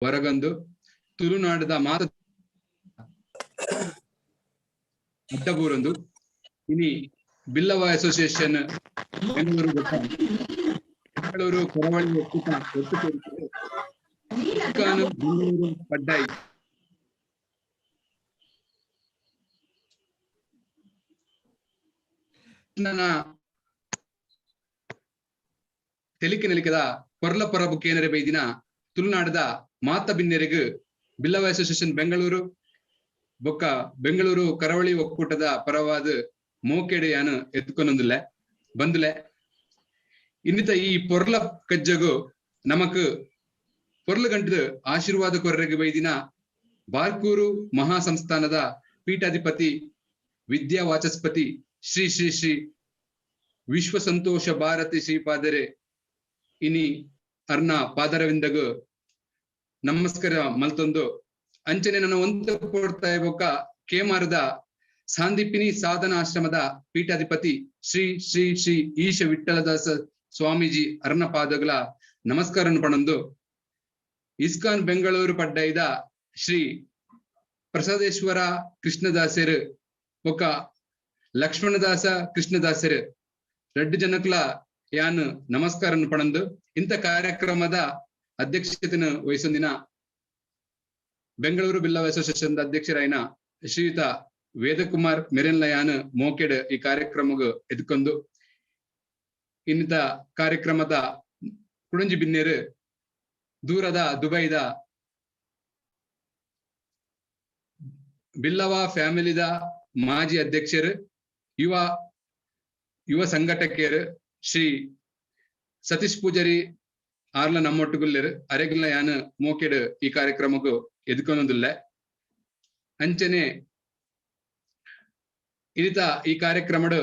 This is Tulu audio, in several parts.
ಹೊರಗಂದು ತುಳುನಾಡದ ಮಾತ ಅಡ್ಡಬೂರೊಂದು ಇನಿ ಬಿಲ್ಲವ ಅಸೋಸಿಯೇಷನ್ ಬೆಂಗಳೂರು ಬೊಕ್ಕ ಬೆಂಗಳೂರು ಕರಾವಳಿ ಒಕ್ಕೂಟ ಒಟ್ಟು ಸೇರಿಕೆ ಇಸ್ಕಾನ್ ಬೆಂಗಳೂರು ಪಡ್ಡಾಯಿ ನನ್ನ ತೆಲಿಕೆ ನೆಲಿಕೆದ ಕೊರ್ಲ ಪೊರಬು ಕೇನರೆ ಬೈದಿನ ತುಳುನಾಡದ ಮಾತ ಬಿನ್ನೆರೆಗ್ ಬಿಲ್ಲವ ಅಸೋಸಿಯೇಷನ್ ಬೆಂಗಳೂರು ಬೊಕ್ಕ ಬೆಂಗಳೂರು ಕರಾವಳಿ ಒಕ್ಕೂಟದ ಪರವಾದ ಮೋಕೆಡೆ ಯಾನು ಎತ್ಕೊನೊಂದುಲ್ಲೆ ಬಂದುಲೆ. ಇನ್ನಿತ ಈ ಪೊರ್ಲ ಕಜ್ಜಗು ನಮಕ್ ಪೊರ್ಲು ಗಂಟದ ಆಶೀರ್ವಾದ ಕೊರ್ರೆಗ್ ಬೈದಿನ ಬಾರ್ಕೂರು ಮಹಾಸಂಸ್ಥಾನದ ಪೀಠಾಧಿಪತಿ ವಿದ್ಯಾ ವಾಚಸ್ಪತಿ ಶ್ರೀ ಶ್ರೀ ಶ್ರೀ ವಿಶ್ವ ಸಂತೋಷ ಭಾರತಿ ಶ್ರೀಪಾದರೆ ಇನಿ ಅರ್ನ ಪಾದರವಿಂದಗು ನಮಸ್ಕಾರ ಮಲ್ತೊಂದು ಅಂಚನೆ ನನ್ನ ಒಂತ ಕೊಡ್ತಾ ಬೊಕ್ಕ ಕೇಮಾರದ ಸಾಂದೀಪಿನಿ ಸಾಧನ ಆಶ್ರಮದ ಪೀಠಾಧಿಪತಿ ಶ್ರೀ ಶ್ರೀ ಶ್ರೀ ಈಶ ವಿಠಲದಾಸ ಸ್ವಾಮೀಜಿ ಅರ್ನ ಪಾದಗಳ ನಮಸ್ಕಾರ ಪಣಂದು ಇಸ್ಕಾನ್ ಬೆಂಗಳೂರು ಪಡ್ಡೈದ ಶ್ರೀ ಪ್ರಸಾದೇಶ್ವರ ಕೃಷ್ಣದಾಸರು ಬೊಕ್ಕ ಲಕ್ಷ್ಮಣದಾಸ ಕೃಷ್ಣದಾಸರು ರಡ್ಡು ಜನಕ್ಲ ಯಾನ್ ನಮಸ್ಕಾರ ಪಣಂದು ಇಂಥ ಕಾರ್ಯಕ್ರಮದ ಅಧ್ಯಕ್ಷತೆಯನ್ನು ವಹಿಸೊಂದಿನ ಬೆಂಗಳೂರು ಬಿಲ್ಲವ ಅಸೋಸಿಯೇಷನ್ ಅಧ್ಯಕ್ಷರಾಯಿನ ಶ್ರೀಯುತ ವೇದಕುಮಾರ್ ಮೆರೆನ್ಲಯಾನ್ ಮೋಕೆಡ್ ಈ ಕಾರ್ಯಕ್ರಮಗ್ ಎದ್ಕೊಂಡು ಇನ್ನಿತ ಕಾರ್ಯಕ್ರಮದ ಕುಡಂಜಿ ಬಿನ್ನೇರು ದೂರದ ದುಬೈದ ಬಿಲ್ಲವ ಫ್ಯಾಮಿಲಿದ ಮಾಜಿ ಅಧ್ಯಕ್ಷರು ಯುವ ಯುವ ಸಂಘಟಕಿಯರು ಶ್ರೀ ಸತೀಶ್ ಪೂಜಾರಿ ಆರ್ಲ ನಮ್ಮೊಟ್ಟುಗುಲ್ಲೆರು ಅರೆಗಿಲ್ಲ ಯಾನ್ ಮೋಕೆಡ್ ಈ ಕಾರ್ಯಕ್ರಮಕ್ಕೂ ಎದ್ಕೊನೊಂದುಲ್ಲೆ. ಅಂಚನೆ ಇನಿತ ಈ ಕಾರ್ಯಕ್ರಮಡ್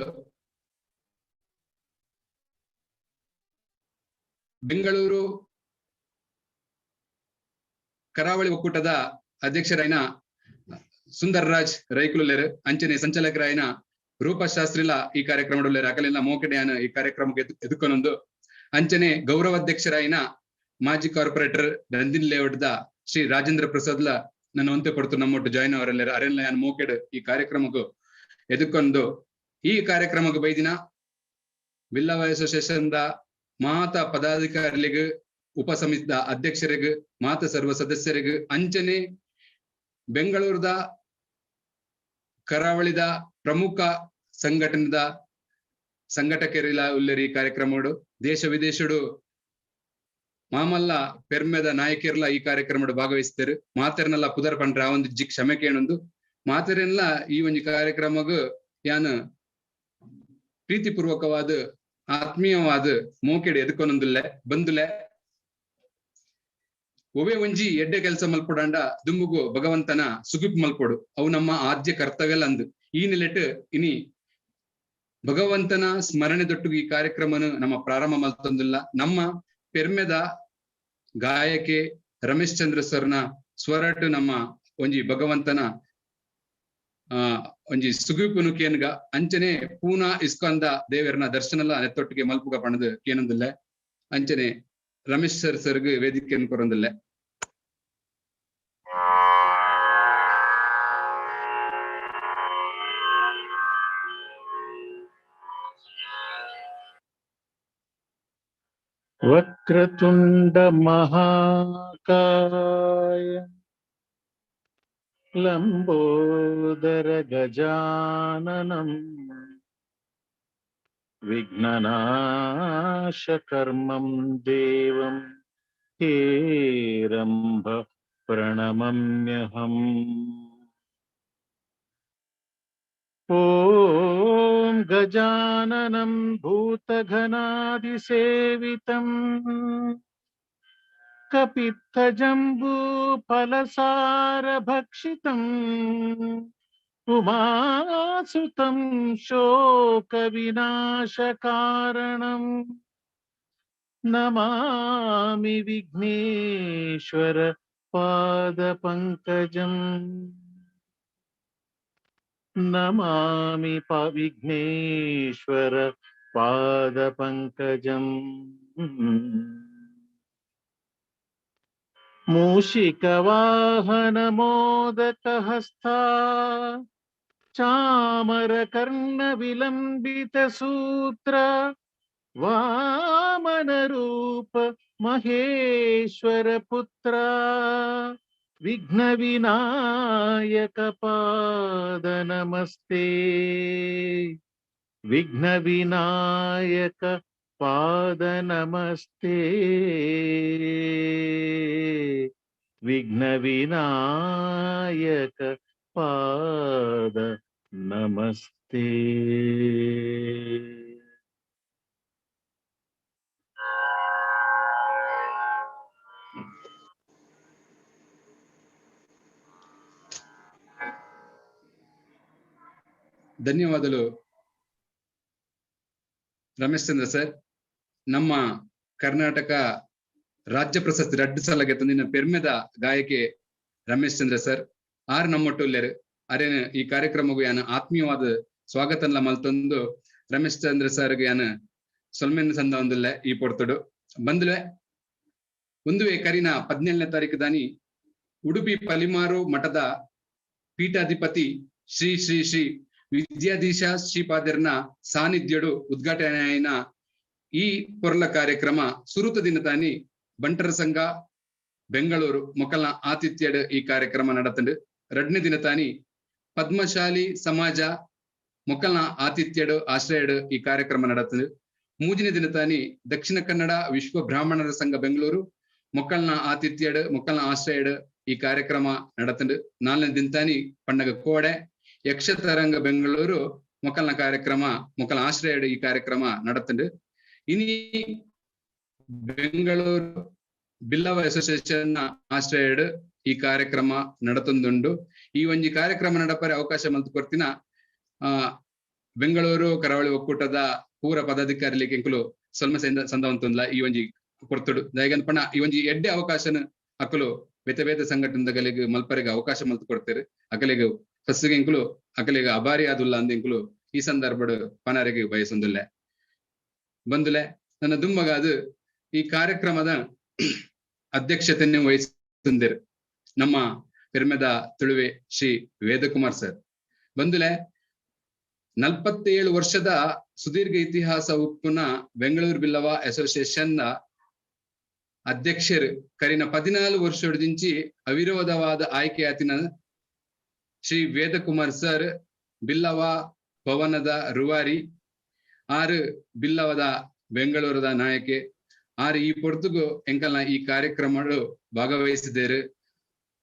ಬೆಂಗಳೂರು ಕರಾವಳಿ ಒಕ್ಕೂಟದ ಅಧ್ಯಕ್ಷರಾಯಿನ ಸುಂದರ್ರಾಜ್ ರೈಕುಲುಲ್ಲೆರು, ಅಂಚನೆ ಸಂಚಾಲಕರಾಯಿನ ರೂಪಶಾಸ್ತ್ರಿಲ ಈ ಕಾರ್ಯಕ್ರಮಡುಲ್ಲೆರು. ಅಕಲೆಲ್ಲ ಮೋಕೆಡ್ ಯಾನ್ ಈ ಕಾರ್ಯಕ್ರಮಕ್ಕೆ ಎದುಕೊನೊಂದು. ಅಂಚನೆ ಗೌರವಾಧ್ಯಕ್ಷರಾಯಿನ ಮಾಜಿ ಕಾರ್ಪೊರೇಟರ್ ನಂದಿನಿ ಲೇಔಟ್ ಶ್ರೀ ರಾಜೇಂದ್ರ ಪ್ರಸಾದ್ಲ ನನ್ನ ಒಂತೆ ಪಡ್ತು ನಮ್ಮೊಟ್ಟು ಜಾಯಿನ್ ಅವರಲ್ಲೆರು. ಅರೆಲ್ಲ ಯಾನ್ ಮೋಕೆಡ್ ಈ ಕಾರ್ಯಕ್ರಮಕ್ಕೂ ಎದುಕೊಂಡು ಈ ಕಾರ್ಯಕ್ರಮಕ್ಕೆ ಬೈದಿನ ಬಿಲ್ಲವ ಅಸೋಸಿಯೇಷನ್ the ಮಾತಾ ಪದಾಧಿಕಾರಿಗಳಿಗೆ, ಉಪಸಮಿತಿದ ಅಧ್ಯಕ್ಷರಿಗೆ, ಮಾತ ಸರ್ವ ಸದಸ್ಯರಿಗೆ, ಅಂಚನೆ ಬೆಂಗಳೂರದ ಕರಾವಳಿದ ಪ್ರಮುಖ ಸಂಘಟನೆದ ಸಂಘಟಕರಿಲ ಉಲ್ಲೇರಿ ಈ ಕಾರ್ಯಕ್ರಮಡು ದೇಶ ವಿದೇಶಡು ಮಾಮಲ್ಲ ಪೆರ್ಮೆದ ನಾಯಕಿರ್ಲ ಈ ಕಾರ್ಯಕ್ರಮಡು ಭಾಗವಹಿಸ್ತಾರೆ. ಮಾತೆರ್ನೆಲ್ಲ ಪುದರ್ ಪಂಡ್ರೆ ಆ ಒಂದು ಜಿ ಕ್ಷಮೆ ಕೇಣೊಂದು ಮಾತೆರೆಲ್ಲ ಈ ಒಂಜಿ ಕಾರ್ಯಕ್ರಮಗ್ ಯಾನ್ ಪ್ರೀತಿಪೂರ್ವಕವಾದ ಆತ್ಮೀಯವಾದ ಮೋಕೆಡ್ ಎದುಕೊನೊಂದುಲ್ಲೆ ಬಂದುಲೆ. ಒವೇ ಒಂಜಿ ಎಡ್ಡೆ ಕೆಲಸ ಮಲ್ಪೊಡಂಡ ದುಂಬುಗು ಭಗವಂತನ ಸುಗಿಪ್ ಮಲ್ಪೊಡು, ಅವು ನಮ್ಮ ಆದ್ಯ ಕರ್ತವ್ಯ ಅಂದು ಈ ನಿಲೆಟ್ ಇನಿ ಭಗವಂತನ ಸ್ಮರಣೆ ದೊಟ್ಟುಗು ಈ ಕಾರ್ಯಕ್ರಮನು ನಮ್ಮ ಪ್ರಾರಂಭ ಮಲ್ತೊಂದಿಲ್ಲ. ನಮ್ಮ ಪೆರ್ಮೆದ ಗಾಯಕೆ ರಮೇಶ್ ಚಂದ್ರ ಸರ್ನ ಸ್ವರಟು ನಮ್ಮ ಒಂಜಿ ಭಗವಂತನ ಒಂಜಿ ಸುಗಿಪುನು ಕೇನ್ಗ ಅಂಚನೆ ಪೂನಾ ಇಸ್ಕಾಂದ ದೇವರನ ದರ್ಶನಲ ನೆತ್ತೊಟ್ಟಿಗೆ ಮಲ್ಪುಗ ಪಣದು ಕೇನೊಂದಿಲ್ಲ. ಅಂಚನೆ ರಮೇಶ್ ಸರ್ ಸರ್ಗ್ ವೇದಿಕೆಯನ್ನು ಕೊರೊಂದಿಲ್ಲ. ವಕ್ರತುಂಡ ಮಹಾಕಾಯ ಲಂಬೋದರ ಗಜಾನನಂ ವಿಘ್ನನಾಶಕರ್ಮಂ ದೇವಂ ಹೇರಂಬ ಪ್ರಣಮಮ್ಯಹಂ. ಓಂ ಗಜಾನನಂ ಭೂತಘನಾದಿಸೇವಿತಂ ಕಪಿತ್ಥಜಂಬೂಫಲಸಾರಭಕ್ಷಿತಂ ಉಮಾಸುತಂ ಶೋಕವಿನಾಶಕಾರಣಂ ನಮಾಮಿ ವಿಘ್ನೇಶ್ವರ ಪಾದಪಂಕಜಂ. ನಮಾಮಿ ವಿಘ್ನೇಶ್ವರ ಪಾದಪಂಕಜಂ. ಮೂಷಿಕವಾಹನ ಮೋದಕಹಸ್ತ ಚಾಮರಕರ್ಣ ವಿಲಂಬಿತ ಸೂತ್ರ ವಾಮನ ರೂಪ ಮಹೇಶ್ವರ ಪುತ್ರ ವಿಘ್ನ ವಿನಾಯಕ ಪಾದ ನಮಸ್ತೆ. ವಿಘ್ನ ವಿನಾಯಕ ಪಾದ ನಮಸ್ತೆ. ವಿಘ್ನ ವಿನಾಯಕ ಪಾದ ನಮಸ್ತೆ. ಧನ್ಯವಾದಗಳು ರಮೇಶ್ ಚಂದ್ರ ಸರ್. ನಮ್ಮ ಕರ್ನಾಟಕ ರಾಜ್ಯ ಪ್ರಶಸ್ತಿ ರಡ್ಡು ಸಲಗೆ ತಂದಿನ ಪೆರ್ಮೆದ ಗಾಯಕಿ ರಮೇಶ್ ಚಂದ್ರ ಸರ್ ಆರ್ ನಮ್ಮೊಟ್ಟುಲ್ಲೆರ್. ಅರೇನ ಈ ಕಾರ್ಯಕ್ರಮಗೂ ಯಾನ ಆತ್ಮೀಯವಾದ ಸ್ವಾಗತನ್ಲ ಮಲ್ತೊಂದು ರಮೇಶ್ ಚಂದ್ರ ಸರ್ ಯಾನ ಸೊಲ್ಮೆನ್ ಸಂದ ಒಂದುಲ್ಲೆ ಈ ಪೊರ್ತುಡು ಬಂದ್ಲೆ. ಒಂದುವೆ ಕರಿನ 17ನೇ ತಾರೀಕು ದಾನಿ ಉಡುಪಿ ಪಲಿಮಾರು ಮಠದ ಪೀಠಾಧಿಪತಿ ಶ್ರೀ ಶ್ರೀ ಶ್ರೀ ವಿದ್ಯಾಧೀಶ ಶ್ರೀಪಾದರ್ನ ಸಾನ್ನಿಧ್ಯಡು ಉದ್ಘಾಟನೆಯ ಈ ಪೊರ್ಲ ಕಾರ್ಯಕ್ರಮ ಸುರುತ ದಿನ ತಾನಿ ಬಂಟರ ಸಂಘ ಬೆಂಗಳೂರು ಮೊಕಲ್ನ ಆತಿಥ್ಯಡ್ ಈ ಕಾರ್ಯಕ್ರಮ ನಡತಂಡು. ರಡ್ನೇ ದಿನ ತಾನಿ ಪದ್ಮಶಾಲಿ ಸಮಾಜ ಮೊಕಲ್ನ ಆತಿಥ್ಯಡ್ ಆಶ್ರಯಡ್ ಈ ಕಾರ್ಯಕ್ರಮ ನಡತಂಡು. ಮೂಜನೇ ದಿನ ತಾನಿ ದಕ್ಷಿಣ ಕನ್ನಡ ವಿಶ್ವ ಬ್ರಾಹ್ಮಣರ ಸಂಘ ಬೆಂಗಳೂರು ಮೊಕಲ್ನ ಆತಿಥ್ಯಡ್ ಮೊಕಲ್ನ ಆಶ್ರಯಡ್ ಈ ಕಾರ್ಯಕ್ರಮ ನಡತಂಡು. ನಾಲ್ನೇ ದಿನ ತಾನಿ ಪಣ್ಣಗ ಕೋಡೆ ಯಕ್ಷತರಂಗ ಬೆಂಗಳೂರು ಮೊಕಲ್ನ ಕಾರ್ಯಕ್ರಮ ಮೊಕಲ್ನ ಆಶ್ರಯಡ್ ಈ ಕಾರ್ಯಕ್ರಮ ನಡತಂಡು. ಇನಿ ಬೆಂಗಳೂರು ಬಿಲ್ಲವ ಅಸೋಸಿಯೇಷನ್ ಆಶ್ರಯಡ್ ಈ ಕಾರ್ಯಕ್ರಮ ನಡತೊಂದುಂಡು. ಈ ಒಂಜಿ ಕಾರ್ಯಕ್ರಮ ನಡಪರೆ ಅವಕಾಶ ಮಲ್ತು ಕೊರ್ತಿನ ಬೆಂಗಳೂರು ಕರಾವಳಿ ಒಕ್ಕೂಟದ ಪೂರ ಪದಾಧಿಕಾರಿಲಿಗೆ ಎಂಕುಲು ಸೊಲ್ಮೆ ಸಂದವಂತುಂದ್ಲ ಈ ಒಂಜಿ ಕೊರ್ತುಡು. ದಯಗನ್ ಪಣ ಈ ಒಂಜಿ ಎಡ್ಡೆ ಅವಕಾಶನ ಅಕಲು ಬೇತೆ ಬೇತೆ ಸಂಘಟನೆದಗಲಿಗೆ ಮಲ್ಪರೆಗೆ ಅವಕಾಶ ಮಲ್ತು ಕೊಡ್ತೇವೆ. ಅಕಲಿಗೆ ಫಸ್ಟ್ಗೆ ಎಂಕುಲು ಅಕಲಿಗೆ ಅಭಾರಿ ಆದುಲ್ಲ ಅಂದ ಎಂಕುಲು ಈ ಸಂದರ್ಭಡ್ ಪನರೆಗೆ ಬಯಸೊಂದುಲ್ಲೆ. ಬಂದುಲೆ ನನ್ನ ದುಮ್ಮಗಾದು ಈ ಕಾರ್ಯಕ್ರಮದ ಅಧ್ಯಕ್ಷತೆಯನ್ನು ವಹಿಸುತ್ತಿದ್ದರು ನಮ್ಮ ಪೆರ್ಮೆದ ತುಳುವೆ ಶ್ರೀ ವೇದಕುಮಾರ್ ಸರ್. ಬಂದುಲೆ 47 ವರ್ಷದ ಸುದೀರ್ಘ ಇತಿಹಾಸ ಉಪ್ಪುನ ಬೆಂಗಳೂರು ಬಿಲ್ಲವ ಅಸೋಸಿಯೇಷನ್ ನ ಅಧ್ಯಕ್ಷರು ಕರಿನ 14 ವರ್ಷದಿಂಚಿ ಅವಿರೋಧವಾದ ಆಯ್ಕೆಯಾತಿನ ಶ್ರೀ ವೇದಕುಮಾರ್ ಸರ್ ಬಿಲ್ಲವ ಭವನದ ರೂವಾರಿ, ಆರು ಬಿಲ್ಲವದ ಬೆಂಗಳೂರದ ನಾಯಕೆ, ಆರು ಈ ಪೊರ್ತುಗು ಎಂಕಲ್ನ ಈ ಕಾರ್ಯಕ್ರಮ ಭಾಗವಹಿಸಿದ್ದೇರು.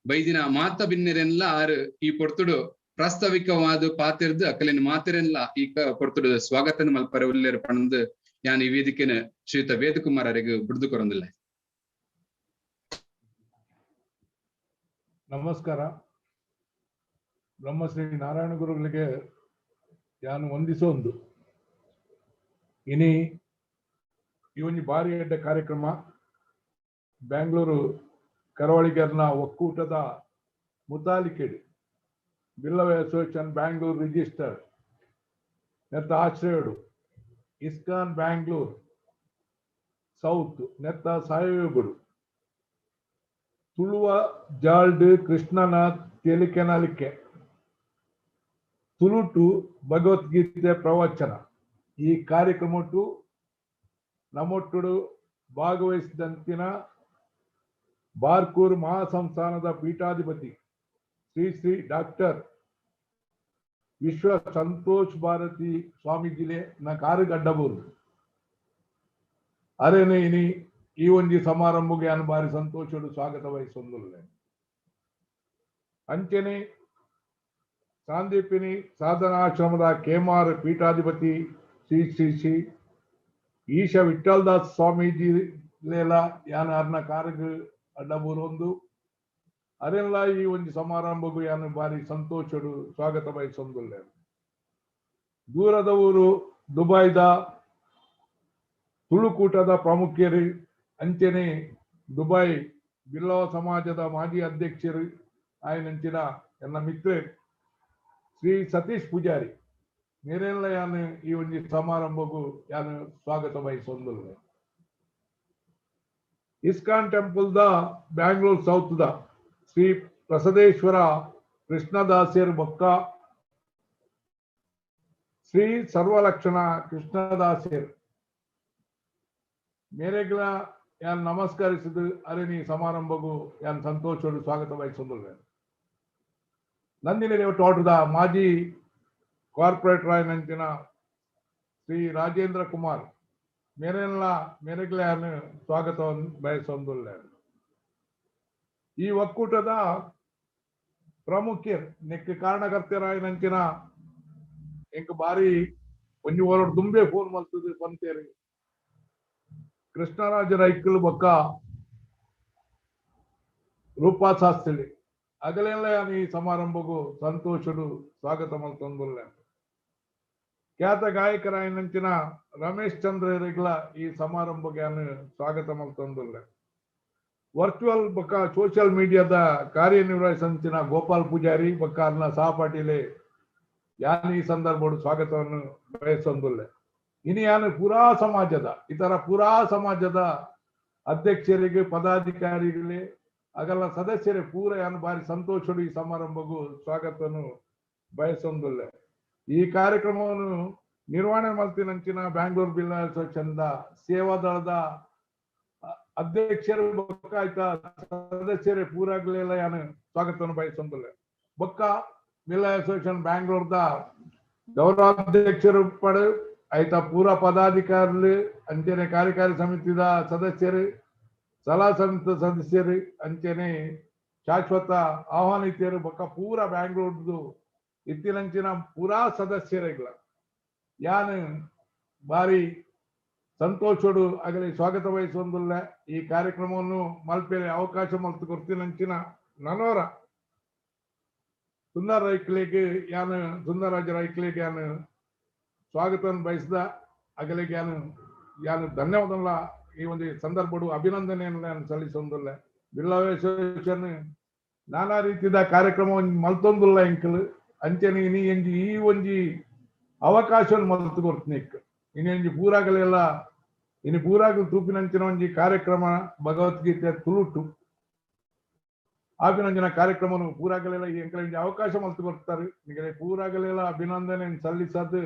ಬೈದಿನ ಮಾತ ಬಿನ್ನೆರೆಲ್ಲ ಆರು ಈ ಪೊರ್ತುಡು ಪ್ರಾಸ್ತಾವಿಕವಾದ ಪಾತಿರ್ದು ಅಕಲಿನ ಮಾತಿರೆಲ್ಲ ಈ ಪೊರ್ತುಡು ಸ್ವಾಗತ ಮಲ್ಪರೆ ಉಲ್ಲೇರು ಪಣಂದು ಯಾನ್ ಈ ವೇದಿಕೆನ ಶ್ರೀಯುತ ವೇದಕುಮಾರ್ ಅವರಿಗೆ ಬಿಡ್ದು ಕೊರೊಂದಿಲ್ಲ. ನಮಸ್ಕಾರ. ಬ್ರಹ್ಮಶ್ರೀ ನಾರಾಯಣ ಗುರುಗಳಿಗೆ ಯಾನು ವಂದಿಸೊಂದು ಇನಿ ಈ ಒಂಜಿ ಬಾರಿ ಎಡ್ಡೆ ಕಾರ್ಯಕ್ರಮ ಬ್ಯಾಂಗ್ಳೂರು ಕರಾವಳಿಗರ್ನ ಒಕ್ಕೂಟದ ಮುತಾಲಿಕೆಡ್ ಬಿಲ್ಲವ ಅಸೋಸಿಯೇಷನ್ ಬ್ಯಾಂಗ್ಳೂರು ರಿಜಿಸ್ಟರ್ ನೆತ್ತ ಆಶ್ರಯಡು ಇಸ್ಕಾನ್ ಬ್ಯಾಂಗ್ಳೂರ್ ಸೌತ್ ನೆತ್ತ ಸಹಯೋಗಡು ತುಳುವ ಜಾಲ್ಡ್ ಕೃಷ್ಣನ ತೇಲಿಕೆನಲಿಕೆ ತುಳುಟು ಭಗವದ್ಗೀತೆ ಪ್ರವಚನ ಈ ಕಾರ್ಯಕ್ರಮಟ್ಟು ನಮ್ಮೊಟ್ಟುಡು ಭಾಗವಹಿಸಿದಂತಿನ ಬಾರ್ಕೂರ್ ಮಹಾಸಂಸ್ಥಾನದ ಪೀಠಾಧಿಪತಿ ಶ್ರೀ ಶ್ರೀ ಡಾಕ್ಟರ್ ವಿಶ್ವ ಸಂತೋಷ್ ಭಾರತಿ ಸ್ವಾಮೀಜಿಲೆ ನ ಕಾರುಗಡ್ಡಬೂರು ಅರೇನೆ ಇನಿ ಈ ಒಂಜಿ ಸಮಾರಂಭಗೆ ಅನು ಬಾರಿ ಸಂತೋಷಡು ಸ್ವಾಗತ ವಹಿಸೊಂದುಲ್ಲೆ. ಅಂಚನೆ ಸಾಂದೀಪಿನಿ ಸಾಧನಾಶ್ರಮದ ಕೇಮಾರ್ ಪೀಠಾಧಿಪತಿ ಶ್ರೀ ಶ್ರೀ ಶ್ರೀ ಈಶ ವಿಠಲ್ದಾಸ್ ಸ್ವಾಮೀಜಿ ಲೇಲ ಯಾನ ಅರ್ನ ಕಾರಗ್ ಅಡ್ಡಬೂರೊಂದು ಅರೆಲ್ಲ ಈ ಒಂಜಿ ಸಮಾರಂಭಗೂ ಯಾನು ಬಾರಿ ಸಂತೋಷಡು ಸ್ವಾಗತ ಬಯಸೊಂದುಲ್ಲೆ. ದೂರದ ಊರು ದುಬೈದ ತುಳುಕೂಟದ ಪ್ರಾಮುಖ್ಯರು ಅಂಚನೆ ದುಬೈ ಬಿಲ್ಲವ ಸಮಾಜದ ಮಾಜಿ ಅಧ್ಯಕ್ಷರು ಆಯನಂಚಿನ ಎನ್ನ ಮಿತ್ರ ಶ್ರೀ ಸತೀಶ್ ಪೂಜಾರಿ ಮೇರೆಲ್ಲ ಯಾನು ಈ ಒಂಜಿ ಸಮಾರಂಭಗೂ ಯಾನು ಸ್ವಾಗತ ಬಯಸೊಂದುಲ್ಲೆ. ISKCON temple the Bangalore south the Shri Prasadeshwara ಕೃಷ್ಣದಾಸರು ಬೊಕ್ಕ ಶ್ರೀ ಸರ್ವಲಕ್ಷಣ ಕೃಷ್ಣದಾಸರು ಮೇರೆಗ್ಲ ಯಾನ್ ನಮಸ್ಕರಿಸಿದ ಅರೆನಿ ಸಮಾರಂಭಗೂ ಯಾನ್ ಸಂತೋಷೋಡು ಸ್ವಾಗತ ಬಯಸೊಂದುಲ್ಲೆ. ನಂದಿನಿ ತೋಟದ ಮಾಜಿ ಕಾರ್ಪೊರೇಟರ್ ಆಯಿನಂಚಿನ ಶ್ರೀ ರಾಜೇಂದ್ರ ಕುಮಾರ್ ಮೇರೆಲ್ಲ ಮೇರೆಗ್ಲ ಯಾನ್ ಸ್ವಾಗತವನ್ನು ಬಯಸೊಂದುಲ್ಲೆ. ಈ ಒಕ್ಕೂಟದ ಪ್ರಮುಖರ್ ನೆಕ್ ಕಾರಣಕರ್ತರಾಯಿನಂಚಿನ ಎಂಕ್ ಬಾರಿ ಒಂಜಿ ಓರಡ್ ದುಂಬೆ ಫೋನ್ ಮಲ್ತದು ಪಂತೇರಿ ಕೃಷ್ಣರಾಜ ರೈಕುಲು ಬೊಕ್ಕ ರೂಪಾ ಶಾಸ್ತ್ರಿ ಅಗಲೆಲ್ಲ ಈ ಸಮಾರಂಭಗೂ ಸಂತೋಷಡು ಸ್ವಾಗತ ಮಲ್ತೊಂದುಲ್ಲೆ. ಖ್ಯಾತ ಗಾಯಕರಾಯಿನಂಚಿನ ರಮೇಶ್ ಚಂದ್ರ ರೆಗ್ಲ ಈ ಸಮಾರಂಭಕ್ಕೆ ಸ್ವಾಗತ ಮಲ್ತೊಂದುಲ್ಲೆ. ವರ್ಚುವಲ್ ಬೊಕ್ಕ ಸೋಷಿಯಲ್ ಮೀಡಿಯಾದ ಕಾರ್ಯನಿರ್ವಹಿಸಂಚಿನ ಗೋಪಾಲ್ ಪೂಜಾರಿ ಬೊಕ್ಕ ಅರ್ನ ಸಹಪಾಠಿಲೆ ಯಾನ್ ಈ ಸಂದರ್ಭಡು ಸ್ವಾಗತವನ್ನು ಬಯಸೊಂದುಲ್ಲೆ. ಇನಿ ಯಾನು ಪೂರಾ ಸಮಾಜದ ಇತರ ಪೂರಾ ಸಮಾಜದ ಅಧ್ಯಕ್ಷರಿಗೆ, ಪದಾಧಿಕಾರಿಗಳೇ, ಅಗಲ ಸದಸ್ಯರೇ ಪೂರ ಯಾನು ಬಾರಿ ಸಂತೋಷಡು ಈ ಸಮಾರಂಭಗೂ ಸ್ವಾಗತವನ್ನು ಬಯಸೊಂದುಲ್ಲೆ. ಈ ಕಾರ್ಯಕ್ರಮವನ್ನು ನಿರ್ವಹಣೆ ಮಲ್ತಿನಂಚಿನ ಬ್ಯಾಂಗ್ಳೂರ್ ಬಿಲ್ಲಾ ಅಸೋಸಿಯೇಷನ್ ಸೇವಾದಳದ ಅಧ್ಯಕ್ಷರು ಬೊಕ್ಕ ಆಯ್ತ ಸದಸ್ಯರೇ ಪೂರಾಗ್ಲೆಲ್ಲ ಯಾನು ಸ್ವಾಗತವನ್ನು ಬಯಸೊಂದುಲ್ಲೆ. ಬೊಕ್ಕ ಬಿಲ್ಲಾ ಅಸೋಸಿಯೇಷನ್ ಬ್ಯಾಂಗ್ಳೂರ್ದ ಗೌರವಾಧ್ಯಕ್ಷರು ಪಡು ಆಯ್ತ ಪೂರ ಪದಾಧಿಕಾರಿಗಳು, ಅಂಚನೆ ಕಾರ್ಯಕಾರಿ ಸಮಿತಿದ ಸದಸ್ಯರು, ಸಲಹಾ ಸಮಿತಿ ಸದಸ್ಯರು, ಅಂಚನೆ ಶಾಶ್ವತ ಆಹ್ವಾನಿತರು ಬೊಕ್ಕ ಪೂರ ಬ್ಯಾಂಗ್ಳೂರ್ದು ಇತ್ತಿನಂಚಿನ ಪೂರಾ ಸದಸ್ಯರಿಗ್ಲ ಯಾನು ಬಾರಿ ಸಂತೋಷಡು ಆಗಲಿ ಸ್ವಾಗತ ವಹಿಸೊಂದುಲ್ಲ. ಈ ಕಾರ್ಯಕ್ರಮವನ್ನು ಮಲ್ಪೆರೆ ಅವಕಾಶ ಮಲ್ತು ಕೊಡ್ತಿನಂಚಿನ ನನೋರ ಸುಂದರ ರೈಕ್ಲಿಗೆ ಯಾನು ಸುಂದರರಾಜ ರೈಕ್ಲಿಗೆ ಯಾನು ಸ್ವಾಗತವನ್ನು ಬಯಸಿದ ಅಗಲಿಗೆ ಯಾನು ಯಾನು ಧನ್ಯವಾದಲ್ಲ ಈ ಒಂದು ಸಂದರ್ಭಡು ಅಭಿನಂದನೆಯನ್ನು ನಾನು ಸಲ್ಲಿಸೊಂದುಲ್ಲ. ಬಿಲ್ಲಾ ಅಸೋಸಿಯೇಷನ್ ನಾನಾ ರೀತಿಯ ಕಾರ್ಯಕ್ರಮವನ್ನು ಮಲ್ತೊಂದುಲ್ಲ ಎಂಕಲ್ ಅಂಚನೆ ಇನಿ ಎಂಜಿ ಈ ಒಂಜಿ ಅವಕಾಶವನ್ನು ಮಲ್ತು ಕೊಡ್ತೀನಿ. ಇನಿ ಒಂಜಿ ಪೂರಾಗಲೆಲ್ಲ ಇನಿ ಪೂರಾಗಲು ತೂಪಿನಂಚಿನ ಒಂಜಿ ಕಾರ್ಯಕ್ರಮ ಭಗವದ್ಗೀತೆ ತುಳುಟು ಆಪಿನಂಚಿನ ಕಾರ್ಯಕ್ರಮವನ್ನು ಪೂರಾಗಲೆಲ್ಲ ಈ ಎಂಕಲ್ ಒಂಜಿ ಅವಕಾಶ ಮಲ್ತು ಕೊಡ್ತಾರೆ. ನಿಗಲೆ ಪೂರಾಗಲೆಲ್ಲ ಅಭಿನಂದನೆ ಸಲ್ಲಿಸದು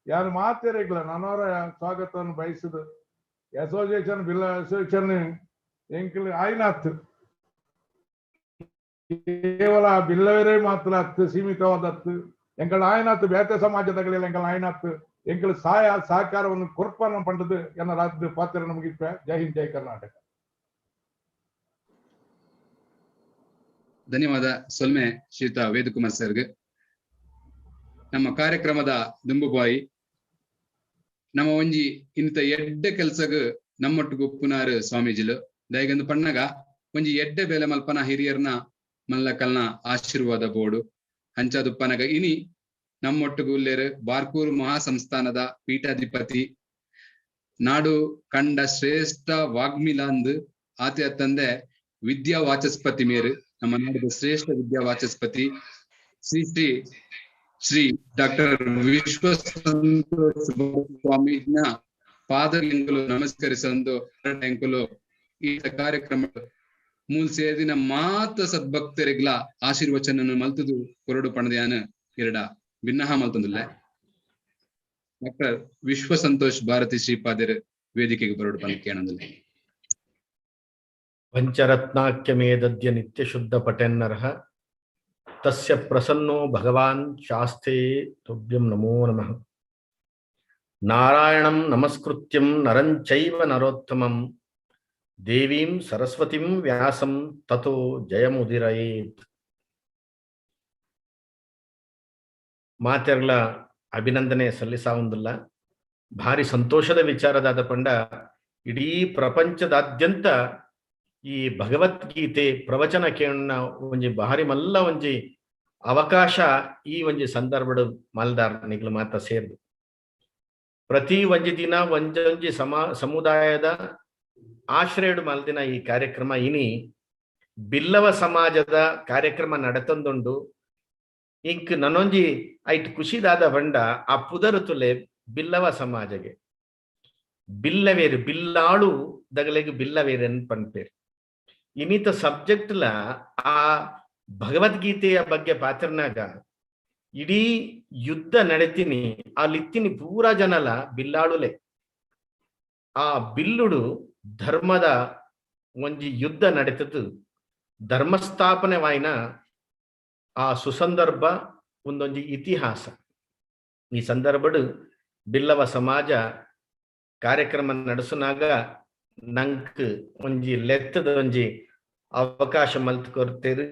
ಯಾರು ಮಾತೇರಿಗ್ಲ ನನ್ನವರ ಸ್ವಾಗತವನ್ನು ಬಯಸುದು. ಅಸೋಸಿಯೇಷನ್ ಬಿಲ್ಲಾ ಅಸೋಸಿಯೇಷನ್ ಎಂಕಲ್ ಆಯ್ನಾತ್ ಕೇವಲ ಬಿಲ್ಲವರೇ ಮಾತ್ರ ಅತ್ತು ಸೀಮಿತವಾದತ್ತು ಎಂಕಲ್ ಆಯ್ನಾತ್ ಬೇತೆ ಸಮಾಜದಗಲಿಲ್ಲ ಎಂಕಲ್ ಆಯ್ನಾತ್ ಎಂಕಲ್ ಸಹಾಯ ಸಹಕಾರವನ್ನು ಕೊರ್ಪನ ಪಂಡದು ಎನ್ನ ರಾಜ್ಯದ ಪಾತ್ರ ನಮಗಿಪ್ಪ. ಜೈ ಹಿಂದ್, ಜೈ ಕರ್ನಾಟಕ. ಧನ್ಯವಾದ ಸೊಲ್ಮೆ ಶ್ರೀಯುತ ವೇದಕುಮಾರ್ ಸರ್ಗ್. ನಮ್ಮ ಕಾರ್ಯಕ್ರಮದ ದುಂಬುಬಾಯಿ ನಮ್ಮ ಒಂಜಿ ಇಂತ ಎಡ್ಡೆ ಕೆಲ್ಸಗ್ ನಮ್ಮೊಟ್ಟಿಗೆ ಉಪ್ಪುನಾರು ಸ್ವಾಮೀಜಿಲು ದಯಗಂದು ಪಣ್ಣಗ ಒಂಜಿ ಎಡ್ಡೆ ಬೇಲೆ ಮಲ್ಪನ ಹಿರಿಯರ್ನ ಮಲ್ಲಕಲ್ನ ಆಶೀರ್ವಾದ ಬೋಡು ಅಂಚಾದುಪ್ಪನಗ ಇನಿ ನಮ್ಮೊಟ್ಟಿಗೆ ಉಲ್ಲೇರು ಬಾರ್ಕೂರು ಮಹಾಸಂಸ್ಥಾನದ ಪೀಠಾಧಿಪತಿ ನಾಡು ಕಂಡ ಶ್ರೇಷ್ಠ ವಾಗ್ಮಿಲಾಂದ್ ಆತೆ ಅತ್ತಂದೆ ವಿದ್ಯಾ ವಾಚಸ್ಪತಿ ಮೇರು ನಮ್ಮ ನಾಡಿದ ಶ್ರೇಷ್ಠ ವಿದ್ಯಾ ವಾಚಸ್ಪತಿ ಶ್ರೀ ಶ್ರೀ ಶ್ರೀ ಡಾಕ್ಟರ್ ವಿಶ್ವ ಸಂತೋಷ್ ಸ್ವಾಮಿನ ಪಾದಲಿಂಗಲು ನಮಸ್ಕರಿಸಂದು ಎಂಕುಲು ಈ ಕಾರ್ಯಕ್ರಮ ಮೂಲ್ ಸೇದಿನ ಮಾತ ಸದ್ಭಕ್ತರಿಗ್ಲ ಆಶೀರ್ವಚನ ಮಲ್ತದು ಕೊರಡು ಪಣದಯಾನ ಎರಡ ಭಿನ್ನಹ ಮಲ್ತಂದುಲ್ಲೆ. ಡಾಕ್ಟರ್ ವಿಶ್ವ ಸಂತೋಷ್ ಭಾರತಿ ಶ್ರೀಪಾದರ್ ವೇದಿಕೆಗೆ ಬರೋಡು ಪಣ ಕೇಳಂದುಲ್ಲೆ. ಪಂಚರತ್ನಾಖ್ಯಮೇದದ್ಯ ನಿತ್ಯಶುದ್ಧ ಪಟೆನ್ನರಃ ತಸ್ಯ ಪ್ರಸನ್ನೋ ಭಗವಾನ್ ಶಾಸ್ತೆ ತುಭ್ಯಂ ನಮೋ ನಮಃ. ನಾರಾಯಣಂ ನಮಸ್ಕೃತ್ಯಂ ನರಂಚೈವ ನರೋತ್ತಮಂ ದೇವೀಂ ಸರಸ್ವತಿಂ ವ್ಯಾಸಂ ತಥೋ ಜಯಮುದಿರಯೇತ್. ಮಾತೆರ್ಲ ಅಭಿನಂದನೆ ಸಲ್ಲಿಸಾವುದಿಲ್ಲ. ಭಾರಿ ಸಂತೋಷದ ವಿಚಾರದಾದ ಪಂಡ ಇಡೀ ಪ್ರಪಂಚದಾದ್ಯಂತ ಈ ಭಗವದ್ಗೀತೆ ಪ್ರವಚನ ಕೇಳನ ಒಂಜಿ ಭಾರಿ ಮಲ್ಲ ಒಂಜಿ ಅವಕಾಶ ಈ ಒಂಜಿ ಸಂದರ್ಭಡು ಮಲ್ದಾರ್ ನಿಗ್ಲು ಮಾತ ಸೇರ್ದು ಪ್ರತಿ ಒಂಜಿ ದಿನ ಒಂಜೊಂಜಿ ಸಮುದಾಯದ ಆಶ್ರಯಡು ಮಲ್ದಿನ ಈ ಕಾರ್ಯಕ್ರಮ ಇನಿ ಬಿಲ್ಲವ ಸಮಾಜದ ಕಾರ್ಯಕ್ರಮ ನಡತಂದುಂಡು. ಇಂಕ್ ನನೊಂಜಿ ಐಟ್ ಖುಷಿದಾದ ಬಂಡ ಆ ಪುದರು ತುಲೆ ಬಿಲ್ಲವ ಸಮಾಜಗೆ. ಬಿಲ್ಲವೇರು ಬಿಲ್ಲಾಳು ದಗಲೆಗ್ ಬಿಲ್ಲವೇರನ್ ಪನ್ಪೇರು. ಇನ್ನಿತ ಸಬ್ಜೆಕ್ಟ್ಲ ಆ ಭಗವದ್ಗೀತೆಯ ಬಗ್ಗೆ ಪಾತ್ರನಾಗ ಇಡೀ ಯುದ್ಧ ನಡೆತೀನಿ, ಅಲ್ಲಿ ಪೂರಾ ಜನಲ ಬಿಲ್ಲಾಳುಲೆ. ಆ ಬಿಲ್ಲುಡು ಧರ್ಮದ ಒಂಜಿ ಯುದ್ಧ ನಡೆತದ್ದು ಧರ್ಮಸ್ಥಾಪನೆವಾಯಿನ ಆ ಸುಸಂದರ್ಭ ಒಂದೊಂಜಿ ಇತಿಹಾಸ. ಈ ಸಂದರ್ಭಡು ಬಿಲ್ಲವ ಸಮಾಜ ಕಾರ್ಯಕ್ರಮ ನಡೆಸುನಾಗ ನಂಕ್ ಒಂಜಿ ಲೆತ್ತದ ಒಂಜಿ ಅವಕಾಶ ಮಲ್ತ್ ಕೊರ್ತೇರು.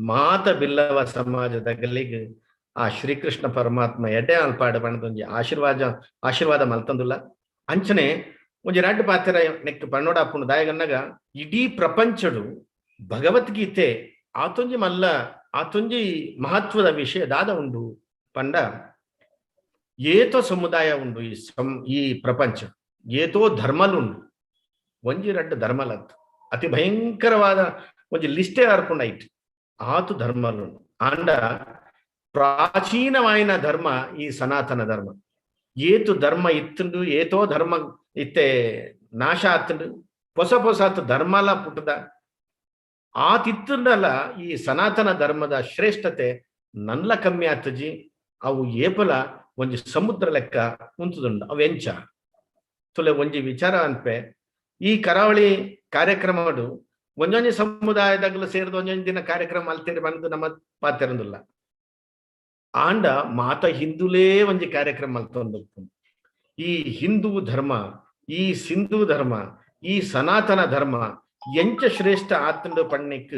ಮಾತ ಬಿಲ್ಲವ ಸಮಾಜದ ಗಲಿಗ್ ಆ ಶ್ರೀಕೃಷ್ಣ ಪರಮಾತ್ಮ ಎಡ್ಡೆ ಅಲ್ಪಾಡ ಬಣ್ಣದೊಂಜಿ ಆಶೀರ್ವಾದ ಆಶೀರ್ವಾದ ಮಲ್ತಂದುಲ್ಲ. ಅಂಚನೆ ಒಂಜಿ ರಡ್ಡ್ ಪಾತ್ರ ನೆಕ್ ಪಣ್ಣೋಡಾಪುಂಡು. ದಾಯಗನ್ನಗ ಇಡೀ ಪ್ರಪಂಚಡು ಭಗವದ್ಗೀತೆ ಆತೊಂಜಿ ಮಲ್ಲ ಆತೊಂಜಿ ಮಹತ್ವದ ವಿಷಯ ದಾದ ಉಂಡು ಪಂಡ, ಏತೋ ಸಮುದಾಯ ಉಂಡು ಈ ಪ್ರಪಂಚ, ಏತೋ ಧರ್ಮಲುಂಡು, ಒಂಜಿ ರಡ್ಡ್ ಧರ್ಮಲತ್ ಅತಿ ಭಯಂಕರವಾದ ಒಂಜಿ ಲಿಸ್ಟೇ ಅರ್ಪುಂಡು ಐಟ್ ಆತು ಧರ್ಮಲುಂಡು. ಆಂಡ ಪ್ರಾಚೀನವಾಯಿನ ಧರ್ಮ ಈ ಸನಾತನ ಧರ್ಮ. ಏತು ಧರ್ಮ ಇತ್ತುಂಡು, ಏತೋ ಧರ್ಮ ಇತ್ತೆ ನಾಶ ಆತುಂಡು, ಹೊಸ ಹೊಸಾತು ಧರ್ಮಲ ಪುಟ್ಟದ ಆತಿತ್ತುಂಡಲ ಈ ಸನಾತನ ಧರ್ಮದ ಶ್ರೇಷ್ಠತೆ ನನ್ಲ ಕಮ್ಮಿ ಆತಜಿ. ಅವು ಏಪಲ ಒಂಜಿ ಸಮುದ್ರ ಲೆಕ್ಕ ಉಂತುದುಂಡು. ಅವು ಎಂಚ ತುಲೆ ಒಂಜಿ ವಿಚಾರ ಅನ್ಪೆ. ಈ ಕರಾವಳಿ ಕಾರ್ಯಕ್ರಮಡು ಒಂಜೊಂಜಿ ಸಮುದಾಯದಾಗಲು ಸೇರಿದ ಒಂಜೊಂಜಿ ದಿನ ಕಾರ್ಯಕ್ರಮ ಅಲ್ತೇರಿ ಬಂದು ನಮ್ಮ ಪಾತೆರಂದುಲ್ಲ. ಆಂಡ ಮಾತ ಹಿಂದೂಲೇ ಒಂಜಿ ಕಾರ್ಯಕ್ರಮ ಅಲ್ತೊಂದು. ಈ ಹಿಂದೂ ಧರ್ಮ, ಈ ಸಿಂಧೂ ಧರ್ಮ, ಈ ಸನಾತನ ಧರ್ಮ ಎಂಚ ಶ್ರೇಷ್ಠ ಆತಂಡು ಪಣ್ಣಿಕ್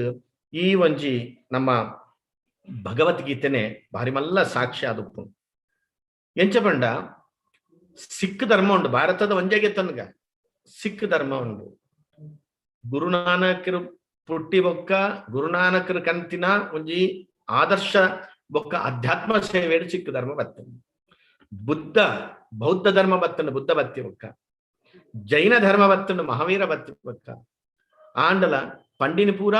ಈ ಒಂಜಿ ನಮ್ಮ ಭಗವದ್ಗೀತೆನೆ ಭಾರಿ ಮಲ್ಲ ಸಾಕ್ಷಿ ಆದುಪ್ಪು. ಎಂಚ ಪಂಡ, ಸಿಖ್ ಧರ್ಮ ಉಂಡು ಭಾರತದ ಒಂಜೆಗೆ ತನ್ಗ ಸಿಖ್ ಧರ್ಮ ಉಂಡು. ಗುರುನಾನಕರು ಪುಟ್ಟಿ ಬೊಕ್ಕ ಗುರುನಾನಕರು ಕಂತಿನ ಒಂಜಿ ಆದರ್ಶ ಬೊಕ್ಕ ಅಧ್ಯಾತ್ಮ ಸೇವೆ ಸಿಖ್ ಧರ್ಮ ಬತ್ತನ. ಬುದ್ಧ ಬೌದ್ಧ ಧರ್ಮ ಬತ್ತನ, ಬುದ್ಧ ಬತ್ತಿ ಬೊಕ್ಕ. ಜೈನ ಧರ್ಮ ಬತ್ತನ, ಮಹಾವೀರ ಬತ್ತಿ ಬೊಕ್ಕ. ಆಂಡಲ ಪಂಡಿನಿ ಪೂರ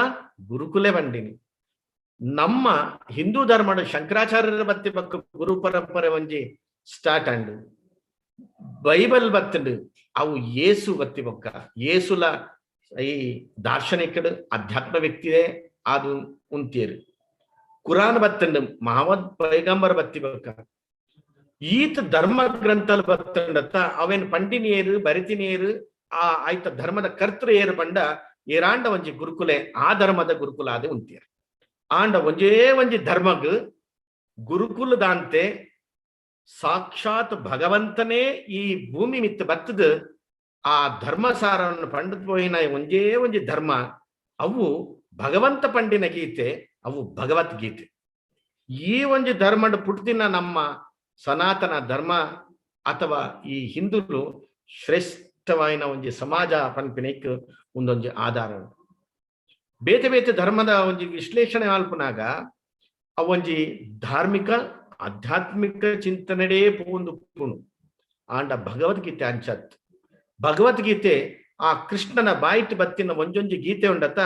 ಗುರುಕುಲೆ ಪಂಡಿನಿ. ನಮ್ಮ ಹಿಂದೂ ಧರ್ಮಡು ಶಂಕರಾಚಾರ್ಯರ ಬತ್ತಿ ಬೊಕ್ಕ ಗುರು ಪರಂಪರೆ ಒಂಜಿ ಸ್ಟಾರ್ಟ್ ಅಂಡ್. ಬೈಬಲ್ ಬತ್ತಂಡು, ಅವು ಯೇಸು ಬತ್ತಿ ಬೊಕ್ಕ. ಯೇಸುಲ ಈ ದಾರ್ಶನಿಕಡು ಅಧ್ಯಾತ್ಮ ವ್ಯಕ್ತಿಯೇ ಅದು ಉಂತೇರು. ಕುರಾನ್ ಬತ್ತಂಡು, ಮಹಮ್ಮದ್ ಪೈಗಂಬರ್ ಬತ್ತಿ ಬೊಕ್ಕ. ಈತ ಧರ್ಮ ಗ್ರಂಥಲ್ ಬತ್ತಂಡತ್ತ ಅವೇನ್ ಪಂಡಿನಿಯರು ಬರಿತಿನಿಯರು ಆ ಆಯ್ತ ಧರ್ಮದ ಕರ್ತೃ ಏರು ಪಂಡ ಏರಾಂಡ ಒಂಜಿ ಗುರುಕುಲೆ ಆ ಧರ್ಮದ ಗುರುಕುಲ ಅದೇ ಉಂತಿಯರು. ಆಂಡ ಒಂಜೇ ಒಂಜಿ ಧರ್ಮಗ್ ಗುರುಕುಲದಾಂತೆ ಸಾಕ್ಷಾತ್ ಭಗವಂತನೇ ಈ ಭೂಮಿ ಮಿತ್ತ ಬತ್ತದ ಆ ಧರ್ಮಸಾರವನ್ನು ಪಂಡದ್ ಪೋಯಿನ ಒಂಜೇ ಒಂಜಿ ಧರ್ಮ ಅವು ಭಗವಂತ ಪಂಡಿನ ಗೀತೆ, ಅವು ಭಗವದ್ಗೀತೆ. ಈ ಒಂಜಿ ಧರ್ಮಡ್ ಪುಟ್ದಿನ ನಮ್ಮ ಸನಾತನ ಧರ್ಮ ಅಥವಾ ಈ ಹಿಂದೂಲು ಶ್ರೇಷ್ಠವಾಯಿನ ಒಂಜಿ ಸಮಾಜ ಪನ್ಪಿನೈಕ್ ಒಂದೊಂಜಿ ಆಧಾರ. ಬೇತೆ ಬೇತೆ ಧರ್ಮದ ಒಂಜಿ ವಿಶ್ಲೇಷಣೆ ಮಲ್ಪುನಾಗ ಅವೊಂಜಿ ಧಾರ್ಮಿಕ ಆಧ್ಯಾತ್ಮಿಕ ಚಿಂತನೆಡೇ ಪೋವೊಂದು ಪುಣು. ಆಂಡ ಭಗವದ್ಗೀತೆ ಅಂಚತ್. ಭಗವದ್ಗೀತೆ ಆ ಕೃಷ್ಣನ ಬಾಯಿಟ್ ಬತ್ತಿನ ಒಂಜೊಂಜಿ ಗೀತೆ ಉಂಡತ,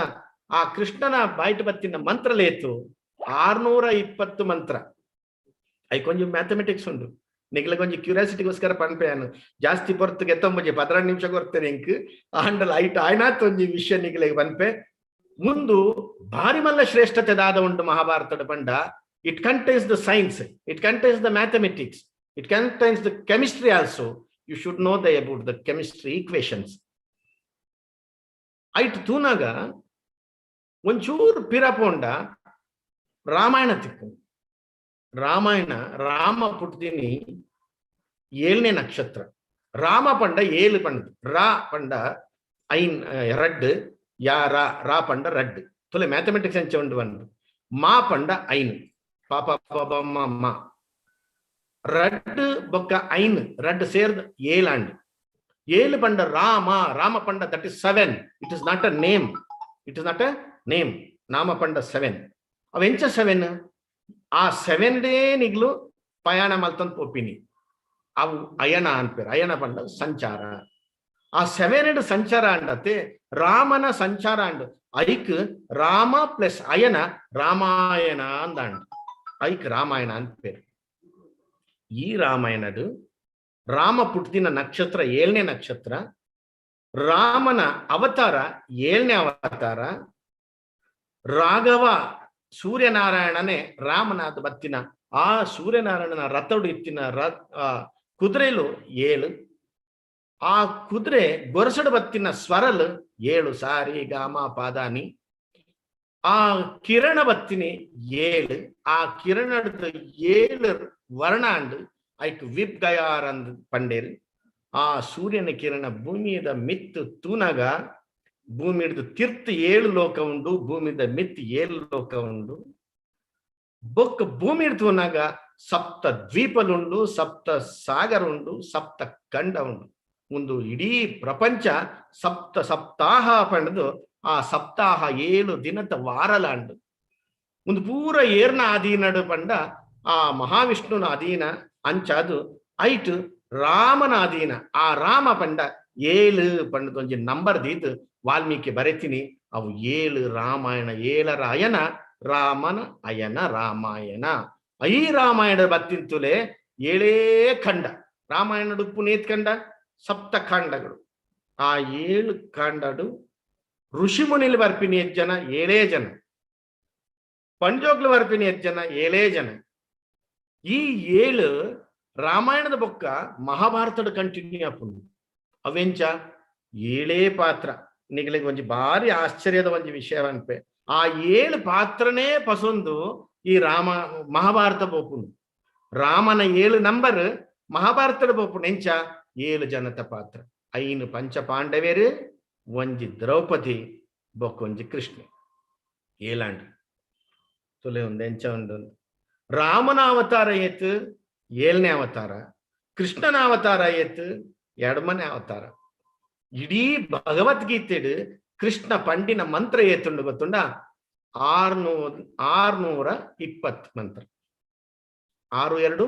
ಆ ಕೃಷ್ಣನ ಬಾಯಿಟ್ ಬತ್ತಿನ ಮಂತ್ರಲೇತು 620 ಮಂತ್ರ. ಐಕೊಂಜಿ ಮ್ಯಾಥಮೆಟಿಕ್ಸ್ ಉಂಡು. ನಿಗ್ಲಗೊಂಜಿ ಒಂಜಿ ಕ್ಯೂರಿಯಾಸಿಟಿಗೋಸ್ಕರ ಪನ್ಪೆಯಾನು, ಜಾಸ್ತಿ ಪೊರ್ತುಗೆ ಎತ್ತೊಂಬೊಂಜಿ 12 ನಿಮಿಷ ಕೊರ್ತೇನೆ ಇಂಕ್. ಆಂಡಲ ಐಟ್ ಆಯ್ನಾತ್ ಒಂಜಿ ವಿಷಯ ನಿಗ್ಲೆಗ್ ಪನ್ಪೆ. ಮುಂದು ಭಾರಿ ಮಲ್ಲ ಶ್ರೇಷ್ಠತೆ ದಾದ ಉಂಡು ಮಹಾಭಾರತದ ಪಂಡ, it contains the science, it contains the mathematics, it contains the chemistry also. You should know the about the chemistry equations. ಐಟ್ ತೂನಾಗ ಒಂಚೂರು ಪಿರಪೋಂಡ ರಾಮಾಯಣ ತಿಕ್ಕು. ರಾಮಾಯಣ, ರಾಮ ಪುಟ್ದಿನಿ ಏಳನೇ ನಕ್ಷತ್ರ. ರಾಮ ಪಂಡ ಏಳು ಪಂಡ, ರಾ ಪಂಡ ಐನ್ ರಡ್ಡ್, ಯಾ ರಾ, ರಾ ಪಂಡ ರಡ್ಡ್. ತುಲೆ ಮ್ಯಾಥಮೆಟಿಕ್ಸ್ ಎಂಚ ಉಂಡು ಬಂದು. ಮಾ ಪಂಡ ಐನ್, ಪಾಪ ಪಾಪ ಮ ಮ. ರಡ್ಡ್ ಬೊಕ್ಕ ಐನ್, ರಡ್ಡ್ ಸೇರ್ದ್ ಏಳಾಂಡ್. ಏಳು ಪಂಡ ರಾಮ. ರಾಮ ಪಂಡ that is seven. It is not a name, it is not a name. ನಾಮ ಪಂಡ ಸೆವೆನ್. ಅವೆಂಚ ಸೆವೆನ್? ಆ ಸೆವೆನ್ ಡೇ ನಿಗ್ಲು ಪಯಾಣ ಮಲ್ತಂದ್ ಪೋಪಿನಿ, ಅವು ಅಯಣ ಅನ್ಪೇರು. ಅಯಣ ಪಂಡ ಸಂಚಾರ. ಆ ಸೆವೆನ್ ಎಡ್ ಸಂಚಾರ ಅಂಡತೆ ರಾಮನ ಸಂಚಾರ ಅಂಡ್. ಐಕ್ ರಾಮ ಪ್ಲಸ್ ಅಯನ ರಾಮಾಯಣ ಅಂದಾಂಡ್. ಐಕ್ ರಾಮಾಯಣ ಅನ್ಪೇರು. ಈ ರಾಮಾಯಣಡು ರಾಮ ಪುಟ್ಟಿನ ನಕ್ಷತ್ರ ಏಳನೇ ನಕ್ಷತ್ರ, ರಾಮನ ಅವತಾರ ಏಳನೇ ಅವತಾರ, ರಾಘವ ಸೂರ್ಯನಾರಾಯಣನೇ ರಾಮನಾದ ಬತ್ತಿನ ಆ ಸೂರ್ಯನಾರಾಯಣನ ರಥಡು ಇತ್ತಿನ ಕುದುರೆಲು ಏಳು, ಆ ಕುದುರೆ ಗೊರಸಡು ಬತ್ತಿನ ಸ್ವರಲು ಏಳು ಸಾರಿ ಗಾಮ ಪಾದಾನಿ, ಆ ಕಿರಣ ಬತ್ತಿನಿ ಏಳು, ಆ ಕಿರಣದ ಏಳು ವರ್ಣಾಂಡು ಐಕ್ ವಿಪ್ ಗಯಾರ್ ಅಂದ್ ಪಂಡೇರು. ಆ ಸೂರ್ಯನ ಕಿರಣ ಭೂಮಿಯದ ಮಿತ್ತು ತೂನಗ ಭೂಮಿ ಹಿಡಿದು ತಿರ್ತು ಏಳು ಲೋಕ ಉಂಡು, ಭೂಮಿದ ಮಿತ್ತು ಏಳು ಲೋಕ ಉಂಡು. ಬೊಕ್ಕ ಭೂಮಿ ತೂನಾಗ ಸಪ್ತ ದ್ವೀಪಲುಂಡು, ಸಪ್ತ ಸಾಗರ ಉಂಡು, ಸಪ್ತ ಖಂಡ ಉಂಡು. ಒಂದು ಇಡೀ ಪ್ರಪಂಚ ಸಪ್ತ ಸಪ್ತಾಹ ಪಂಡದು ಆ ಸಪ್ತಾಹ ಏಳು ದಿನದ ವಾರಲಾಂಡು. ಒಂದು ಪೂರ ಏರ್ನ ಅಧೀನಡು ಪಂಡ ಆ ಮಹಾವಿಷ್ಣುನ ಅಧೀನ ಅಂಚಾದು ಐಟ್ ರಾಮನ ಅಧೀನ. ಆ ರಾಮ ಪಂಡ ಏಳು ಪಂಡದ ಒಂಜಿ ನಂಬರ್ ದೀತು ವಾಲ್ಮೀಕಿ ಬರೆತೀನಿ. ಅವು ಏಳು ರಾಮಾಯಣ, ಏಳರ ಅಯನ ರಾಮನ ಅಯನ ರಾಮಾಯಣ. ಈ ರಾಮಾಯಣ ಬತ್ತಿಂತುಲೆ ಏಳೇ ಖಂಡ, ರಾಮಾಯಣದ ಪುನೇತ್ ಖಂಡ ಸಪ್ತ ಖಂಡಗಳು. ಆ ಏಳು ಖಂಡಡು ಋಷಿ ಮುನಿಲಿ ಬರ್ಪಿನಿ ಜನ ಏಳೇ ಜನ, ಪಂಜೋಗ್ಲು ಬರ್ಪಿನಿ ಜನ ಏಳೇ ಜನ. ಈ ಏಳು ರಾಮಾಯಣದ ಬೊಕ್ಕ ಮಹಾಭಾರತದ ಕಂಟಿನ್ಯೂ ಆಪುಂಡು. ಅವೆಂಚ ಏಳೇ ಪಾತ್ರ. ನಿಗಲಿಗೆ ಒಂಜಿ ಭಾರಿ ಆಶ್ಚರ್ಯದ ಒಂಜಿ ವಿಷಯ ಅನ್ಪೆ, ಆ ಏಳು ಪಾತ್ರನೇ ಪಸೊಂದು ಈ ರಾಮ ಮಹಾಭಾರತ ಪೋಪುಂಡು. ರಾಮನ ಏಳು ನಂಬರ್ ಮಹಾಭಾರತದ ಪೋಪುಂಡು. ಎಂಚ ಏಳು ಜನತ ಪಾತ್ರ, ಐನು ಪಂಚ ಪಾಂಡವೇರು, ಒಂಜಿ ದ್ರೌಪದಿ, ಬೊಕ್ಕೊಂಜಿ ಕೃಷ್ಣ, ಏಲಾಂಡ್ ತುಲೆ ಒಂದು ಎಂಚ ಉಂಡು. ರಾಮನ ಅವತಾರ ಏತ್ ಏಳನೇ ಅವತಾರ, ಕೃಷ್ಣನ ಅವತಾರ ಏತ್ ಎಡಮನೆ ಅವತಾರ. ಇಡೀ ಭಗವದ್ಗೀತೆಡು ಕೃಷ್ಣ ಪಂಡಿನ ಮಂತ್ರ ಏತುಂಡು ಗೊತ್ತುಂಡ? 620 ಮಂತ್ರ. 6 2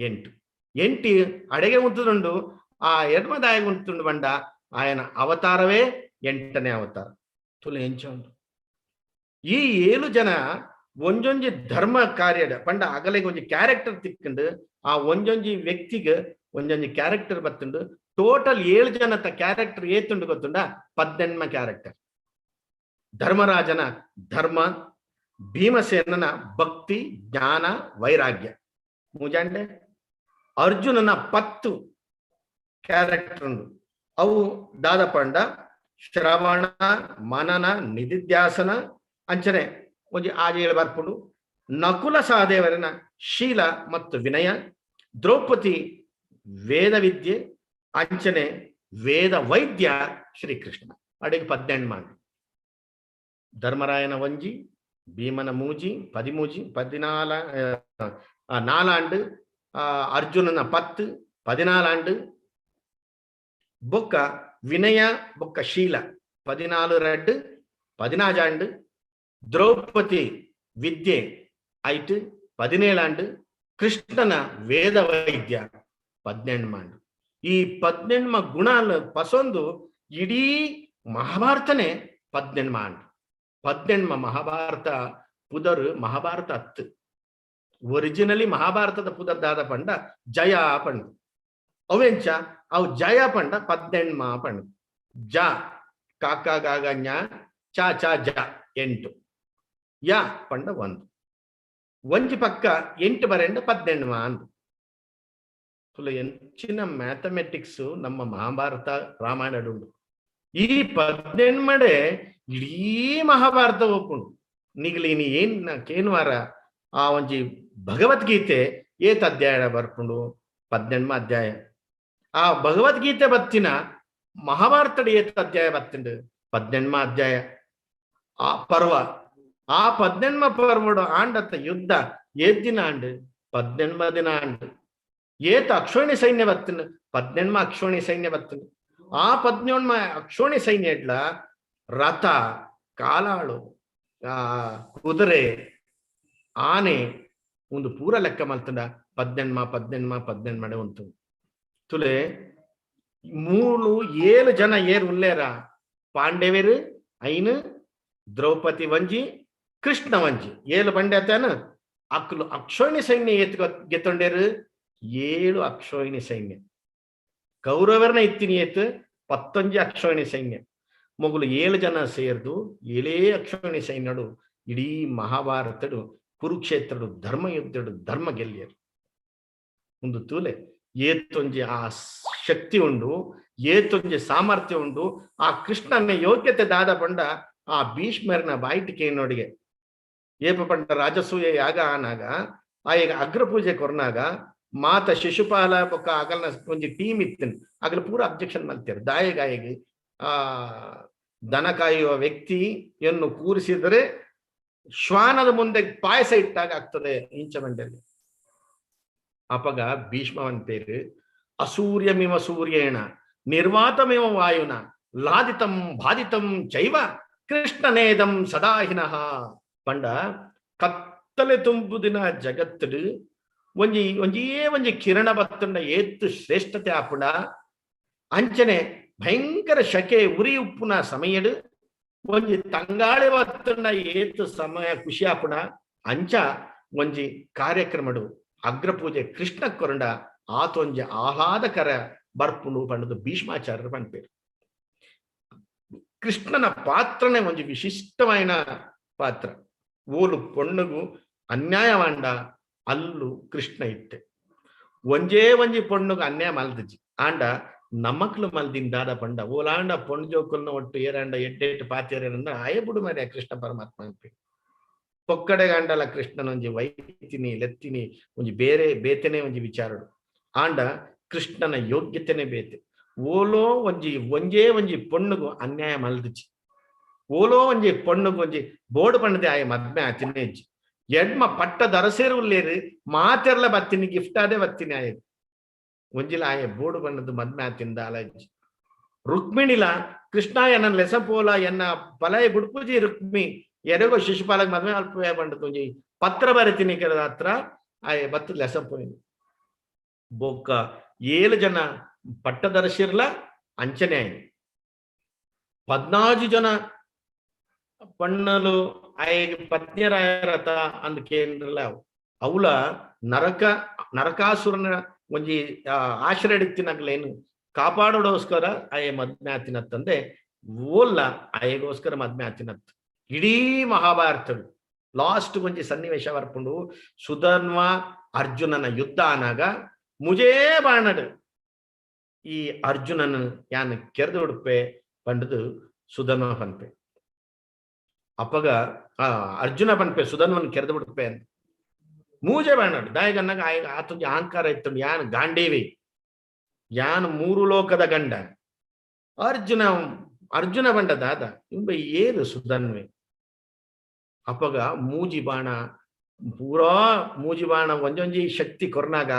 8 8 ಅಡೆಗೆ ಉಂಟುಂಡು. ಆ ಎಡ್ಮದಾಯ ಉಂಟುಂಡು ಬಂಡ ಆಯನ ಅವತಾರವೇ ಎಂಟನೇ ಅವತಾರ. ತುಲೆ ಎಂಚ ಉಂಟು. ಈ ಏಳು ಜನ ಒಂಜೊಂಜಿ ಧರ್ಮ ಕಾರ್ಯಡ ಪಂಡ ಅಗಲಿಗೆ ಒಂಜಿ ಕ್ಯಾರೆಕ್ಟರ್ ತಿಕ್ಕಂಡು, ಆ ಒಂಜೊಂಜಿ ವ್ಯಕ್ತಿಗೆ ಒಂಜೊಂಜಿ ಕ್ಯಾರೆಕ್ಟರ್ ಬತ್ತುಂಡು. ಟೋಟಲ್ ಏಳು ಜನತ ಕ್ಯಾರೆಕ್ಟರ್ ಏತುಂಡು ಗೊತ್ತುಂಡ? ಪದ್ದೆಣ್ಮ ಕ್ಯಾರೆಕ್ಟರ್. ಧರ್ಮರಾಜನ ಧರ್ಮ, ಭೀಮಸೇನನ ಭಕ್ತಿ ಜ್ಞಾನ ವೈರಾಗ್ಯ ಮೂಜಾಂಡೆ, ಅರ್ಜುನನ 10 ಕ್ಯಾರೆಕ್ಟರ್ ಉಂಡು. ಅವು ದಾದಪಂಡ ಶ್ರವಣ ಮನನ ನಿಧಿಧ್ಯಾಸನ ಅಂಚನೆ ಒಂಜಿ ಆಜೇಳು ಬರ್ಪುಂಡು. ನಕುಲ ಸಹದೇವರನ ಶೀಲ ಮತ್ತು ವಿನಯ, ದ್ರೌಪದಿ ವೇದ ವಿದ್ಯೆ ಅಂಚನೆ ವೇದ ವೈದ್ಯ ಶ್ರೀಕೃಷ್ಣ. ಅಡಿಗೆ 18 ಮಾಡಿ. ಧರ್ಮರಾಯನ ಒಂಜಿ, ಭೀಮನ ಮೂಜಿ ಪದಿಮೂಜಿ ಪದಿನಾಲ ನಾಲಾಂಡು, ಅರ್ಜುನನ 10 14, ಬೊಕ್ಕ ವಿನಯ ಬೊಕ್ಕ ಶೀಲ 14 2 16, ದ್ರೌಪದಿ ವಿದ್ಯೆ ಐಟ್ 17, ಕೃಷ್ಣನ ವೇದ ವೈದ್ಯ 18 ಮಾಂಡು. ಈ 18 ಗುಣಾಲ ಪಸೊಂದು ಇಡೀ ಮಹಾಭಾರತನೇ 18 ಮಾಂಡು. 18 ಮಹಾಭಾರತ ಪುದರ್ ಮಹಾಭಾರತ ಅತ್ತು. ಒರಿಜಿನಲಿ ಮಹಾಭಾರತದ ಪುದರ್ ದಾದ ಪಂಡ ಜಯ ಪಂಡ. ಅವೆಂಚ ಅವು ಜಯ ಪಂಡ 18 ಪಂಡ. ಜ ಕಾಕ ಗಾಗ ಞ ಚ ಚ ಜ 8, ಯ ಪಂಡ 1, ಒಂಜಿ ಪಕ್ಕ 8 ಬರೆಂಡ 18 ಅಂದು. ಎಂಚಿನ ಮ್ಯಾಥಮೆಟಿಕ್ಸ್ ನಮ್ಮ ಮಹಾಭಾರತ ರಾಮಾಯಣ ಉಂಡು. ಈ 18 ಮಡೆ ಇಡೀ ಮಹಾಭಾರತ ಒಪ್ಪುಂಡು. ನಿಗಲಿನಿ ಏನ್ ಕೇನ್ವಾರ ಆ ಒಂಜಿ ಭಗವದ್ಗೀತೆ ಏತ್ ಅಧ್ಯಾಯ ಬರ್ಪುಂಡು? 18 ಅಧ್ಯಾಯ. ಆ ಭಗವದ್ಗೀತೆ ಬತ್ತಿನ ಮಹಾಭಾರತದ ಏತ್ ಅಧ್ಯಾಯ ಬತ್ತುಂಡು? 18 ಅಧ್ಯಾಯ. ಆ ಪರ್ವ, ಆ 18 ಪರ್ವಡು ಆಂಡತ್ತ ಯುದ್ಧ ಏತ್ ದಿನ ಆಂಡು? 18 ದಿನ ಆಂಡು. ಏತ್ ಅಕ್ಷೋಣಿ ಸೈನ್ಯ ಬತ್ತುಂಡು? 18 ಅಕ್ಷೋಣಿ ಸೈನ್ಯ ಬತ್ತುಂಡು. ಆ 18 ಅಕ್ಷೋಣಿ ಸೈನ್ಯ ಇಡ್ಲ ರಥ, ಕಾಲಾಳು, ಆ ಕುದುರೆ, ಆನೆ ಒಂದು ಪೂರ ಲೆಕ್ಕ ಮಲ್ತಂಡ 18 18 18 ಮಡೆ ಉಂಟು. ತುಲೆ 3 7 ಜನ ಏರ್ ಉಲ್ಲೇರ, ಪಾಂಡವೇರು ಐನು, ದ್ರೌಪದಿ ವಂಜಿ, ಕೃಷ್ಣ ವಂಜಿ, ಏಳು ಬಂಡೆ ಅಕ್ಲು ಅಕ್ಷೋಹಿಣಿ ಸೈನ್ಯ ಏತ್ ಗೆತ್ತೊಂಡೇರು? 7 ಅಕ್ಷೋಹಿಣಿ ಸೈನ್ಯ. ಕೌರವರನ ಇತ್ತಿನಿ ಏತ್ ಪತ್ತೊಂಜಿ ಅಕ್ಷೋಹಿಣಿ ಸೈನ್ಯ. ಮೊಗುಲು 7 ಜನ ಸೇರ್ದು ಏಳೇ ಅಕ್ಷೋಹಿಣಿ ಸೈನ್ಯಡು ಇಡೀ ಮಹಾಭಾರತಡು ಕುರುಕ್ಷೇತ್ರಡು ಧರ್ಮ ಯುದ್ಧಡು ಧರ್ಮ ಗೆಲ್ಲಿಯರು. ಒಂದು ತೂಲೆ ಏತೊಂಜಿ ಆ ಶಕ್ತಿ ಉಂಡು, ಏತೊಂಜಿ ಸಾಮರ್ಥ್ಯ ಉಂಡು. ಆ ಕೃಷ್ಣನ ಯೋಗ್ಯತೆ ದಾದ ಪಂಡ ಆ ಭೀಷ್ಮರನ ಬಾಯಿಟಿಕೆ ನೋಡಿಗೆ ಏಪ ಪಂಡ ರಾಜಸೂಯ ಯಾಗ ಆನಾಗ ಆ ಈಗ ಅಗ್ರಪೂಜೆ ಕೊರ್ನಾಗ ಮಾತ ಶಿಶುಪಾಲ ಬೊಕ್ಕ ಅಗಲ್ನ ಒಂಜಿ ಟೀಮ್ ಇತ್ತನ್ ಅಗಲ ಪೂರ ಅಬ್ಜೆಕ್ಷನ್ ಮಲ್ತೇರು. ದಾಯಗಾಯಿಗೆ ಆ ದನ ಕಾಯುವ ವ್ಯಕ್ತಿಯನ್ನು ಕೂರಿಸಿದರೆ ಶ್ವಾನದ ಮುಂದೆ ಪಾಯಸ ಇಟ್ಟಾಗ ಆಗ್ತದೆ ಇಂಚ ಮಂಡಲಿ. ಅಪಗ ಭೀಷ್ಮವನ್ ಪೇರು ಅಸೂರ್ಯಮಿವ ಸೂರ್ಯೇಣ ನಿರ್ವಾತಮಿವ ವಾಯುನ ಲಾದಿತಂ ಬಾಧಿತಂ ಚೈವ ಕೃಷ್ಣನೇದಂ ಸದಾಹಿನಃ. ಪಂಡ ಕತ್ತಲೆ ತುಂಬುದಿನ ಜಗತ್ತಡು ಒಂಜಿ ಒಂಜಿಯೇ ಒಂಜಿ ಕಿರಣ ಬತ್ತಂಡ ಏತ್ತು ಶ್ರೇಷ್ಠತೆ ಆಪುಂಡ. ಅಂಚನೆ ಭಯಂಕರ ಶಕೆ ಉರಿ ಉಪ್ಪುನ ಸಮಯಡು ಒಂಜಿ ತಂಗಾಳಿ ಬತ್ತಂಡ ಏತ್ತು ಸಮಯ ಖುಷಿ ಆಪುಂಡ. ಅಂಚ ಒಂಜಿ ಕಾರ್ಯಕ್ರಮಡು ಅಗ್ರಪೂಜೆ ಕೃಷ್ಣ ಕೊರಂಡ ಆತೊಂಜಿ ಆಹ್ಲಾದಕರ ಬರ್ಪುಂಡು ಪಂಡದು ಭೀಷ್ಮಾಚಾರ್ಯರು ಪನ್ಪೇರು. ಕೃಷ್ಣನ ಪಾತ್ರನೇ ಒಂಜಿ ವಿಶಿಷ್ಟವಾಯಿನ ಪಾತ್ರ. ಓಲು ಪೊಣ್ಣುಗು ಅನ್ಯಾಯವಾಂಡ ಅಲ್ಲು ಕೃಷ್ಣ ಇತ್ತೆ. ಒಂಜೇ ಒಂಜಿ ಪೊಣ್ಣುಗು ಅನ್ಯಾಯ ಮಲ್ದಜಿ ಆಂಡ ನಮಕ್ಲು ಮಲ್ದಿನ್ ದಾದ ಪಂಡ ಓಲಾಂಡ ಪೊಣ್ಣು ಜೋಕುಲ್ನ ಒಟ್ಟು ಏರಾಂಡ ಎಡ್ಡೆಟ್ಟು ಪಾತೇರಂದ ಆಯೆ ಬುಡು ಮರ್ಯ ಕೃಷ್ಣ ಪರಮಾತ್ಮ ಅನ್ಪಿ. ಪೊಕ್ಕಡೆ ಗಂಡಲ ಕೃಷ್ಣನೊಂಜಿ ವೈತಿನಿ ಲೆತ್ತಿನಿ ಒಂಜಿ ಬೇರೆ ಬೇತೆನೆ ಒಂಜಿ ವಿಚಾರಡು. ಆಂಡ ಕೃಷ್ಣನ ಯೋಗ್ಯತೆನೆ ಬೇತೆ. ಓಲೋ ಒಂಜಿ ಒಂಜೇ ಒಂಜಿ ಪೊಣ್ಣುಗು ಅನ್ಯಾಯ ಮಲ್ದಜಿ, ಓಲೋ ಒಂಜಿ ಪೊಣ್ಣುಗು ಒಂಜಿ ಬೋರ್ಡ್ ಪಣ್ಣದೆ ಆಯ ಮದ್ಮೆ ಆತಿನೇಜಿ ಎಡ್ಮ ಪಟ್ಟ ದರಸೇರು ಉಲ್ಲೇರು ಮಾತೆರ್ಲ ಬತ್ತಿನಿ ಗಿಫ್ಟ್ ಆದೆ ಬತ್ತಿನಿ ಆಯ ಒಂಜಿಲ ಆಯ ಬೋರ್ಡ್ ಬಣ್ಣದ ಮದ್ಮೆ ಆತಿಂದ ಅಲಜ್ಜಿ. ರುಕ್ಮಿಣಿಲ ಕೃಷ್ಣ ಎನ್ನ ಲೆಸಪೋಲ ಎನ್ನ ಪಲಯ ಬುಡ್ಪುಜಿ ರುಕ್ಮಿ ಎರೆಗೋ ಶಿಶುಪಾಲಕ್ ಮದ್ಮೆ ಅಲ್ಪ ಬಂಡದ ಒಂಜಿ ಪತ್ರ ಬರಿತೀನಿ ಕೆರದ ಹತ್ರ ಆಯ ಬತ್ತು ಲೆಸಪೋಯಿನಿ. ಬೊಕ್ಕ 7 ಜನ ಪಟ್ಟದರ್ಶಿರ್ಲ ಅಂಚನೆ ಆಯ್ತು. 14 ಜನ ಪಣ್ಣಲು ಆಯಗ್ ಪತ್ನಿಯರಾಯರತ ಅಂದ್ ಕೇಂದ್ರಲ ಅವಳ ನರಕಾಸುರನ ಒಂಜಿ ಆಶ್ರಯ ಇತ್ತಿನಗ್ಲೇನು ಕಾಪಾಡೋಡೋಸ್ಕರ ಆಯೆ ಮದ್ಮೆ ಆತಿನತ್ತಂದೆ ಓಲ್ಲ ಆಯೆಗೋಸ್ಕರ ಮದ್ಮೆ ಆತಿನತ್ತು. ಇಡೀ ಮಹಾಭಾರತಡು ಲಾಸ್ಟ್ ಒಂಜಿ ಸನ್ನಿವೇಶ ಬರ್ಪುಂಡು. ಸುಧನ್ವ ಅರ್ಜುನನ ಯುದ್ಧ ಆನಾಗ ಮುಜೇ ಬಾಣಡು ಈ ಅರ್ಜುನನ ಯಾನ್ ಕೆರೆದು ಉಡುಪೆ ಪಂಡದು ಸುಧನ್ವ ಪನ್ಪೆ. ಅಪ್ಪಗ ಅರ್ಜುನ ಪನ್ಪೆ ಸುಧನ್ವನ್ ಕೆರೆದು ಬಿಡುಪೆ ಅಂತ ಮೂಜೆ ಬಾಣಡು ದಾಯಗನ್ನಾಗ ಆಯ ಆತೊಂಜಿ ಅಹಂಕಾರ ಇತ್ತು. ಯಾನ್ ಗಾಂಡೀವಿ, ಯಾನ್ 3 ಲೋಕದ ಗಂಡ ಅರ್ಜುನ, ಅರ್ಜುನ ಬಂಡ ದಾದ ಇಂಬ ಏರು ಸುಧನ್ವೆ. ಅಪ್ಪಗ ಮೂಜಿ ಬಾಣ ಪೂರಾ ಮೂಜಿ ಬಾಣ ಒಂಜೊಂಜಿ ಶಕ್ತಿ ಕೊರ್ನಾಗ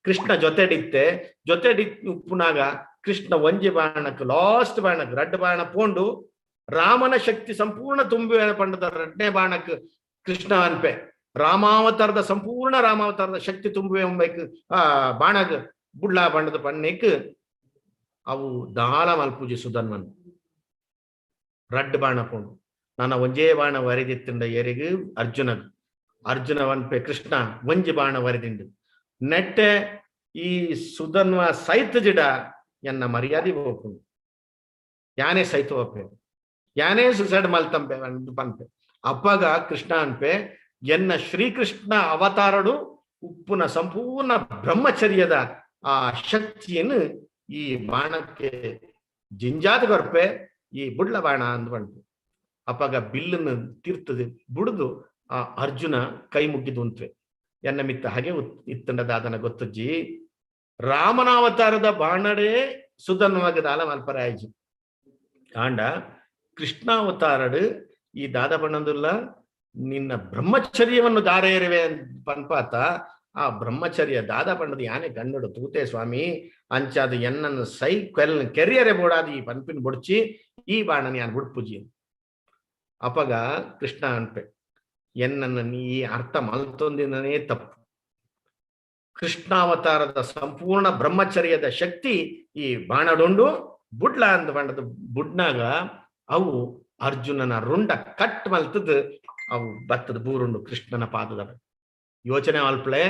ಕೃಷ್ಣ ಜೊತೆಡಿತ್ತೆ ಜೊತೆಡಿ ಉಪ್ಪುನಾಗ ಕೃಷ್ಣ ಒಂಜಿ ಬಾಣಕ್ಕೆ ಲಾಸ್ಟ್ ಬಾಣಕ್ಕೆ ರಡ್ಡು ಬಾಣ ಪೋಂಡು ರಾಮನ ಶಕ್ತಿ ಸಂಪೂರ್ಣ ತುಂಬಿ ಪಂಡದ ರಡ್ನೇ ಬಾಣಕ್ಕೆ ಕೃಷ್ಣ ಅನ್ಪೆ ರಾಮಾವತಾರದ ಸಂಪೂರ್ಣ ರಾಮಾವತಾರದ ಶಕ್ತಿ ತುಂಬುವೆ ಎಂಬೈಕ್ ಆ ಬಾಣಗ್ ಬುಡ್ಲಾ ಬಣ್ಣದ ಪಣ್ಣೆಕ್ ಅವು ದಾಲ ಮಲ್ಪೂಜಿ ಸುಧನ್ವನ್ ರಡ್ಡು ಬಾಣ ಪೋಂಡು. ನನ್ನ ಒಂಜೇ ಬಾಣ ವರಿದಿತ್ತಂಡ ಏರಿಗು ಅರ್ಜುನಗ್ ಅರ್ಜುನ ವನ್ಪೆ ಕೃಷ್ಣ ಒಂಜಿ ಬಾಣ ವರಿದಿಂಡು ನೆಟ್ಟೆ ಈ ಸುಧನ್ವ ಸೈತ ಜಿಡ ಎನ್ನ ಮರ್ಯಾದೆ ಹೋಗ್ಕೊಂಡು ಯಾನೇ ಸೈತ ಹೋಗ್ಪೆ ಯಾನೇ ಸುಸೈಡ್ ಮಲ್ತಂಪೆ ಪನ್ಪೆ. ಅಪ್ಪಗ ಕೃಷ್ಣ ಅನ್ಪೆ ಎನ್ನ ಶ್ರೀಕೃಷ್ಣ ಅವತಾರಡು ಉಪ್ಪುನ ಸಂಪೂರ್ಣ ಬ್ರಹ್ಮಚರ್ಯದ ಆ ಶಕ್ತಿಯನ್ನು ಈ ಬಾಣಕ್ಕೆ ಜಿಂಜಾದ ಕೊರ್ಪೆ ಈ ಬುಡ್ಲ ಬಾಣ ಅಂದ್ ಬಂತು. ಅಪ್ಪಗ ಬಿಲ್ಲನ್ನು ತೀರ್ತದೆ ಬುಡ್ದು ಆ ಅರ್ಜುನ ಕೈ ಮುಗ್ಗಿದ್ದು ಉಂತ್ವೆ ಎನ್ನ ಮಿತ್ತ ಹಾಗೆ ಇತ್ತಂಡದಾದನ ಗೊತ್ತಜ್ಜಿ ರಾಮನಾವತಾರದ ಬಾಣಡೇ ಸುಧನ್ವಾಗದ ಅಲ ಮಲ್ಪರಾಯಜಿ ಆಂಡ ಕೃಷ್ಣಾವತಾರಡು ಈ ದಾದ ಬಣ್ಣದುಲ್ಲ ನಿನ್ನ ಬ್ರಹ್ಮಚರ್ಯವನ್ನು ದಾರೇರುವೆ ಪನ್ಪಾತ ಆ ಬ್ರಹ್ಮಚರ್ಯ ದಾದ ಬಣ್ಣದ ಯಾನೆ ಕಣ್ಣುಡು ತೂತೆ ಸ್ವಾಮಿ ಅಂಚಾದ ಎನ್ನನ್ನು ಸೈ ಕೆಲ್ ಕೆರಿಯರೆ ಬೋಡಾದ ಈ ಪನ್ಪಿನ ಬುಡ್ಚಿ ಈ ಬಾಣನ ಯಾನ್ ಬುಡ್ಪುಜಿ. ಅಪಗ ಕೃಷ್ಣ ಅನ್ಪೆ ಎನ್ನನ್ನು ನೀ ಅರ್ಥ ಮಲ್ತೊಂದಿನೇ ತಪ್ಪು. ಕೃಷ್ಣಾವತಾರದ ಸಂಪೂರ್ಣ ಬ್ರಹ್ಮಚರ್ಯದ ಶಕ್ತಿ ಈ ಬಾಣಡುಂಡು ಬುಡ್ಲ ಅಂದ ಬಣ್ಣದ ಬುಡ್ನಾಗ ಅವು ಅರ್ಜುನನ ರುಂಡ ಕಟ್ ಮಲ್ತದ ಅವು ಬತ್ತದ ಬೂರುಂಡು ಕೃಷ್ಣನ ಪಾದದ. ಯೋಚನೆ ಮಲ್ಪಳೆ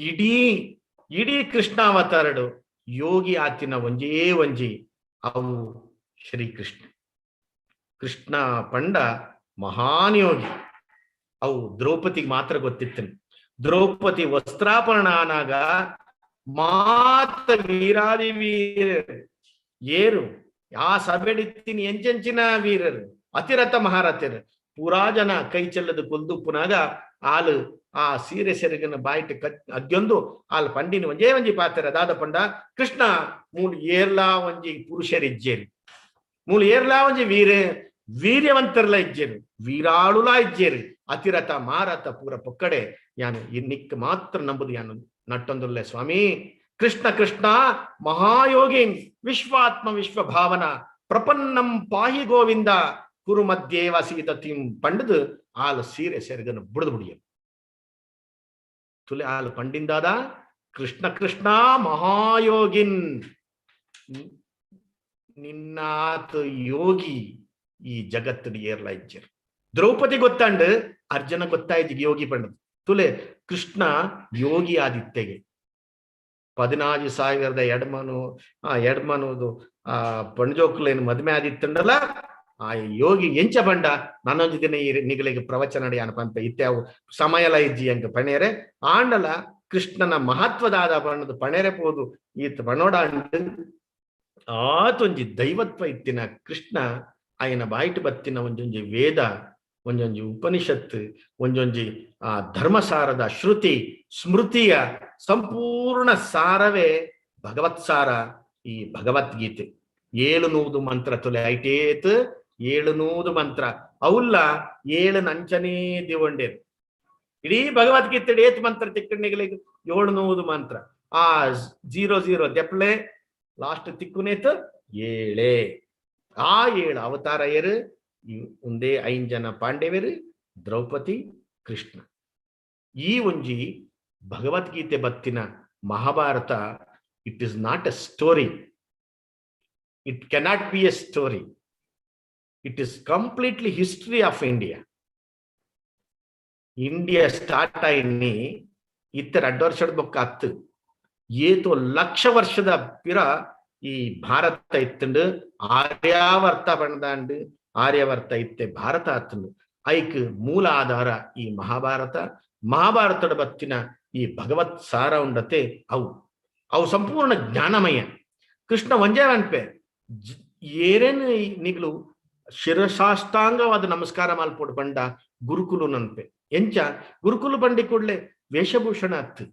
ಇಡೀ ಇಡೀ ಕೃಷ್ಣಾವತಾರಡು ಯೋಗಿ ಆತಿನ ಒಂಜೇ ಒಂಜಿ ಅವು ಶ್ರೀಕೃಷ್ಣ. ಕೃಷ್ಣ ಪಂಡ ಮಹಾನ್ ಯೋಗಿ. ಅವು ದ್ರೌಪದಿಗೆ ಮಾತ್ರ ಗೊತ್ತಿತ್ತು. ದ್ರೌಪದಿ ವಸ್ತ್ರಾಪರಣ ಆನಾಗ ಮಾತ ವೀರಾದಿ ವೀರರು ಏರು ಆ ಸಭೆಡಿತ್ತಿನ ಎಂಚೆಂಚಿನ ವೀರರು ಅತಿರಥ ಮಹಾರಥರು ಪೂರಾ ಜನ ಕೈ ಚೆಲ್ಲದ ಕೊಲ್ದುಪ್ಪುನಾಗ ಆಲು ಆ ಸೀರೆ ಸೆರಗನ ಬಾಯಿಟ್ ಕಟ್ ಅಗ್ಯೊಂದು ಆಲ್ ಪಂಡಿನ ಒಂಜೇ ಒಂಜಿ ಪಾತ್ರ ದಾದ ಪಂಡ ಕೃಷ್ಣ ಮೂಲು ಏರ್ಲಾ ಒಂಜಿ ಪುರುಷರಿಜ್ಜೇರು, ಮೂಲು ಏರ್ಲಾ ಒಂಜಿ ವೀರ ವೀರ್ಯವಂತರ್ಲ ಇಜ್ಜೇರು, ವೀರಾಳುಲಾ ಇಜ್ಜೇರು, ಅತಿರಥ ಮಾರಥ ಪೂರ ಪೊಕ್ಕಡೆ ಯಾನು ನಿಕ್ ಮಾತ್ರ ನಂಬುದು ಯಾನು ನಟ್ಟೊಂದುಲ್ಲೆ ಸ್ವಾಮಿ. ಕೃಷ್ಣ ಕೃಷ್ಣ ಮಹಾಯೋಗಿ ವಿಶ್ವಾತ್ಮ ವಿಶ್ವ ಭಾವನ ಪ್ರಪನ್ನಂ ಪಾಹಿ ಗೋವಿಂದ ಕುರು ಮಧ್ಯೇವ ಸೀತತಿಂ ಪಂಡದು ಆಲು ಸೀರೆ ಸೆರಗನ್ನು ಬುಡದು ಬುಡಿಯ ತುಲೆ ಆಲು ಪಂಡಿಂದಾದ ಕೃಷ್ಣ ಕೃಷ್ಣ ಮಹಾಯೋಗಿನ್ ನಿನ್ನಾತ ಯೋಗಿ ಈ ಜಗತ್ತು ಏರ್ಲ ಇಜ್ಜರು. ದ್ರೌಪದಿ ಗೊತ್ತಾಂಡು ಅರ್ಜುನ ಗೊತ್ತಾಯ್ತು ಯೋಗಿ ಪಂಡದು. ತುಲೆ ಕೃಷ್ಣ ಯೋಗಿ ಆದಿತ್ಯಗೆ 14,000 ಎಡ್ಮನು ಆ ಎಡ್ಮನುದು ಆ ಪಂಡ್ಜೋಕ್ಲೇನು ಮದ್ಮೆ ಆದಿತ್ತಂಡಲ್ಲ ಆ ಯೋಗಿ ಎಂಚ ಬಂಡ ನಾನೊಂದು ದಿನ ಈ ನಿಗಲಿಗೆ ಪ್ರವಚನ ಅನ್ಪ ಪಂಪ ಇತ್ಯಾವು ಸಮಯಲ ಇಜ್ಜಿ ಅಂಕ ಪಣೇರೆ ಆಂಡಲ ಕೃಷ್ಣನ ಮಹತ್ವದಾದ ಬಣ್ಣದ ಪಣೇರೆ ಪೋದು ಈತ ಬಣ್ಣೋಡ ಅಂಡು ಆತೊಂಜಿ ದೈವತ್ವ ಇತ್ತಿನ ಕೃಷ್ಣ ಆಯನ ಬಾಯಿಟ್ ಬತ್ತಿನ ಒಂಜೊಂಜಿ ವೇದ ಒಂಜೊಂಜಿ ಉಪನಿಷತ್ತು ಒಂಜೊಂಜಿ ಆ ಧರ್ಮಸಾರದ ಶ್ರುತಿ ಸ್ಮೃತಿಯ ಸಂಪೂರ್ಣ ಸಾರವೇ ಭಗವತ್ಸಾರ ಈ ಭಗವದ್ಗೀತೆ. 700 ಮಂತ್ರ ತುಲೆ ಐಟೇತ್ 700 ಮಂತ್ರ ಅವುಲ್ಲ 7 ನಂಚನೇ ದಿವಂಡೇರು. ಇಡೀ ಭಗವದ್ಗೀತೆ ಏತ್ ಮಂತ್ರ ತಿಕ್ಕಣಿಗಳಿಗೆ 700 ಮಂತ್ರ. ಆ 0 0 ದೆಪ್ಲೆ ಲಾಸ್ಟ್ ತಿಕ್ಕುನೇತ್ 7. ಆ 7 ಅವತಾರ ಏರು ಒಂದೇ 5 ಜನ ಪಾಂಡವರು, ದ್ರೌಪದಿ, ಕೃಷ್ಣ. ಈ ಒಂಜಿ ಭಗವದ್ಗೀತೆ ಬತ್ತಿನ Mahabharata it is not a story, it cannot be a story, it is completely history of India. India start ಆಯ್ನಿ ಇತ್ತ 2 ವರ್ಷದ ಬೊಕ್ಕ ಹತ್ತು ಏತೋ ಲಕ್ಷ ವರ್ಷದ ಪಿರ ಈ ಭಾರತ ಇತ್ತಂಡು ಆರ್ಯಾವರ್ತ ಬಣ್ಣದಾಂಡು ಆರ್ಯವರ್ತ ಇತ್ತೆ ಭಾರತ ಆತಂಡು. ಐಕ್ ಮೂಲ ಆಧಾರ ಈ ಮಹಾಭಾರತ. ಮಹಾಭಾರತದ ಬತ್ತಿನ ಈ ಭಗವತ್ ಸಾರ ಉಂಡತೆ ಅವು ಅವು ಸಂಪೂರ್ಣ ಜ್ಞಾನಮಯ. ಕೃಷ್ಣ ಒಂಜೇ ಅನ್ಪೆ ಏರೇನು ನಿಗ್ಲು ಶಿರಸಾಷ್ಟಾಂಗವಾದ ನಮಸ್ಕಾರ ಮಾಲ್ಪೋಡು ಬಂಡ ಗುರುಕುಲು ನನ್ಪೆ. ಎಂಚ ಗುರುಕುಲು ಬಂಡಿ ಕೂಡ್ಲೆ ವೇಷಭೂಷಣ ಅತ್ತು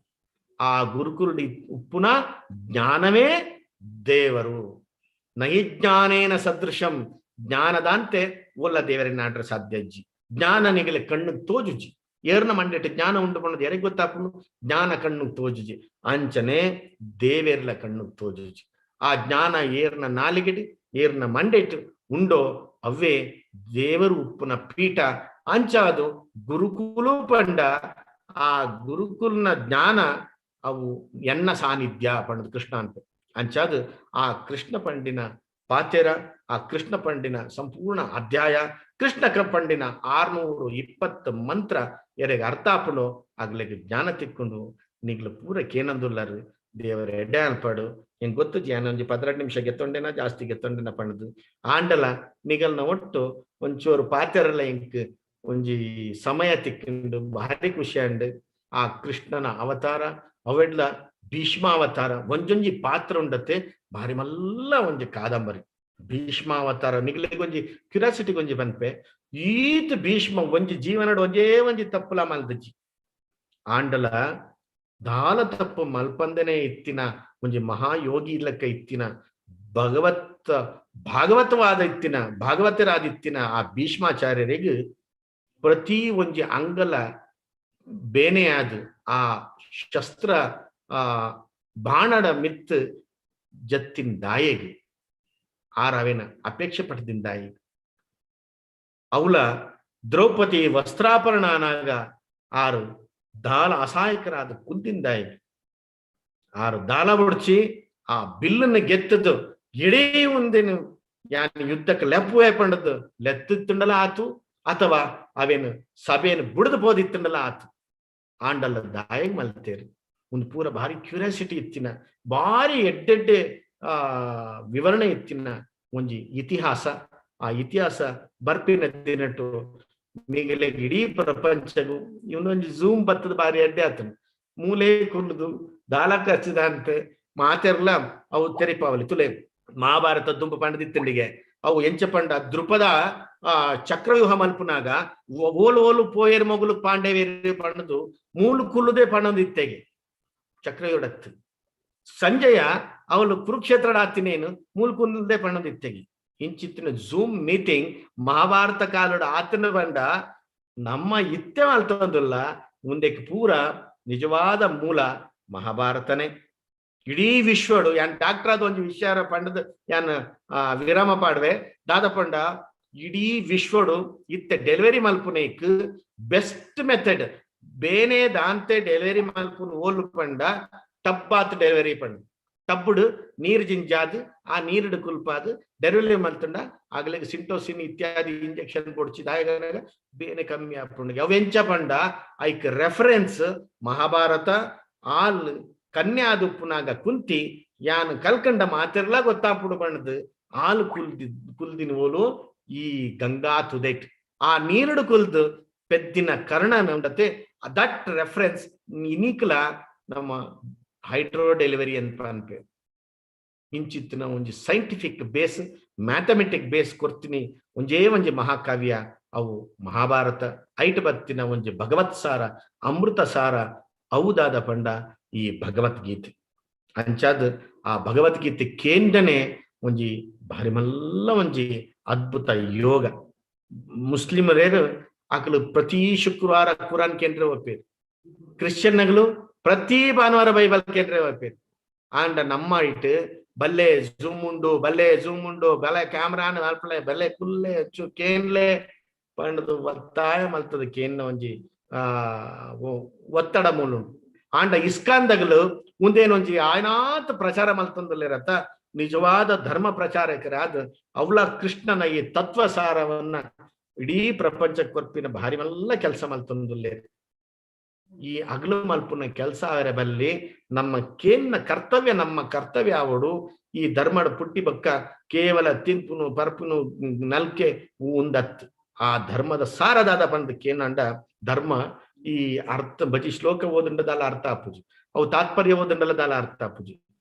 ಆ ಗುರುಕುಲು ಉಪ್ಪುನ ಜ್ಞಾನವೇ ದೇವರು. ನೈಜ್ಞಾನೇನ ಸದೃಶಂ ಜ್ಞಾನದಾಂತೆ ಒಲ್ಲ ದೇವರಿನ ಆಡ್ರೆ ಸಾಧ್ಯ ಅಜ್ಜಿ. ಜ್ಞಾನ ನಿಗಲೆ ಕಣ್ಣು ತೋಜುಜಿ. ಏರ್ನ ಮಂಡೆಟ್ ಜ್ಞಾನ ಉಂಡು ಪಣ್ಣದು ಯಾರಿಗೆ ಗೊತ್ತಾಪುಂಡು? ಜ್ಞಾನ ಕಣ್ಣು ತೋಜುಜಿ. ಅಂಚನೆ ದೇವೇರ್ಲ ಕಣ್ಣು ತೋಜುಜಿ. ಆ ಜ್ಞಾನ ಏರ್ನ ನಾಲಿಗೆಡು ಏರ್ನ ಮಂಡೆಟ್ ಉಂಡೋ ಅವೇ ದೇವರು ಉಪ್ಪುನ ಪೀಠ. ಅಂಚಾದು ಗುರುಕುಲು ಪಂಡ ಆ ಗುರುಕುಲ್ನ ಜ್ಞಾನ ಅವು ಎನ್ನ ಸಾನ್ನಿಧ್ಯ ಪಂಡದು ಕೃಷ್ಣ ಅಂತ. ಅಂಚಾದು ಆ ಕೃಷ್ಣ ಪಂಡಿನ ಪಾತೆರ, ಆ ಕೃಷ್ಣ ಪಂಡಿನ ಸಂಪೂರ್ಣ ಅಧ್ಯಾಯ, ಕೃಷ್ಣ ಪಂಡಿನ 620 ಮಂತ್ರ ಎರೆಗೆ ಅರ್ಥ ಆಪುಂಡು ಆಗ್ಲಿಗೆ ಜ್ಞಾನ ತಿಕ್ಕೊಂಡು ನಿಗ್ಲು ಪೂರ ಕೇನಂದುಲ್ಲರು ದೇವರ ಎಡ್ಡೆ ಅನ್ಪಾಡು. ಹೆಂಗ್ ಗೊತ್ತು ಜ್ಞಾನ ಒಂಜಿ 12 ನಿಮಿಷ ಗೆತ್ತೊಂಡೆನ ಜಾಸ್ತಿ ಗೆತ್ತೊಂಡೆನ ಪಣದು ಆಂಡಲ ನಿಗಲ್ನ ಒಟ್ಟು ಒಂಚೂರು ಪಾತೆರಲ್ಲ ಇಂಕ್ ಒಂಜಿ ಸಮಯ ತಿಕ್ಕೊಂಡು ಭಾರಿ ಖುಷಿ ಅಂಡ್. ಆ ಕೃಷ್ಣನ ಅವತಾರ ಅವೆಡ್ಲ ಭೀಷ್ಮಾವತಾರ ಒಂಜೊಂಜಿ ಪಾತ್ರ ಉಂಡತೆ ಭಾರಿ ಮಲ್ಲ ಒಂಜಿ ಕಾದಂಬರಿ ಭೀಷ್ಮಾವತಾರ. ನಿಗ್ಲಿಗೆ ಒಂಜಿ ಕ್ಯೂರಿಯಾಸಿಟಿ ಒಂಜಿ ಪನ್ಪೆ ಈತ್ ಭೀಷ್ಮ ಒಂಜಿ ಜೀವನಡ್ ಒಂಜೇ ಒಂಜಿ ತಪ್ಪುಲ ಮಲ್ದಜಿ ಆಂಡಲ ದಾಲ ತಪ್ಪು ಮಲ್ಪಂದನೆ ಇತ್ತಿನ ಒಂಜಿ ಮಹಾಯೋಗಿ ಇಲ್ಲಕ್ಕ ಇತ್ತಿನ ಭಗವತ್ ಭಾಗವತವಾದ ಇತ್ತಿನ ಭಾಗವತರಾದಿತ್ತಿನ ಆ ಭೀಷ್ಮಾಚಾರ್ಯರಿಗೆ ಪ್ರತಿ ಒಂಜಿ ಅಂಗಲ ಬೇನೆಯಾದ ಆ ಶಸ್ತ್ರ ಆ ಬಾಣಡ ಮಿತ್ ಜತ್ತಿನ ದಾಯೆಗೆ ಆರವೇನ ಅಪೇಕ್ಷೆ ಪಟ್ಟದಿಂದಾಯಿ ಅವಳ ದ್ರೌಪದಿ ವಸ್ತ್ರಾಪರಣ ಅನಾಗ ಆರು ದಾಲ ಅಸಹಾಯಕರಾದ ಕುಂದಿಂದಾಯಿ ಆರು ದಾಲ ಬುಡ್ಚಿ ಆ ಬಿಲ್ಲನ್ನು ಗೆತ್ತದ್ದು ಇಡೀ ಒಂದೇನು ಯಾನ್ ಯುದ್ಧಕ್ಕೆ ಲೆಪ್ಪುವೆ ಪಂಡದ್ದು ಲೆತ್ತಿತ್ತುಂಡಲ ಆತು ಅಥವಾ ಅವೇನು ಸಭೆಯನ್ನು ಬುಡದು ಬೋದಿತ್ತುಂಡಲ ಆತು ಆಂಡಲ್ಲ ದಾಯಗ್ ಮಲ್ತೇರು. ಒಂದು ಪೂರ ಭಾರಿ ಕ್ಯೂರಿಯಾಸಿಟಿ ಇತ್ತಿನ, ಭಾರಿ ಎಡ್ಡೆಡ್ಡೆ ವಿವರಣೆ ಇತ್ತಿನ ಒಂಜಿ ಇತಿಹಾಸ. ಆ ಇತಿಹಾಸ ಬರ್ಪಿನ ದಿನಟು ಮಿಗಲೆ ಇಡೀ ಪ್ರಪಂಚಗು ಇವನೊಂಜಿ ಝೂಮ್ ಬತ್ತದ ಬಾರಿ ಅಡ್ಡೆ ಆತನು ಮೂಲೆ ಕುಲ್ಲುದು ದಾಲ ಖರ್ಚದಂತೆ ಮಾತೆರ್ಲ ಅವು ತೆರಿಪಾವಲಿ ತುಲೆ. ಮಹಾಭಾರತ ದುಂಬು ಪಂಡದಿತ್ತಂಡಿಗೆ ಅವು ಎಂಚ ಪಂಡ ದೃಪದ ಚಕ್ರವ್ಯೂಹ ಮಲ್ಪುನಾಗ ಓಲು ಓಲು ಪೋಯರ್ ಮೊಗುಲು ಪಾಂಡವೇರು ಪಂಡದು ಮೂಲು ಕುಲ್ಲುದೇ ಪಂಡೊಂದು ಇತ್ತೆಗೆ ಚಕ್ರವ್ಯೂಹಡತ್ತು. ಸಂಜಯ ಅವಳು ಕುರುಕ್ಷೇತ್ರ ಆತಿನೇನು ಮೂಲು ಕುಲ್ಲುದೇ ಪಂಡೊಂದು ಇತ್ತೆಗೆ. ಇಂಚಿತ್ತಿನ ಝೂಮ್ ಮೀಟಿಂಗ್ ಮಹಾಭಾರತ ಕಾಲದ ಆತನ ಬಂಡ ನಮ್ಮ ಇತ್ತೆ ಮಲ್ತೊಂದುಲ್ಲ. ಮುಂದಕ್ಕೆ ಪೂರ ನಿಜವಾದ ಮೂಲ ಮಹಾಭಾರತನೇ. ಇಡೀ ವಿಶ್ವಡು ಯಾನ್ ಡಾಕ್ಟರ್ ಆದ ಒಂಜಿ ವಿಷಯ ಪಂಡದ ಯಾನ್ ವಿರಾಮ ಪಾಡ್ವೆ. ದಾದ ಪಂಡ ಇಡೀ ವಿಶ್ವಡು ಇತ್ತೆ ಡೆಲಿವರಿ ಮಲ್ಪುನೇಕ್ ಬೆಸ್ಟ್ ಮೆಥಡ್ ಬೇನೆ ದಾಂತೆ ಡೆಲಿವರಿ ಮಲ್ಪುನ ಓಲು ಪಂಡ ಟಬ್ಬಾತ್ ಡೆಲಿವರಿ ಪಂಡ. ಟಬ್ಬುಡು ನೀರು ಜಿಂಜಾದ್ ಆ ನೀರುಡು ಕುಲ್ಪಾದ್ ಡೆಲಿವರಿ ಮಲ್ತುಂಡ ಆಗಲಿಗೆ ಸಿಂಟೋಸಿನ್ ಇತ್ಯಾದಿ ಇಂಜೆಕ್ಷನ್ ಕೊಡ್ಚಿ ದಾಯಗನಾಗ ಬೇನೆ ಕಮ್ಮಿ ಆಪುಂಡು. ಅವು ಎಂಚ ಪಂಡ ಐಕ್ ರೆಫರೆನ್ಸ್ ಮಹಾಭಾರತ. ಆಲ್ ಕನ್ಯಾದುಪ್ಪುನಾಗ ಕುಂತಿ ಯಾನ್ ಕಲ್ಕಂಡ ಮಾತೆರ್ಲಾ ಗೊತ್ತಾಪುಡು ಬಣ್ಣದು ಆಲ್ ಕುಲ್ದಿ ಕುಲ್ದಿನ ಓಲು ಈ ಗಂಗಾ ತುದೆಟ್ ಆ ನೀರುಡು ಕುಲ್ದು ಪೆದ್ದಿನ ಕರ್ಣ ಉಂಡತೆ. That reference ಇನಿಕ್ಲ ನಮ್ಮ ಹೈಡ್ರೋ ಡೆಲಿವರಿ ಅಂತ ಅನ್ಪೆ. ಇಂಚಿತ್ತಿನ ಒಂಜಿ ಸೈಂಟಿಫಿಕ್ ಬೇಸ್, ಮ್ಯಾಥಮೆಟಿಕ್ ಬೇಸ್ ಕೊರ್ತೀನಿ ಒಂಜೇ ಒಂಜಿ ಮಹಾಕಾವ್ಯ ಅವು ಮಹಾಭಾರತ. ಐಟ್ ಬತ್ತಿನ ಒಂಜಿ ಭಗವತ್ ಸಾರ, ಅಮೃತ ಸಾರ ಅವುದಾದ ಪಂಡ ಈ ಭಗವದ್ಗೀತೆ. ಅಂಚಾದ್ ಆ ಭಗವದ್ಗೀತೆ ಕೇಂದ್ರನೆ ಒಂಜಿ ಭಾರಿ ಮಲ್ಲ ಒಂಜಿ ಅದ್ಭುತ ಯೋಗ. ಮುಸ್ಲಿಮರೇರು ಆಕಲು ಪ್ರತಿ ಶುಕ್ರವಾರ ಕುರಾನ್ ಕೇಂದ್ರ ಒಪ್ಪೇರು, ಕ್ರಿಶ್ಚಿಯನ್ಗಳು ಪ್ರತಿ ಭಾನುವಾರ ಬೈಬಲ್ ಕೇಂದ್ರ ಒಪ್ಪೇರು. ಆಂಡ ನಮ್ಮ ಇಟ್ಟು ಬಲ್ಲೆ ಜೂಮ್ ಉಂಡು, ಬಲ್ಲೆ ಜೂಮ್ ಉಂಡು, ಬಲೆ ಕ್ಯಾಮ್ರಾನ್ ಮಲ್ಪಲೆ, ಬಲ್ಲೆ ಕುಲ್ಲೆ ಚು ಕೇನ್ಲೆ ಪಂಡದು ಒತ್ತಾಯ ಮಲ್ತದ ಕೇನ್ನ ಒಂಜಿ ಒತ್ತಡ ಮೂಲುಂಡು. ಆಂಡ ಇಸ್ಕಾಂದಗಲು ಮುಂದೇನೊಂಜಿ ಆಯ್ನಾತ್ ಪ್ರಚಾರ ಮಲ್ತಂದಲ್ಲಿರತ್ತ ನಿಜವಾದ ಧರ್ಮ ಪ್ರಚಾರಕರಾದ ಅವಳ ಕೃಷ್ಣನ ಈ ತತ್ವಸಾರವನ್ನ ಇಡೀ ಪ್ರಪಂಚಕ್ಕೆ ಕೊರ್ಪಿನ ಭಾರಿ ಮಲ್ಲ ಕೆಲಸ ಮಲ್ತಂದುಲ್ಲೆ. ಈ ಅಗಲು ಮಲ್ಪುನ ಕೆಲಸ ಅವರ ಬಲ್ಲಿ ನಮ್ಮ ಕೇನ್ನ ಕರ್ತವ್ಯ, ನಮ್ಮ ಕರ್ತವ್ಯ ಅವಡು ಈ ಧರ್ಮದ ಪುಟ್ಟಿ ಬಕ್ಕ ಕೇವಲ ತಿನ್ಪುನು ಪರ್ಪುನು ನಲ್ಕೆ ಉಂದತ್ ಆ ಧರ್ಮದ ಸಾರದಾದ ಬಂದ ಕೇನಂಡ ಧರ್ಮ ಈ ಅರ್ಥ ಬಜಿ ಶ್ಲೋಕ ಓದುಂಡದಾಲ ಅರ್ಥ ಆಪುಜಿ, ಅವು ತಾತ್ಪರ್ಯ ಓದುಂಡಲದಾಲ ಅರ್ಥ ಆಪುಜಿ.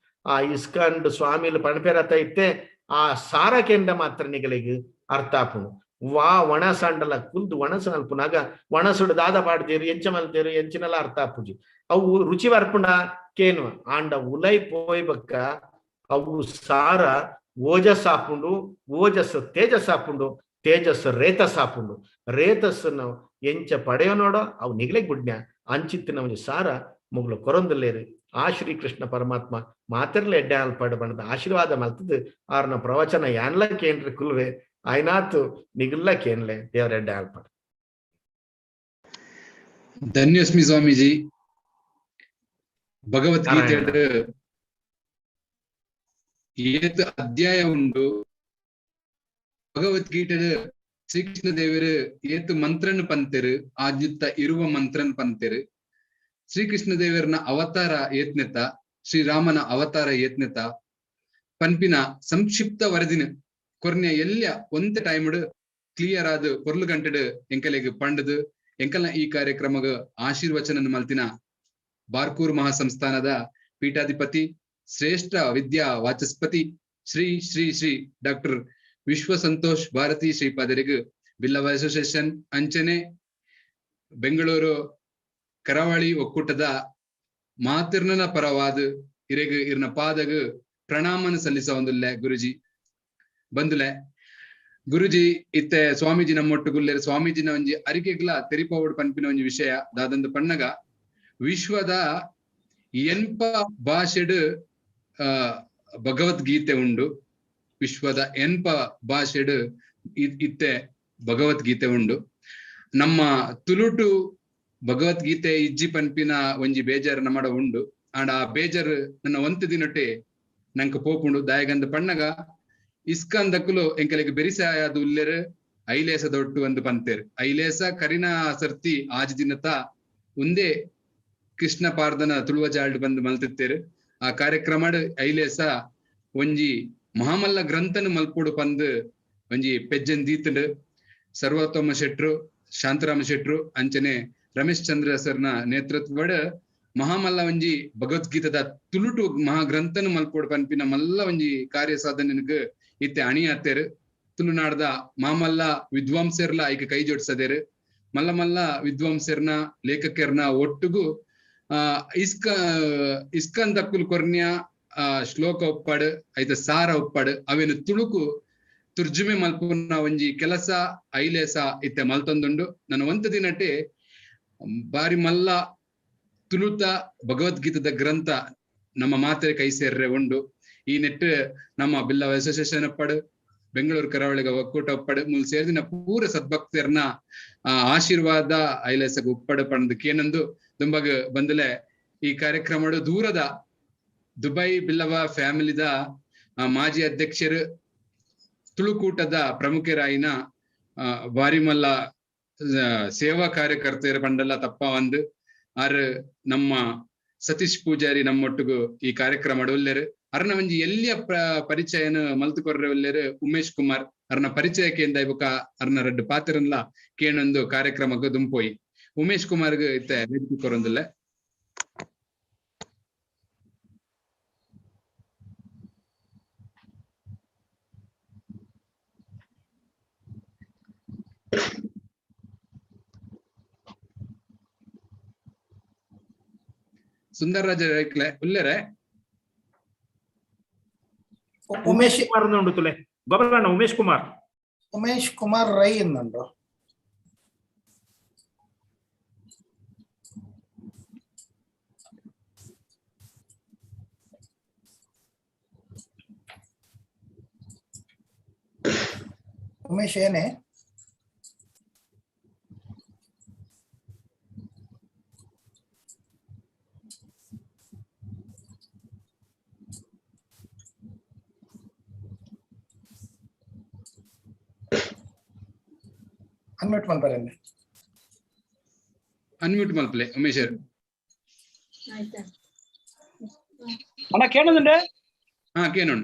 ಆ ಇಸ್ಕಾಂಡ್ ಸ್ವಾಮಿಲು ಪಣಪೇರತ ಇತ್ತೆ ಆ ಸಾರ ಕೇಂದ್ರ ಮಾತ್ರ ನಿಗಲಿಗೆ ಅರ್ಥ ಆಪುನು. ವಾ ಒಣಸಂಡಲ ಕುಲ್ದು ಒಣಸು ಅಲ್ಪುನಾಗ ಒಣಸುಡು ದಾದ ಪಾಡ್ತೇರು ಎಂಚ ಮಲ್ತೇರು ಎಂಚಿನಲ ಅರ್ಥ ಆಪುಜಿ. ಅವು ರುಚಿ ಬರ್ಪುಂಡ ಕೇನು ಆಂಡ ಉಲೈ ಪೋಯ್ ಬಕ್ಕ ಅವು ಸಾರ ಓಜಸ್ ಆಪುಂಡು, ಓಜಸ್ ತೇಜಸ್ ಆಪುಂಡು, ತೇಜಸ್ ರೇತಸ್ ಆಪುಂಡು. ರೇತಸ್ಸನ್ನು ಎಂಚ ಪಡೆಯೋ ನೋಡೋ ಅವು ನಿಗಲೆ ಗುಡ್ನ್ಯ ಅಂಚಿತ್ತಿನ ಒಂಜಿ ಸಾರ ಮುಗ್ಲು ಕೊರೊಂದುಲ್ಲೇರು. ಆ ಶ್ರೀಕೃಷ್ಣ ಪರಮಾತ್ಮ ಮಾತೆರ್ಲ ಎಡ್ಡೆ ಅಲ್ಪಾಡು ಬಣ್ಣದ ಆಶೀರ್ವಾದ ಮಲ್ತದ್ದು ಆರ್ನ ಪ್ರವಚನ ಯಾನ್ಲ ಕೇಂದ್ರ ಕುಲ್ವೆ ಆಯ್ನಾತು ನಿಗುಲ್ಲ ಕೇನ್ಲೆ ದೇವರ ಎಡ್ಡೆ ಅಲ್ಪಾಡು. ಧನ್ಯೋಸ್ಮಿ ಸ್ವಾಮೀಜಿ. ಭಗವದ್ಗೀತೆ ಏತ್ ಅಧ್ಯಾಯ ಉಂಡು, ಭಗವದ್ಗೀತೆ ಶ್ರೀಕೃಷ್ಣ ದೇವರು ಏತ್ ಮಂತ್ರನ್ ಪಂತೆರು, ಆದ್ಯುತ್ತ ಇರುವ ಮಂತ್ರನ್ ಪಂತೆರು. ಶ್ರೀಕೃಷ್ಣ ದೇವರನ ಅವತಾರ ಏತ್ನೆತ, ಶ್ರೀರಾಮನ ಅವತಾರ ಏತ್ನೆತ ಪನ್ಪಿನ ಸಂಕ್ಷಿಪ್ತ ವರದಿನ ಕೊರ್ನೆ ಎಲ್ಲ ಒಂತೆ ಟೈಮ್ಡ್ ಕ್ಲಿಯರ್ ಆದ್ ಪೊರ್ಲು ಗಂಟೆಡ್ ಎಂಕಲೆಗ್ ಪಂಡದು ಎಂಕಲ್ನ ಈ ಕಾರ್ಯಕ್ರಮಗ ಆಶೀರ್ವಚನ ಮಲ್ತಿನ ಬಾರ್ಕೂರ್ ಮಹಾಸಂಸ್ಥಾನದ ಪೀಠಾಧಿಪತಿ ಶ್ರೇಷ್ಠ ವಿದ್ಯಾ ವಾಚಸ್ಪತಿ ಶ್ರೀ ಶ್ರೀ ಶ್ರೀ ಡಾಕ್ಟರ್ ವಿಶ್ವ ಸಂತೋಷ್ ಭಾರತಿ ಶ್ರೀಪಾದರಿಗ್ ಬಿಲ್ಲವ ಅಸೋಸಿಯೇಷನ್ ಅಂಚನೆ ಬೆಂಗಳೂರು ಕರಾವಳಿ ಒಕ್ಕೂಟದ ಮಾತಿರ್ನನ ಪರವಾದ ಇರೆಗ್ ಇರ್ನ ಪಾದಗ್ ಪ್ರಣಾಮನ ಸಲ್ಲಿಸ ಒಂದುಲ್ಲೆ ಗುರುಜಿ ಬಂದುಲೆ. ಗುರುಜಿ ಇತ್ತೆ ಸ್ವಾಮೀಜಿ ನಮ್ಮೊಟ್ಟುಗುಲ್ಲೇರು. ಸ್ವಾಮೀಜಿನ ಒಂಜಿ ಅರಿಕೆಗ್ಲ ತೆರಿಪೋವಡ್ ಪನ್ಪಿನ ಒಂಜಿ ವಿಷಯ ದಾದಂದು ಪಣ್ಣಗ ವಿಶ್ವದ ಎನ್ಪ ಭಾಷೆಡ್ ಭಗವದ್ಗೀತೆ ಉಂಡು. ವಿಶ್ವದ ಎನ್ಪ ಭಾಷೆಡ್ ಇತ್ತೆ ಭಗವದ್ಗೀತೆ ಉಂಡು. ನಮ್ಮ ತುಳುಟು ಭಗವದ್ಗೀತೆ ಇಜ್ಜಿ ಪನ್ಪಿನ ಒಂಜಿ ಬೇಜಾರ್ ನಮ್ಮಡ ಉಂಡು. ಆಂಡ ಆ ಬೇಜಾರ್ ನನ್ನ ಒಂತೆ ದಿನಟೆ ನಂಕ ಪೋಪುಂಡು. ದಾಯಗಂದ ಪಣ್ಣಗ ಇಸ್ಕಾನ್ ದಕ್ಕುಲು ಎಂಕಲೆಗ್ ಬೆರಿಸಾಯದು ಉಲ್ಲೆರ್ ಐಲೇಸ ದೊಟ್ಟು ಒಂದು ಪಂತೇರ್. ಐಲೇಸ ಕರಿನ ಸರ್ತಿ ಆಜ್ ದಿನತ ಉಂದೇ ಕೃಷ್ಣ ಪಾರ್ದನ ತುಳುವ ಜಾಲ್ಡ್ ಬಂದ್ ಮಲ್ತಿತ್ತೇರು. ಆ ಕಾರ್ಯಕ್ರಮಡ್ ಐಲೇಸ ಒಂಜಿ ಮಹಾಮಲ್ಲ ಗ್ರಂಥನ ಮಲ್ಪುಡು ಪಂದ್ ಒಂಜಿ ಪೆಜ್ಜನ್ ದೀತುಂಡು. ಸರ್ವೋತ್ತಮ ಶೆಟ್ರು, ಶಾಂತರಾಮ ಶೆಟ್ರು ಅಂಚನೆ ರಮೇಶ್ ಚಂದ್ರ ಸರ್ನ ನೇತೃತ್ವಡ್ ಮಹಾಮಲ್ಲ ಒಂಜಿ ಭಗವದ್ಗೀತದ ತುಳುಟು ಮಹಾಗ್ರಂಥನ ಮಲ್ಪೋಡು ಪನ್ಪಿನ ಮಲ್ಲ ಒಂಜಿ ಕಾರ್ಯ ಸಾಧನೆಗ್ ಇತ್ತೆ ಅಣಿ ಆತೇರು. ತುಳುನಾಡ್ದ ಮಾಮಲ್ಲ ವಿದ್ವಾಂಸರ್ಲ ಐಕ ಕೈ ಜೋಡಿಸದೇರು. ಮಲ್ಲ ಮಲ್ಲ ವಿದ್ವಾಂಸರ್ನ ಲೇಖಕರ್ನ ಒಟ್ಟುಗು ಇಸ್ಕನ್ ದಕ್ಕುಲ್ ಕೊರ್ನ್ಯ ಶ್ಲೋಕ ಒಪ್ಪಾಡು ಐತ ಸಾರ ಒಪ್ಪಾಡು ಅವೇನು ತುಳುಕು ತುರ್ಜುಮೆ ಮಲ್ಪುನ ಒಂಜಿ ಕೆಲಸ ಐಲೇಸ ಇತ್ತೆ ಮಲ್ತೊಂದುಂಡು. ನನ್ನ ಒಂತ ದಿನಟೆ ಬಾರಿ ಮಲ್ಲ ತುಳುತ ಭಗವದ್ಗೀತದ ಗ್ರಂಥ ನಮ್ಮ ಮಾತ್ರೆ ಕೈ ಸೇರ್ರೆ ಉಂಡು. ಈ ನೆಟ್ ನಮ್ಮ ಬಿಲ್ಲವ ಅಸೋಸಿಯೇಷನ್ ಒಪ್ಪಡು, ಬೆಂಗಳೂರು ಕರಾವಳಿಗ ಒಕ್ಕೂಟ ಒಪ್ಪಡು, ಮುಲ್ ಸೇರ್ದಿನ ಪೂರ ಸದ್ಭಕ್ತರ್ನ ಆಶೀರ್ವಾದ ಐಲೇಸಗ್ ಉಪ್ಪಡು ಪಂದ್ ಕೇನಂದು ದುಂಬಗ್ ಬಂದಲೆ ಈ ಕಾರ್ಯಕ್ರಮಡು ದೂರದ ದುಬೈ ಬಿಲ್ಲವ ಫ್ಯಾಮಿಲಿದ ಮಾಜಿ ಅಧ್ಯಕ್ಷರು ತುಳುಕೂಟದ ಪ್ರಮುಖರಾಯಿನ ಬಾರಿಮಲ್ಲ ಸೇವಾ ಕಾರ್ಯಕರ್ತೆಯರ ಪಂಡಲ್ಲ ತಪ್ಪ ಒಂದು ಆರ್ ನಮ್ಮ ಸತೀಶ್ ಪೂಜಾರಿ ನಮ್ಮೊಟ್ಟಿಗೂ ಈ ಕಾರ್ಯಕ್ರಮ ಉಲ್ಲೇರು. ಅರ್ನ ಒಂಜಿ ಎಲ್ಲಿಯ ಪರಿಚಯನ ಮಲ್ತು ಕೊರ್ರೆ ಉಲ್ಲೇರು ಉಮೇಶ್ ಕುಮಾರ್. ಅರ್ನ ಪರಿಚಯಕ್ಕೆ ಎಂದ ಬೊಕ ಅರ್ನ ರಡ್ಡು ಪಾತ್ರನ್ಲ ಕೇಣೊಂದು ಕಾರ್ಯಕ್ರಮಕ್ಕೆ ದುಂಪೋಯಿ ಉಮೇಶ್ ಕುಮಾರ್ಗ್ ಇತ್ತೆ ವೇದಿಕೆ ಕೊರೊಂದುಲ್ಲ. ಸುಂದರರಾಜ ರೈಕ್ಲೆ ಉಲ್ಲೇರೆ. ಉಮೇಶ್ ಕುಮಾರ್ ಉಂಡು ತುಲೆ ಗೋಪಾಲಣ್ಣ. ಉಮೇಶ್ ಕುಮಾರ್, ಉಮೇಶ್ ಕುಮಾರ್ ರೈ എന്നുണ്ടോ? ಉಮೇಶ್ ಏನೇ? ಅನ್ಮ್ಯೂಟ್ ಮಲ್ಪರೆ. ಅನ್ಮ್ಯೂಟ್ ಮಲ್ಪಲೆ ಉಮೇಶ್. ಅಣ್ಣ ಕೇಳೋದುಂಡೆ? ಹಾ ಕೇನೋಣ.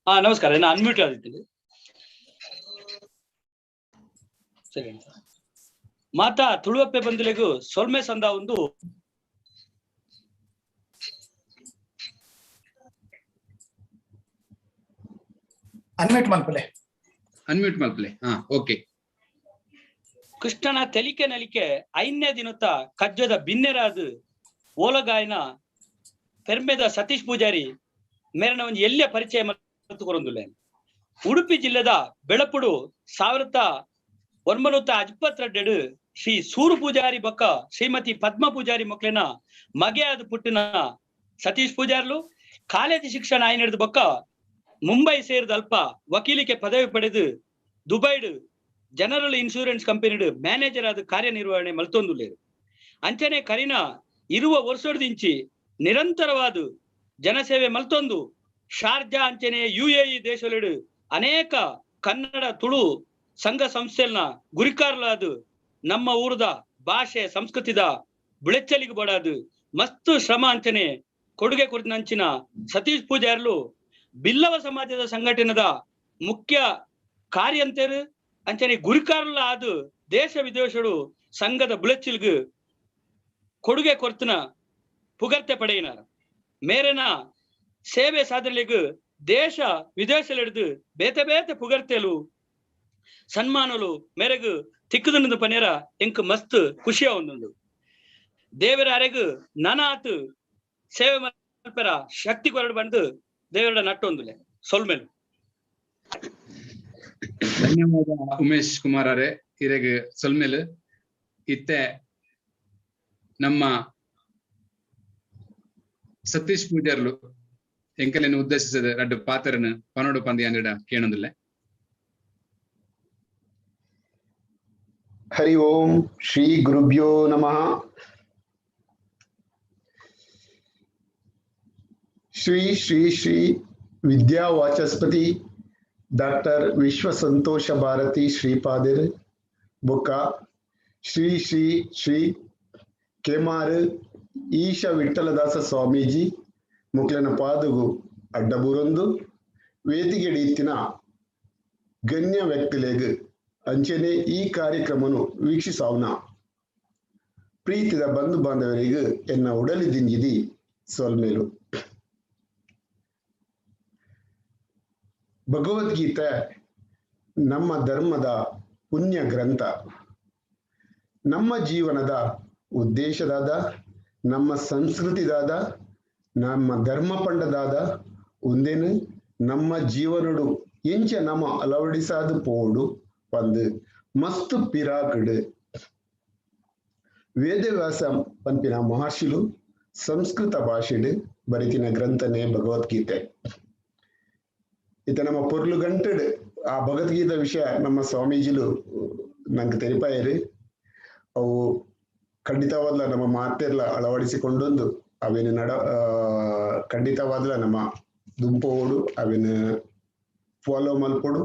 ಹಾ ನಮಸ್ಕಾರ, ನಾನು ಅನ್ಮ್ಯೂಟ್ ಆಗಿದ್ದೀನಿ. ಸರಿ, ಮಾತಾ ತುಳುವಪ್ಪೆ ಬಂದುಲೆಗು ಸೊಲ್ಮೆ ಸಂದ ಒಂದು ಅನ್ಮ್ಯೂಟ್ ಮಲ್ಪಲೆ. ಅನ್ಮ್ಯೂಟ್ ಮಲ್ಪಲೆ. ಹಾ ಓಕೆ. ಕೃಷ್ಣನ ತೆಲಿಕೆ ನಲಿಕೆ ಐದನೇ ದಿನತ ಕಜ್ಜದ ಬಿನ್ನೆರಾದ ಓಲಗಾಯನ ಪೆರ್ಮೆದ ಸತೀಶ್ ಪೂಜಾರಿ ಮೇರನ ಒಂದು ಎಲ್ಲಿಯ ಪರಿಚಯ ಕೊರೊಂದುಲ್ಲೆ. ಉಡುಪಿ ಜಿಲ್ಲೆದ ಬೆಳಪುಡು 1922 ಶ್ರೀ ಸೂರು ಪೂಜಾರಿ ಬೊಕ್ಕ ಶ್ರೀಮತಿ ಪದ್ಮ ಪೂಜಾರಿ ಮಕ್ಕಳಿನ ಮಗೆಯಾದ ಪುಟ್ಟಿನ ಸತೀಶ್ ಪೂಜಾರ್ಲು ಕಾಲೇಜು ಶಿಕ್ಷಣ ಆಯ್ನೆಡ್ದು ಬೊಕ್ಕ ಮುಂಬೈ ಸೇರಿದ ಅಲ್ಪ ವಕೀಲಿಕೆ ಪದವಿ ಪಡೆದು ದುಬೈಡ್ ಜನರಲ್ ಇನ್ಶೂರೆನ್ಸ್ ಕಂಪನಿಡ್ ಮ್ಯಾನೇಜರ್ ಆದ ಕಾರ್ಯನಿರ್ವಹಣೆ ಮಲ್ತೊಂದುಲ್ಲೇರು. ಅಂಚನೆ ಕರಿನ ಇರುವ ವರ್ಷದಿಂಚಿ ನಿರಂತರವಾದ ಜನಸೇವೆ ಮಲ್ತೊಂದು ಶಾರ್ಜಾ ಅಂಚನೆ ಯುಎಇ ದೇಶಲೆಡು ಅನೇಕ ಕನ್ನಡ ತುಳು ಸಂಘ ಸಂಸ್ಥೆಲ್ನ ಗುರಿಕಾರ್ಲಾದ ನಮ್ಮ ಊರದ ಭಾಷೆ ಸಂಸ್ಕೃತಿದ ಬುಳೆಚ್ಚಲಿಗೆ ಬಡಾದು ಮಸ್ತ್ ಶ್ರಮ ಅಂಚನೆ ಕೊಡುಗೆ ಕೊರಿನಂಚಿನ ಸತೀಶ್ ಪೂಜಾರ್ಲು ಬಿಲ್ಲವ ಸಮಾಜದ ಸಂಘಟನೆದ ಮುಖ್ಯ ಕಾರ್ಯಂತರು ಅಂಚನೆ ಗುರಿಕಾರ್ಲ ಆದು ದೇಶ ವಿದೇಶಡು ಸಂಘದ ಬುಳೆಚ್ಚಿಲ್ಗ್ ಕೊಡುಗೆ ಕೊರ್ತನ ಪುಗರ್ತೆ ಪಡೆಯಿನಾರ. ಮೇರೆನ ಸೇವೆ ಸಾಧನೆಗೆ ದೇಶ ವಿದೇಶಲೆಡ್ದು ಬೇತೆ ಬೇತೆ ಪುಗರ್ತೆಲು ಸನ್ಮಾನಲು ಮೇರೆಗು ತಿಕ್ಕುದುಂಡು ಪನೇರ ಎಂಕ್ ಮಸ್ತ್ ಖುಷಿಯ ಒಂದುಂಡು. ದೇವರ ಅರೆಗು ನನಾತ್ ಸೇವೆ ಮಲ್ಪೆರ ಶಕ್ತಿ ಕೊರಡು ಬಂದು ದೇವರ ನಟ್ಟೊಂದುಲೆ ಸೊಲ್ಮೆಲು. ಧನ್ಯವಾದ ಉಮೇಶ್ ಕುಮಾರ್ ಅರೆ, ಇರೆಗ್ ಸೊಲ್ಮೆಲು. ಇತ್ತೆ ನಮ್ಮ ಸತೀಶ್ ಪೂಜಾರ್ಲು ಎಂಕಲೆನ್ ಉದ್ದೇಶಿಸದ ರಡ್ಡು ಪಾತ್ರನ ಪನೋಡು ಪಂದಿ ಅಂಗಡ ಕೇಣೊಂದುಲ್ಲೆ. ಹರಿ ಓಂ ಶ್ರೀ ಗುರುಭ್ಯೋ ನಮಃ. ಶ್ರೀ ಶ್ರೀ ಶ್ರೀ ವಿದ್ಯಾವಾಚಸ್ಪತಿ ಡಾಕ್ಟರ್ ವಿಶ್ವ ಸಂತೋಷ ಭಾರತಿ ಶ್ರೀಪಾದಿರ್ ಬೊಕ್ಕ ಶ್ರೀ ಶ್ರೀ ಶ್ರೀ ಕೆಮಾರು ಈಶ ವಿಠಲದಾಸ ಸ್ವಾಮೀಜಿ ಮುಕ್ಲೆನ ಪಾದುಗು ಅಡ್ಡಬೂರೊಂದು ವೇದಿಕೆಡಿತ್ತಿನ ಗಣ್ಯ ವ್ಯಕ್ತಿಲೆಗ್ ಅಂಚನೆ ಈ ಕಾರ್ಯಕ್ರಮನು ವೀಕ್ಷಿಸಾವನ ಪ್ರೀತಿದ ಬಂಧು ಬಾಂಧವರಿಗೆ ಎನ್ನ ಉಡಲಿ ದಿಂಜಿದಿ ಸೊಲ್ಮೇಲು. ಭಗವದ್ಗೀತೆ ನಮ್ಮ ಧರ್ಮದ ಪುಣ್ಯ ಗ್ರಂಥ, ನಮ್ಮ ಜೀವನದ ಉದ್ದೇಶದಾದ, ನಮ್ಮ ಸಂಸ್ಕೃತಿದಾದ, ನಮ್ಮ ಧರ್ಮ ಪಂಡದಾದ ಒಂದೇನು ನಮ್ಮ ಜೀವನಡು ಎಂಚ ನಮ್ಮ ಅಳವಡಿಸಾದ ಪೋಡು ಪಂದು ಮಸ್ತ್ ಪಿರಾಕಡು ವೇದವ್ಯಾಸ ಪನ್ಪಿನ ಮಹರ್ಷಿಲು ಸಂಸ್ಕೃತ ಭಾಷೆಡು ಬರಿತಿನ ಗ್ರಂಥನೇ ಭಗವದ್ಗೀತೆ. ಇತ ನಮ್ಮ ಪೊರ್ಲು ಗಂಟೆಡು ಆ ಭಗವದ್ಗೀತೆ ವಿಷಯ ನಮ್ಮ ಸ್ವಾಮೀಜಿಲು ನಂಗೆ ತೆರಿಪಾಯರು. ಅವು ಖಂಡಿತವಾದ್ಲ ನಮ್ಮ ಮಾತೆಲ್ಲ ಅಳವಡಿಸಿಕೊಂಡೊಂದು ಅವೇನು ನಡ ಖಂಡಿತವಾದ್ಲ ನಮ್ಮ ದುಂಪೋಡು ಅವೇನು ಫಾಲೋ ಮಲ್ಪೊಡು.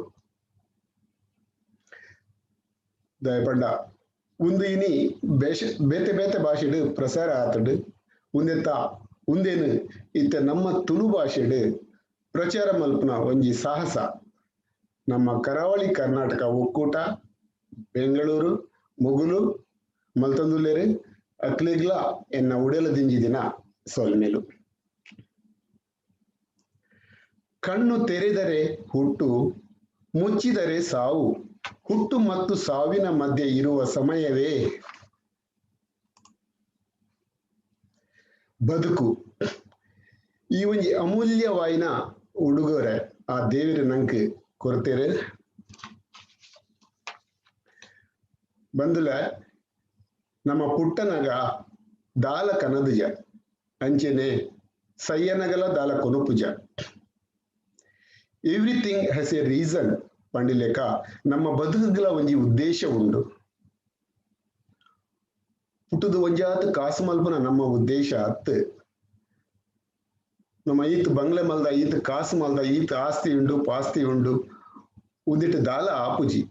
ದಯಪಂಡ ಒಂದು ಇನಿ ಬೇತೆ ಬೇತೆ ಭಾಷೆಡು ಪ್ರಸಾರ ಆತಡು ಉಂದೆತ್ತ ಉಂದೇನು ಇತ್ತ ನಮ್ಮ ತುಳು ಭಾಷೆಡು ಪ್ರಚಾರ ಮಲ್ಪನ ಒಂಜಿ ಸಾಹಸ ನಮ್ಮ ಕರಾವಳಿ ಕರ್ನಾಟಕ ಒಕ್ಕೂಟ ಬೆಂಗಳೂರು ಮುಗುಲು ಮಲ್ತಂದುಲ್ಲೇರು ಅಕ್ಲಿಗ್ಲ ಎನ್ನ ಉಡಲ ದಿಂಜಿದಿನ ಸೊಲ್ಮೇಲು. ಕಣ್ಣು ತೆರೆದರೆ ಹುಟ್ಟು, ಮುಚ್ಚಿದರೆ ಸಾವು. ಹುಟ್ಟು ಮತ್ತು ಸಾವಿನ ಮಧ್ಯೆ ಇರುವ ಸಮಯವೇ ಬದುಕು. ಈ ಒಂಜಿ ಅಮೂಲ್ಯವಾಯಿನ ಉಡುಗೊರೆ ಆ ದೇವಿರ ನಂಕ್ ಕೊರತೇರು. ಬಂದುಲ ನಮ್ಮ ಪುಟ್ಟನಗ ದಾಲ ಕನದುಜ ಅಂಚೆನೆ ಸಯ್ಯನಗಲ ದಾಲ ಕೊನುಪುಜ. ಎವ್ರಿಥಿಂಗ್ ಹ್ಯಾಸ್ ಎ ರೀಸನ್ ಪಂಡಿಲೇಕ ನಮ್ಮ ಬದುಕುಗಳ ಒಂಜಿ ಉದ್ದೇಶ ಉಂಡು. ಪುಟ್ಟುದು ಒಂಜಾತ್ ಕಾಸು ಮಲ್ಪನ ನಮ್ಮ ಉದ್ದೇಶ ಅತ್ತು. ನಮ್ಮ ಈತ್ ಬಂಗ್ಲೆ ಮಲ್ದ, ಈತ್ ಕಾಸು ಮಲ್ದ, ಈತ್ ಆಸ್ತಿ ಉಂಡು ಪಾಸ್ತಿ ಉಂಡು ಉಂದಿಟ್ಟು ದಾಲ ಆಪುಜಿ.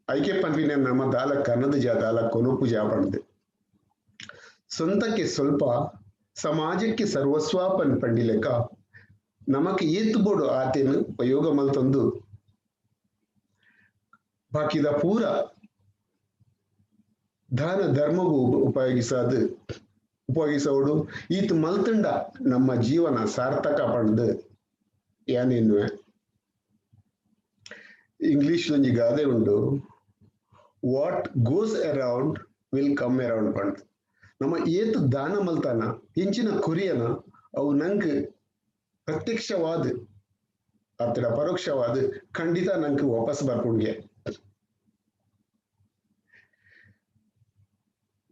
ಐಕೆ ಪನ್ಪಿನ ನಮ್ಮ ದಾಲ ಕನದುಜ ದಾಲ ಕೊನುಪುಜ ಪಂಡ್ದು. ಸ್ವಂತಕ್ಕೆ ಸ್ವಲ್ಪ ಸಮಾಜಕ್ಕೆ ಸರ್ವಸ್ವ ಪನ್ ಪಂಡಿಲೆಕ್ಕ ನಮಕ್ ಏತ್ ಬೋಡು ಆತೇನು ಉಪಯೋಗ ಮಲ್ತಂದು ಬಾಕಿದ ಪೂರ ದಾನ ಧರ್ಮಗೂ ಉಪಯೋಗಿಸೋದು ಉಪಯೋಗಿಸೋಡು. ಈತ್ ಮಲ್ತಂಡ ನಮ್ಮ ಜೀವನ ಸಾರ್ಥಕ ಪಂಡ್ದು ಯಾನೇನುವೆ. ಇಂಗ್ಲಿಷ್ ಒಂಜಿ ಗಾದೆ ಉಂಡು, what goes around will come around ಪಂಡ್ದು. ನಮ್ಮ ಏತು ದಾನ ಮಲ್ತಾನ ಎಂಚಿನ ಕೊರಿಯನ ಅವು ನಂಗೆ ಪ್ರತ್ಯಕ್ಷವಾದ ಅತ್ತಡ ಪರೋಕ್ಷವಾದ ಖಂಡಿತ ನಂಗೆ ವಾಪಸ್ ಬರ್ಪುಂಡ್ಗೆ.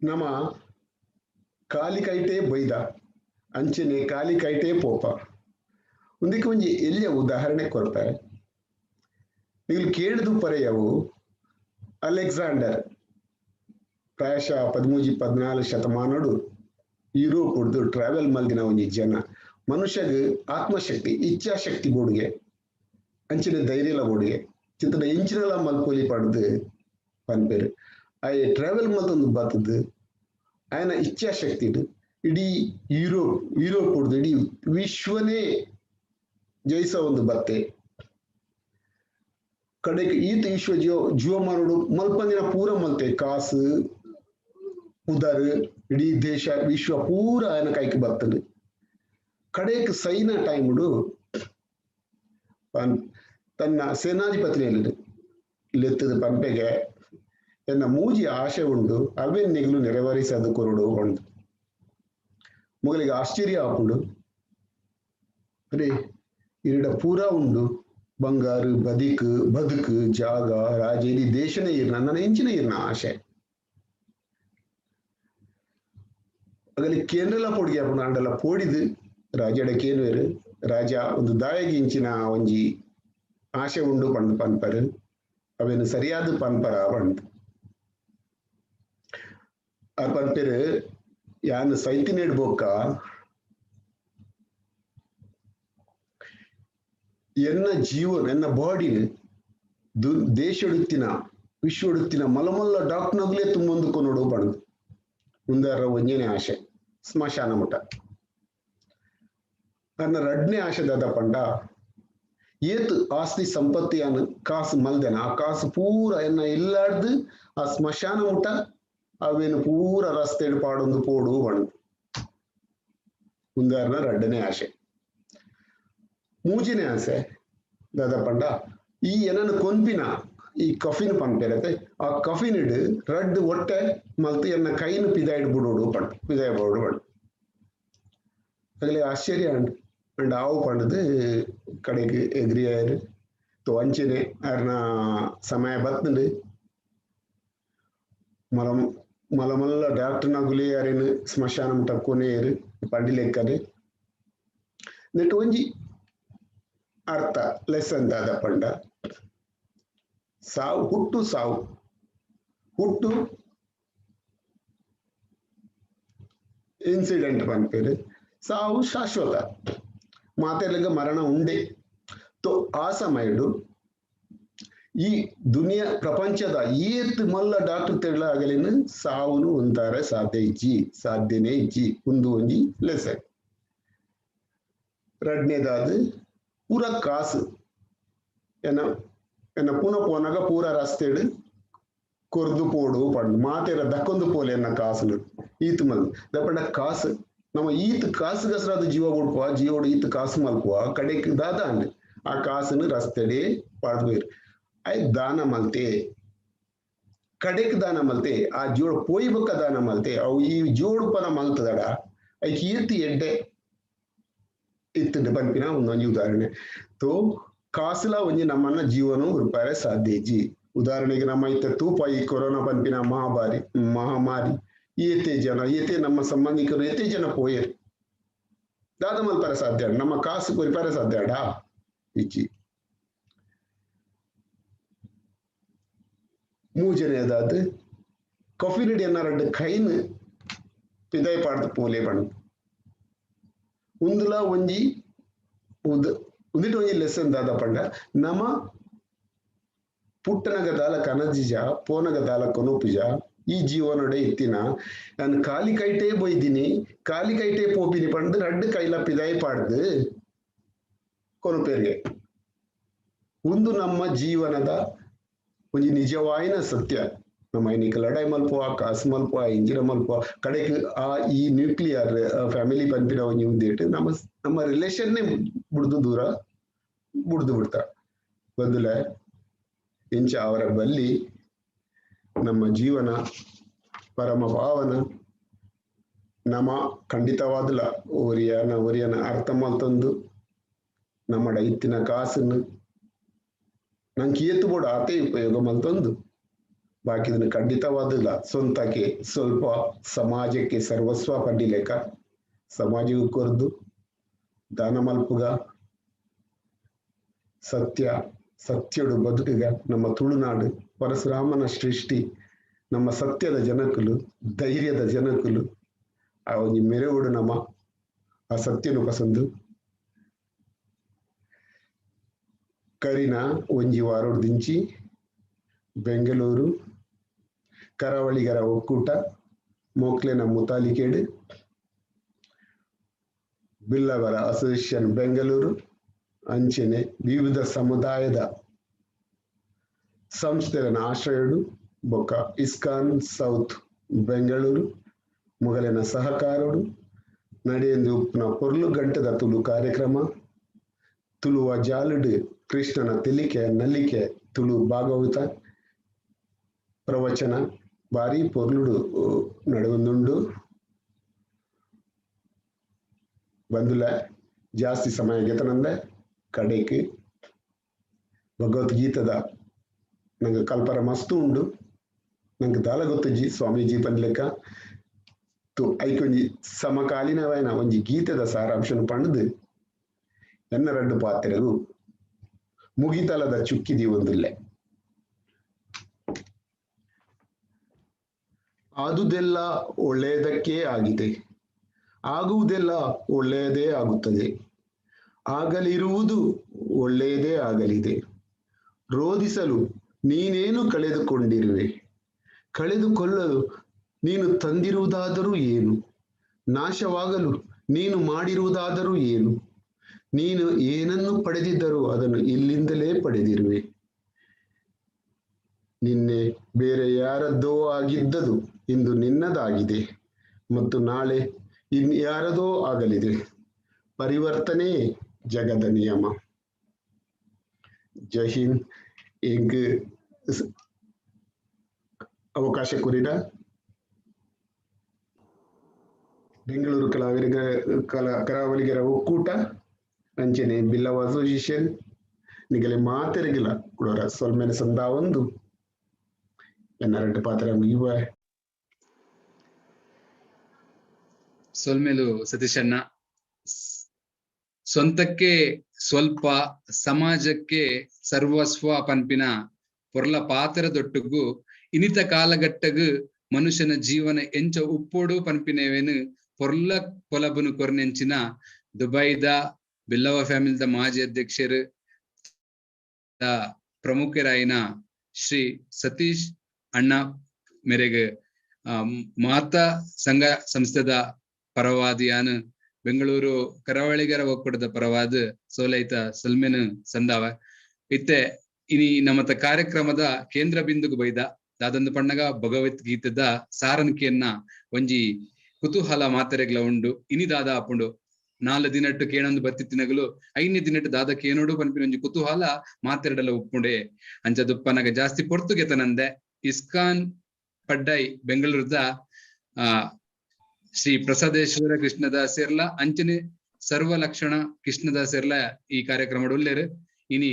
ನಮ್ಮ ಕಾಲಿ ಕೈಟೇ ಬೈದ ಅಂಚನೆ ಕಾಲಿ ಕೈಟೇ ಪೋಪ. ಒಂದಕ್ಕೆ ಒಂಜಿ ಎಲ್ಲಿಯ ಉದಾಹರಣೆ ಕೊರ್ತಾರೆ ನೀವು ಕೇಳಿದು ಪರೆಯವು. ಅಲೆಕ್ಸಾಂಡರ್ ಪ್ರಾಯಶಃ 13-14 ಶತಮಾನಡು ಯುರೋಪ್ ಹಿಡ್ದು ಟ್ರಾವೆಲ್ ಮಲ್ದಿನ ಒಂಜಿ ಜನ. ಮನುಷ್ಯಗ ಆತ್ಮಶಕ್ತಿ ಇಚ್ಛಾಶಕ್ತಿ ಬೋಡಿಗೆ ಅಂಚಿನ ಧೈರ್ಯಲ ಬೋಡಿಗೆ ಚಿಂತನ ಎಂಚಿನಲ ಮಲ್ಪೊಲಿ ಪಡ್ದು ಪನ್ಪೇರು. ಆಯೆ ಟ್ರಾವೆಲ್ ಮಲ್ತೊಂದು ಬತ್ತದು ಆಯನ ಇಚ್ಛಾಶಕ್ತಿ ಇಡೀ ಯುರೋಪ್ ಹಿಡ್ದು ಇಡೀ ವಿಶ್ವನೇ ಜಯಿಸೋ ಒಂದು ಬತ್ತೆ. ಕಡೆಗೆ ಈತ ವಿಶ್ವ ಜೀವಮಾನೋಡು ಮಲ್ಪಂದಿನ ಪೂರ ಮಲ್ತೆ ಕಾಸು ಉದರ್ ಇಡೀ ದೇಶ ವಿಶ್ವ ಪೂರ ಆಯನ ಕೈಗೆ ಬರ್ತದೆ. ಕಡೆಗೆ ಸೈನ ಟೈಮ್ಡು ತನ್ನ ಸೇನಾಧಿಪತಿಯಲ್ಲಿ ಲೆತ್ತದ ಪಂಪೆಗೆ ಎನ್ನ ಮೂಜಿ ಆಶೆ ಉಂಡು ಅವೆನ್ನಿಗಲು ನೆರವೇರಿಸದು ಕೊರಡು ಉಂಡು. ಮೊಗಲಿಗೆ ಆಶ್ಚರ್ಯ ಆಪುಂಡು, ಅರೆ ಇರಡ ಪೂರ ಉಂಡು ಬಂಗಾರು ಬದಿಕು ಬದುಕು ಜಾಗ ರಾಜ ಇಡೀ ದೇಶನೇ ಇರ್ನ ನನ್ನ ಹೆಂಚಿನ ಇರ್ನ ಆಶೆ. ಅಗಲಿ ಕೇಂದ್ರಲ ಪೊಡಿಗೆ ಆಪುಂಡು ಅಂಡಲ ಪೋಡಿದು ರಾಜಡ ಕೇನುವೆರು ರಾಜ ಒಂದು ದಾಯಗಿ ಇಂಚಿನ ಒಂಜಿ ಆಶೆ ಉಂಡು ಪಂಡ್ ಪನ್ಪರು ಅವೇನು ಸರಿಯಾದ ಪನ್ಪರ ಪಂಡ್ ಆ ಪನ್ಪೆರು ಯಾನ್ ಸೈತಿನೇಡ್ ಬೋಕ್ಕ ಎನ್ನ ಜೀವನ ಎನ್ನ ಬಾಡಿನ ದೇಶಡುತ್ತಿನ ವಿಶ್ವಡುತ್ತಿನ ಮಲಮಲ್ಲ ಡಾಕ್ಟರ್ನಗ್ಲೇ ತುಂಬೊಂದು ಕೊನೋಡು ಪಂಡ್ ಮುಂದಾರ ಒಂಜನೇ ಆಶೆ ಸ್ಮಶಾನ ಮುಟ. ಅನ್ನ ರಡ್ನೇ ಆಶೆ ದಾದ ಪಂಡ ಏತ್ ಆಸ್ತಿ ಸಂಪತ್ತಿಯನ್ನು ಕಾಸು ಮಲ್ದೆನ ಆ ಕಾಸು ಪೂರ ಎನ್ನ ಇಲ್ಲಾರ್ದು ಆ ಸ್ಮಶಾನ ಮುಟ ಅವೇನು ಪೂರ ರಸ್ತೆ ಪಾಡೊಂದು ಪೋಡು ಬಣ್ಣ. ಉಂದಾರನ ರಡ್ಡನೇ ಆಶೆ. ಮೂಜಿನೇ ಆಸೆ ದಾದ ಪಂಡ ಈ ಏನನ್ನು ಕೊಂಪಿನ ಈ ಕಫಿನ್ ಪನ್ಪೇರತೆ ಆ ಕಫಿನ್ ಇಡು ರಡ್ಡು ಒಟ್ಟೆ ಮಲ್ತು ಎನ್ನ ಕೈನು ಪಿದಾಯ್ಡ್ ಬಿಡೋಡು ಪಂಡ ಪಿದಾಯ್ ಬೋಡು ಪಂಡ. ಅಗಲೆ ಆಶ್ಚರ್ಯ ಅಂಡ್ ಅಂಡ್ ಆವು ಪಂಡದು ಕಡೆಗೆ ಎಗ್ರಿ ಆಯರು. ತೋ ಅಂಚನೆ ಅರ್ನ ಸಮಯ ಬತ್ತಂಡು ಮಲ ಮಲ ಮಲ್ಲ ಡಾಕ್ಟರ್ನ ಗುಲಿ ಅರೇನು ಸ್ಮಶಾನ ಮುಟ್ಟ ಕೊನೆಯರು ಪಂಡಿಲೆಕ್ಕದೆ ನೆಟ್ ಒಂಜಿ ಅರ್ಥ ಲೆಸನ್ ದಾದ ಪಂಡ ಸಾವು ಹುಟ್ಟು ಸಾವು ಹುಟ್ಟು ಇನ್ಸಿಡೆಂಟ್ ಪನ್ಪೇರು ಸಾವು ಶಾಶ್ವತ ಮಾತೆರ್ಲಿಗ ಮರಣ ಉಂಡೆ. ತೋ ಆ ಸಮಯಡು ಈ ದುನಿಯಾ ಪ್ರಪಂಚದ ಏತ್ ಮಲ್ಲ ಡಾಕ್ಟರ್ ತೆರಳ ಆಗಲಿನ ಸಾವುನು ಉಂತಾರೆ ಸಾಧ್ಯ ಇಜ್ಜಿ ಸಾಧ್ಯನೇ ಇಜ್ಜಿ ಒಂದು ಒಂಜಿ ಲೆಸನ್. ರಡ್ನೇದಾದ ಪೂರ ಕಾಸು ಎನ್ನ ಎನ್ನ ಪುನ ಪೋನಾಗ ಪೂರ ರಸ್ತೆಡು ಕೊರ್ದು ಪೋಡು ಪಂಡು ಮಾತೆರ ದಕ್ಕೊಂದು ಪೋಲೆ ಎನ್ನ ಕಾಸುನು ಈತ್ ಮಲ್ ದಪ್ಪಂಡ ಕಾಸು ನಮ್ಮ ಈತ್ ಕಾಸು ಗಸರಾದ ಜೀವ ಉಡ್ಪುವ ಜೀವೋಡು ಈತ್ ಕಾಸು ಮಲ್ಪುವ ಕಡೆಕ್ ದಾದ ಅಂಡ್ ಆ ಕಾಸುನು ರಸ್ತೆಡೆ ಪಾಡ್ದು I ದಾನ ಮಲ್ತೆ ಕಡೆಕ್ ದಾನ ಮಲ್ತೆ ಆ ಜೋಡ್ ಪೋಯಿ ಬೊಕ್ಕ ದಾನ ಮಲ್ತೆ ಅವು ಈ ಜೋಡುಪನ ಮಲ್ತದಡ ಐಕ್ ಈತ್ ಎಡ್ಡೆ ಇತ್ತುಂಡು ಪನ್ಪಿನ ಒಂದೊಂಜಿ ಉದಾಹರಣೆ. ತೋ ಕಾಸುಲ ಒಂಜಿ ನಮ್ಮನ್ನ ಜೀವನ ಉರ್ಪಾರೆ ಸಾಧ್ಯ ಇಜ್ಜಿ. ಉದಾಹರಣೆಗೆ ನಮ್ಮ ಇತ್ತ ತೂಪ ಈ ಕೊರೋನಾ ಪನ್ಪಿನ ಮಹಾಮಾರಿ ಏತೆ ಜನ ಏತೆ ನಮ್ಮ ಸಂಬಂಧಿಕರು ಏತೆ ಜನ ಪೋಯರು ದಾದ ಮಲ್ಪರೆ ಸಾಧ್ಯ ನಮ್ಮ ಕಾಸು ಕೊರಿಪಾರೆ ಸಾಧ್ಯ ಅಡ ಇಜ್ಜಿ. ಮೂಜನೇದಾದ ಕಫಿನಿಡಿ ಎನ್ನ ರಡ್ಡು ಕೈನ್ ಪಿದಾಯ್ ಪಾಡ್ದು ಪೋಲೆ ಪಂಡು ಉಂದುಲ ಒಂಜಿ ಉಂದಿಟ ಒಂಜಿ ಲೆಸನ್ ದಾದ ಪಂಡ ನಮ ಪುಟ್ಟನಗ ದಾಲ ಕನಜಿಜ ಪೋನಗ ದಾಲ ಕೊನೊಪುಜ ಈ ಜೀವನಡೆ ಇತ್ತಿನ ನಾನು ಖಾಲಿ ಕೈಟೇ ಬೊಯ್ದಿನಿ ಖಾಲಿ ಕೈಟೇ ಪೋಪಿನಿ ಪಂಡು ರಡ್ಡು ಕೈಲ ಪಿದಾಯ್ ಪಾಡ್ದು ಕೊನೊಪೇರ್ಗೆ. ಒಂದು ನಮ್ಮ ಜೀವನದ ಒಂಜಿ ನಿಜವಾಯಿನ ಸತ್ಯ. ನಮ್ಮ ಐನಿಕ ಲಡಾಯಿ ಮಲ್ಪುವ ಕಾಸು ಮಲ್ಪುವ ಇಂಜಿನ ಮಲ್ಪುವ ಕಡೆಗೆ ಆ ಈ ನ್ಯೂಕ್ಲಿಯರ್ ಫ್ಯಾಮಿಲಿ ಪನ್ಪಿನ ಒಂಜಿ ಉಂದೇಟು ನಮ್ಮ ನಮ್ಮ ರಿಲೇಷನ್ನೇ ಬುಡ್ದು ದೂರ ಬುಡ್ದು ಬಿಡ್ತ ಬಂದುಲೆ ಇಂಚ ಅವರ ಬಲ್ಲಿ ನಮ್ಮ ಜೀವನ ಪರಮ ಪಾವನ. ನಮ್ಮ ಖಂಡಿತವಾದಲ ಒರಿಯನ ಒರಿಯನ ಅರ್ಥ ಮಲ್ತಂದು ನಮ್ಮ ಇತ್ತಿನ ಕಾಸನ್ನು ನಂಗೆ ಏತು ಬೋಡ ಆತೇ ಉಪಯೋಗ ಮಲ್ತಂದು ಬಾಕಿದನ್ನು ಖಂಡಿತವಾದಲ್ಲ ಸ್ವಂತಕ್ಕೆ ಸ್ವಲ್ಪ ಸಮಾಜಕ್ಕೆ ಸರ್ವಸ್ವ ಪಂಡಿಲೇಕ ಸಮಾಜಕ್ಕೂ ಕೊರದು ದಾನ ಮಲ್ಪುಗ ಸತ್ಯ ಸತ್ಯಡು ಬದುಕುಗ ನಮ್ಮ ತುಳುನಾಡು ಪರಶುರಾಮನ ಸೃಷ್ಟಿ ನಮ್ಮ ಸತ್ಯದ ಜನಕುಲು ಧೈರ್ಯದ ಜನಕುಲು ಆ ಒಂಜಿ ಮೆರವುಡು ನಮ್ಮ ಆ ಸತ್ಯನು ಪಸಂದು ಕರಿನ ಒಂಜಿ ವಾರೋಡ್ದಿಂಚಿ ಬೆಂಗಳೂರು ಕರಾವಳಿಗರ ಒಕ್ಕೂಟ ಮೋಕ್ಲೆನ ಮುತಾಲಿಕೇಡು ಬಿಲ್ಲವರ ಅಸೋಸಿಯೇಷನ್ ಬೆಂಗಳೂರು ಅಂಚೆನೆ ವಿವಿಧ ಸಮುದಾಯದ ಸಂಸ್ಥೆಗಳ ಆಶ್ರಯಡು ಬೊಕ್ಕ ಇಸ್ಕಾನ್ ಸೌತ್ ಬೆಂಗಳೂರು ಮೊಗಲಿನ ಸಹಕಾರಡು ನಡೆಯೆಂದು ಉಪ್ಪುನ ಪೊರ್ಲು ಗಂಟೆದ ತುಳು ಕಾರ್ಯಕ್ರಮ ತುಳುವ ಜಾಲುಡು ಕೃಷ್ಣನ ತೆಲಿಕೆ ನಲಿಕೆ ತುಳು ಭಾಗವತ ಪ್ರವಚನ ಭಾರಿ ಪೊರ್ಲುಡು ನಡೆವೊಂದುಂಡು. ಬಂದುಲ ಜಾಸ್ತಿ ಸಮಯ ಗೆತನಂದೆ ಕಡೆಗೆ ಭಗವದ್ಗೀತದ ನಂಗೆ ಕಲ್ಪರ ಮಸ್ತು ಉಂಡು ನಂಗೆ ದಾಲ ಗೊತ್ತುಜಿ ಸ್ವಾಮೀಜಿ ಪನ್ಲೆಕ್ಕ ತು ಐಕೊಂಜಿ ಸಮಕಾಲೀನವಾಯಿನ ಒಂಜಿ ಗೀತದ ಸಾರಾಂಶನು ಪಂಡ್ದು ಎನ್ನ ರಡ್ಡು ಪಾತ್ರೆಗೂ ಮುಗಿತಲದ ಚುಕ್ಕಿದಿ ಒಂದಿಲ್ಲೆ. ಆದುದೆಲ್ಲ ಒಳ್ಳೆಯದಕ್ಕೇ ಆಗಿದೆ, ಆಗುವುದೆಲ್ಲ ಒಳ್ಳೆಯದೇ ಆಗುತ್ತದೆ, ಆಗಲಿರುವುದು ಒಳ್ಳೆಯದೇ ಆಗಲಿದೆ. ರೋಧಿಸಲು ನೀನೇನು ಕಳೆದುಕೊಂಡಿರುವೆ, ಕಳೆದುಕೊಳ್ಳಲು ನೀನು ತಂದಿರುವುದಾದರೂ ಏನು? ನಾಶವಾಗಲು ನೀನು ಮಾಡಿರುವುದಾದರೂ ಏನು? ನೀನು ಏನನ್ನು ಪಡೆದಿದ್ದರೂ ಅದನ್ನು ಇಲ್ಲಿಂದಲೇ ಪಡೆದಿರುವೆ. ನಿನ್ನೆ ಬೇರೆ ಯಾರದ್ದೋ ಆಗಿದ್ದದು ಇಂದು ನಿನ್ನದಾಗಿದೆ ಮತ್ತು ನಾಳೆ ಇನ್ಯಾರದೋ ಆಗಲಿದೆ. ಪರಿವರ್ತನೆ ಜಗದ ನಿಯಮ. ಜೈ ಹಿಂದ್. ಎಂಕ್ ಅವಕಾಶ ಕೊರಿನ ಬೆಂಗಳೂರು ಕಲಾವಿದ ಕರಾವಳಿಗರ ಒಕ್ಕೂಟ ಅಂಚನೆ ಬಿಲ್ಲವ ಅಸೋಸಿಯೇಷನ್ ನಿಗಲೆ ಮಾತೆರೆಗಿಲ ಕುಡೋರ ಸೊಲ್ಮೆನೆ ಸಂದಾವೊಂದು ಎನ್ನ ಪಾತ್ರ ಮುಗಿವ. ಸೊಲ್ಮೆಲು ಸತೀಶಣ್ಣ. ಸ್ವಂತಕ್ಕೆ ಸ್ವಲ್ಪ ಸಮಾಜಕ್ಕೆ ಸರ್ವಸ್ವ ಪನ್ಪಿನ ಪೊರ್ಲ ಪಾತ್ರ ದೊಟ್ಟುಗು ಇನಿತ ಕಾಲಘಟ್ಟಗು ಮನುಷ್ಯನ ಜೀವನ ಎಂಚ ಉಪ್ಪೋಡು ಪನ್ಪಿನವೇನು ಪೊರ್ಲ ಕೊಲಬುನು ಕೊರ್ನೆಂಚಿನ ದುಬೈದ ಬಿಲ್ಲವ ಫ್ಯಾಮಿಲಿದ ಮಾಜಿ ಅಧ್ಯಕ್ಷರು ಪ್ರಮುಖರಾಯಿನ ಶ್ರೀ ಸತೀಶ್ ಅಣ್ಣ ಮೇರೆಗೆ ಮಾತಾ ಸಂಘ ಸಂಸ್ಥೆದ ಪರವಾದಿಯಾನು ಬೆಂಗಳೂರು ಕರಾವಳಿಗರ ಒಕ್ಕೂಟದ ಪರವಾದ ಸೋಲೈತ ಸಲ್ಮೆನು ಸಂದಾವ. ಇತ್ತೆ ಇನಿ ನಮ್ಮತ ಕಾರ್ಯಕ್ರಮದ ಕೇಂದ್ರ ಬಿಂದುಗು ಬೈದ ದಾದಂದು ಪಣ್ಣಗ ಭಗವದ್ಗೀತೆದ ಸಾರಣಿಕೆಯನ್ನ ಒಂಜಿ ಕುತೂಹಲ ಮಾತೆರೆಗ್ಲ ಉಂಡು. ಇನಿ ದಾದ ಆಪುಂಡು 4 ದಿನಟ್ಟು ಕೇಣೊಂದು ಬತ್ತಿತ್ತಿನಗಲು 5ನೇ ದಿನಟ್ಟು ದಾದ ಕೇನೋಡು ಪನ್ಪಿನ ಒಂಜಿ ಕುತೂಹಲ ಮಾತೆರಡಲ ಉಪ್ಪುಂಡೆ. ಅಂಚ ದುಪ್ಪನಗ ಜಾಸ್ತಿ ಪೊರ್ತುಗೆತನಂದೆ ಇಸ್ಕಾನ್ ಪಡ್ಡೈ ಬೆಂಗಳೂರದ ಶ್ರೀ ಪ್ರಸಾದೇಶ್ವರ ಕೃಷ್ಣದಾಸೆರ್ಲ ಅಂಚನೆ ಸರ್ವ ಲಕ್ಷಣ ಕೃಷ್ಣದಾಸೆರ್ಲ ಈ ಕಾರ್ಯಕ್ರಮ ಉಲ್ಲೇರು. ಇನಿ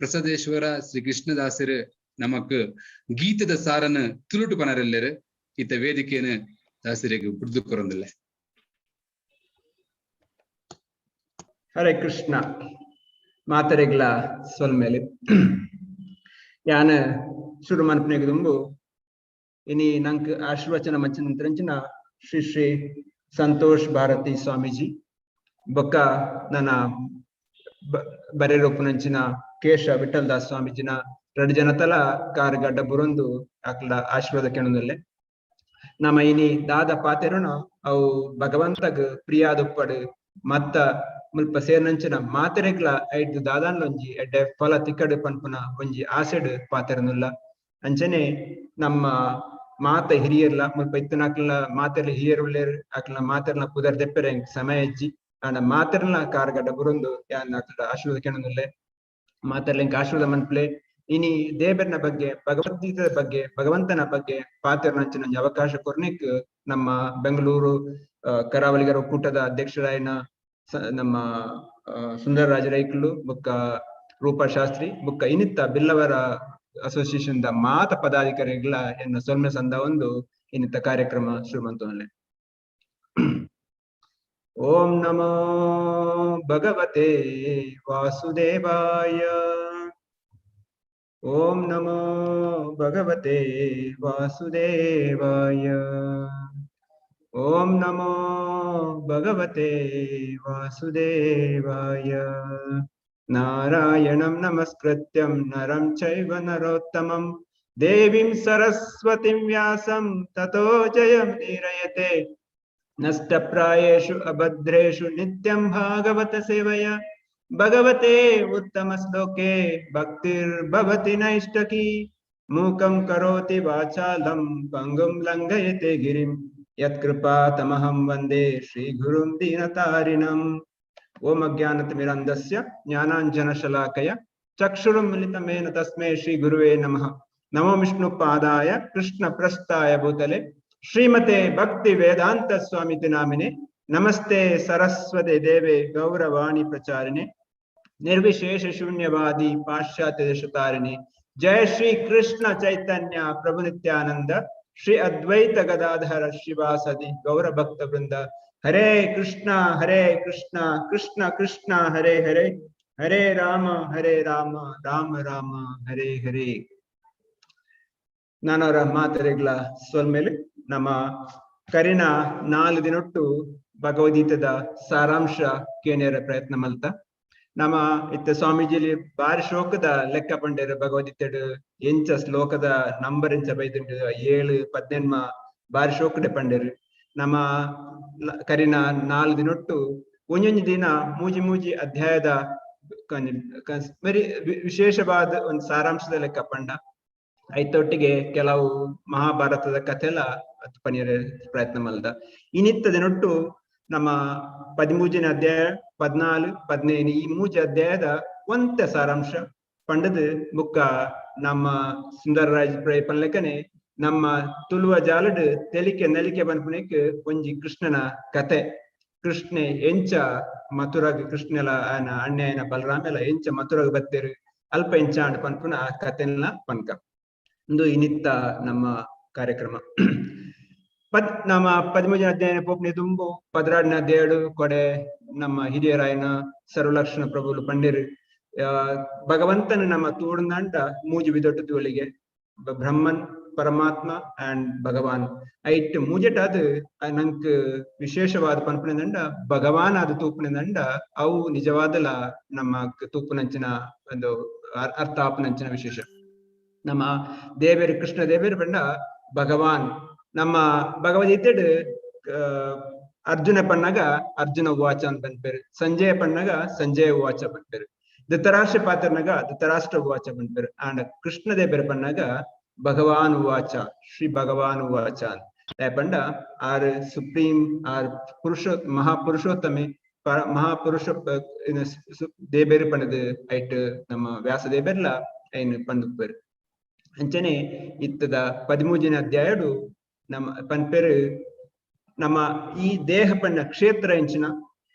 ಪ್ರಸಾದೇಶ್ವರ ಶ್ರೀ ಕೃಷ್ಣದಾಸರು ನಮಕ್ ಗೀತದ ಸಾರನು ತುಳುಟು ಪನರೆಲ್ಲೇರು. ಇತ್ತ ವೇದಿಕೆಯನ್ನು ದಾಸರಿಗೆ ಬುಡ್ದು ಕೊರಂದಿಲ್ಲ. ಹರೇ ಕೃಷ್ಣ. ಮಾತರೆಗ್ಲ ಸೊಲ್ಮೇಲೆ ಯಾನ ಶುರು ಮನ್ಪನೆಗೆ ದುಂಬು ಇನಿ ನಂಕ್ ಆಶೀರ್ವಚನ ಮಂಚನಂತರಂಚಿನ ಶ್ರೀ ಶ್ರೀ ಸಂತೋಷ್ ಭಾರತಿ ಸ್ವಾಮೀಜಿ ಬೊಕ್ಕ ನನ್ನ ಬರೆರೊಪ್ಪುನಂಚಿನ ಕೇಶ ವಿಠಲ್ ದಾಸ್ ಸ್ವಾಮೀಜಿನ ರಡ್ಡು ಜನತಲ ಕಾರ್ ಗಡ್ಡ ಬುರೊಂದು ಅಕ್ಲ ಆಶೀರ್ವಾದ ಕೆಣದಲ್ಲೇ ನಮ್ಮ ಇನಿ ದಾದ ಪಾತೆರುಣ ಅವು ಭಗವಂತಗ್ ಪ್ರಿಯಾದುಪ್ಪಡು ಮತ್ತ ಮುಲ್ಪ ಸೇರ್ನಂಚಿನ ಮಾತೆರೆಗ್ಲ ಐದು ದಾದಾನ್ಲೊಂಜಿ ಎಡ್ಡೆ ಫಲ ತಿಕ್ಕಡು ಪನ್ಪುನ ಒಂಜಿ ಆಸೆಡ್ ಪಾತೆರನುಲ್ಲ. ಅಂಚನೆ ನಮ್ಮ ಮಾತ ಹಿರಿಯರ್ಲ ಮುಲ್ಪ ಇತ್ತನಾಕ್ಲ ಮಾತೆರ್ಲ ಹಿರಿಯರುಳ್ಳೇರ್ ಅಕ್ಲ ಮಾತೆರ್ನ ಪುದರ್ ದೆಪ್ಪೆರೆ ಸಮಯ ಅಜ್ಜಿ ಆಂಡ ಮಾತೆರ್ನ ಕಾರ್ಗಡ್ಡ ಬುರೊಂದು ಯಾನ್ ಅಕ್ಲ ಆಶೀರ್ವಾದ ಕೆಣನುಲ್ಲೆ. ಮಾತೆರ್ಲ ಇಂಕ್ ಆಶೀರ್ವಾದ ಮನ್ಪ್ಲೆ. ಇನಿ ದೇವರನ ಬಗ್ಗೆ ಭಗವದ್ಗೀತೆದ ಬಗ್ಗೆ ಭಗವಂತನ ಬಗ್ಗೆ ಪಾತೆರ್ನಂಚಿನ ಒಂಜಿ ಅವಕಾಶ ಕೊರ್ನಿಕ್ ನಮ್ಮ ಬೆಂಗಳೂರು ಕರಾವಳಿಗರ ಒಕ್ಕೂಟದ ಅಧ್ಯಕ್ಷರಾಯನ ನಮ್ಮ ಸುಂದರ ರಾಜ ರೈಕ್ಲು ಬೊಕ್ಕ ರೂಪಾ ಶಾಸ್ತ್ರಿ ಬೊಕ್ಕ ಇನ್ನಿತ್ತ ಬಿಲ್ಲವರ ಅಸೋಸಿಯೇಷನ್ the ಮಾತ ಪದಾಧಿಕಾರಿಗಳ ಎನ್ನ ಸೊಲ್ಮೆ ಸಂದ ಒಂದು ಇನ್ನಿತ್ತ ಕಾರ್ಯಕ್ರಮ ಶುರು. ಓಂ ನಮೋ ಭಗವತೆ ವಾಸುದೇವಾಯ. ಓಂ ನಮೋ ಭಗವತೆ ವಾಸುದೇವಾಯ. ಓಂ ನಮೋ ಭಗವತೆ ವಾಸುದೇವಾಯ. ನಾರಾಯಣಂ ನಮಸ್ಕೃತ್ಯಂ ನರಂ ಚೈವ ನರೋತ್ತಮಂ ದೇವೀಂ ಸರಸ್ವತಿಂ ವ್ಯಾಸಂ ತತೋ ಜಯಂ ನೀರಯತೆ. ನಷ್ಟಪ್ರಾಯೇಷು ಅಭದ್ರೇಷು ನಿತ್ಯಂ ಭಾಗವತ ಸೇವಯ ಭಗವತೆ ಉತ್ತಮ ಶ್ಲೋಕೆ ಭಕ್ತಿರ್ಭವತಿ ನೈಷ್ಟಕಿ. ಮೂಕಂ ಕರೋತಿ ವಾಚಾಲಂ ಪಂಗುಂ ಲಂಘಯತೆ ಗಿರಿಂ ಯತ್ಕೃಪಾ ತಮಹಂ ವಂದೇ ಶ್ರೀ ಗುರುಂ ದೀನತಾರಿಣಂ. ಓಂ ಅಜ್ಞಾನತಿಮಿರಂಧಸ್ಯ ಜ್ಞಾನಾಂಜನಶಲಾಕಯ ಚಕ್ಷುರುನ್ಮಿಲಿತಮೇನ ತಸ್ಮೈ ಶ್ರೀ ಗುರುವೇ ನಮಃ. ನಮೋ ವಿಷ್ಣುಪಾದಾಯ ಕೃಷ್ಣ ಪ್ರಸ್ಥಾಯ ಭೂತಲೆ ಶ್ರೀಮತೆ ಭಕ್ತಿ ವೇದಾಂತ ಸ್ವಾಮಿತಿ ನಾಮಿನೆ. ನಮಸ್ತೆ ಸರಸ್ವತಿ ದೇವೆ ಗೌರವಾಣಿ ಪ್ರಚಾರಿಣೆ ನಿರ್ವಿಶೇಷ ಶೂನ್ಯವಾದಿ ಪಾಶ್ಚಾತ್ಯ ದೇಶತಾರಿಣೆ. ಜಯ ಶ್ರೀ ಕೃಷ್ಣ ಚೈತನ್ಯ ಪ್ರಭು ನಿತ್ಯಾನಂದ ಶ್ರೀ ಅದ್ವೈತ ಗದಾಧರ ಶಿವಾಸದಿ ಗೌರ ಭಕ್ತ ವೃಂದ. ಹರೇ ಕೃಷ್ಣ ಹರೇ ಕೃಷ್ಣ ಕೃಷ್ಣ ಕೃಷ್ಣ ಹರೇ ಹರೇ ಹರೇ ರಾಮ ಹರೇ ರಾಮ ರಾಮ ರಾಮ ಹರೇ ಹರೇ. ನಾನವರ ಮಾತರೆಗ್ಲ ಸೊಲ್ಮೇಲೆ ನಮ್ಮ ಕರಿನ 4 ದಿನೊಟ್ಟು ಭಗವದ್ಗೀತೆದ ಸಾರಾಂಶ ಕೇನೇರ ಪ್ರಯತ್ನ ಮಲ್ತ. ನಮ್ಮ ಇತ್ತ ಸ್ವಾಮೀಜಿಲಿ ಬಾರಿ ಶೋಕದ ಲೆಕ್ಕ ಪಂಡೇರು ಭಗವದ್ಗೀತೆಡು ಎಂಚ ಶ್ಲೋಕದ ನಂಬರ್ ಎಂಚ ಬೈದುಂಡು 7 18 ಬಾರಿ ಶೋಕಡೆ ಪಂಡೇರು. ನಮ್ಮ ಕರಿನ 4 ದಿನೊಟ್ಟು ಒಂಜೊಂಜಿ ದಿನ ಮೂಜಿ ಮೂಜಿ ಅಧ್ಯಾಯದ ವೆರಿ ವಿಶೇಷವಾದ ಒಂದು ಸಾರಾಂಶದ ಲೆಕ್ಕ ಪಂಡ ಐತೊಟ್ಟಿಗೆ ಕೆಲವು ಮಹಾಭಾರತದ ಕಥೆಲ ಪನಿಯರೆ ಪ್ರಯತ್ನ ಮಲ್ದ. ಇನಿತ್ತ ದಿನೊಟ್ಟು ನಮ್ಮ 13ನೇ ಅಧ್ಯಾಯ, 14, 15 ಈ ಮೂಜಿ ಅಧ್ಯಾಯದ ಒಂತೆ ಸಾರಾಂಶ ಪಂಡದು ಬುಕ್ಕ ನಮ್ಮ ಸುಂದರರಾಜ್ ಪನ್ಲೆಕ್ಕನೆ ನಮ್ಮ ತುಳುವ ಜಾಲಡ್ ತೆಲಿಕೆ ನಲಿಕೆ ಪನ್ಪುನೆಕ್ ಒಂಜಿ ಕೃಷ್ಣನ ಕತೆ. ಕೃಷ್ಣೆ ಎಂಚ ಮಥುರಾಗ್, ಕೃಷ್ಣಲ ಆಯನ ಅಣ್ಣಯ್ಯನ ಬಲರಾಮೆಲ ಎಂಚ ಮಥುರಾಗ್ ಬತ್ತೇರು, ಅಲ್ಪ ಎಂಚ ಅಂಡ್ ಪನ್ಪುನ ಆ ಕತೆನ ಪನ್ಕ. ಇಂದು ಇನಿತ್ತ ನಮ್ಮ ಕಾರ್ಯಕ್ರಮ. ನಮ್ಮ 13ನೇ ಅಧ್ಯಾಯ ಪೋಪ್ನೆ ತುಂಬು 12ನೇ ಅಧ್ಯಾಯಡು ಕೊಡೆ ನಮ್ಮ ಹಿರಿಯರಾಯನ ಸರ್ವಲಕ್ಷಣ ಪ್ರಭುಲು ಪಂಡಿರು. ಭಗವಂತನ ನಮ್ಮ ತೂಡುಂದಾಂಡ ಮೂಜಿ ವಿದೊಟ್ಟು ತುವಳಿಗೆ ಬ್ರಹ್ಮನ್, ಪರಮಾತ್ಮ ಅಂಡ್ ಭಗವಾನ್. ಐಟ್ ಮೂಜೆಟಾದ್ ನಂಕ್ ವಿಶೇಷವಾದ ಪನ್ಪುನೆದಂಡ ಭಗವಾನ್ ಆದ್ ತೂಪುನೆದಂಡ ಅವು ನಿಜವಾದಲ ನಮ್ಮ ತೂಪುನಂಚಿನ ಒಂದು ಅರ್ಥ ಆಪುನಂಚಿನ ವಿಶೇಷ. ನಮ್ಮ ದೇವೇರು ಕೃಷ್ಣ ದೇವೇರು ಪಂಡ ಭಗವಾನ್. ನಮ್ಮ ಭಗವದ್ಗೀತೆಡ್ ಅರ್ಜುನ ಪಣ್ಣಗ ಅರ್ಜುನ ಉವಾಚ ಅಂತ ಪನ್ಪೇರು, ಸಂಜಯ ಪಣ್ಣಗ ಸಂಜಯ ಉವಾಚ ಪನ್ಪೇರು, ಧೃತರಾಷ್ಟ್ರ ಪಾತ್ರನಗ ಧೃತರಾಷ್ಟ್ರ ಉವಾಚ ಪನ್ಪೇರು. ಆಂಡ ಕೃಷ್ಣ ದೇವೇರು ಪಣ್ಣಗ ಭಗವಾನ್ ಉವಾಚ, ಶ್ರೀ ಭಗವಾನ್ ಉವಾಚ ಪಂಡ ಆರ್ ಸುಪ್ರೀಂ, ಆರ್ ಪುರುಷ ಮಹಾಪುರುಷೋತ್ತಮೆ, ಮಹಾಪುರುಷ ದೇಬೇರು ಪಂಡದು ಐಟ್ ನಮ್ಮ ವ್ಯಾಸ ದೇಬೇರ್ಲ ಐನ್ ಪಂದುಪ್ಪೇರು. ಅಂಚನೆ ಇತ್ತದ 13ನೇ ಅಧ್ಯಾಯಡು ನಮ್ಮ ಪನ್ಪೇರು ನಮ್ಮ ಈ ದೇಹ ಪಣ್ಣ ಕ್ಷೇತ್ರ ಎಂಚಿನ,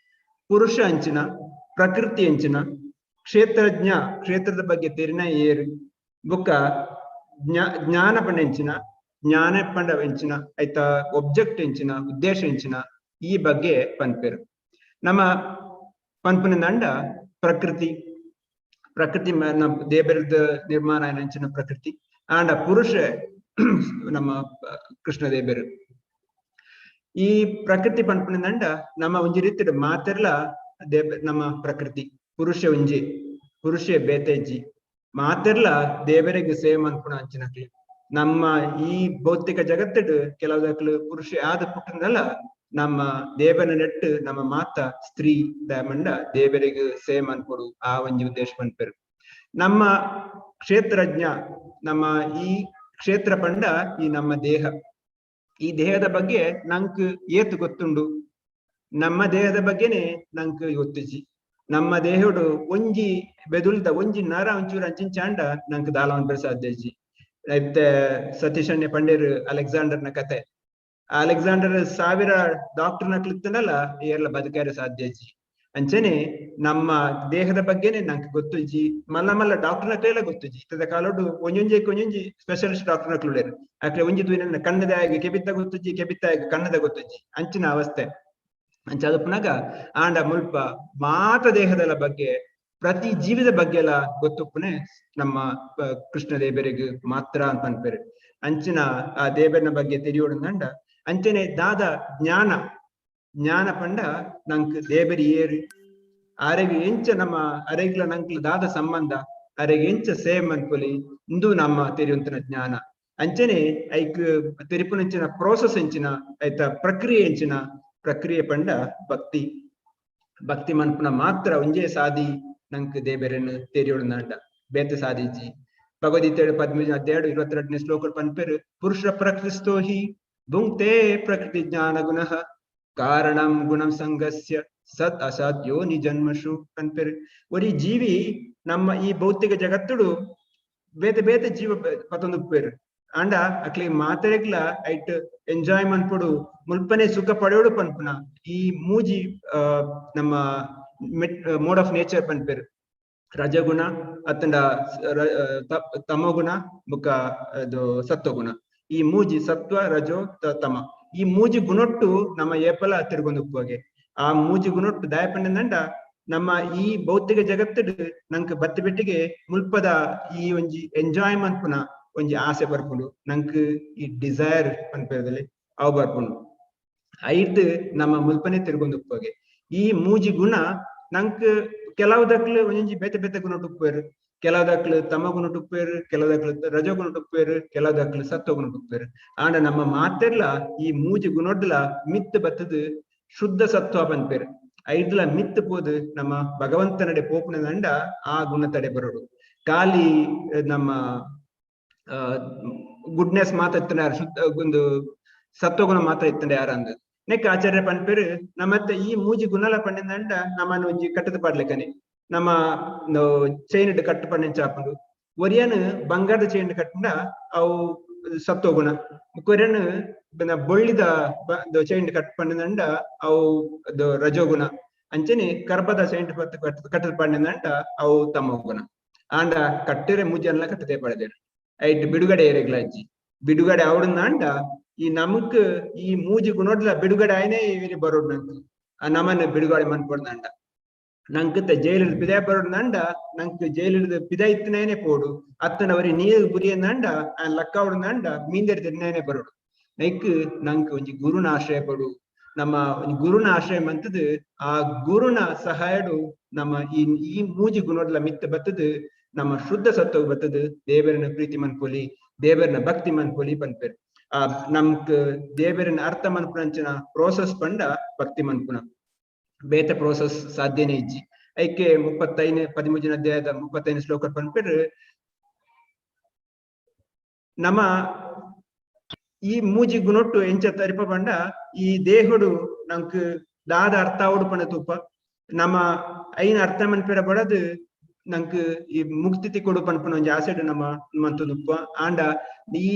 ಪುರುಷ ಅಂಚಿನ, ಪ್ರಕೃತಿ ಎಂಚಿನ, ಕ್ಷೇತ್ರಜ್ಞ ಕ್ಷೇತ್ರದ ಬಗ್ಗೆ ತೆರಿನ ಏರು, ಬುಕ್ಕ ಜ್ಞಾನ ಪಂಡ ಎಂಚಿನ, ಜ್ಞಾನ ಪಂಡ ಎಂಚಿನ, ಆಯ್ತಾ ಒಬ್ಜೆಕ್ಟ್ ಎಂಚಿನ, ಉದ್ದೇಶ ಎಂಚಿನ, ಈ ಬಗ್ಗೆ ಪನ್ಪೇರು. ನಮ್ಮ ಪನ್ಪುನ ದಂಡ ಪ್ರಕೃತಿ, ಪ್ರಕೃತಿ ದೇವರದ ನಿರ್ಮಾಣ ಎಂಚಿನ ಪ್ರಕೃತಿ, ಆಂಡ ಪುರುಷ ನಮ್ಮ ಕೃಷ್ಣ ದೇವರು. ಈ ಪ್ರಕೃತಿ ಪನ್ಪುನ ದಂಡ ನಮ್ಮ ಒಂಜಿ ರೀತಿಡ್ ಮಾತೆರ್ಲ ದೇವ ನಮ್ಮ ಪ್ರಕೃತಿ ಪುರುಷ ಒಂಜಿ, ಪುರುಷ ಬೇತೆಜ್ಜಿ, ಮಾತೆರ್ಲ ದೇವರಿಗೆ ಸೇವೆ ಮನ್ಪುಣ ಅಂಚಿನಕ್ಲು. ನಮ್ಮ ಈ ಭೌತಿಕ ಜಗತ್ತಿಡ್ ಕೆಲವುದಕ್ಲು ಪುರುಷ ಆದ ಪುಟ್ಟಂದಲ್ಲ ನಮ್ಮ ದೇವನ ನೆಟ್ಟು ನಮ್ಮ ಮಾತ ಸ್ತ್ರೀ ದಯಮಂಡ ದೇವರಿಗೆ ಸೇವೆ ಮನ್ಪೊಡು, ಆ ಒಂಜಿ ಉದ್ದೇಶ ಪನ್ಪೆರು. ನಮ್ಮ ಕ್ಷೇತ್ರಜ್ಞ, ನಮ್ಮ ಈ ಕ್ಷೇತ್ರ ಪಂಡ ಈ ನಮ್ಮ ದೇಹ, ಈ ದೇಹದ ಬಗ್ಗೆ ನಂಕ್ ಏತು ಗೊತ್ತುಂಡು, ನಮ್ಮ ದೇಹದ ಬಗ್ಗೆನೆ ನಂಕ್ ಗೊತ್ತುಜಿ. ನಮ್ಮ ದೇಹಡು ಒಂಜಿ ಬೆದುಲ್ದ ಒಂಜಿ ನರ ಒಂಚೂರು ಅಂಚಿಂಚಾಂಡ ನಂಕ್ ದಾಲ ಮನ್ಪೆರೆ ಸಾಧ್ಯ ಇಜ್ಜಿ. ಇತ್ತೆ ಸತೀಶಣ್ಣ ಪಂಡೇರು ಅಲೆಕ್ಸಾಂಡರ್ನ ಕತೆ. ಅಲೆಕ್ಸಾಂಡರ್ 1000 ಡಾಕ್ಟರ್ ನಕ್ಲಿತ್ತನಲ್ಲ ಏರ್ಲ ಬದುಕಾರೆ ಸಾಧ್ಯ ಇಜ್ಜಿ. ಅಂಚನೆ ನಮ್ಮ ದೇಹದ ಬಗ್ಗೆನೆ ನಂಕ್ ಗೊತ್ತುಜ್ಜಿ, ಮಲ್ಲ ಮಲ್ಲ ಡಾಕ್ಟರ್ ನಕ್ಲೆಲ್ಲ ಗೊತ್ತುಜ್ಜಿ. ಇತ್ತದ ಕಾಲೋಡು ಒಂಜೊಂಜೆಕ್ ಒಂಜೊಂಜಿ ಸ್ಪೆಷಲಿಸ್ಟ್ ಡಾಕ್ಟರ್ ನಕ್ಲುಳ್ಳೇರು. ಅಕ್ಲೆ ಒಂಜಿ ತೂಯಿನ ಕಣ್ಣದ ಆಗಿ ಕೆಬಿತ್ತ ಗೊತ್ತುಜ್ಜಿ, ಕೆಬಿತ್ತ ಆಗಿ ಕಣ್ಣದ ಗೊತ್ತುಜ್ಜಿ, ಅಂಚಿನ ಅವಸ್ಥೆ. ಅಂಚ ಅದಪ್ಪನಾಗ ಆಂಡ ಮುಲ್ಪ ಮಾತ ದೇಹದ ಬಗ್ಗೆ ಪ್ರತಿ ಜೀವಿದ ಬಗ್ಗೆ ಎಲ್ಲ ಗೊತ್ತುಪ್ಪನೆ ನಮ್ಮ ಕೃಷ್ಣ ದೇವರಿಗೆ ಮಾತ್ರ ಅಂತ ಅನ್ಪೇರು. ಅಂಚಿನ ಆ ದೇವರನ ಬಗ್ಗೆ ತಿಳಿಯೋಡಂಡ ಅಂಚನೆ ದಾದ ಜ್ಞಾನ, ಜ್ಞಾನ ಪಂಡ ನಂಕ್ ದೇವರಿ ಏರು, ಆರೆಗ್ ಎಂಚ ನಮ್ಮ ಅರೆಗ್ಲ ನಂಕ್ಲ ದಾದ ಸಂಬಂಧ, ಅರೆಗ್ ಎಂಚ ಸೇಮ್ ಅನ್ಪೊಲಿ, ಇಂದು ನಮ್ಮ ತೆರಿಯುವಂತನ ಜ್ಞಾನ. ಅಂಚನೆ ಐಕ್ ತೆರಿಪುನಂಚಿನ ಪ್ರೋಸೆಸ್ ಎಂಚಿನ, ಐತ ಪ್ರಕ್ರಿಯೆ ಎಂಚಿನ, ಪ್ರಕ್ರಿಯೆ ಪಂಡ ಭಕ್ತಿ. ಭಕ್ತಿ ಮನ್ಪುನ ಮಾತ್ರ ಒಂಜೇ ಸಾದಿ ನಂಕ್ ದೇಬೆರೆನ್ ತೆರಿಯೋಣಂಡ, ಬೇತೆ ಸಾದಿಜ್ಜಿ. ಭಗವದ್ಗೀತೆ 13 ಅಧ್ಯಾಯ 22ನೇ ಶ್ಲೋಕ ಪನ್ಪೆರು, ಪುರುಷ ಪ್ರಕೃತಿಸ್ಥೋ ಹಿ ಭುಂಕ್ತೆ ಪ್ರಕೃತಿ ಜ್ಞಾನ ಗುಣಃ ಕಾರಣಂ ಗುಣಂ ಸಂಗಸ್ಯ ಸತ್ ಅಸತ್ ಯೋನಿ ಜನ್ಮಶು ಪನ್ಪೆರು. ಒರಿ ಜೀವಿ ನಮ್ಮ ಈ ಭೌತಿಕ ಜಗತ್ತುಡು ಬೇತೆ ಬೇತೆ ಜೀವ ಪತೊಂದುಪ್ಪೇರು. ಆಂಡ ಅಕ್ಲಿ ಮಾತೆರೆಗ್ಲ ಐಟ್ ಎಂಜಾಯ್ ಮನ್ಪೊಡು, ಮುಲ್ಪನೆ ಸುಖ ಪಡೆಯೋಡು ಪನ್ಪುನ ಈ ಮೂಜಿ ನಮ್ಮ ಮೋಡ್ ಆಫ್ ನೇಚರ್ ಪನ್ಪೇರು. ರಜಗುಣ ಅತ್ತಂಡ ತಮೋಗುಣ ಬುಕ್ಕ ಅದು ಸತ್ವಗುಣ. ಈ ಮೂಜಿ ಸತ್ವ ರಜೋ ತಮ ಈ ಮೂಜಿ ಗುಣೊಟ್ಟು ನಮ್ಮ ಏಪಲ ತಿರುಗೊಂದುಪ್ಪುವಾಗೆ. ಆ ಮೂಜಿ ಗುಣೊಟ್ಟು ದಾಯಪಂಡಂಡ ನಮ್ಮ ಈ ಭೌತಿಕ ಜಗತ್ತಡ್ ನಂಕ್ ಬತ್ತಿ ಬೆಟ್ಟಿಗೆ ಮುಲ್ಪದ ಈ ಒಂಜಿ ಎಂಜಾಯ್ ಮನ್ಪುನ ಒಂಜಿ ಆಸೆ ಬರ್ಪುಂಡು, ನಂಕ್ ಈ ಡಿಸೈರ್ ಪನ್ಪೇರದಲ್ಲಿ ಅವು ಬರ್ಪುಂಡು. ಐದ್ ನಮ್ಮ ಮುಲ್ಪನೆ ತಿರುಗೊಂದುಪ್ಪುವಾಗೆ. ಈ ಮೂಜಿ ಗುಣ ನಂಕ್ ಕೆಲವುದಕ್ಲು ಒಂಜೊಂಜಿ ಬೇತೆ ಬೇತೆ ಗುಣ ಉಪ್ಪುವೆರು. ಕೆಲದಕ್ಲು ತಮಗುಣ ಟುಪ್ಪೇರು, ಕೆಲದಕ್ಲು ರಜಗುಣ ಟುಪ್ಪೇರು, ಕೆಲದಕ್ಲು ಸತ್ವಗುಣ ಟುಪ್ಪೇರು. ಆಂಡ ನಮ್ಮ ಮಾತೆರ್ಲ ಈ ಮೂಜಿ ಗುಣಡ್ಲ ಮಿತ್ತು ಬತ್ತದು ಶುದ್ಧ ಸತ್ವ ಪನ್ಪೇರು. ಐದ್ಲ ಮಿತ್ತು ಪೋದು ನಮ್ಮ ಭಗವಂತನಡೆ ಪೋಪುನದಂಡ ಆ ಗುಣ ತಡೆ ಬರೋಡು. ಖಾಲಿ ನಮ್ಮ ಗುಡ್ನೆಸ್ ಮಾತ್ರ ಇತ್ತಂಡ ಶುದ್ಧ ಒಂದು ಸತ್ವಗುಣ ಮಾತ್ರ ಇತ್ತಂಡ ಯಾರಂದ್ ನೆಕ್ ಆಚಾರ್ಯ ಪನ್ಪೇರು. ನಮ್ಮತ್ತೆ ಈ ಮೂಜಿ ಗುಣಲ ಪಂಡಿಂದಂಡ ನಮ್ಮನ್ನು ಒಂಜಿ ಕಟ್ಟದ ಪಾಡ್ಲೆಕನೆ ನಮ್ಮ ಚೈನ್ ಕಟ್ಟು ಪಂಡಿನ ಚಾಪುಂಡು. ಒರಿಯನ್ ಬಂಗಾರದ ಚೈನ್ ಕಟ್ಟಂಡ ಅವು ಸತ್ವಗುಣ, ಕೊರಿಯನ್ ಬೊಳ್ಳಿದ ಚೈನ್ ಕಟ್ ಪಂಡಿಂದಂಡ ಅವು ರಜೋಗುಣ, ಅಂಚನೆ ಕರ್ಬದ ಚೈನ್ ಕಟ್ಟದ ಪಂಡಿಂದಂಡ ಅವು ತಮೋಗುಣ. ಆಂಡ ಕಟ್ಟಿರೆ ಮೂಜಿ ಕಟ್ಟದೆ ಪಡೆದೇರು ಐಟ್ ಬಿಡುಗಡೆ ಏರೆಗ್ಲ ಅಜ್ಜಿ ಬಿಡುಗಡೆ ಅವಡಂದ ಈ ನಮಕ್ ಈ ಮೂಜಿ ಗುಣೋಡ್ಲ ಬಿಡುಗಡೆ ಆಯ್ನೇ ಇವ್ರಿ ಬರೋಡ್ ನಂಕ್ ಆ ನಮ್ಮನ್ನ ಬಿಡುಗಡೆ ಮನ್ಪೊಡ್ದಂಡ ನಂಕ್ ಜೈಲಿಡ್ ಪಿದಾಯ ಬರೋಡ್ನಂಡ ನಂಕ್ ಜೈಲಿಡ್ ಪಿದಾಯ ಇತ್ತನೇನೆ ಪೋಡು ಅತ್ತನವರಿ ನೀರು ಬುರಿಯಂದಂಡ ಆ ಲಕ್ಕ ಅವಡಂದಂಡ ಮೀಂದೆರ್ ತಿನ್ನೇನೆ ಬರೋಡು. ನೈಕ್ ನಂಕ್ ಒಂಜಿ ಗುರುನ ಆಶ್ರಯ ಪಡು. ನಮ್ಮ ಒಂಜಿ ಗುರುನ ಆಶ್ರಯ ಮಂತದು ಆ ಗುರುನ ಸಹಾಯಡು ನಮ್ಮ ಈ ಈ ಮೂಜಿ ಗುಣೋಡ್ಲ ಮಿತ್ತ ಬತ್ತದು ನಮ್ಮ ಶುದ್ಧ ಸತ್ವ ಬತ್ತದು ದೇವರನ ಪ್ರೀತಿ ಮನ್ಪೊಲಿ, ದೇವರನ ಭಕ್ತಿ ಮನ್ಪೊಲಿ ಪನ್ಪೇರು. ಆ ನಮ್ಕ್ ದೇವರನ ಅರ್ಥ ಮನ್ಪುನಂಚಿನ ಪ್ರೋಸೆಸ್ ಪಂಡ ಭಕ್ತಿ ಮನ್ಪುನ ಬೇತ ಪ್ರೋಸೆಸ್ ಸಾಧ್ಯನೇ ಇಜ್ಜಿ. ಐಕೆ 35 13 ಅಧ್ಯಾಯದ 35 ಶ್ಲೋಕ ಪನ್ಪೇರು. ನಮ್ಮ ಈ ಮೂಜಿ ಗುಣೊಟ್ಟು ಎಂಚ ತರಿಪ ಪಂಡ ಈ ದೇಹುಡು ನಂಕ್ ದಾದ ಅರ್ಥ ಆವಡು ಪಂಡ ತುಪ್ಪ ನಮ್ಮ ಐನ ಅರ್ಥ ಮನ್ಪೇರ ಬಡದು ನಂಕ್ ಈ ಮುಕ್ತಿ ತಿಕ್ಕೊಡು ಪನ್ಪುನ ಒಂಜಿ ಆಸೆಡ್ ನಮ್ಮ ಮಂತೊಂದುಪ್ಪ. ಆಂಡ ಈ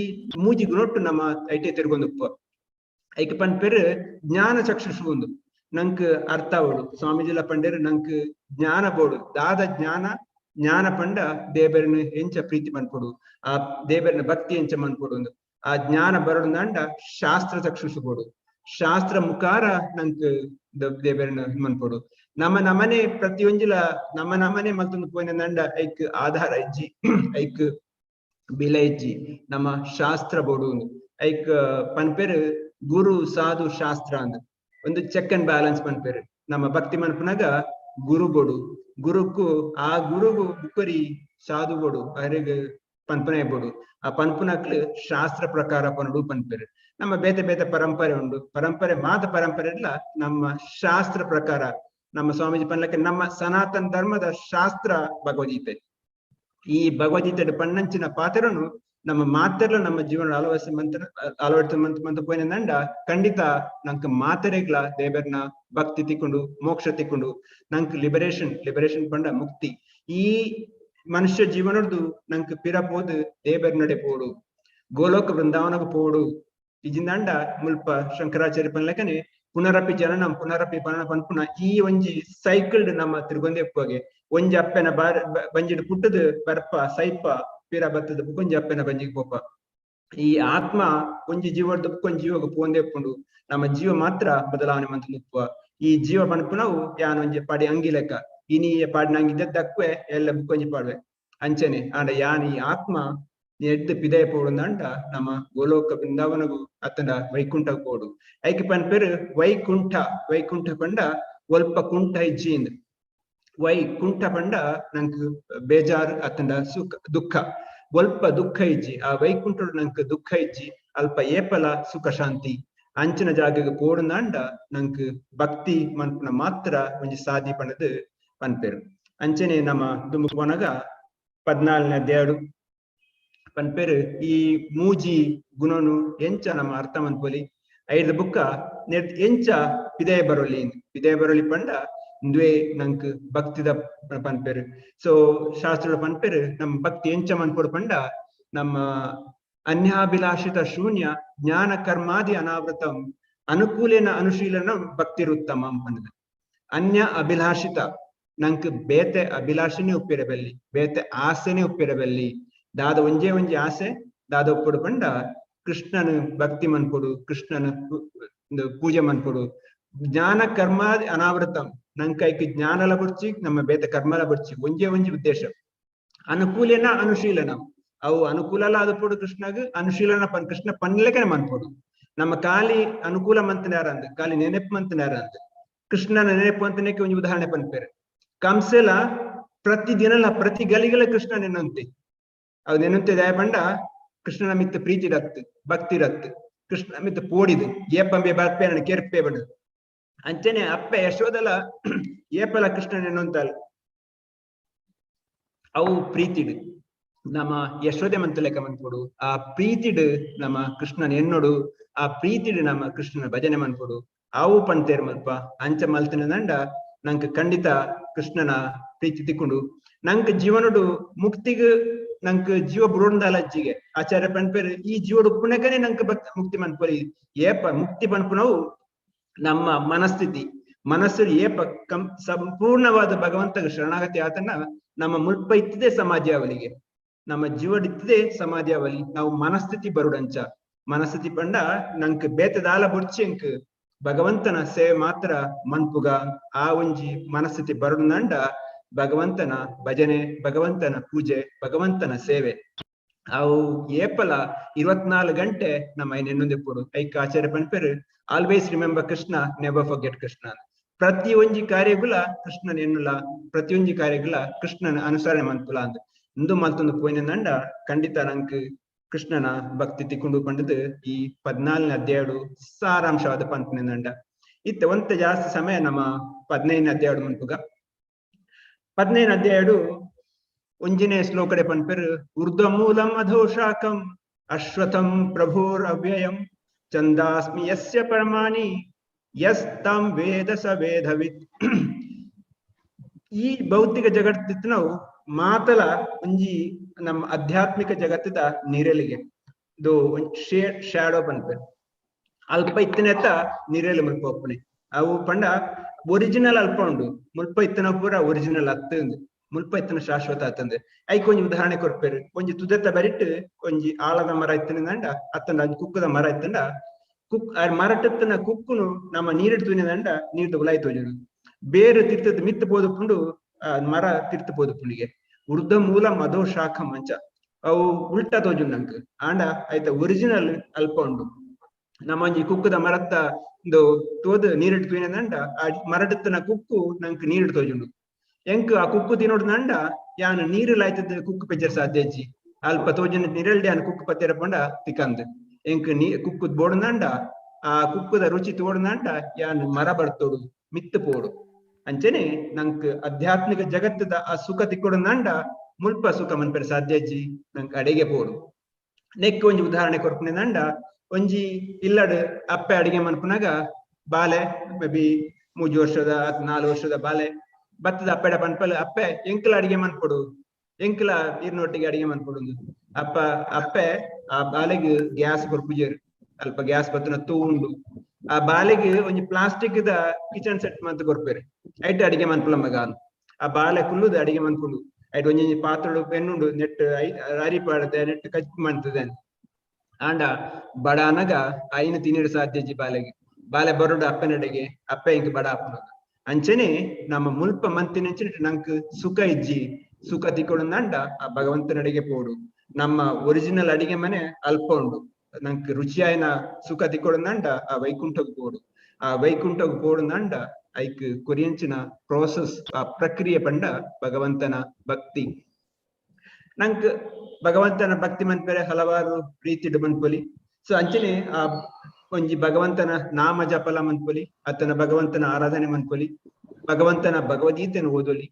ಮೂಜಿ ಗುಣೊಟ್ಟು ನಮ್ಮ ಐಟೆ ತಿರ್ಗೊಂದುಪ್ಪ. ಐಕೆ ಪನ್ಪೇರು ಜ್ಞಾನ ಚಕ್ಷುಷು ಒಂದು ನಂಕ್ ಅರ್ಥ ಆವಡು. ಸ್ವಾಮೀಜಿಲ ಪಂಡೇರು ನಂಕ್ ಜ್ಞಾನ ಬೋಡು. ದಾದ ಜ್ಞಾನ ಜ್ಞಾನ ಪಂಡ ದೇವರನ್ನ ಎಂಚ ಪ್ರೀತಿ ಮನ್ಪೊಡು, ಆ ದೇವರನ್ನ ಭಕ್ತಿ ಎಂಚ ಮನ್ಪೊಡು ಒಂದು ಆ ಜ್ಞಾನ ಬರೋಡು ಶಾಸ್ತ್ರ ಚಕ್ಷುಷು ಬೋಡು. ಶಾಸ್ತ್ರ ಮುಖಾರ ನಂಕ್ ದೇವರನ್ನ ಮನ್ಪೊಡು. ನಮ್ಮ ನಮನೆ ಪ್ರತಿಯೊಂಜಿಲ ನಮ್ಮ ನಮನೆ ಮಲ್ತೊಂದು ಪೋಯಿನ ನಂಡ ಐಕ್ ಆಧಾರ ಇಜ್ಜಿ, ಐಕ್ ಬಿಲೆ ಇಜ್ಜಿ. ನಮ್ಮ ಶಾಸ್ತ್ರ ಬೋಡು. ಐಕ್ ಪನ್ಪೇರು ಗುರು ಸಾಧು ಶಾಸ್ತ್ರ ಅಂದ್ ಒಂದು ಚೆಕ್ ಅಂಡ್ ಬ್ಯಾಲೆನ್ಸ್ ಪನ್ಪೇರು. ನಮ್ಮ ಭಕ್ತಿ ಮನ್ಪುನಾಗ ಗುರು ಬೋಡು, ಗುರುಕು ಆ ಗುರುಗು ಬುಕ್ಕರಿ ಸಾಧು ಬೋಡು, ಅರೆಗ್ ಪನ್ಪನೆ ಬೋಡು. ಆ ಪನ್ಪುನಕ್ಲು ಶಾಸ್ತ್ರ ಪ್ರಕಾರ ಪನಡು ಪನ್ಪೇರು. ನಮ್ಮ ಬೇತೆ ಬೇತೆ ಪರಂಪರೆ ಉಂಡು, ಪರಂಪರೆ ಮಾತ ಪರಂಪರೆ ಇಲ್ಲ ನಮ್ಮ ಶಾಸ್ತ್ರ ಪ್ರಕಾರ. ನಮ್ಮ ಸ್ವಾಮೀಜಿ ಪನ್ಲಕ್ಕೆ ನಮ್ಮ ಸನಾತನ ಧರ್ಮದ ಶಾಸ್ತ್ರ ಭಗವದ್ಗೀತೆ. ಈ ಭಗವದ್ಗೀತೆ ಪಣ್ಣಂಚಿನ ಪಾತ್ರನು ನಮ್ಮ ಮಾತೆರ್ಲ ನಮ್ಮ ಜೀವನ ಅಳವಡಿಸಿ ಮಂತ್ರ ಅಳವಡಿಸ ಮಂತ್ ಮಂತ ಪೋಯಿನ ಖಂಡಿತ ನಂಕ್ ಮಾತೆರೆಗ್ಲ ದೇವರ್ನ ಭಕ್ತಿ ತಿಕ್ಕೊಂಡು ಮೋಕ್ಷ ತಿಕ್ಕೊಂಡು ನಂಕ್ ಲಿಬರೇಷನ್, ಲಿಬರೇಷನ್ ಪಂಡ ಮುಕ್ತಿ. ಈ ಮನುಷ್ಯ ಜೀವನದ್ದು ನಂಕ್ ಪಿರ ಪೋದು ದೇವರ್ ನಡೆ ಪೋಡು, ಗೋಲೋಕ ವೃಂದಾವನకు ಪೋಡು. ಇಜಿಂದಾಂಡ ಮುಲ್ಪ ಶಂಕರಾಚಾರ್ಯ ಪನ್ಲಕನೆ ಪುನರಪಿ ಜನನಂ ಪುನರಪಿ ಪನ ಪನ್ಪುನ ಈ ಒಂಜಿ ಸೈಕಲ್ ನಮ್ಮ ತಿರುಗೊಂದೇ ಹೋಗಿ ಒಂಜಿ ಅಪ್ಪೆನ ಬಾರ್ ಬಂಜಿಡ್ ಪುಟ್ಟದು ಬರ್ಪ ಸೈಪ ಪಿರ ಬತ್ತದ ಬುಕೊಂಜಿ ಅಪ್ಪೆನ ಬಂಜಿಗೆ ಪೋಪ. ಈ ಆತ್ಮ ಒಂಜಿ ಜೀವದ ಬುಕ್ಕೊಂಜಿ ಜೀವಗ ಪೋಂದೇ ಪುಂಡು. ನಮ್ಮ ಜೀವ ಮಾತ್ರ ಬದಲಾವಣೆ ಮಂತ ನುಪ್ಪುವ. ಈ ಜೀವ ಪನ್ಪುನವು ಯಾನ್ ಒಂಜಿ ಪಾಡಿ ಅಂಗಿ ಲೆಕ್ಕ, ಇನಿ ಪಾಡಿನ ಅಂಗಿ ದಕ್ವೆ ಎಲ್ಲ ಬುಕ್ಕೊಂಜಿ ಪಾಡುವೆ ಅಂಚನೆ. ಆಂಡ ಯಾನ್ ಈ ಆತ್ಮ ಎಡ್ದು ಪಿದಯ ಪೋಡುಂದಂಡ ನಮ್ಮ ಗೋಲೋಕ ಬೃಂದಾವನಗು ಅತ್ತಂಡ ವೈಕುಂಠ ಪೋಡು. ಐಕೆ ಪನ್ಪೇರು ವೈಕುಂಠ. ವೈಕುಂಠ ಪಂಡ ಒಲ್ಪ ಕುಂಠ ಇಜ್ಜಿಂದ್. ವೈಕುಂಠ ಪಂಡ ನಂಕ್ ಬೇಜಾರ್ ಅತ್ತಂಡ ಸುಖ ದುಃಖ, ಒಲ್ಪ ದುಃಖ ಇಜ್ಜಿ. ಆ ವೈಕುಂಠ ನಂಕ್ ದುಃಖ ಇಜ್ಜಿ, ಅಲ್ಪ ಏಪಲ ಸುಖ ಶಾಂತಿ. ಅಂಚಿನ ಜಾಗಕ್ಕೆ ಪೋಡುಂದಾಂಡ ನಂಕ್ ಭಕ್ತಿ ಮನ್ಪುನ ಮಾತ್ರ ಒಂಜಿ ಸಾದಿ ಪಂಡದು ಪನ್ಪೇರು. ಅಂಚನೆ ನಮ್ಮ ದುಂಬು ಪೋನಾಗ 14ನೇ ಅಧ್ಯಾಯಡು ಪನ್ಪೇರು ಈ ಮೂಜಿ ಗುಣನು ಎಂಚ ನಮ್ಮ ಅರ್ಥ ಮನ್ಪೊಲಿ. ಐದು ಬುಕ್ಕ ಎಂಚ ಪಿದಯ ಬರೋಲಿ, ಪಿದಯ ಬರೋಲಿ ಪಂಡ ಇಂದುವೆ ನಂಕ್ ಭಕ್ತಿದ ಪನ್ಪೇರು. ಸೊ ಶಾಸ್ತ್ರ ಪನ್ಪೇರು ನಮ್ಮ ಭಕ್ತಿ ಎಂಚ ಮನ್ಪೊಡು ಪಂಡ ನಮ್ಮ ಅನ್ಯಾಭಿಲಾಷಿತ ಶೂನ್ಯ ಜ್ಞಾನ ಕರ್ಮಾದಿ ಅನಾವೃತಂ ಅನುಕೂಲೇನ ಅನುಶೀಲನ ಭಕ್ತಿರುತ್ತಮ ಪಂಡದ. ಅನ್ಯ ಅಭಿಲಾಷಿತ ನಂಕ್ ಬೇತೆ ಅಭಿಲಾಷೆನೇ ಉಪ್ಪಿರಬಲ್ಲಿ, ಬೇತೆ ಆಸೆನೇ ಉಪ್ಪಿರಬಲ್ಲಿ. ದಾದ ಒಂಜೇ ಒಂಜಿ ಆಸೆ ದಾದ ಒಪ್ಪುಡು ಪಂಡ ಕೃಷ್ಣನ ಭಕ್ತಿ ಮನ್ಪೊಡು, ಕೃಷ್ಣನ ಪೂಜೆ ಮನ್ಪೊಡು. ಜ್ಞಾನ ಕರ್ಮ ಅನಾವೃತಂ ನಂಕೈಕ್ ಜ್ಞಾನಲ ಬುಡ್ಚಿ ನಮ್ಮ ಬೇತೆ ಕರ್ಮಲ ಬುಡ್ಚಿ ಒಂಜೇ ಒಂಜಿ ಉದ್ದೇಶ. ಅನುಕೂಲೇನ ಅನುಶೀಲನ ಅವು ಅನುಕೂಲಲ ಅದು ಪೋಡು ಕೃಷ್ಣಗ್ ಅನುಶೀಲನ ಪನ್ ಕೃಷ್ಣ ಪನ್ಲೆಕನೆ ಮನ್ಪೊಡು. ನಮ್ಮ ಖಾಲಿ ಅನುಕೂಲ ಮಂತನಾರ ಅಂದ್, ಖಾಲಿ ನೆನಪು ಮಂತನಾರ ಅಂದ್. ಕೃಷ್ಣನ ನೆನಪು ಅಂತನೇಕೆ ಒಂಜಿ ಉದಾಹರಣೆ ಪನ್ಪೇರು. ಕಂಸೆಲ ಪ್ರತಿ ದಿನಲ ಪ್ರತಿ ಗಲಿಗಲ ಕೃಷ್ಣ ನೆನ್ನಂತೆ. ಅವು ನೆನಂತೆ ದಾಯ ಪಂಡ ಕೃಷ್ಣನ ಮಿತ್ತ ಪ್ರೀತಿ ರತ್ತು, ಭಕ್ತಿ ರತ್ತು, ಕೃಷ್ಣ ಮಿತ್ತ ಪೋಡಿದು ಏಪಂಬೆ ಬರ್ಪೆ ನನ್ನ ಕೆರ್ಪೆ ಬಂಡ. ಅಂಚನೆ ಅಪ್ಪೆ ಯಶೋದಲ ಏಪಲ ಕೃಷ್ಣ ನೆನ್ನೊಂತಾಲ್. ಅವು ಪ್ರೀತಿಡು ನಮ್ಮ ಯಶೋದೆ ಮಂತಲೆಕ ಮನ್ಪೊಡು, ಆ ಪ್ರೀತಿಡು ನಮ್ಮ ಕೃಷ್ಣನ ಎನ್ನೊಡು, ಆ ಪ್ರೀತಿಡು ನಮ್ಮ ಕೃಷ್ಣನ ಭಜನೆ ಮನ್ಪೊಡು. ಅವು ಪಂತೇರ್ ಮಲ್ಪ ಅಂಚ ಮಲ್ತಿನ ದಂಡ ನಂಕ್ ಖಂಡಿತ ಕೃಷ್ಣನ ಪ್ರೀತಿ ತಿಕ್ಕೊಂಡು ನಂಕ್ ಜೀವನಡು ಮುಕ್ತಿಗ್ ನಂಕ್ ಜೀವ ಬುಡೋಂದಾಲ ಅಜ್ಜಿಗೆ ಆಚಾರ್ಯ ಪನ್ಪೇರು ಈ ಜೀವಡು ಪುನಕನೆ ನಂಕ್ ಭಕ್ತ ಮುಕ್ತಿ ಮನ್ಪೊಲಿ. ಏಪ ಮುಕ್ತಿ ಪನ್ಪುನವು ನಮ್ಮ ಮನಸ್ಥಿತಿ, ಮನಸ್ಸು ಏಪ ಕಂ ಸಂಪೂರ್ಣವಾದ ಭಗವಂತಗ ಶರಣಾಗತಿ ಆತನ ನಮ್ಮ ಮುಲ್ಪ ಇತ್ತದೆ ಸಮಾಧಿ ಅವಲಿಗೆ, ನಮ್ಮ ಜೀವಡಿತ್ತದೆ ಸಮಾಧಿ ಅವಲಿ. ನಾವು ಮನಸ್ಥಿತಿ ಬರುಡಂಚ ಮನಸ್ಥಿತಿ ಪಂಡ ನಂಕ್ ಬೇತದಾಲ ಬುಡ್ಚೆಂಕ್ ಭಗವಂತನ ಸೇವೆ ಮಾತ್ರ ಮನ್ಪುಗ. ಆ ಒಂಜಿ ಮನಸ್ಥಿತಿ ಬರುಡಂಡ ಭಗವಂತನ ಭಜನೆ, ಭಗವಂತನ ಪೂಜೆ, ಭಗವಂತನ ಸೇವೆ ಅವು ಏಪಲ 24 ಗಂಟೆ ನಮ್ಮ ಐನೆನ್ನೊಂದಿಪ್ಪುಡು. ಐಕ್ ಆಚಾರ್ಯ ಪನ್ಪೇರು always remember Krishna, never forget Krishna. ಪ್ರತಿ ಒಂಜಿ ಕಾರ್ಯಗುಲ ಕೃಷ್ಣನ ಎನ್ನುಲ, ಪ್ರತಿಯೊಂಜಿ ಕಾರ್ಯಗುಲ ಕೃಷ್ಣನ ಅನುಸರಣೆ ಮನ್ಪುಲ ಅಂದ್ ಇಂದು ಮಲ್ತೊಂದು ಪೋಯಿನ ಖಂಡಿತ ನಂಕ್ ಕೃಷ್ಣನ ಭಕ್ತಿ ತಿಕ್ಕೊಂಡು ಪಂಡದು ಈ 14ನೇ ಅಧ್ಯಾಯಡು ಸಾರಾಂಶವಾದ ಪನ್ಪುನ. ಇತ್ತೆ ಒಂತೆ ಜಾಸ್ತಿ ಸಮಯ ನಮ್ಮ 15ನೇ ಅಧ್ಯಾಯಡು ಮನ್ಪುಗ. 15ನೇ ಅಧ್ಯಾಯಡು ಒಂಜಿನೇ ಶ್ಲೋಕಡೆ ಪನ್ಪೆರು ಊರ್ಧ್ವ ಮೂಲಂ ಅಧೋಶಾಖಂ ಅಶ್ವಥಂ ಪ್ರಭುರ್ ಅವ್ಯಯಂ ಚಂದಾಸ್ಮಿ ಯಸ್ಯ ಪರಮಾಣಿ ಯಸ್ತಂ ವೇದ ಸ ವೇದವಿತ್. ಈ ಭೌತಿಕ ಜಗತ್ತಿತ್ತು ನಾವು ಮಾತಲ ಒಂಜಿ ನಮ್ಮ ಆಧ್ಯಾತ್ಮಿಕ ಜಗತ್ತದ ನಿರಲಿಗೆ ಇದು ಶ್ಯಾಡೋ ಪನ್ಪೆರು. ಅಲ್ಪ ಇತ್ತನೆತ್ತ ನಿರೆಲು ಮುಲ್ಪ ಒಪ್ಪುನೆ ಅವು ಪಂಡ ಒರಿಜಿನಲ್ ಅಲ್ಪ ಉಂಡು, ಮುಲ್ಪ ಇತ್ತನ ಪೂರ ಒರಿಜಿನಲ್ ಅತ್ತಂದು, ಮುಲ್ಪ ಇತ್ತನ ಶಾಶ್ವತ ಅತ್ತಂದು. ಐಕ್ ಒಂಜಿ ಉದಾಹರಣೆ ಕೊರ್ಪೆರು. ಒಂಜಿ ತುದೆತ್ತ ಬರಿಟ್ಟು ಒಂಜಿ ಆಳದ ಮರ ಇತ್ತನಂಡ ಅತ್ತಂಡ ಒಂಜಿ ಕುಕ್ಕದ ಮರ ಇತ್ತಂಡ ಕುಕ್ ಮರಟತ್ತನ ಕುಕ್ಕುನು ನಮ್ಮ ನೀರಿಟ್ಟು ತೂನಿದಂಡ ನೀರ್ದ ಉಲಾಯಿ ತೋಜುನು ಬೇರು ತಿರ್ತದ ಮಿತ್ತ ಪೋದು ಮರ ತಿರ್ತ ಪೋದು ಪುಂಡಿಗೆ ಉರ್ದ ಮೂಲ ಮಧೋ ಶಾಖ ಮಂಚ ಅವು ಉಲ್ಟಾ ತೋಜುಂಡು ನಂಕ್. ಆಂಡ ಆಯ್ತ ಒರಿಜಿನಲ್ ಅಲ್ಪ ಉಂಡು. ನಮ್ಮ ಒಂಜಿ ಕುಕ್ಕದ ಮರತ್ತ ಒಂದು ತೋದು ನೀರಿಟ್ಟು ತೂಯಿನದಂಡ ಆ ಮರಟತ್ತನ ಕುಕ್ಕು ನಂಕ್ ನೀರಿಟ್ಟು ತೋಜುಂಡು. ಎಂಕ್ ಆ ಕುಕ್ಕು ತಿನ್ನೋಡ್ದಂಡ ಯಾನ್ ನೀರು ಲಾಯ್ತದ ಕುಕ್ಕು ಪೆಜ್ಜರ್ ಸಾಧ್ಯ ಅಜ್ಜಿ. ಅಲ್ಪ ತೋಜುನ ನೀರಲ್ಡಿ ಯಾನ್ ಕುಕ್ಕು ಪತ್ತೆರ ಪಂಡ ತಿಕ್ಕಂದು ಎಂಕ್ ನೀ ಕುಕ್ಕು ಬೋಡ್ನಂಡ ಆ ಕುಕ್ಕುದ ರುಚಿ ತೋಡ್ನಂಡ ಯಾನ್ ಮರ ಬರ್ತೋಡು ಮಿತ್ತು ಪೋಡು. ಅಂಚನೆ ನಂಕ್ ಆಧ್ಯಾತ್ಮಿಕ ಜಗತ್ತದ ಆ ಸುಖ ತಿಕ್ಕೊಡುನಂಡ ಮುಲ್ಪ ಸುಖ ಮನ್ಪೆರೆ ಸಾಧ್ಯ ಅಜ್ಜಿ, ನಂಕ್ ಅಡಿಗೆ ಪೋಡು. ನೆಕ್ ಒಂಜಿ ಉದಾಹರಣೆ ಕೊರ್ಪುನೆ ಒಂಜಿ ಇಲ್ಲಡ್ ಅಪ್ಪೆ ಅಡಿಗೆ ಮನ್ಪುನಾಗ ಬಾಲೆ ಮೇ ಬಿ 3 ವರ್ಷದ 4 ವರ್ಷದ ಬಾಲೆ ಬತ್ತದ ಅಪ್ಪೆಡ ಪನ್ಪಲ್ ಅಪ್ಪೆ ಎಂಕಲ ಅಡಿಗೆ ಮನ್ಪೊಡು, ಎಂಕಲ ನೀರ್ನೊಟ್ಟಿಗೆ ಅಡಿಗೆ ಮನ್ಪೊಡು. ಅಪ್ಪ ಅಪ್ಪೆ ಆ ಬಾಲೆಗ್ ಗ್ಯಾಸ್ ಕೊರ್ಪುಜೆರ್, ಅಲ್ಪ ಗ್ಯಾಸ್ ಬತ್ತನ ತೂ ಉಂಡು. ಆ ಬಾಲೆಗ್ ಒಂಜಿ ಪ್ಲಾಸ್ಟಿಕ್ the kitchen set ಮಂತ್ ಕೊರ್ಪೆರ್, ಐಟ್ ಅಡಿಗೆ ಮನ್ಪುಲ ಮಗ. ಆ ಬಾಲೆ ಕುಲ್ಲುದು ಅಡಿಗೆ ಮನ್ಪುಂಡು. ಐಟ್ ಒಂಜೊಂಜಿ ಪಾತ್ರಡು ಬೆನ್ನುಂಡು, ನೆಟ್ ಅರಿ ಪಾಡದೆ ನೆಟ್ ಕಚ್ಚು ಮಂತದೆ. ಆಂಡ ಬಡ ಅನಗ ಐನ ತಿನ್ನಿಡು ಸಾಧ್ಯ ಜಿ ಬಾಲೆಗೆ. ಬಾಲೆ ಬರುಡು ಅಪ್ಪನಡೆಗೆ, ಅಪ್ಪೆ ಇಂಕ್ ಬಡ ಅಪ್ಪನಗ. ಅಂಚನೆ ನಮ್ಮ ಮುಲ್ಪ ಮಂತಿನಂಚನೆ ನಂಕ್ ಸುಖ ಇಜ್ಜಿ, ಸುಖ ತಿಕ್ಕೊಡುಂಡ ಆ ಭಗವಂತನಡೆಗೆ ಪೋಡು. ನಮ್ಮ ಒರಿಜಿನಲ್ ಅಡಿಗೆ ಮನೆ ಅಲ್ಪ ಉಂಡು. ನಂಕ್ ರುಚಿಯಾಯನ ಸುಖ ತಿಕ್ಕೊಡುಂಡ ಆ ವೈಕುಂಠಗ್ ಪೋಡು. ಆ ವೈಕುಂಠಗ್ ಪೋಡುಂಡ ಐಕ್ ಕೊರಿಯಂಚಿನ ಪ್ರೋಸೆಸ್, ಆ ಪ್ರಕ್ರಿಯೆ ಪಂಡ ಭಗವಂತನ ಭಕ್ತಿ. ನಂಕ್ ಭಗವಂತನ ಭಕ್ತಿ ಮನ್ಪೆರೆ ಹಲವಾರು ರೀತಿಡು ಮನ್ಪೊಲಿ. ಸೊ ಅಂಚನೆ ಆ ಒಂಜಿ ಭಗವಂತನ ನಾಮ ಜಪಲ ಮನ್ಪೊಲಿ, ಆತನ ಭಗವಂತನ ಆರಾಧನೆ ಮನ್ಪೊಲಿ, ಭಗವಂತನ ಭಗವದ್ಗೀತೆಯನ್ನು ಓದೊಲಿ,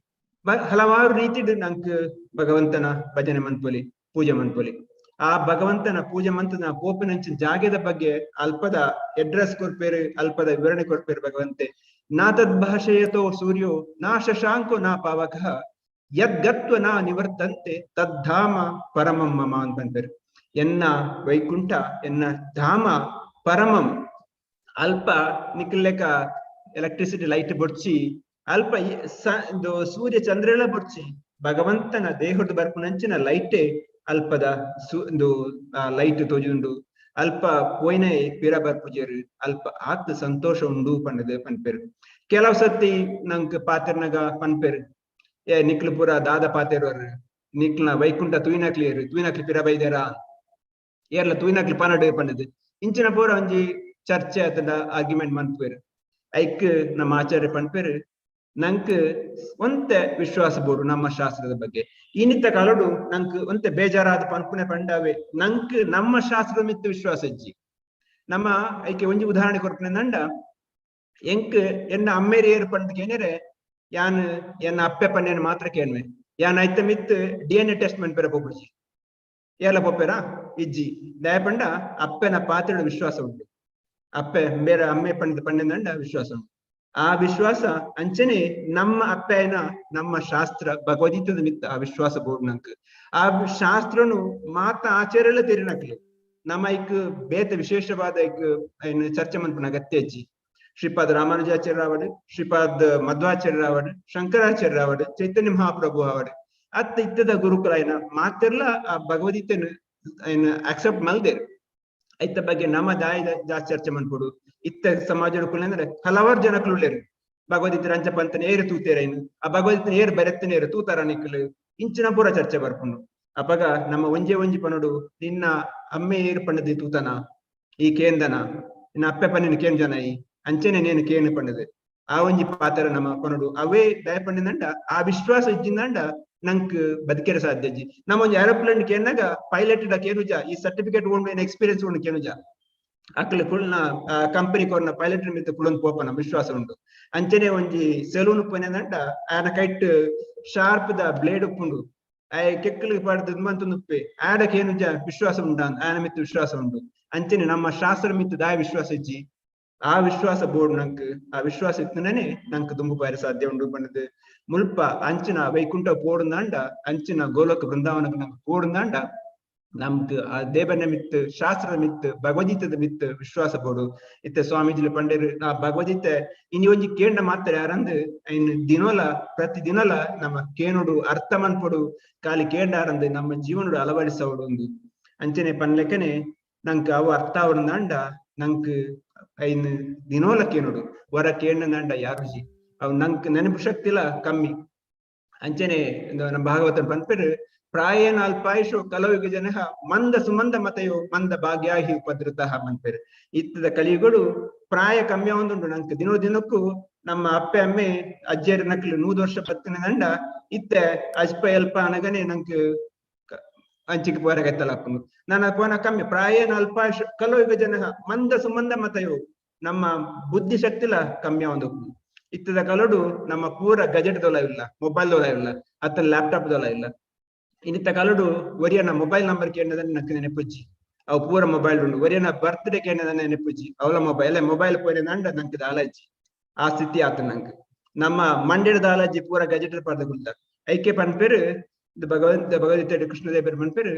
ಹಲವಾರು ರೀತಿಡು ನಂಕ್ ಭಗವಂತನ ಭಜನೆ ಮನ್ಪೊಲಿ, ಪೂಜೆ ಮನ್ಪೊಲಿ. ಆ ಭಗವಂತನ ಪೂಜೆ ಮಂತನ ಪೋಪಿನಂಚಿನ ಜಾಗೆದ ಬಗ್ಗೆ ಅಲ್ಪದ ಅಡ್ರೆಸ್ ಕೊರ್ಪೇರು, ಅಲ್ಪದ ವಿವರಣೆ ಕೊರ್ಪೇರು ಭಗವಂತೆ. ನಾ ತದ್ಭಾಷೆಯತೋ ಸೂರ್ಯೋ ನಾ ಶಶಾಂಕೋ ನಾ ಪಾವಕಃ ಯದ್ಗತ್ವ ನಾ ನಿವರ್ತಂತೆ ತದ್ಧಾಮ ಪರಮಂ ಮಮ ಅಂತಂತಾರೆ. ಎನ್ನ ವೈಕುಂಠ ಎನ್ನ ಧಾಮ ಪರಮಂ. ಅಲ್ಪ ನಿಕ್ಲೆಕ ಎಲೆಕ್ಟ್ರಿಸಿಟಿ ಲೈಟ್ ಬೊಡ್ಚಿ, ಅಲ್ಪ ಸೂರ್ಯ ಚಂದ್ರೆಲ್ಲ ಬೊಡ್ಚಿ, ಭಗವಂತನ ದೇಹದ ಬರ್ಪುನಂಚಿನ ಲೈಟೇ ಅಲ್ಪದ ಒಂದು ಲೈಟ್ ತೋಜುಂಡು. ಅಲ್ಪ ಪೋಯಿನ ಪಿರ ಬರ್ಪುಜೆರು, ಅಲ್ಪ ಆತ್ ಸಂತೋಷ ಉಂಡು ಪಂಡದು ಪನ್ಪೆರು. ಕೆಲವು ಸತಿ ನಂಕ್ ಪಾತೆರ್ನಗ ಪನ್ಪೆರು, ಏ ನಿಕ್ಲು ಪೂರ ದಾದ ಪಾತೆರುವರು, ನಿಕ್ಲ ವೈಕುಂಠ ತೂಯಿನಕ್ಲಿಯರು, ತೂಯಿನಕ್ಲಿ ಪಿರ ಬೈದೇರಾ, ಏರ್ಲ ತೂಯಿನಕ್ಲಿ ಪನಡು ಪಂಡದು ಇಂಚಿನ ಪೂರ ಒಂಜಿ ಚರ್ಚೆ ಆತಂಡ ಆರ್ಗ್ಯುಮೆಂಟ್ ಮನ್ಪುವೆರು. ಐಕ್ ನಮ್ಮ ಆಚಾರ್ಯ ಪನ್ಪೆರು, ನಂಕ್ ಒಂತೆ ವಿಶ್ವಾಸ ಬೋಡು ನಮ್ಮ ಶಾಸ್ತ್ರದ ಬಗ್ಗೆ. ಇನ್ನಿತ್ತ ಕಾಲಡು ನಂಕ್ ಒಂತೆ ಬೇಜಾರಾದ ಪನ್ಪುನೆ ಪಂಡಾವೆ ನಂಕ್ ನಮ್ಮ ಶಾಸ್ತ್ರದ ಮಿತ್ತು ವಿಶ್ವಾಸ ಇಜ್ಜಿ. ನಮ್ಮ ಐಕೆ ಒಂಜಿ ಉದಾಹರಣೆ ಕೊರ್ಪುನೆ ನಂಡ, ಎಂಕ್ ಎನ್ನ ಅಮ್ಮೇರಿ ಏರು ಪಂದ್ ಕೇನೆರೆ ಯಾನ್ ಎನ್ನ ಅಪ್ಪೆ ಪನ್ನೇನು ಮಾತ್ರ ಕೇಳ್ಮೆ. ಯಾನ್ ಐತ ಮಿತ್ ಡಿಎನ್ಎ ಟೆಸ್ಟ್ ಮನ್ಪೆರ ಪೋಪುಜಿ, ಏಲ ಪೋಪೆರಾ ಇಜ್ಜಿ. ದಯಪಂಡ ಅಪ್ಪೆನ ಪಾತ್ರೆಡು ವಿಶ್ವಾಸ ಉಂಟು, ಅಪ್ಪೆ ಬೇರೆ ಅಮ್ಮೆ ಪಂಡ ಪಣ್ಣೆಂದಂಡ ವಿಶ್ವಾಸ ಉಂಟು. ಆ ವಿಶ್ವಾಸ ಅಂಚನೆ ನಮ್ಮ ಅಪ್ಪೆನ ನಮ್ಮ ಶಾಸ್ತ್ರ ಭಗವದ್ಗೀತದ ಮಿತ್ತ ಆ ವಿಶ್ವಾಸ ಬೋರ್ಡ್ ನಂಕ್. ಆ ಶಾಸ್ತ್ರನು ಮಾತ ಆಚಾರ್ಯಲ ತೆರಿನಕ್ಲು ನಮ್ಮ ಐಕ್ ಬೇತ ವಿಶೇಷವಾದ ಐಕ್ ಚರ್ಚೆ ಮನ್ಪುನ ಅಗತ್ಯ ಅಜ್ಜಿ. ಶ್ರೀಪಾದ್ ರಾಮಾನುಜಾಚಾರ್ಯ ರಾವಡ್, ಶ್ರೀಪಾದ್ ಮಧ್ವಾಚಾರ್ಯ ರಾವಡ್, ಶಂಕರಾಚಾರ್ಯ ರಾವಡ್, ಚೈತನ್ಯ ಮಹಾಪ್ರಭು ಆವಡ್, ಅತ್ತ ಇತ್ತದ ಗುರುಕುಲಾಯನ ಮಾತೆರ್ಲ ಆ ಭಗವದ್ಗೀತೆನ ಅಕ್ಸೆಪ್ಟ್ ಮಲ್ದೇರ್. ಐತ ಬಗ್ಗೆ ನಮ್ಮ ದಾಯ ಜಾಸ್ತಿ ಚರ್ಚೆ ಮನ್ಪೊಡು. ಇತ್ತ ಸಮಾಜ ಅಂದ್ರೆ ಹಲವಾರು ಜನಕ್ಲು ಉಳ್ಳೇರು ಭಗವದ್ಗೀತೆ ರಂಚ ಪಂತನ ಏರು ತೂತೇರೇನು, ಆ ಭಗವದ್ಗೀತೆ ಏರು ಬರೆತ್ತನೇರು ತೂತಾರ ನಿಕ್ಲು ಇಂಚಿನ ಪೂರ ಚರ್ಚೆ ಬರ್ಪುಂಡು. ಅಪಗ ನಮ್ಮ ಒಂಜೆ ಒಂಜಿ ಪನೋಡು, ನಿನ್ನ ಅಮ್ಮೆ ಏರು ಪಂಡದಿ ತೂತನ ಈ ಕೇಂದನ, ನಿನ್ನ ಅಪ್ಪೆ ಪನ್ನಿನ ಕೇಂಜನ ಈ ಅಂಚನೆ ನೇನು ಕೇನು ಪಂಡದು ಆ ಒಂಜಿ ಪಾತ್ರ ನಮ್ಮ ಪನೋಡು. ಅವೇ ದಯ ಪಂಡಿನಂಡ ಆ ವಿಶ್ವಾಸ ಇಜ್ಜಿಂದಂಡ ನಂಕ್ ಬದುಕೆರೆ ಸಾಧ್ಯ ಅಜ್ಜಿ. ನಮ್ಮ ಒಂಜಿ ಏರೋಪ್ಲೇನ್ ಕೇನಾಗ ಪೈಲಟ್ ಡ ಕೇನುಜ ಈ ಸರ್ಟಿಫಿಕೇಟ್ ಉಂಡು ಎಕ್ಸ್ಪೀರಿಯನ್ಸ್ ಉಂಡು ಕೇನುಜ, ಅಕ್ಲೆ ಕುಳ್ನ ಕಂಪನಿ ಕೊರ್ನ ಪೈಲಟ್ ಮಿತ್ತ ಕುಳೊಂದು ಪೋಪನ ವಿಶ್ವಾಸ ಉಂಟು. ಅಂಚನೆ ಒಂಜಿ ಸೆಲೂನ್ ಪೋನೆದಂಡ ಆನ ಕೈಟ್ ಶಾರ್ಪ್ the blade ಉಪ್ಪುಂಡು, ಆಯ್ ಕೆಕ್ಕಲು ಪಾಡ್ದು ಮಂತೊಂದು ಉಪ್ಪೆ ಆಡ ಕೇನುಜ ವಿಶ್ವಾಸ ಉಂಡ, ಆನ ಮಿತ್ತ ವಿಶ್ವಾಸ ಉಂಟು. ಅಂಚನೆ ನಮ್ಮ ಶಾಸ್ತ್ರ ಮಿತ್ತ ದಾಯ ವಿಶ್ವಾಸ ಇಜ್ಜಿ. ಆ ವಿಶ್ವಾಸ ಬೋರ್ಡ್ ನಂಕ್, ಆ ವಿಶ್ವಾಸ ಇತ್ತನೇ ನಂಕ್ ದುಂಬು ಪಾರೆ ಸಾಧ್ಯ ಉಂಡು ಪಂಡದು. ಮುಲ್ಪ ಅಂಚಿನ ವೈಕುಂಠ ಪೋಡುಂದಾಂಡ, ಅಂಚಿನ ಗೋಲೋಕ ಬೃಂದಾವನಕ್ಕೆ ನಂಕ್ ಪೋಡುಂದಾಂಡ ನಮ್ಕ್ ಆ ದೇವನ ಮಿತ್ತು, ಶಾಸ್ತ್ರದ ಮಿತ್ತು, ಭಗವದ್ಗೀತದ ಮಿತ್ತು ವಿಶ್ವಾಸ ಬೋಡು. ಇತ್ತೆ ಸ್ವಾಮೀಜಿಲು ಪಂಡೇರು ಆ ಭಗವದ್ಗೀತೆ ಇನಿ ಒಂಜಿ ಕೇಂಡ ಮಾತ್ರ ಯಾರಂದು ಐನ್ ದಿನೋಲ ಪ್ರತಿ ದಿನೋಲ ನಮ್ಮ ಕೇನುಡು ಅರ್ಥ ಮನ್ಪೊಡು, ಖಾಲಿ ಕೇಂಡಾರಂದು ನಮ್ಮ ಜೀವನಡು ಅಳವಡಿಸೋಡು ಒಂದು. ಅಂಚನೆ ಪನ್ಲೆಕ್ಕನೆ ನಂಕ್ ಅವು ಅರ್ಥ ಆವಡುಂದಾಂಡ ನಂಕ್ ಐನ್ ದಿನೋಲ ಕೇನುಡು ವರ ಕೇಂಡಂದಾಂಡ ಯಾರುಜಿ ಅವು ನಂಕ್ ನೆನಪು ಶಕ್ತಿಲ ಕಮ್ಮಿ. ಅಂಚನೆ ನಮ್ಮ ಭಾಗವತ ಪನ್ಪೆರು, ಪ್ರಾಯೇಣ ಅಲ್ಪಾಯುಷೋ ಕಲಯುಗ ಜನಃ ಮಂದ ಸುಮಂದ ಮತಯೋ ಮಂದ ಭಾಗ್ಯಾಹಿ ಉಪದ್ರುತಃ ಮನ್ಪೆರು. ಇತ್ತದ ಕಲಿಯುಗಡು ಪ್ರಾಯ ಕಮ್ಮಿ ಒಂದುಂಡು ನಂಕ್ ದಿನೋ ದಿನಕ್ಕೂ. ನಮ್ಮ ಅಪ್ಪೆ ಅಮ್ಮೆ ಅಜ್ಜಿಯರ ನಕ್ಲು 100 ವರ್ಷ ಬತ್ತಿನ ದಂಡ ಇತ್ತೆ ಅಜ್ಪ ಎಲ್ಪ ಅನಗನೆ ನಂಕ್ ಅಂಚಿಗೆ ಪೋರಗತ್ತಲಪ್ಪನು ನನ್ನ ಪೋನ ಕಮ್ಮಿ. ಪ್ರಾಯೇಣ ಅಲ್ಪಾಯುಷ ಕಲಯುಗ ಜನಃ ಮಂದ ಸುಮಂದ ಮತಯೋ, ನಮ್ಮ ಬುದ್ಧಿ ಶಕ್ತಿಲ ಕಮ್ಮಿ ಒಂದು. ಇತ್ತದ ಕಲಡು ನಮ್ಮ ಪೂರ ಗಜೆಟ್ ದೊಲ ಇಲ್ಲ, ಮೊಬೈಲ್ ದೊಲ ಇಲ್ಲ, ಅತ್ತ ಲ್ಯಾಪ್ಟಾಪ್ ದೊಲ ಇಲ್ಲ. ಇನ್ನಿತ್ತ ಕಲಡು ಒರಿಯನ ಮೊಬೈಲ್ ನಂಬರ್ ಕೇಂದ್ರದನ್ನ ನಕ್ಕ ನೆನಪುಜ್ಜಿ, ಅವು ಪೂರ ಮೊಬೈಲ್ ಉಂಡು. ಒರಿಯನ ಬರ್ತ್ಡೇ ಕೇಂದ್ರದನ್ನ ನೆನಪುಜ್ಜಿ, ಅವಳ ಮೊಬೈಲ್ ಮೊಬೈಲ್ ಪೋರೆ ನಂಡ ನಂಕ್ ದಾಲಜ್ಜಿ. ಆ ಸ್ಥಿತಿ ಆತ ನಂಕ್. ನಮ್ಮ ಮಂಡ್ಯದ ದಾಲಜ್ಜಿ ಪೂರ ಗಜೆಟ್ ಪಡೆದ ಗುಲ್ಲ. ಐಕೆ ಪನ್ಪೇರು ಭಗವಂತ ಭಗವದ್ಗೀತೆ ಕೃಷ್ಣದೇವರು ಪನ್ಪೇರು,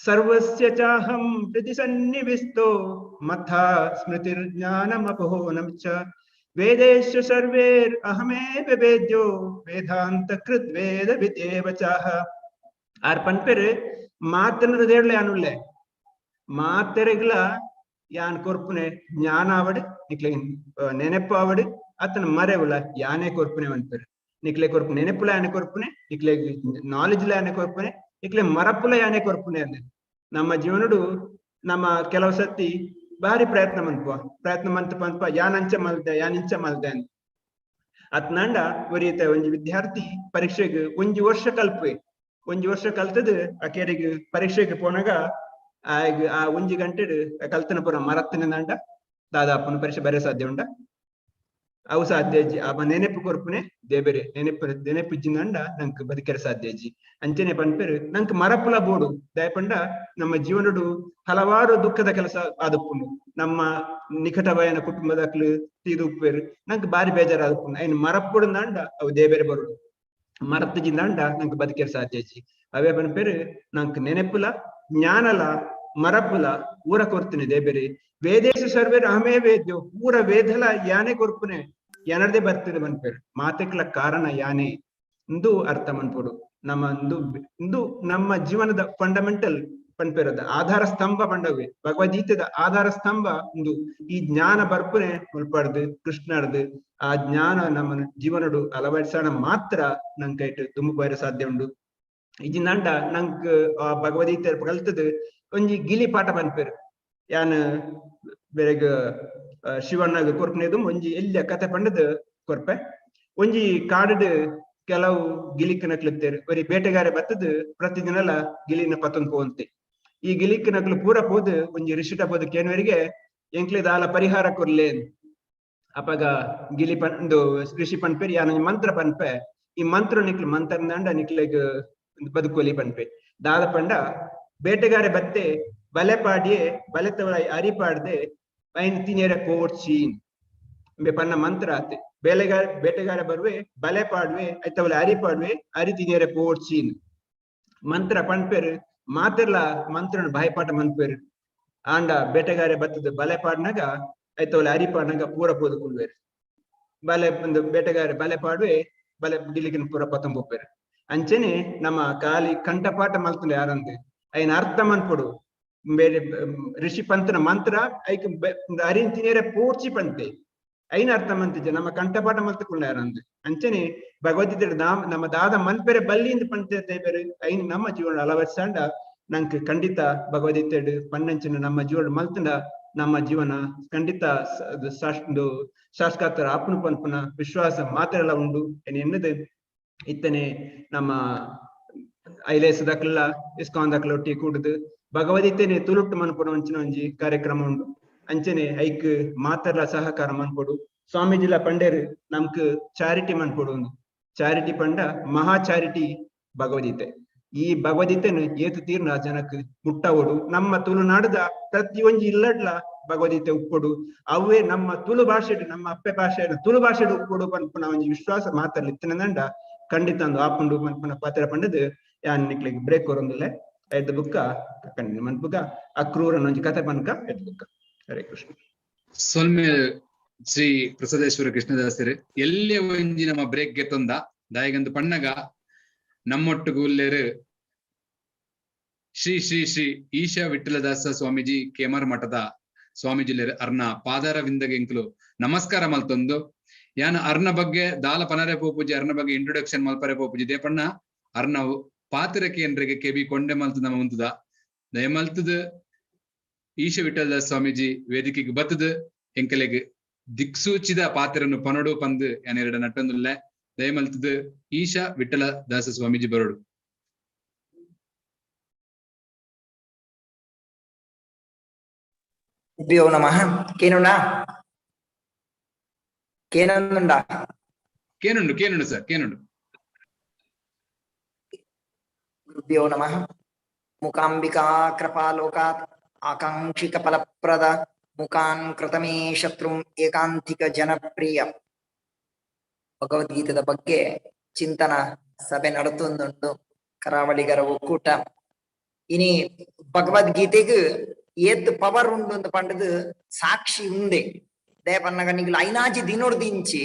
ಸರ್ವಸ್ಯ ಚಾಹಂ ಹೃದಿ ಸನ್ನಿವಿಸ್ತೋ ಮಥ ಸ್ಮೃತಿರ್ಜ್ಞಾನಮಪೋಹನಂ ಚ ವೇದೇಶ ಸರ್ವೇರ್ ಅಹಮೇವ ವೇದ್ಯೋ ವೇದಾಂತ ಕೃದ್ ವೇದ ವಿದೇವ ಚಾಹ. ಆರ್ ಪನ್ಪೆರು ಮಾತನ ಹೃದಯಡ್ಲ ಯಾನುಳ್ಳೆ ಮಾತೆರೆಗ್ಲ ಯಾನ್ ಕೊರ್ಪುನೆ ಜ್ಞಾನ ಆವಡ್, ನಿಕ್ಲೆ ನೆನಪು ಆವಡ್, ಅತನ ಮರೆವುಲ ಯಾನೇ ಕೊರ್ಪುನೆ ಪನ್ಪೆರು. ನಿಕ್ಲೆ ಕೊರ್ಪು ನೆನಪುಲ ಯಾನೆ ಕೊರ್ಪುನೆ, ನಿಕ್ಲೆ ನಾಲೆಜ್ ಯಾನೆ ಕೊರ್ಪುನೆ, ನಿಕ್ಲೆ ಮರಪುಲ ಯಾನೆ ಕೊರ್ಪುನೆ ಅಂದೆ. ನಮ್ಮ ಜೀವನಡು ನಮ್ಮ ಕೆಲವು ಸತಿ ಬಾರಿ ಪ್ರಯತ್ನ ಮನ್ಪುವ, ಪ್ರಯತ್ನ ಮಂತ್ ಪನ್ಪ ಯಾನಂಚ ಮಲ್ದೆ ಯಾನಿಂಚ ಮಲ್ದೆ ಅಂತ. ಅತ್ನಾಂಡ ಒರಿಯತ ಒಂಜಿ ವಿದ್ಯಾರ್ಥಿ ಪರೀಕ್ಷೆಗೆ ಒಂಜಿ ವರ್ಷ ಕಲ್ಪೆ, ಒಂಜಿ ವರ್ಷ ಕಲ್ತದ ಅಕೇರಿಗೆ ಪರೀಕ್ಷೆಗೆ ಪೋನಾಗ ಆಗ ಆ ಒಂಜಿ ಗಂಟೆಡ್ ಕಲ್ತನ ಪೂರ ಮರತ್ತನ ದಾದಾಪನ ಪರೀಕ್ಷೆ ಬರೆ ಸಾಧ್ಯ ಉಂಡ? ಅವು ಸಾಧ್ಯ ಅಜ್ಜಿ. ಆ ನೆನಪು ಕೊರ್ಪುನೆ ದೇಬೇರೆ ನೆನಪು ನೆನಪು ಇಜ್ಜಿಂದಂಡ ನಂಕ್ ಬದುಕೆರೆ ಸಾಧ್ಯ ಅಜ್ಜಿ. ಅಂಚನೆ ಪನ್ಪೆರು ನಂಕ್ ಮರಪುಲ ಬೋಡು. ದಯಪಂಡ ನಮ್ಮ ಜೀವನಡು ಹಲವಾರು ದುಃಖದ ಕೆಲಸ ಆದಪ್ಪುಂಡು. ನಮ್ಮ ನಿಕಟವಯನ ಕುಟುಂಬದಕ್ಲು ತೀದುಪ್ಪೇರು, ನಂಕ್ ಬಾರಿ ಬೇಜಾರಾದಪ್ಪುಂಡು. ಐನ್ ಮರಪುಡುಂದಾಂಡ ಅವು ದೇಬೇರೆ ಬರುಡು, ಮರತ್ತಜಿಂದಾಂಡ ನಂಕ್ ಬದುಕೆರೆ ಸಾಧ್ಯ ಅಜ್ಜಿ. ಅವೇ ಪನ್ಪೆರು ನಂಕ್ ನೆನಪುಲ ಜ್ಞಾನಲ ಮರಪುಲ ಊರ ಕೊರ್ತೀನಿ ದೇಬೇರೆ. ವೇದೇಶ ಸರ್ವೇರ್ ಅಹಮೇ ವೇದ್ಯೋ, ಪೂರ ವೇದಲ ಯಾನೆ ಕೊರ್ಪುನೆ, ಎನರ್ದೇ ಬರ್ತದೆ ಮನ್ಪೇರು. ಮಾತೆಕ್ಲ ಕಾರಣ ಯಾನೆ ಇಂದು ಅರ್ಥ ಮನ್ಪೊಡು. ನಮ್ಮ ಇಂದು ಇಂದು ನಮ್ಮ ಜೀವನದ ಫಂಡಮೆಂಟಲ್ ಪನ್ಪೇರದ ಆಧಾರ ಸ್ತಂಭ ಪಂಡವೆ ಭಗವದ್ಗೀತೆದ ಆಧಾರ ಸ್ತಂಭ ಇಂದು. ಈ ಜ್ಞಾನ ಬರ್ಪುನೆ ಮುಲ್ಪಾಡ್ದು ಕೃಷ್ಣರ್ದು. ಆ ಜ್ಞಾನ ನಮ್ಮ ಜೀವನಡು ಅಳವಡಿಸೋಣ ಮಾತ್ರ ನಂಕೈಟ್ ದುಂಬು ಬರ ಸಾಧ್ಯ ಉಂಡು. ಇಜಿಂದಾಂಡ ನಂಕ್ ಆ ಭಗವದ್ಗೀತೆ ಕಲ್ತದು ಒಂಜಿ ಗಿಲಿ ಪಾಠ ಪನ್ಪೇರು. ಯಾನ್ ಬೇರೆಗ್ ಶಿವಣ್ಣಗ್ ಕೊರ್ಪುನೇದು ಒಂಜಿ ಎಲ್ಯ ಕತೆ ಪಂಡದ್ ಕೊರ್ಪೆ. ಒಂಜಿ ಕಾಡುಡು ಕೆಲವು ಗಿಲಿಕ್ಕನಕ್ಲಿತ್ತೇರು. ಒರಿ ಬೇಟೆಗಾರೆ ಬತ್ತದು ಪ್ರತಿದಿನಲ ಗಿಲಿನ ಪತ್ತೊಂದು ಪೋವಂತೆ. ಈ ಗಿಲಿಕ್ಕನಕ್ಲು ಪೂರ ಪೋದು ಒಂಜಿ ರಿಷಿಟ ಪೋದು ಕೇನುವರಿಗೆ ಎಂಕ್ಲೆ ದಾಲ ಪರಿಹಾರ ಕೊರ್ಲೆ. ಅಪಗ ಗಿಲಿ ಪಂದು ಋಷಿ ಪನ್ಪೇರ್, ಯಾನ ಮಂತ್ರ ಪನ್ಪೆ, ಈ ಮಂತ್ರ ನಿಕ್ಲು ಮಂತ್ರದಂಡ ನಿಕ್ಲೆಗ್ ಬದುಕೋಲಿ ಪನ್ಪೆ. ದಾದ ಪಂಡ ಬೇಟೆಗಾರೆ ಬತ್ತೆ ಬಲೆ ಪಾಡಿಯೇ ಬಲೆತವಳ ಅರಿ ಪಾಡ್ದೆ ಐನ್ ತಿನಿಯರೆ ಪೋಡ್ಚಿ ಅಂಬೆ ಪನ್ನ ಮಂತ್ರ ಆತೆ. ಬೇಲೆಗಾರ ಬೇಟೆಗಾರ ಬರುವೆ ಬಲೆ ಪಾಡುವೆ ಐತವಳ ಅರಿ ಪಾಡುವೆ ಅರಿ ತಿನಿಯರೆ ಪೋಡ್ಚಿ ಮಂತ್ರ ಪನ್ಪೇರು. ಮಾತೆರ್ಲ ಮಂತ್ರನ ಬಾಯಿಪಾಠ ಮನ್ಪೇರು. ಆಂಡ ಬೇಟೆಗಾರೆ ಬತ್ತದ ಬಲೆ ಪಾಡ್ನಾಗ ಐತವಳ ಅರಿ ಪಾಡ್ನಾಗ ಪೂರ ಪೋದು ಕುಲ್ವೇರು. ಬಲೆ ಒಂದು ಬೇಟೆಗಾರೆ ಬಲೆ ಪಾಡುವೆ ಬಲೆ ಗಿಲಿಗಿನ ಪೂರ ಪತ್ತಂಬೋಪೇರು. ಅಂಚನೆ ನಮ್ಮ ಕಾಲಿ ಕಂಠಪಾಠ ಮಲ್ತುಂಡ ಯಾರಂದು ಐನ ಅರ್ಥ ಮನ್ಪೊಡು. ಬೇರೆ ಋಷಿ ಪಂತನ ಮಂತ್ರ ಐಕ್ ಅರಿನ್ ತಿನಿಯರೆ ಪೂರ್ಚಿ ಪಂತೆ ಐನ ಅರ್ಥ ಮಂತಿಜ ನಮ್ಮ ಕಂಠಪಾಠ ಮಲ್ತುಕೊಂಡ ಯಾರಂದು. ಅಂಚನೆ ಭಗವದ್ಗೀತೆ ನಮ್ಮ ದಾದ ಮನ್ಪೆರೆ ಬಲ್ಲಿಂದ ಪಂತೆ ಬೇರೆ ಐನ್ ನಮ್ಮ ಜೀವನ ಅಳವಡಿಸಾಂಡ ನಂಗೆ ಖಂಡಿತ ಭಗವದ್ಗೀತೆ ಪನ್ನಂಚಿನ ನಮ್ಮ ಜೀವನ ಮಲ್ತಂಡ ನಮ್ಮ ಜೀವನ ಖಂಡಿತ ಶಾಸ್ಕಾತರ ಆಪನು ಪನ್ಪುನ ವಿಶ್ವಾಸ ಮಾತ್ರ ಎಲ್ಲ ಉಂಡು ಎನ್ನದು. ಇತ್ತನೆ ನಮ್ಮ ಐಲೇಸದಕ್ಲ ಇಸ್ಕಾನ್ ದಕ್ಲ ಒಟ್ಟಿ ಕೂಡುದು ಭಗವದ್ಗೀತೆನೆ ತುಳುಟ್ಟು ಮನ್ಪುನ ಒಂಚಿನ ಒಂಜಿ ಕಾರ್ಯಕ್ರಮ ಉಂಡು. ಅಂಚನೆ ಐಕ್ ಮಾತೆರ್ಲ ಸಹಕಾರ ಮನ್ಪೊಡು. ಸ್ವಾಮೀಜಿಲ ಪಂಡೇರು ನಮ್ಕ್ ಚಾರಿಟಿ ಮನ್ಪೊಡು. ಚಾರಿಟಿ ಪಂಡ ಮಹಾ ಚಾರಿಟಿ ಭಗವದ್ಗೀತೆ. ಈ ಭಗವದ್ಗೀತೆನು ಏತು ತೀರ್ನ ಜನಕ್ ಮುಟ್ಟವಡು. ನಮ್ಮ ತುಳುನಾಡದ ಪ್ರತಿಯೊಂಜಿ ಇಲ್ಲಡ್ಲ ಭಗವದ್ಗೀತೆ ಉಪ್ಪೊಡು. ಅವೇ ನಮ್ಮ ತುಳು ಭಾಷೆ, ನಮ್ಮ ಅಪ್ಪೆ ಭಾಷೆ ತುಳು ಭಾಷೆ ಉಪ್ಪೊಡು ಪನ್ಪುನ ಒಂಜಿ ವಿಶ್ವಾಸ ಮಾತಲ್ಲಿ ಇತ್ತನಂಡ ಖಂಡಿತ ಒಂದು ಆಪುಂಡು ಪನ್ಪುನ ಪಾತ್ರ ಪಂಡದು ಯಾನ್ ನಿಕ್ಲೆಗ್ ಬ್ರೇಕ್ ಕೊರೊಂದುಲ್ಲೆ. ಎದ್ದು ಬುಕ್ಕ ಕಂಡಿನ ಮನ್ಪುಗ ಅಕ್ರೂರನ ಒಂಜಿ ಕತೆ ಪನ್ಕ ಎದ್ದು ಬುಕ್ಕ. ಹರೇ ಕೃಷ್ಣ. ಸೊಲ್ಮೆ ಶ್ರೀ ಪ್ರಸಾದೇಶ್ವರ ಕೃಷ್ಣದಾಸರು ಎಲ್ಲೇ ಒಂಜಿ ನಮ್ಮ ಬ್ರೇಕ್ ಗೆತ್ತೊಂದ ದಾಯಗಂದು ಪಣ್ಣಗ ನಮ್ಮೊಟ್ಟುಗು ಉಲ್ಲೇರು ಶ್ರೀ ಶ್ರೀ ಶ್ರೀ ಈಶಾ ವಿಠಲದಾಸ ಸ್ವಾಮೀಜಿ ಕೇಮರ್ ಮಠದ ಸ್ವಾಮೀಜಿಲೇರು ಅರ್ನ ಪಾದಾರ ವಿಂದಗೆ ಎಂಕುಲು ನಮಸ್ಕಾರ ಮಲ್ತೊಂದು. ಯಾನ ಅರ್ನ ಬಗ್ಗೆ ದಾಲ ಪನರೆ ಪೋಪುಜಿ, ಅರ್ನ ಬಗ್ಗೆ ಇಂಟ್ರೊಡಕ್ಷನ್ ಮಲ್ಪರೆ ಪೋಪುಜಿ. ದೇಪಣ್ಣ ಅರ್ನ ಪಾತಿರ ಕೇಂದ್ರಗೆ ಕೆಬಿ ಕೊಂಡೆ ಮಲ್ತು ನಮ್ಮ ಉಂತುದ ದಯ ಮಲ್ತದ ಈಶ ವಿಠಲದಾಸ ಸ್ವಾಮೀಜಿ ವೇದಿಕೆಗೆ ಬತ್ತದ ಎಂಕಲೆಗ್ ದಿಕ್ಸೂಚಿದ ಪಾತ್ರನ್ನು ಪನಡು ಪಂದು ಯಾನೆರಡ ನಟ್ಟೊಂದುಲ್ಲೆ. ದಯಮಲ್ತದ ಈಶಾ ವಿಠಲ ದಾಸ ಸ್ವಾಮೀಜಿ ಬರೋಡು. ಗುರುಭ್ಯೋ ನಮಃ. ಕೇನುಂಡ ಕೇನೊಂದುಂಡ ಕೇನುಂಡು ಕೇನುಂಡು ಸರ್ ಕೇನುಂಡು. ಗುರುಭ್ಯೋ ನಮಃ. ಮೂಕಾಂಬಿಕಾ ಕೃಪಾಲೋಕಾತ್ ಆಕಾಂಕ್ಷಿಕ ಫಲಪ್ರದ ಮುಖಾನ್ ಕೃತಮೇ ಶತ್ರುಂ ಏಕಾಂತಿಕ ಜನಪ್ರಿಯ. ಭಗವದ್ಗೀತೆದ ಬಗ್ಗೆ ಚಿಂತನ ಸಭೆ ನಡತೊಂದುಂಡು ಕರಾವಳಿಗರ ಒಕ್ಕೂಟ. ಇನಿ ಭಗವದ್ಗೀತೆಗ್ ಏತ್ ಪವರ್ ಉಂಡು ಅಂತ ಪಂಡದು ಸಾಕ್ಷಿ ಉಂಡೆ. ದಯಪನ್ನಗ ನಿಗ್ಲು ಐನಾಜಿ ದಿನೊಡ್ದಿಂಚಿ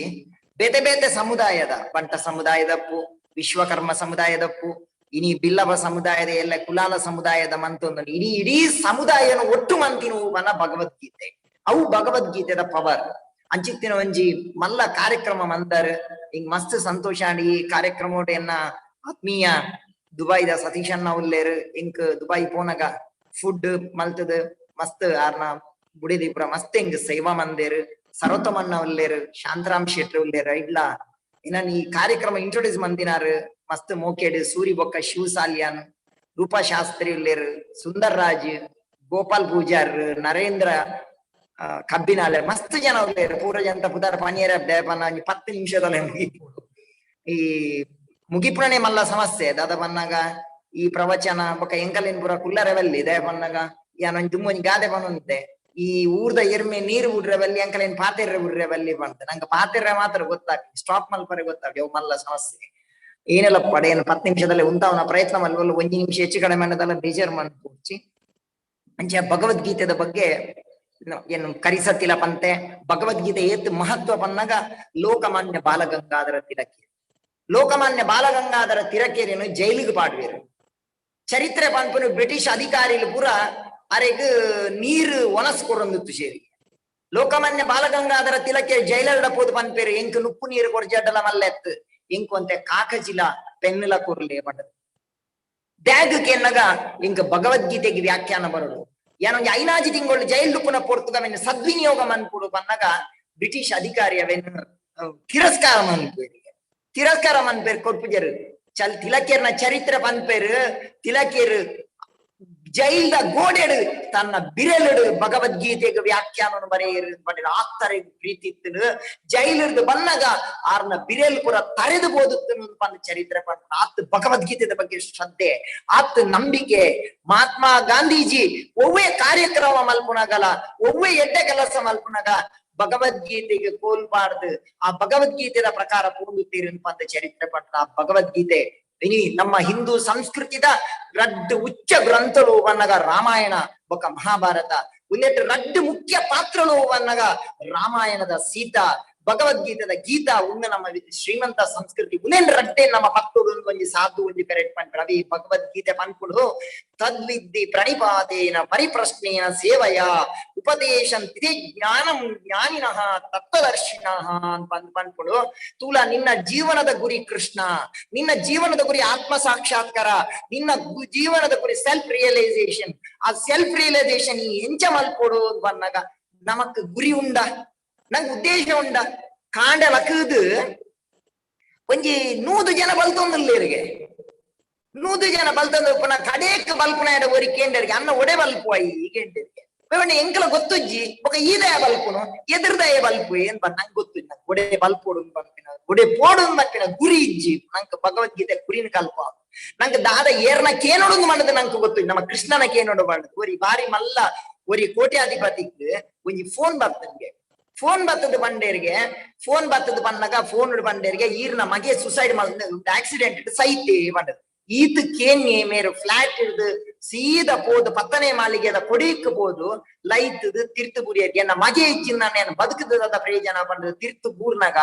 ಬೇತೆ ಬೇತೆ ಸಮುದಾಯದ ಬಂಟ ಸಮುದಾಯದಪ್ಪು, ವಿಶ್ವಕರ್ಮ ಸಮುದಾಯದಪ್ಪು, ಇನಿ ಬಿಲ್ಲವ ಸಮುದಾಯದ ಎಲ್ಲ ಕುಲಾಲ ಸಮುದಾಯದ ಮಂತೊಂದು ಇಡೀ ಇಡೀ ಸಮುದಾಯನ ಒಟ್ಟು ಮಂತಿನ ಬನ ಭಗವದ್ಗೀತೆ. ಅವು ಭಗವದ್ಗೀತೆದ ಪವರ್. ಅಂಚಿತ್ತಿನ ಒಂಜಿ ಮಲ್ಲ ಕಾರ್ಯಕ್ರಮ ಮಂದರ್ ಹಿಂಗ್ ಮಸ್ತ್ ಸಂತೋಷ. ಈ ಕಾರ್ಯಕ್ರಮ ಎನ್ನ ಆತ್ಮೀಯ ದುಬೈದ ಸತೀಶಣ್ಣ ಉಲ್ಲೇರು. ಇಂಕ್ ದುಬೈ ಪೋನಗ ಫುಡ್ ಮಲ್ತದ ಮಸ್ತ್ ಆರ್ನ ಬುಡಿದೀಪುರ ಮಸ್ತ್ ಹಿಂಗ್ ಸೇವಾ ಮಂದೇರು. ಸರೋತ್ತಮಣ್ಣ ಉಲ್ಲೇರು, ಶಾಂತರಾಮ್ ಶೆಟ್ರು ಉಲ್ಲೇರು. ಇಡ್ಲ ಇನ್ನ ಈ ಕಾರ್ಯಕ್ರಮ ಇಂಟ್ರೊಡ್ಯೂಸ್ ಮಂದಿನಾರು ಮಸ್ತ್ ಮೋಕೇಡ್ ಸೂರಿ ಬೊಕ್ಕ ಶಿವ ಸಾಲಿಯಾನ್, ರೂಪಾ ಶಾಸ್ತ್ರಿ ಉಲ್ಲೇರು, ಸುಂದರ್ ರಾಜ್, ಗೋಪಾಲ್ ಪೂಜಾರ್, ನರೇಂದ್ರ ಕಬ್ಬಿನಾಲೆ ಮಸ್ತ್ ಜನ ಉಲ್ಲೇರು. ಪೂರ ಜನತ ಪುದಾರ್ ಪನಿಯರ ದೇಪನ 10 ನಿಮಿಷದಲ್ಲೇ ಮುಗಿಪುಡು. ಈ ಮುಗಿಪುಣನೆ ಮಲ್ಲ ಸಮಸ್ಯೆ ದಾದ ಬನ್ನಾಗ ಈ ಪ್ರವಚನ ಬೊಕ್ಕ ಎಂಕಲಿನ್ ಪೂರ ಕುಲ್ಲರವಲ್ಲಿ ದಯಪನ್ನಗ ಯಾನೊಂಜಿ ದುಮ್ಮೊಂಜಿ ಗಾದೆ ಪನೊಂತೆ ಈ ಊರ್ದ ಎರ್ಮೆ ನೀರು ಬಿಡ್ರೆ ಅಂಕಲೇನ್ ಪಾತೆರ್ರೆ ಬಿಡ್ರೆ ಬಲ್ಲಿ ಬಂತ ನಂಗೆ ಪಾತೆರ್ರೆ ಮಾತ್ರ ಗೊತ್ತಾಗ್ತದೆ, ಸ್ಟಾಪ್ ಮಲ್ಪರೆ ಗೊತ್ತಾಗ್ತದೆ. ಅವು ಮಲ್ಲ ಸಮಸ್ಯೆ ಏನೆಲ್ಲ ಪಡೆಯನ್ನು 10 ನಿಮಿಷದಲ್ಲಿ ಉಂತಾವನ ಪ್ರಯತ್ನ ಮಲ್ವಲ್ಲ 1 ನಿಮಿಷ ಹೆಚ್ಚು ಕಡಿಮೆ ಅನ್ನೋದೆಲ್ಲ ಬೇಜಾರು ಮಾಡ್ಕೊಡ್ಚಿ. ಅಂಚೆ ಭಗವದ್ಗೀತೆದ ಬಗ್ಗೆ ಏನು ಕರಿಸತ್ತಿಲ ಪಂತೆ ಭಗವದ್ಗೀತೆ ಏತ್ ಮಹತ್ವ ಪನ್ನಾಗ ಲೋಕಮಾನ್ಯ ಬಾಲಗಂಗಾಧರ ತಿಲಕೇರಿ, ಲೋಕಮಾನ್ಯ ಬಾಲಗಂಗಾಧರ ತಿಲಕೇರಿಯನ್ನು ಜೈಲಿಗೆ ಪಾಡ್ವೇರು. ಚರಿತ್ರೆ ಪನ್ಪುನು ಬ್ರಿಟಿಷ್ ಅಧಿಕಾರಿಲು ಪೂರ ಅರೆಗ್ ನೀರು ಒನಸ್ ಕೊರೊಂದಿತ್ತು ಸೇರಿ. ಲೋಕಮಾನ್ಯ ಬಾಲಗಂಗಾಧರ ತಿಲಕೇರಿ ಜೈಲರ್ಡ ಪೋದು ಪನ್ಪೇರು ಎಂಕ್ ನುಪ್ಪು ನೀರು ಕೊರ್ಜಡ್ಡಲ ಮಲ್ಲೆತ್ತು ಎಂಕು ಅಂತೆ ಕಾಕಜಿಲ ಪೆನ್ನುಲ ಕೊರ್ಲೆ ಪಂಡದು. ಬ್ಯಾಗ್ ಕೇನ್ನಗ ಎಂಕ್ ಭಗವದ್ಗೀತೆಗೆ ವ್ಯಾಖ್ಯಾನ ಬರಡು ಏನೊಂಜಿ ಐನಾಜಿ ತಿಂಗಳು ಜೈಲ್ ಡುಪ್ಪುನ ಪೊರ್ತುಗ ಸದ್ವಿನಿಯೋಗ ಮನ್ಪುಡು ಪನ್ನಗ ಬ್ರಿಟಿಷ್ ಅಧಿಕಾರಿ ಅವೇನು ತಿರಸ್ಕಾರ ಮನ್ಪುವೇರಿಗೆ. ತಿರಸ್ಕಾರ ಮನ್ಪೇರ್ ಕೊರ್ಪುಜೆರ್. ಚಲ್ ತಿಲಕೇರ್ನ ಚರಿತ್ರೆ ಪನ್ಪೇರು, ತಿಲಕೇರ್ ಜೈಲ್ದ ಗೋಡೆಡು ತನ್ನ ಬಿರೆಲುಡು ಭಗವದ್ಗೀತೆಗೆ ವ್ಯಾಖ್ಯಾನ ಬರೆಯರು ಪಂಡಿರ. ಆತ್ತರೆ ಪ್ರೀತಿ ಇತ್ತನು. ಜೈಲಿರ್ದು ಬನ್ನಗ ಆರ್ನ ಬಿರೆಲ್ ಪೂರ ತರೆದು ಬೋದುತ್ತನು ಪಂದ ಚರಿತ್ರೆ ಪಂಡ. ಆತ್ ಭಗವದ್ಗೀತೆದ ಬಗ್ಗೆ ಶ್ರದ್ಧೆ, ಆತ್ ನಂಬಿಕೆ. ಮಹಾತ್ಮ ಗಾಂಧೀಜಿ ಒವ್ವೇ ಕಾರ್ಯಕ್ರಮ ಮಲ್ಪುನಗಲ, ಒವ್ವೇ ಎಡ್ಡೆ ಕೆಲಸ ಮಲ್ಪುನಗ ಭಗವದ್ಗೀತೆಗೆ ಕೋಲ್ಬಾರ್ದು, ಆ ಭಗವದ್ಗೀತೆದ ಪ್ರಕಾರ ಪೂಂದುತ್ತೀರಿ ಪಂದ ಚರಿತ್ರೆ ಪಂಡ. ಆ ಭಗವದ್ಗೀತೆ ಇನಿ ನಮ್ಮ ಹಿಂದೂ ಸಂಸ್ಕೃತಿದ ರಡ್ಡು ಉಚ್ಚ ಗ್ರಂಥಲು ವನ್ನಗ ರಾಮಾಯಣ ಬೊಕ ಮಹಾಭಾರತ. ಉಂದೆಟ್ ರಡ್ಡು ಮುಖ್ಯ ಪಾತ್ರಲು ವನ್ನಗ ರಾಮಾಯಣದ ಸೀತಾ, ಭಗವದ್ಗೀತೆದ ಗೀತಾ. ಉಂದು ನಮ್ಮ ಶ್ರೀಮಂತ ಸಂಸ್ಕೃತಿ. ಉಂದೇನ್ ರಡ್ಡೆ ನಮ್ಮ ಪತ್ತೊಡು ಒಂಜಿ ಸಾಧು ಒಂಜಿ ಕರೆಕ್ಟ್ ಪನ್ಪುಂಡು. ಅವಿ ಭಗವದ್ಗೀತೆ ಪನ್ಪುಂಡು, ತದ್ವಿದ್ಧಿ ಪ್ರಣಿಪಾತೇನ ಪರಿಪ್ರಶ್ನೇನ ಸೇವಯ ಉಪದೇಶಂತಿ ಜ್ಞಾನಂ ಜ್ಞಾನಿನಃ ತತ್ವದರ್ಶಿನಃ ಅಂತ ಪನ್ಪುಂಡು. ತೂಲ ನಿನ್ನ ಜೀವನದ ಗುರಿ ಕೃಷ್ಣ, ನಿನ್ನ ಜೀವನದ ಗುರಿ ಆತ್ಮ ಸಾಕ್ಷಾತ್ಕಾರ, ನಿನ್ನ ಜೀವನದ ಗುರಿ ಸೆಲ್ಫ್ ರಿಯಲೈಸೇಷನ್. ಆ ಸೆಲ್ಫ್ ರಿಯಲೈಸೇಷನ್ ಈ ಎಂಚ ಮಲ್ಪೊಡು ಬನ್ನಾಗ ನಮಕ್ ಗುರಿ ಉಂಡ, ನಂಗೆ ಉದ್ದೇಶ ಉಂಡ. ಕಾಂಡ ಲಕ್ಕದು ಒಂಜಿ 100 ಜನ ಬಲ್ತೊಂದಿಲ್ಲೇರಿಗೆ, 100 ಜನ ಬಲ್ತೊಂದು ಪುನಃ ಕಡೇಕ್ ಬಲ್ಪುನ ಒರಿ ಕೇಂಡರಿಗೆ ಅನ್ನ ಒಡೆ ಬಲ್ಪು I ಕೇಂಡರಿಗೆ ಬೇವಣ್ಣ ಎಂಕಲ ಗೊತ್ತುಜ್ಜಿ ಬೊಕ ಈದಯ ಬಲ್ಪುನು ಎದುರ್ದಯ ಬಲ್ಪು ಏನ್ ಬರ್ ನಂಗೆ ಗೊತ್ತುಜ್ಜಿ. ನಂಗೆ ಒಡೆ ಬಲ್ಪೋಡು ಬರ್ಪಿನ ಒಡೆ ಪೋಡು ಬರ್ಪಿನ ಗುರಿ ಇಜ್ಜಿ. ನಂಗೆ ಭಗವದ್ಗೀತೆ ಗುರಿನ ಕಲ್ಪ ನಂಗೆ ದಾದ ಏರ್ನ ಕೇನೋಡು ಮಾಡದು ನಂಗೆ ಗೊತ್ತು. ನಮ್ಮ ಕೃಷ್ಣನ ಕೇನೋಡು ಮಾಡದು. ಒರಿ ಬಾರಿ ಮಲ್ಲ ಒರಿ ಕೋಟ್ಯಾಧಿಪತಿಗ್ ಒಂಜಿ ಫೋನ್ ಬರ್ತನ್ಗೆ, ಫೋನ್ ಬತ್ತದ ಬಂಡೇರಿಗೆ, ಫೋನ್ ಬತ್ತದ ಬಂದಾಗ ಫೋನ್ ಬಂಡೇರಿಗೆ ಈರ್ನ ಮಗೆ ಸುಸೈಡ್ ಮಾಡ ಆಕ್ಸಿಡೆಂಟ್ ಸೈತೆ ಬಂಡದು. ಈತ್ ಕೇನ್ಯೆ ಮೇರು ಫ್ಲಾಟ್ ಹಿಡ್ದು ಸೀದಾ ಪೋದು ಪತ್ತನೆ ಮಾಲಿಗೆದ ಕೊಡಿಕ್ ಪೋದು ಲೈತದು ತಿರ್ತು ಬುರಿಯರ್ಗೆ ಎನ್ನ ಮಗೆ ಇಚ್ಚಿನ ನಾನು ಬದುಕದ ಪ್ರಯೋಜನ ಬಂದು ತಿರ್ತು ಬೂರ್ನಾಗ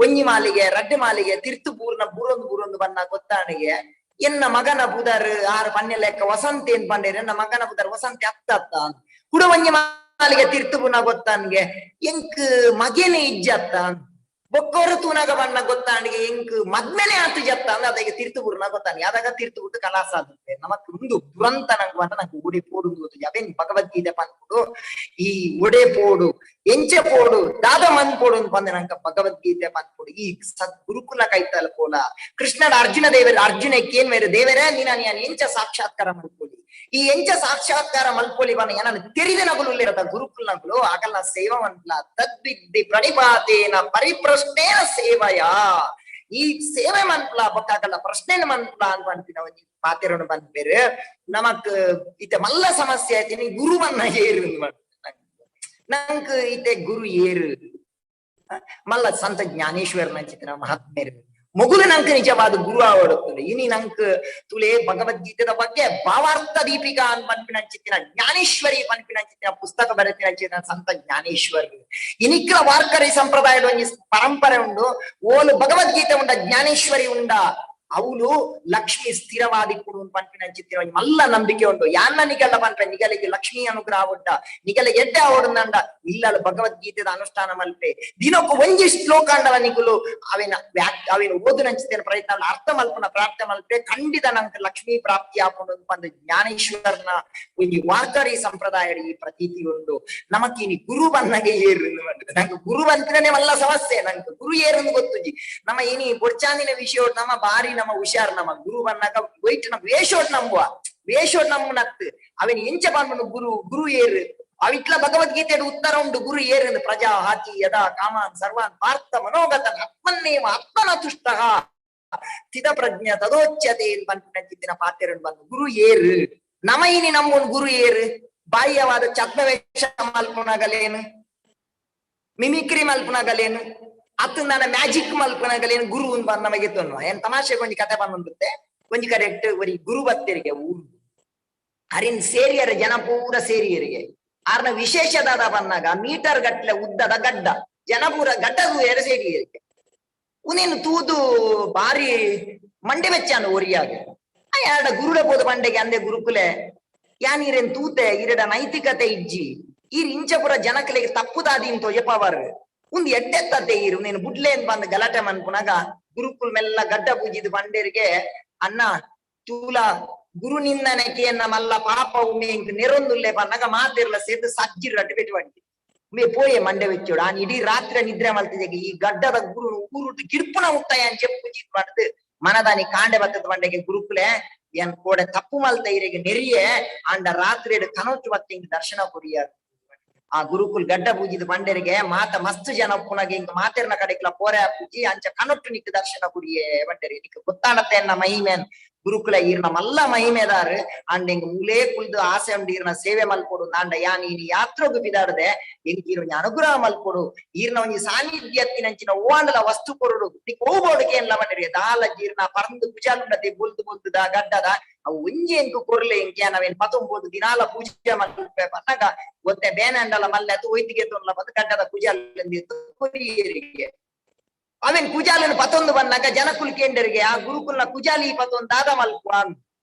ಒಂಜಿ ಮಾಲಿಗೆ ರಡ್ಡು ಮಾಲಿಗೆ ತಿರ್ತು ಬೂರ್ನ ಬೂರೊಂದು ಬೂರೊಂದು ಬನ್ನ ಗೊತ್ತಾಣಿಗೆ ಎನ್ನ ಮಗನ ಬುದರ್ ಆರು ಪನ್ನೆ ಲೆಕ್ಕ ವಸಂತ ಏನ್ ಬಂಡೇರ್ ಎನ್ನ ಮಗನ ಬುದರ್ ವಸಂತ ಅತ್ತ ಅತ್ತ ಕುಡ ಒಂಜಿ ಮಾಲಿಗೆ ತಿರ್ತು ಬುನ ಗೊತ್ತಾನ್ಗೆ ಎಂಕ್ ಮಗೇನೆ ಇಜ್ಜತ್ತ ಬೊಕ್ಕೋರು ತೂನಾಗ ಬಣ್ಣ ಗೊತ್ತಾಣಿಗೆ ಎಂಕ್ ಮದ್ಮೇಲೆ ಆತು ಜತ್ತ ಅಂದ್ರೆ ಅದಕ್ಕೆ ತಿರ್ತು ಬುರ್ನ ಗೊತ್ತಾನೆ ಯಾದಾಗ ತಿರ್ತು ಬಿಟ್ಟು ಕಲಾಸ ಆಗುತ್ತೆ. ನಮಕ್ ಒಂದು ದುರಂತ ನಂಗೆ ಬಂದ ನಂಗೆ ಒಡೆ ಪೋಡು ಗೊತ್ತು. ಅವೇನ್ ಭಗವದ್ಗೀತೆ ಪನ್ಪುಡು ಈ ಒಡೆ ಪೋಡು ಎಂಚೆ ಪೋಡು ದಾದ ಮನ್ ಪೋಡು ಅಂತ ಬಂದೆ ನಂಗೆ ಭಗವದ್ಗೀತೆ ಪನ್ಪುಡು. ಈ ಸದ್ಗುರುಕುಲ ಕೈತಲ್ ಪೋಲ ಕೃಷ್ಣನ ಅರ್ಜುನ ದೇವರ ಅರ್ಜುನ ಏನ್ ಬೇರೆ ದೇವರೇ ನೀನ ನಾನು ಎಂಚ ಸಾಕ್ಷಾತ್ಕಾರ ಮಲ್ಪೊಲಿ, ಈ ಎಂಚ ಸಾಕ್ಷಾತ್ಕಾರ ಮಲ್ಪೊಲಿ ಬನ್ನ ಏನನ್ನ ತೆರಿದ ನಗುಲು ಇರದ ಗುರುಕುಲ ನಗುಲು ಆಗಲ್ಲ ಸೇವವಂತ್ಲ ತದ್ವಿದ್ಧಿ ಪ್ರಣಿಪಾತೇನ ಪರಿಪ್ರಶ್ನೇನ ಸೇವಯ. ಈ ಸೇವೆ ಮನ್ಪ್ಲ ಬೊಕ್ಕಾಗಲ್ಲ ಪ್ರಶ್ನೆನ ಮನ್ಪ್ಲ ಅಂತ ಪನ್ಪಿನ ಒಂಜಿ ಪಾತೆರನು ಪನ್ಪೇರು. ನಮಕ್ ಇತ್ತೆ ಮಲ್ಲ ಸಮಸ್ಯೆ ಆಯ್ತೀನಿ ಗುರುವನ್ನ ಏರು ನಂಕ್ ಇತ್ತೆ ಗುರು ಏರು ಮಲ್ಲ ಸಂತ ಜ್ಞಾನೇಶ್ವರನ ಚಿತ್ರ ಮಹಾತ್ಮೇರು ಮೊಗುಲು ನಂಕ್ ನಿಜವಾದ ಗುರು ಆವಡುತ್ತದೆ. ಇನಿ ನಂಕ್ ತುಲೆ ಭಗವದ್ಗೀತೆದ ಬಗ್ಗೆ ಭಾವಾರ್ಥ ದೀಪಿಕಾ ಅಂತ ಪನ್ಪಿನ ಚಿತ್ತಿನ ಜ್ಞಾನೇಶ್ವರಿ ಪನ್ಪಿನ ಚಿತ್ತಿನ ಪುಸ್ತಕ ಬರೆತಿನ ಚಿತ್ತಿನ ಸಂತ ಜ್ಞಾನೇಶ್ವರಿ. ಇನಿಕ್ಲ ವಾರ್ಕರಿ ಸಂಪ್ರದಾಯದ ಒಂಜಿ ಪರಂಪರೆ ಉಂಡು. ಓಲು ಭಗವದ್ಗೀತೆ ಉಂಡ ಜ್ಞಾನೇಶ್ವರಿ ಉಂಡ ಅವಳು ಲಕ್ಷ್ಮಿ ಸ್ಥಿರವಾದಿ ಕೊಡು ಪನ್ಪಿನ ಚಿತ್ತಿನ ಒಂಜಿ ಮಲ್ಲ ನಂಬಿಕೆ ಉಂಡು. ಯಾನ್ನ ನಿಗಲ್ಲ ಪನ್ಪೆ ನಿಗಲಿಗೆ ಲಕ್ಷ್ಮಿ ಅನುಗ್ರಹ ಉಂಡ ನಿಗಲಿಗೆ ಎಡ್ಡೆ ಆವಡುಂದಂಡ ಇಲ್ಲಲ್ಲ ಭಗವದ್ಗೀತೆದ ಅನುಷ್ಠಾನ ಮಲ್ಪೆ ದಿನಕ್ಕೂ ಒಂಜಿ ಶ್ಲೋಕ ಅಂಡಲ ನಿಗುಲು ಅವಿನ ಅವಿನ ಓದು ನಂಚಿತೇನ ಪ್ರಯತ್ನ ಅರ್ಥ ಮಲ್ಪನ ಪ್ರಾರ್ಥನೆ ಮಲ್ಪೆ ಖಂಡಿತ ನಂಗೆ ಲಕ್ಷ್ಮೀ ಪ್ರಾಪ್ತಿ ಆಪುಂಡು ಪಂದ ಜ್ಞಾನೇಶ್ವರನ ಒಂಜಿ ವಾರ್ಕರಿ ಸಂಪ್ರದಾಯ ಈ ಪ್ರತೀತಿ ಉಂಡು. ನಮಕಿನಿ ಗುರು ಬನ್ನಗೆ ಏರು ನಂಗೆ ಗುರು ಬಂತಿನೇ ಮಲ್ಲ ಸಮಸ್ಯೆ. ನಂಗೆ ಗುರು ಏರು ಗೊತ್ತುಜಿ. ನಮ್ಮ ಇನಿ ಬೊಡ್ಚಾಂದಿನ ವಿಷಯ ನಮ್ಮ ಬಾರಿ ನಮ್ಮ ಹುಷಾರ್ ನಮ್ಮ ಗುರು ಬನ್ನಾಗ ವೈಟ್ ನಮ್ಮ ವೇಷೋಟ್ ನಂಬುವ ವೇಷೋಟ್ ನಮ್ಮನತ್ತು ಅವನ್ ಎಂಚ ಬಂದ್ಮನು ಗುರು ಗುರು ಏರು ಅವಿಟ್ಲ ಭಗವದ್ಗೀತೆ ಉತ್ತರ ಉಂಟು ಗುರು ಏರು ಪ್ರಜಾ ಹಾಕಿ ಯದಾ ಕಾಮಾನ್ ಸರ್ವಾನ್ ಪಾರ್ಥ ಮನೋಗತನ್ ಆತ್ಮನ್ನೇವ ಆತ್ಮನ ತುಷ್ಟಃ ಸ್ಥಿತ ಪ್ರಜ್ಞ ತದೋಚ್ಯತೆ ಪನ್ಪಿನ ಪಾತೆರನ್ ಬಂದು ಗುರು ಏರು ನಮ ಇನಿ ನಮ್ಮನ್ ಗುರು ಏರು ಬಾಹ್ಯವಾದ ಛದ್ಮವೇಷ ಮಲ್ಪುನಗಲೇನು ಮಿಮಿಕ್ರಿ ಮಲ್ಪುನಗಲೇನು ಅತ್ತು ನನ್ನ ಮ್ಯಾಜಿಕ್ ಮಲ್ಪನಗಲೇನು ಗುರು ಬಂದ್ ನಮಗೆ ತೊನ್ನುವ ಏನ್ ತಮಾಷೆ ಒಂಜಿ ಕತೆ ಬಂದುತ್ತೆ. ಒಂಜಿ ಕರೆಕ್ಟ್ ಒರಿ ಗುರು ಬತ್ತರಿಗೆ ಊರು ಅರಿನ್ ಸೇರಿಯರ ಜನ ಪೂರ ಸೇರಿಯರಿಗೆ ಆರ್ನ ವಿಶೇಷದಾದ ಬಂದಾಗ ಮೀಟರ್ ಗಟ್ಲೆ ಉದ್ದದ ಗಡ್ಡ ಜನ ಪೂರ ಗಡ್ಡದು ಎರ ಸೇರಿಯರಿಗೆ ಉನೇನು ತೂದು ಬಾರಿ ಮಂಡೆ ಬೆಚ್ಚಾನು ಒರಿಯಾಗ ಆ ಎರಡ ಗುರುಡ ಪೋದ ಬಂಡೆಗೆ ಅಂದೆ ಗುರುಕುಲೆ ಯಾನ್ ಈರೇನ್ ತೂತೆ ಇರಡ ನೈತಿಕತೆ ಇಜ್ಜಿ ಈರ್ ಇಂಚಪುರ ಜನಕಲಿಗೆ ತಪ್ಪುದಾದಿ ತೋಜಪವರ್ ಉಂದು ಎಡ್ಡೆತ್ತತೆ ಈರು ನೀನು ಬುಡ್ಲೆ ಅಂತ ಬಂದು ಗಲಾಟೆ ಮನ್ಪುನಾಗ ಗುರುಕುಲ್ ಮೆಲ್ಲ ಗಡ್ಡ ಪೂಜಿದ ಬಂಡೇರಿಗೆ ಅನ್ನ ತೂಲ ಗುರು ನಿಂದನೆ ಕೇನ್ನ ಮಲ್ಲ ಪಾಪ ಉಮ್ಮೆ ಇಂಕ್ ನೆರೊಂದುಲ್ಲೆ ಬನ್ನಾಗ ಮಾತಿರ್ಲ ಸೇರ್ದು ಸಜ್ಜಿರ್ ಅಡ್ಡು ಪೆಟ್ಟು ಬಂಡಿ. ಮೇ ಪೋಯೆ ಮಂಡೆ ವೆಚ್ಚೋಡು ಆನ್ ಇಡೀ ರಾತ್ರಿ ನಿದ್ರೆ ಮಲ್ತಿದೆಗೆ ಈ ಗಡ್ಡದ ಗುರು ಊರುಡು ಗಿಡ್ಪುನ ಉತ್ತಾಯ ಚೆಪ್ಪು ಜೀತ್ ಮಾಡ್ದು ಮನದಾನಿ ಕಾಂಡೆ ಬತ್ತದ ಮಂಡೆಗೆ ಗುರುಕುಲೆ ಏನ್ ಕೋಡೆ ತಪ್ಪು ಮಲ್ತ ಇರೆಗೆ ನೆರಿಯೆ ಆಂಡ ರಾತ್ರಿ ಕನೋಟು ಬತ್ತಿಂಗ್ ದರ್ಶನ ಕೊರಿಯಾರು. ಆ ಗುರುಕುಲ್ ಗಡ್ಡ ಪೂಜಿದ ಬಂಡೆರಿಗೆ ಮಾತ ಮಸ್ತ್ ಜನ ಪುನಗೆ ಇಂಕ ಮಾತೆರ್ನ ಕಡೆಕ್ಲ ಪೋರೆ ಪೂಜಿ ಅಂಚ ಕನೊಟ್ಟು ನಿಕ್ ದರ್ಶನ ಕುಡಿಯೆ ಬಂಡೆರಿ ನಿಕ್ ಗೊತ್ತಾಡತ್ತೆ ಎನ್ನ ಮಹಿಮೆನ್ ಗುರುಕುಲ ಈರ್ನ ಮಲ್ಲ ಮಹಿಮೆದಾರು ಅಂಡ ಇಂಗ ಮೂಲೇ ಕುಲ್ದು ಆಸೆ ಉಂಡು ಈರ್ನ ಸೇವೆ ಮಲ್ಕೊಡು ನಾಂಡ ಯಾನ್ ಈನಿ ಯಾತ್ರೋಗು ಬಿದಾಡದೆ ಎಂಕ್ ಈರ್ ಒಂಜಿ ಅನುಗ್ರಹ ಮಲ್ಕೊಡು ಈರ್ನ ಒಂಜಿ ಸಾನ್ನಿಧ್ಯ ನಂಚಿನ ಓವಾಂಡಲ ವಸ್ತು ಕೊರಡು ನಿಕ್ ಓಬೋಡುಗೆ ಏನ್ಲ ಬಂಡೆರಿ ದಾಲ ಜೀರ್ಣ ಪರಂದು ಕುಜಾಲುಂಡತೆ ಬೊಲ್ದು ಬೊಲ್ದುದ ಗಡ್ಡದ ಅವು ಒಂಜಿ ಎಂಕ್ ಕೊರ್ಲೆ ಎಂಕ್ ನಾವೇನ್ ಪತೊಂಬೋದು ದಿನಾಲ ಪೂಜೆ ಮಲ್ಪೆ ಪನ್ನಗ ಗೊತ್ತೆ ಬೇನೆ ಅಂಡಲ ಮಲ್ಲೆ ಅದು ಒಯ್ತಿಗೆ ತೊನ್ಲ ಬಂದು ಗಡ್ಡದ ಕುಜಾಲಂದಿತ್ತು ಕೊರಿಯರಿಗೆ ಅವೇನ್ ಕುಜಾಲನ್ನು ಪತೊಂದು ಬಂದಾಗ ಜನಕುಲ್ ಕೇಂಡರಿಗೆ ಆ ಗುರುಕುಲ್ನ ಕುಜಾಲಿ ಪತೊಂದು ದಾದ ಮಲ್ಪುವಾನ್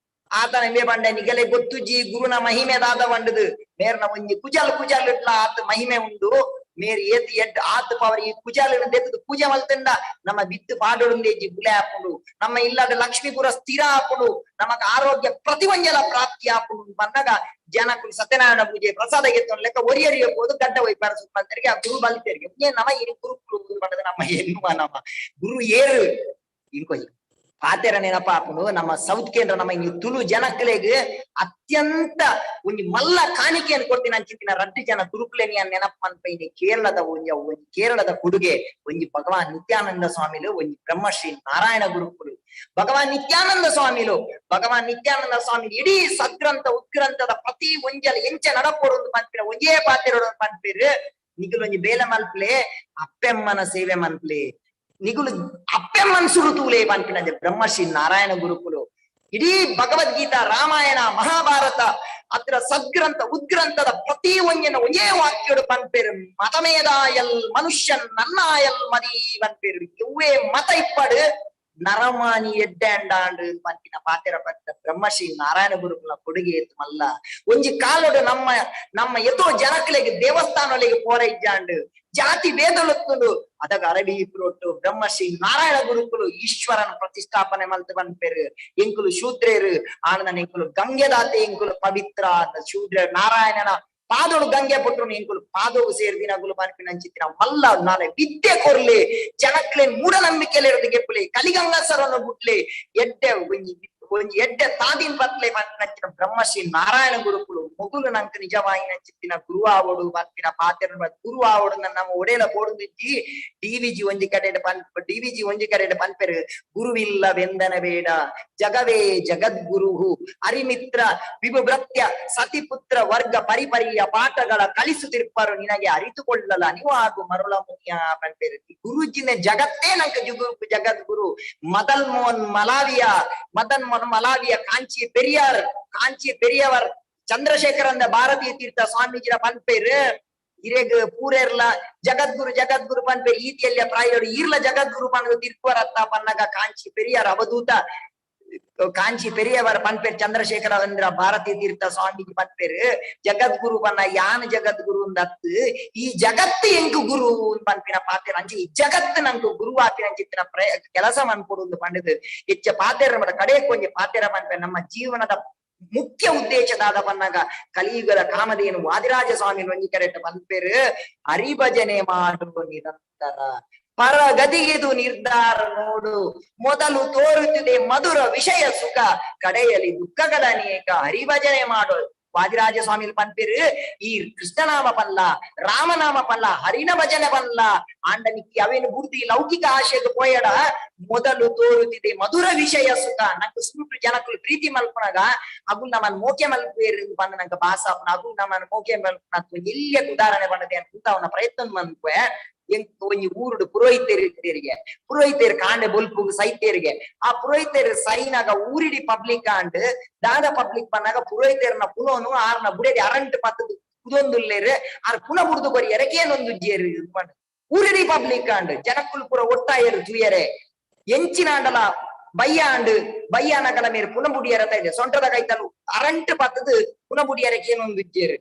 ಆತನ ಮೇ ಬಂಡೆ ನಿಗಲೆ ಗೊತ್ತುಜಿ ಗುರುನ ಮಹಿಮೆ ದಾದ ಬಂಡದು ಮೇರ್ನ ಒಂಜಿ ಕುಜಾಲ್ ಕುಜಾಲ್ ಇಟ್ಲ ಆತ ಮಹಿಮೆ ಉಂಡು ಮೇರ್ ಏತ್ ಎಡ್ ಆತ್ ಪವರ್ ಈ ಕುಜಾಲಿನ ದೆತ್ತದು ಪೂಜೆ ಮಲ್ತಂಡ ನಮ್ಮ ಬಿತ್ತು ಪಾಡೊಡುಂದೇಜಿ ಬುಲೆ ಆಪುಂಡು ನಮ್ಮ ಇಲ್ಲದ ಲಕ್ಷ್ಮೀಪುರ ಸ್ಥಿರ ಆಪುಂಡು ನಮಕ್ ಆರೋಗ್ಯ ಪ್ರತಿವಂಜಲ ಪ್ರಾಪ್ತಿ ಆಪುಂಡು ಬಂದಾಗ ಜನಕುಲು ಸತ್ಯನಾರಾಯಣ ಪೂಜೆ ಪ್ರಸಾದ ಗೆತ್ತೊಂದು ಲೆಕ್ಕ ಒರಿಯರಿಯ ಹೋದು ಗಡ್ಡ ಒಯ್ಪಾರ ಸುತ್ತರಿಗೆ ಆ ಗುರು ಬಲ್ತೇರಿಗೆ ನಮ್ಮ ಈ ಗುರುಕುಲು ಬಂಡದ ನಮ್ಮ ಎನ್ನುವ ನಮ್ಮ ಗುರು ಏರು ಇಂಕೊಯ್ ಪಾತೆರ ನೆನಪ ಆಪುಂಡು ನಮ್ಮ ಸೌತ್ ಕೇಂದ್ರ ನಮ್ಮ ಈ ತುಳು ಜನಕ್ಲೆಗ್ ಅತ್ಯಂತ ಒಂಜಿ ಮಲ್ಲ ಕಾಣಿಕೆಯನ್ನು ಕೊಡ್ತೀನಿ ಅಂಚಿತ್ತಿನ ರಡ್ಡು ಜನ ಗುರುಕುಲೆನಿ ನೆನಪ ಮನ್ಪೈನಿ ಕೇರಳದ ಒಂಜಿ ಒಂಜಿ ಕೇರಳದ ಕೊಡುಗೆ ಒಂಜಿ ಭಗವಾನ್ ನಿತ್ಯಾನಂದ ಸ್ವಾಮಿಲು ಒಂಜಿ ಬ್ರಹ್ಮಶ್ರೀ ನಾರಾಯಣ ಗುರುಕುಲು. ಭಗವಾನ್ ನಿತ್ಯಾನಂದ ಸ್ವಾಮಿಲು ಭಗವಾನ್ ನಿತ್ಯಾನಂದ ಸ್ವಾಮಿ ಇಡೀ ಸದ್ಗ್ರಂಥ ಉದ್ಗ್ರಂಥದ ಪ್ರತಿ ಒಂಜಲ ಎಂಚ ನಡಪೋಡು ಪನ್ಪಿನ ಒಂಜೇ ಪಾತೆರೋಡು ಪನ್ಪಿರು ನಿಗುಲು ಒಂಜಿ ಬೇಲೆ ಮಲ್ಪ್ಲೆ ಅಪ್ಪೆಮ್ಮನ ಸೇವೆ ಮನ್ಪ್ಲೆ ನಿಗುಲು ಅಪ್ಪೆಮ್ಮನ್ ಸುರು ತೂಲೆ ಪನ್ಪಿನ ಬ್ರಹ್ಮಶ್ರೀ ನಾರಾಯಣ ಗುರುಕುಲು. ಇಡೀ ಭಗವದ್ಗೀತಾ ರಾಮಾಯಣ ಮಹಾಭಾರತ ಅದ್ರ ಸದ್ಗ್ರಂಥ ಉದ್ಗ್ರಂಥದ ಪ್ರತಿ ಒಂಜಿನ ಒಂಜೇ ವಾಕ್ಯಡು ಪನ್ಪೇರು ಮತಮೇದಾಯಲ್ ಮನುಷ್ಯನ್ ನನ್ನಾಯಲ್ ಮದಿ ಪನ್ಪೇರು ಇವ್ವೇ ಮತ ಇಪ್ಪಡು ನರಮಾನಿ ಎಡ್ಡೆ ಅಂಡಾಂಡು ಪನ್ಪಿನ ಪಾತೆರ ಪಟ್ಟ ಬ್ರಹ್ಮಶ್ರೀ ನಾರಾಯಣ ಗುರುಕುಲ ಕೊಡುಗೆ ಇತ್ತು ಮಲ್ಲ. ಒಂಜಿ ಕಾಲೋಡು ನಮ್ಮ ನಮ್ಮ ಎತೋ ಜನಕ್ಲೆಗ್ ದೇವಸ್ಥಾನೊಲೆಗ್ ಪೋರ ಇಜ್ಜಾಂಡು ಜಾತಿ ಭೇದಲೊತ್ತುಂಡು ಅದಗ ಅರಬಿ ಪ್ರೋಟು ಬ್ರಹ್ಮಶ್ರೀ ನಾರಾಯಣ ಗುರುಕುಲು ಈಶ್ವರನ ಪ್ರತಿಷ್ಠಾಪನೆ ಮಲ್ತು ಪನ್ಪೇರು ಎಂಕುಲು ಶೂದ್ರೇರು ಆನಂದನ ಎಂಕುಲು ಗಂಗೆದಾತೆ ಎಂಕುಲು ಪವಿತ್ರ ಶೂದ್ರ ನಾರಾಯಣನ ಪಾದೋಡು ಗಂಗೆ ಪುಟ್ರು ಎಂಕುಲು ಪಾದೋಗು ಸೇರ್ದಿನ ಗುಲು ಪನ್ಪಿನ ಅಂಚಿತ್ತಿನ ಮಲ್ಲ ನಾಳೆ ವಿದ್ಯೆ ಕೊರ್ಲಿ ಜನಕ್ಲೆ ಮೂಢನಂಬಿಕೆಲಿರೋದು ಗೆಪ್ಪುಲಿ ಕಲಿಗಂಗಾಸರನ್ನು ಬುಟ್ಲಿ ಎಡ್ಡೆ ಒಂಜಿ ಒಂಜಿ ಎಡ್ಡೆ ತಾದಿನ್ ಪತ್ಲೆ ಪನ್ಪಿನಂಚಿನ ಬ್ರಹ್ಮಶ್ರೀ ನಾರಾಯಣ ಗುರುಕುಲು ಮೊಗುಲು ನಂಕ್ ನಿಜವಾಯಿನ ಚಿತ್ತಿನ ಗುರು ಆವಡು ಪನ್ಪಿನ ಪಾತೆರ ಗುರು ಆವಡು ನಮ್ಮ ಒಡೆಲ ಪೋಡುಂದಿಜ್ಜಿ ಡಿವಿಜಿ ಒಂಜಿ ಕಡೆ ಪನ್ ಡಿವಿಜಿ ಒಂಜಿ ಕಡೆ ಪನ್ಪೆರು ಗುರುವಿಲ್ಲವೆಂದನ ಬೇಡ ಜಗವೇ ಜಗದ್ಗುರುಹು ಅರಿಮಿತ್ರ ವಿಭುಭೃತ್ಯ ಸತಿಪುತ್ರ ವರ್ಗ ಪರಿಪರಿಯ ಪಾಠಗಳ ಕಲಿಸುತ್ತಿರ್ಪರು ನಿನಗೆ ಅರಿತುಕೊಳ್ಳಲ ನೀವು ಆಗು ಮರುಳ ಮುನಿಯ ಪನ್ಪೆರು ಗುರುಜಿನ ಜಗತ್ತೇ ನಂಕ ಜುಗು ಜಗದ್ಗುರು ಮದನ್ ಮೋಹನ್ ಮಲಾವಿಯ ಮದನ್ ಮೋಹನ್ ಮಲಾವಿಯ ಕಾಂಚಿ ಪೆರಿಯಾರ್ ಕಾಂಚಿ ಪೆರಿಯವರ್ ಚಂದ್ರಶೇಖರಂದ ಭಾರತೀಯ ತೀರ್ಥ ಸ್ವಾಮೀಜಿನ ಪನ್ಪೇರು ಇರೆಗ್ ಪೂರೆರ್ಲ ಜಗದ್ಗುರು ಜಗದ್ಗುರು ಪನ್ಪೇರು ಈತಿಯಲ್ಲಿಯ ಪ್ರಾಯೋಡು ಈರ್ಲ ಜಗದ್ಗುರು ಪನ್ದು ತಿರ್ಪುವರತ್ತ ಪನ್ನಗ ಕಾಂಚಿ ಪೆರಿಯಾರ್ ಅವಧೂತ ಕಾಂಚಿ ಪೆರಿಯವರ ಪನ್ಪೇರ್ ಚಂದ್ರಶೇಖರ ಅಂದ್ರ ಭಾರತೀ ತೀರ್ಥ ಸ್ವಾಮೀಜಿ ಪನ್ಪೇರು ಜಗದ್ಗುರು ಪನ್ನ ಯಾನ್ ಜಗದ್ಗುರು ಅಂದತ್ತು ಈ ಜಗತ್ತು ಎಂಕು ಗುರು ಪನ್ಪಿನ ಪಾತೆರ ಅಂಚೆ ಈ ಜಗತ್ತು ನಂಕು ಗುರು ಆಪಿನ ಚಿತ್ತಿನ ಕೆಲಸ ಮನ್ಪೊಡು ಪಂಡದು ಹೆಚ್ಚ ಪಾತೆರ ಮಟ ಕಡೆ ಕೊಂಚ ಪಾತೆರ ಪನ್ಪೆ ನಮ್ಮ ಜೀವನದ ಮುಖ್ಯ ಉದ್ದೇಶದಾದ ಪನ್ನಾಗ ಕಲಿಯುಗದ ಕಾಮಧೇನು ವಾದಿರಾಜ ಸ್ವಾಮಿ ಒಂಜಿ ಕರೆಕ್ಟ್ ಪನ್ಪೇರು ಹರಿಭಜನೆ ಮಾಡುವ ನಿರಂತರ ಪರಗದಿಗಿದು ನಿರ್ಧಾರ ನೋಡು ಮೊದಲು ತೋರುತ್ತಿದೆ ಮಧುರ ವಿಷಯ ಸುಖ ಕಡೆಯಲ್ಲಿ ದುಃಖಗಳ ಅನೇಕ ಹರಿಭಜನೆ ಮಾಡು. ವಾದಿರಾಜ ಸ್ವಾಮಿ ಪನ್ಪೇರು ಈ ಕೃಷ್ಣನಾಮ ಪಲ್ಲ ರಾಮನಾಮ ಪಲ್ಲ ಹರಿನ ಭಜನೆ ಪಲ್ಲ ಆಂಡನಿಕ್ಕಿ ಅವೇನು ಬುದ್ಧಿ ಲೌಕಿಕ ಆಶೆಗೆ ಪೋಯಡ ಮೊದಲು ತೋರುತ್ತಿದೆ ಮಧುರ ವಿಷಯ ಸುಖ ನಂಗೆ ಸುಟ್ಟು ಜನಕುಲು ಪ್ರೀತಿ ಮಲ್ಪುನಗ ಅಗು ನಮ್ಮನ್ ಮೋಕೆ ಮಲ್ಪೇರು ಪಂಡ ನಂಗೆ ಬಾಸ ಅಗು ನಮ್ಮನ್ ಮೋಕೆ ಮಲ್ಪುನ ಎಲ್ಲಿಯ ಉದಾಹರಣೆ ಪಂಡದೆ ಅಂತ ಅವನ ಪ್ರಯತ್ನ ಮನ್ಪೆ ಎಂಕ್ ಒಂಜಿ ಊರುಡು ಪುರೋಹಿತರು ಇತ್ತೇರಿಗೆ ಪುರೋಹಿತರು ಕಾಂಡೆ ಬೊಲ್ಪುಗು ಸೈತೇರಿಗೆ ಆ ಪುರೋಹಿತರು ಸೈನಾಗ ಊರಿಡಿ ಪಬ್ಲಿಕ್ ಆಂಡ್ ದಾದ ಪಬ್ಲಿಕ್ ಪನ್ನಾಗ ಪುರೋಹಿತರ್ನ ಪುನೋನು ಆರ್ನ ಬುಡೇದಿ ಅರಂಟು ಪತ್ತದು ಕುದೊಂದುಲ್ಲೇರು ಆರ್ ಪುನ ಬುಡ್ದು ಕೊರಿ ಎರಕೇನೊಂದು ಜೇರು ಊರಿಡಿ ಪಬ್ಲಿಕ್ ಆಂಡ್ ಜನಕ್ಕುಲು ಪೂರ ಒಟ್ಟಾಯರು ತುಯರೆ ಎಂಚಿನಾಂಡಲ ಬಯ್ಯ ಆಂಡ್ ಬಯ್ಯ ನಗಲ ಮೇರು ಪುನ ಬುಡಿಯರ ಇದೆ ಸೊಂಟದ ಕೈತಲು ಅರಂಟು ಪತ್ತದು ಪುನ ಬುಡಿಯರಕೇನೊಂದು ಜೇರು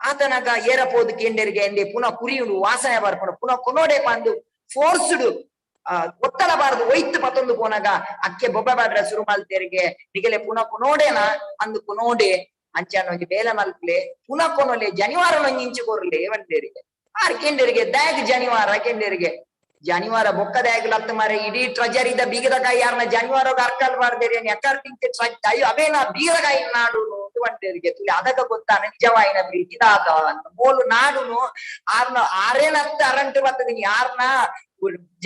ಆತನಗ ಏರಪೋದು ಕೇಂಡರಿಗೆ ಎಂದೆ ಪುನಃ ಕುರಿಯುಂಡು ವಾಸನೆ ಬರ್ಪುಂಡು ಪುನಃ ಕೊನೋಡೆ ಪಂದು ಫೋರ್ಸ್ಡ್ ಒತ್ತಡ ಬಾರದು ಒಯ್ತು ಪತ್ತೊಂದು ಪೋನಾಗ ಅಕ್ಕೆ ಬೊಬ್ಬೆ ಬಾಡ್ರ ಸುರು ಮಲ್ತೇರಿಗೆ ನಿಗಲೆ ಪುನಃ ಕೊನೋಡೆನ ಅಂದು ಕೊನೋಡೆ ಅಂಚಾನ ಒಂಜಿ ಬೇಲೆ ಮಲ್ಪ್ಲೆ ಪುನಃ ಕೊನೋಲೆ ಜನಿವಾರ ಒಂಜಿ ಇಂಚು ಕೊರ್ಲೆ ಒಂದೇರಿಗೆ ಆರ್ ಕೆಂಡರಿಗೆ ದಾಗ್ ಜನಿವಾರ ಕೆಂಡರಿಗೆ ಜನಿವಾರ ಬೊಕ್ಕ ದಾಗ್ ಲತ್ತ ಮಾರೆ ಇಡೀ ಟ್ರೆಜರಿದ ಬೀಗದ ಕಾಯಿ ಯಾರನ್ನ ಜನಿವಾರ ಅರ್ಕಲ್ ಬಾರ್ದೇರಿ ಅಕಾರ್ಡಿಂಗ್ ಅಯ್ಯೋ ಅವೇನ ಬೀಗದ ಕಾಯಿ ನಾಡು ಪಂಡೇರಿಗೆ ತುಲಿ ಅದಕ್ಕ ಗೊತ್ತಾನ ನಿಜವಾಯಿನ ಪ್ರೀತಿ ದಾದ ಮೋಲು ನಾಡುನು ಆರ್ನ ಆರೇನತ್ತ ಅರಂಟು ಬರ್ತದಿನಿ ಯಾರ್ನ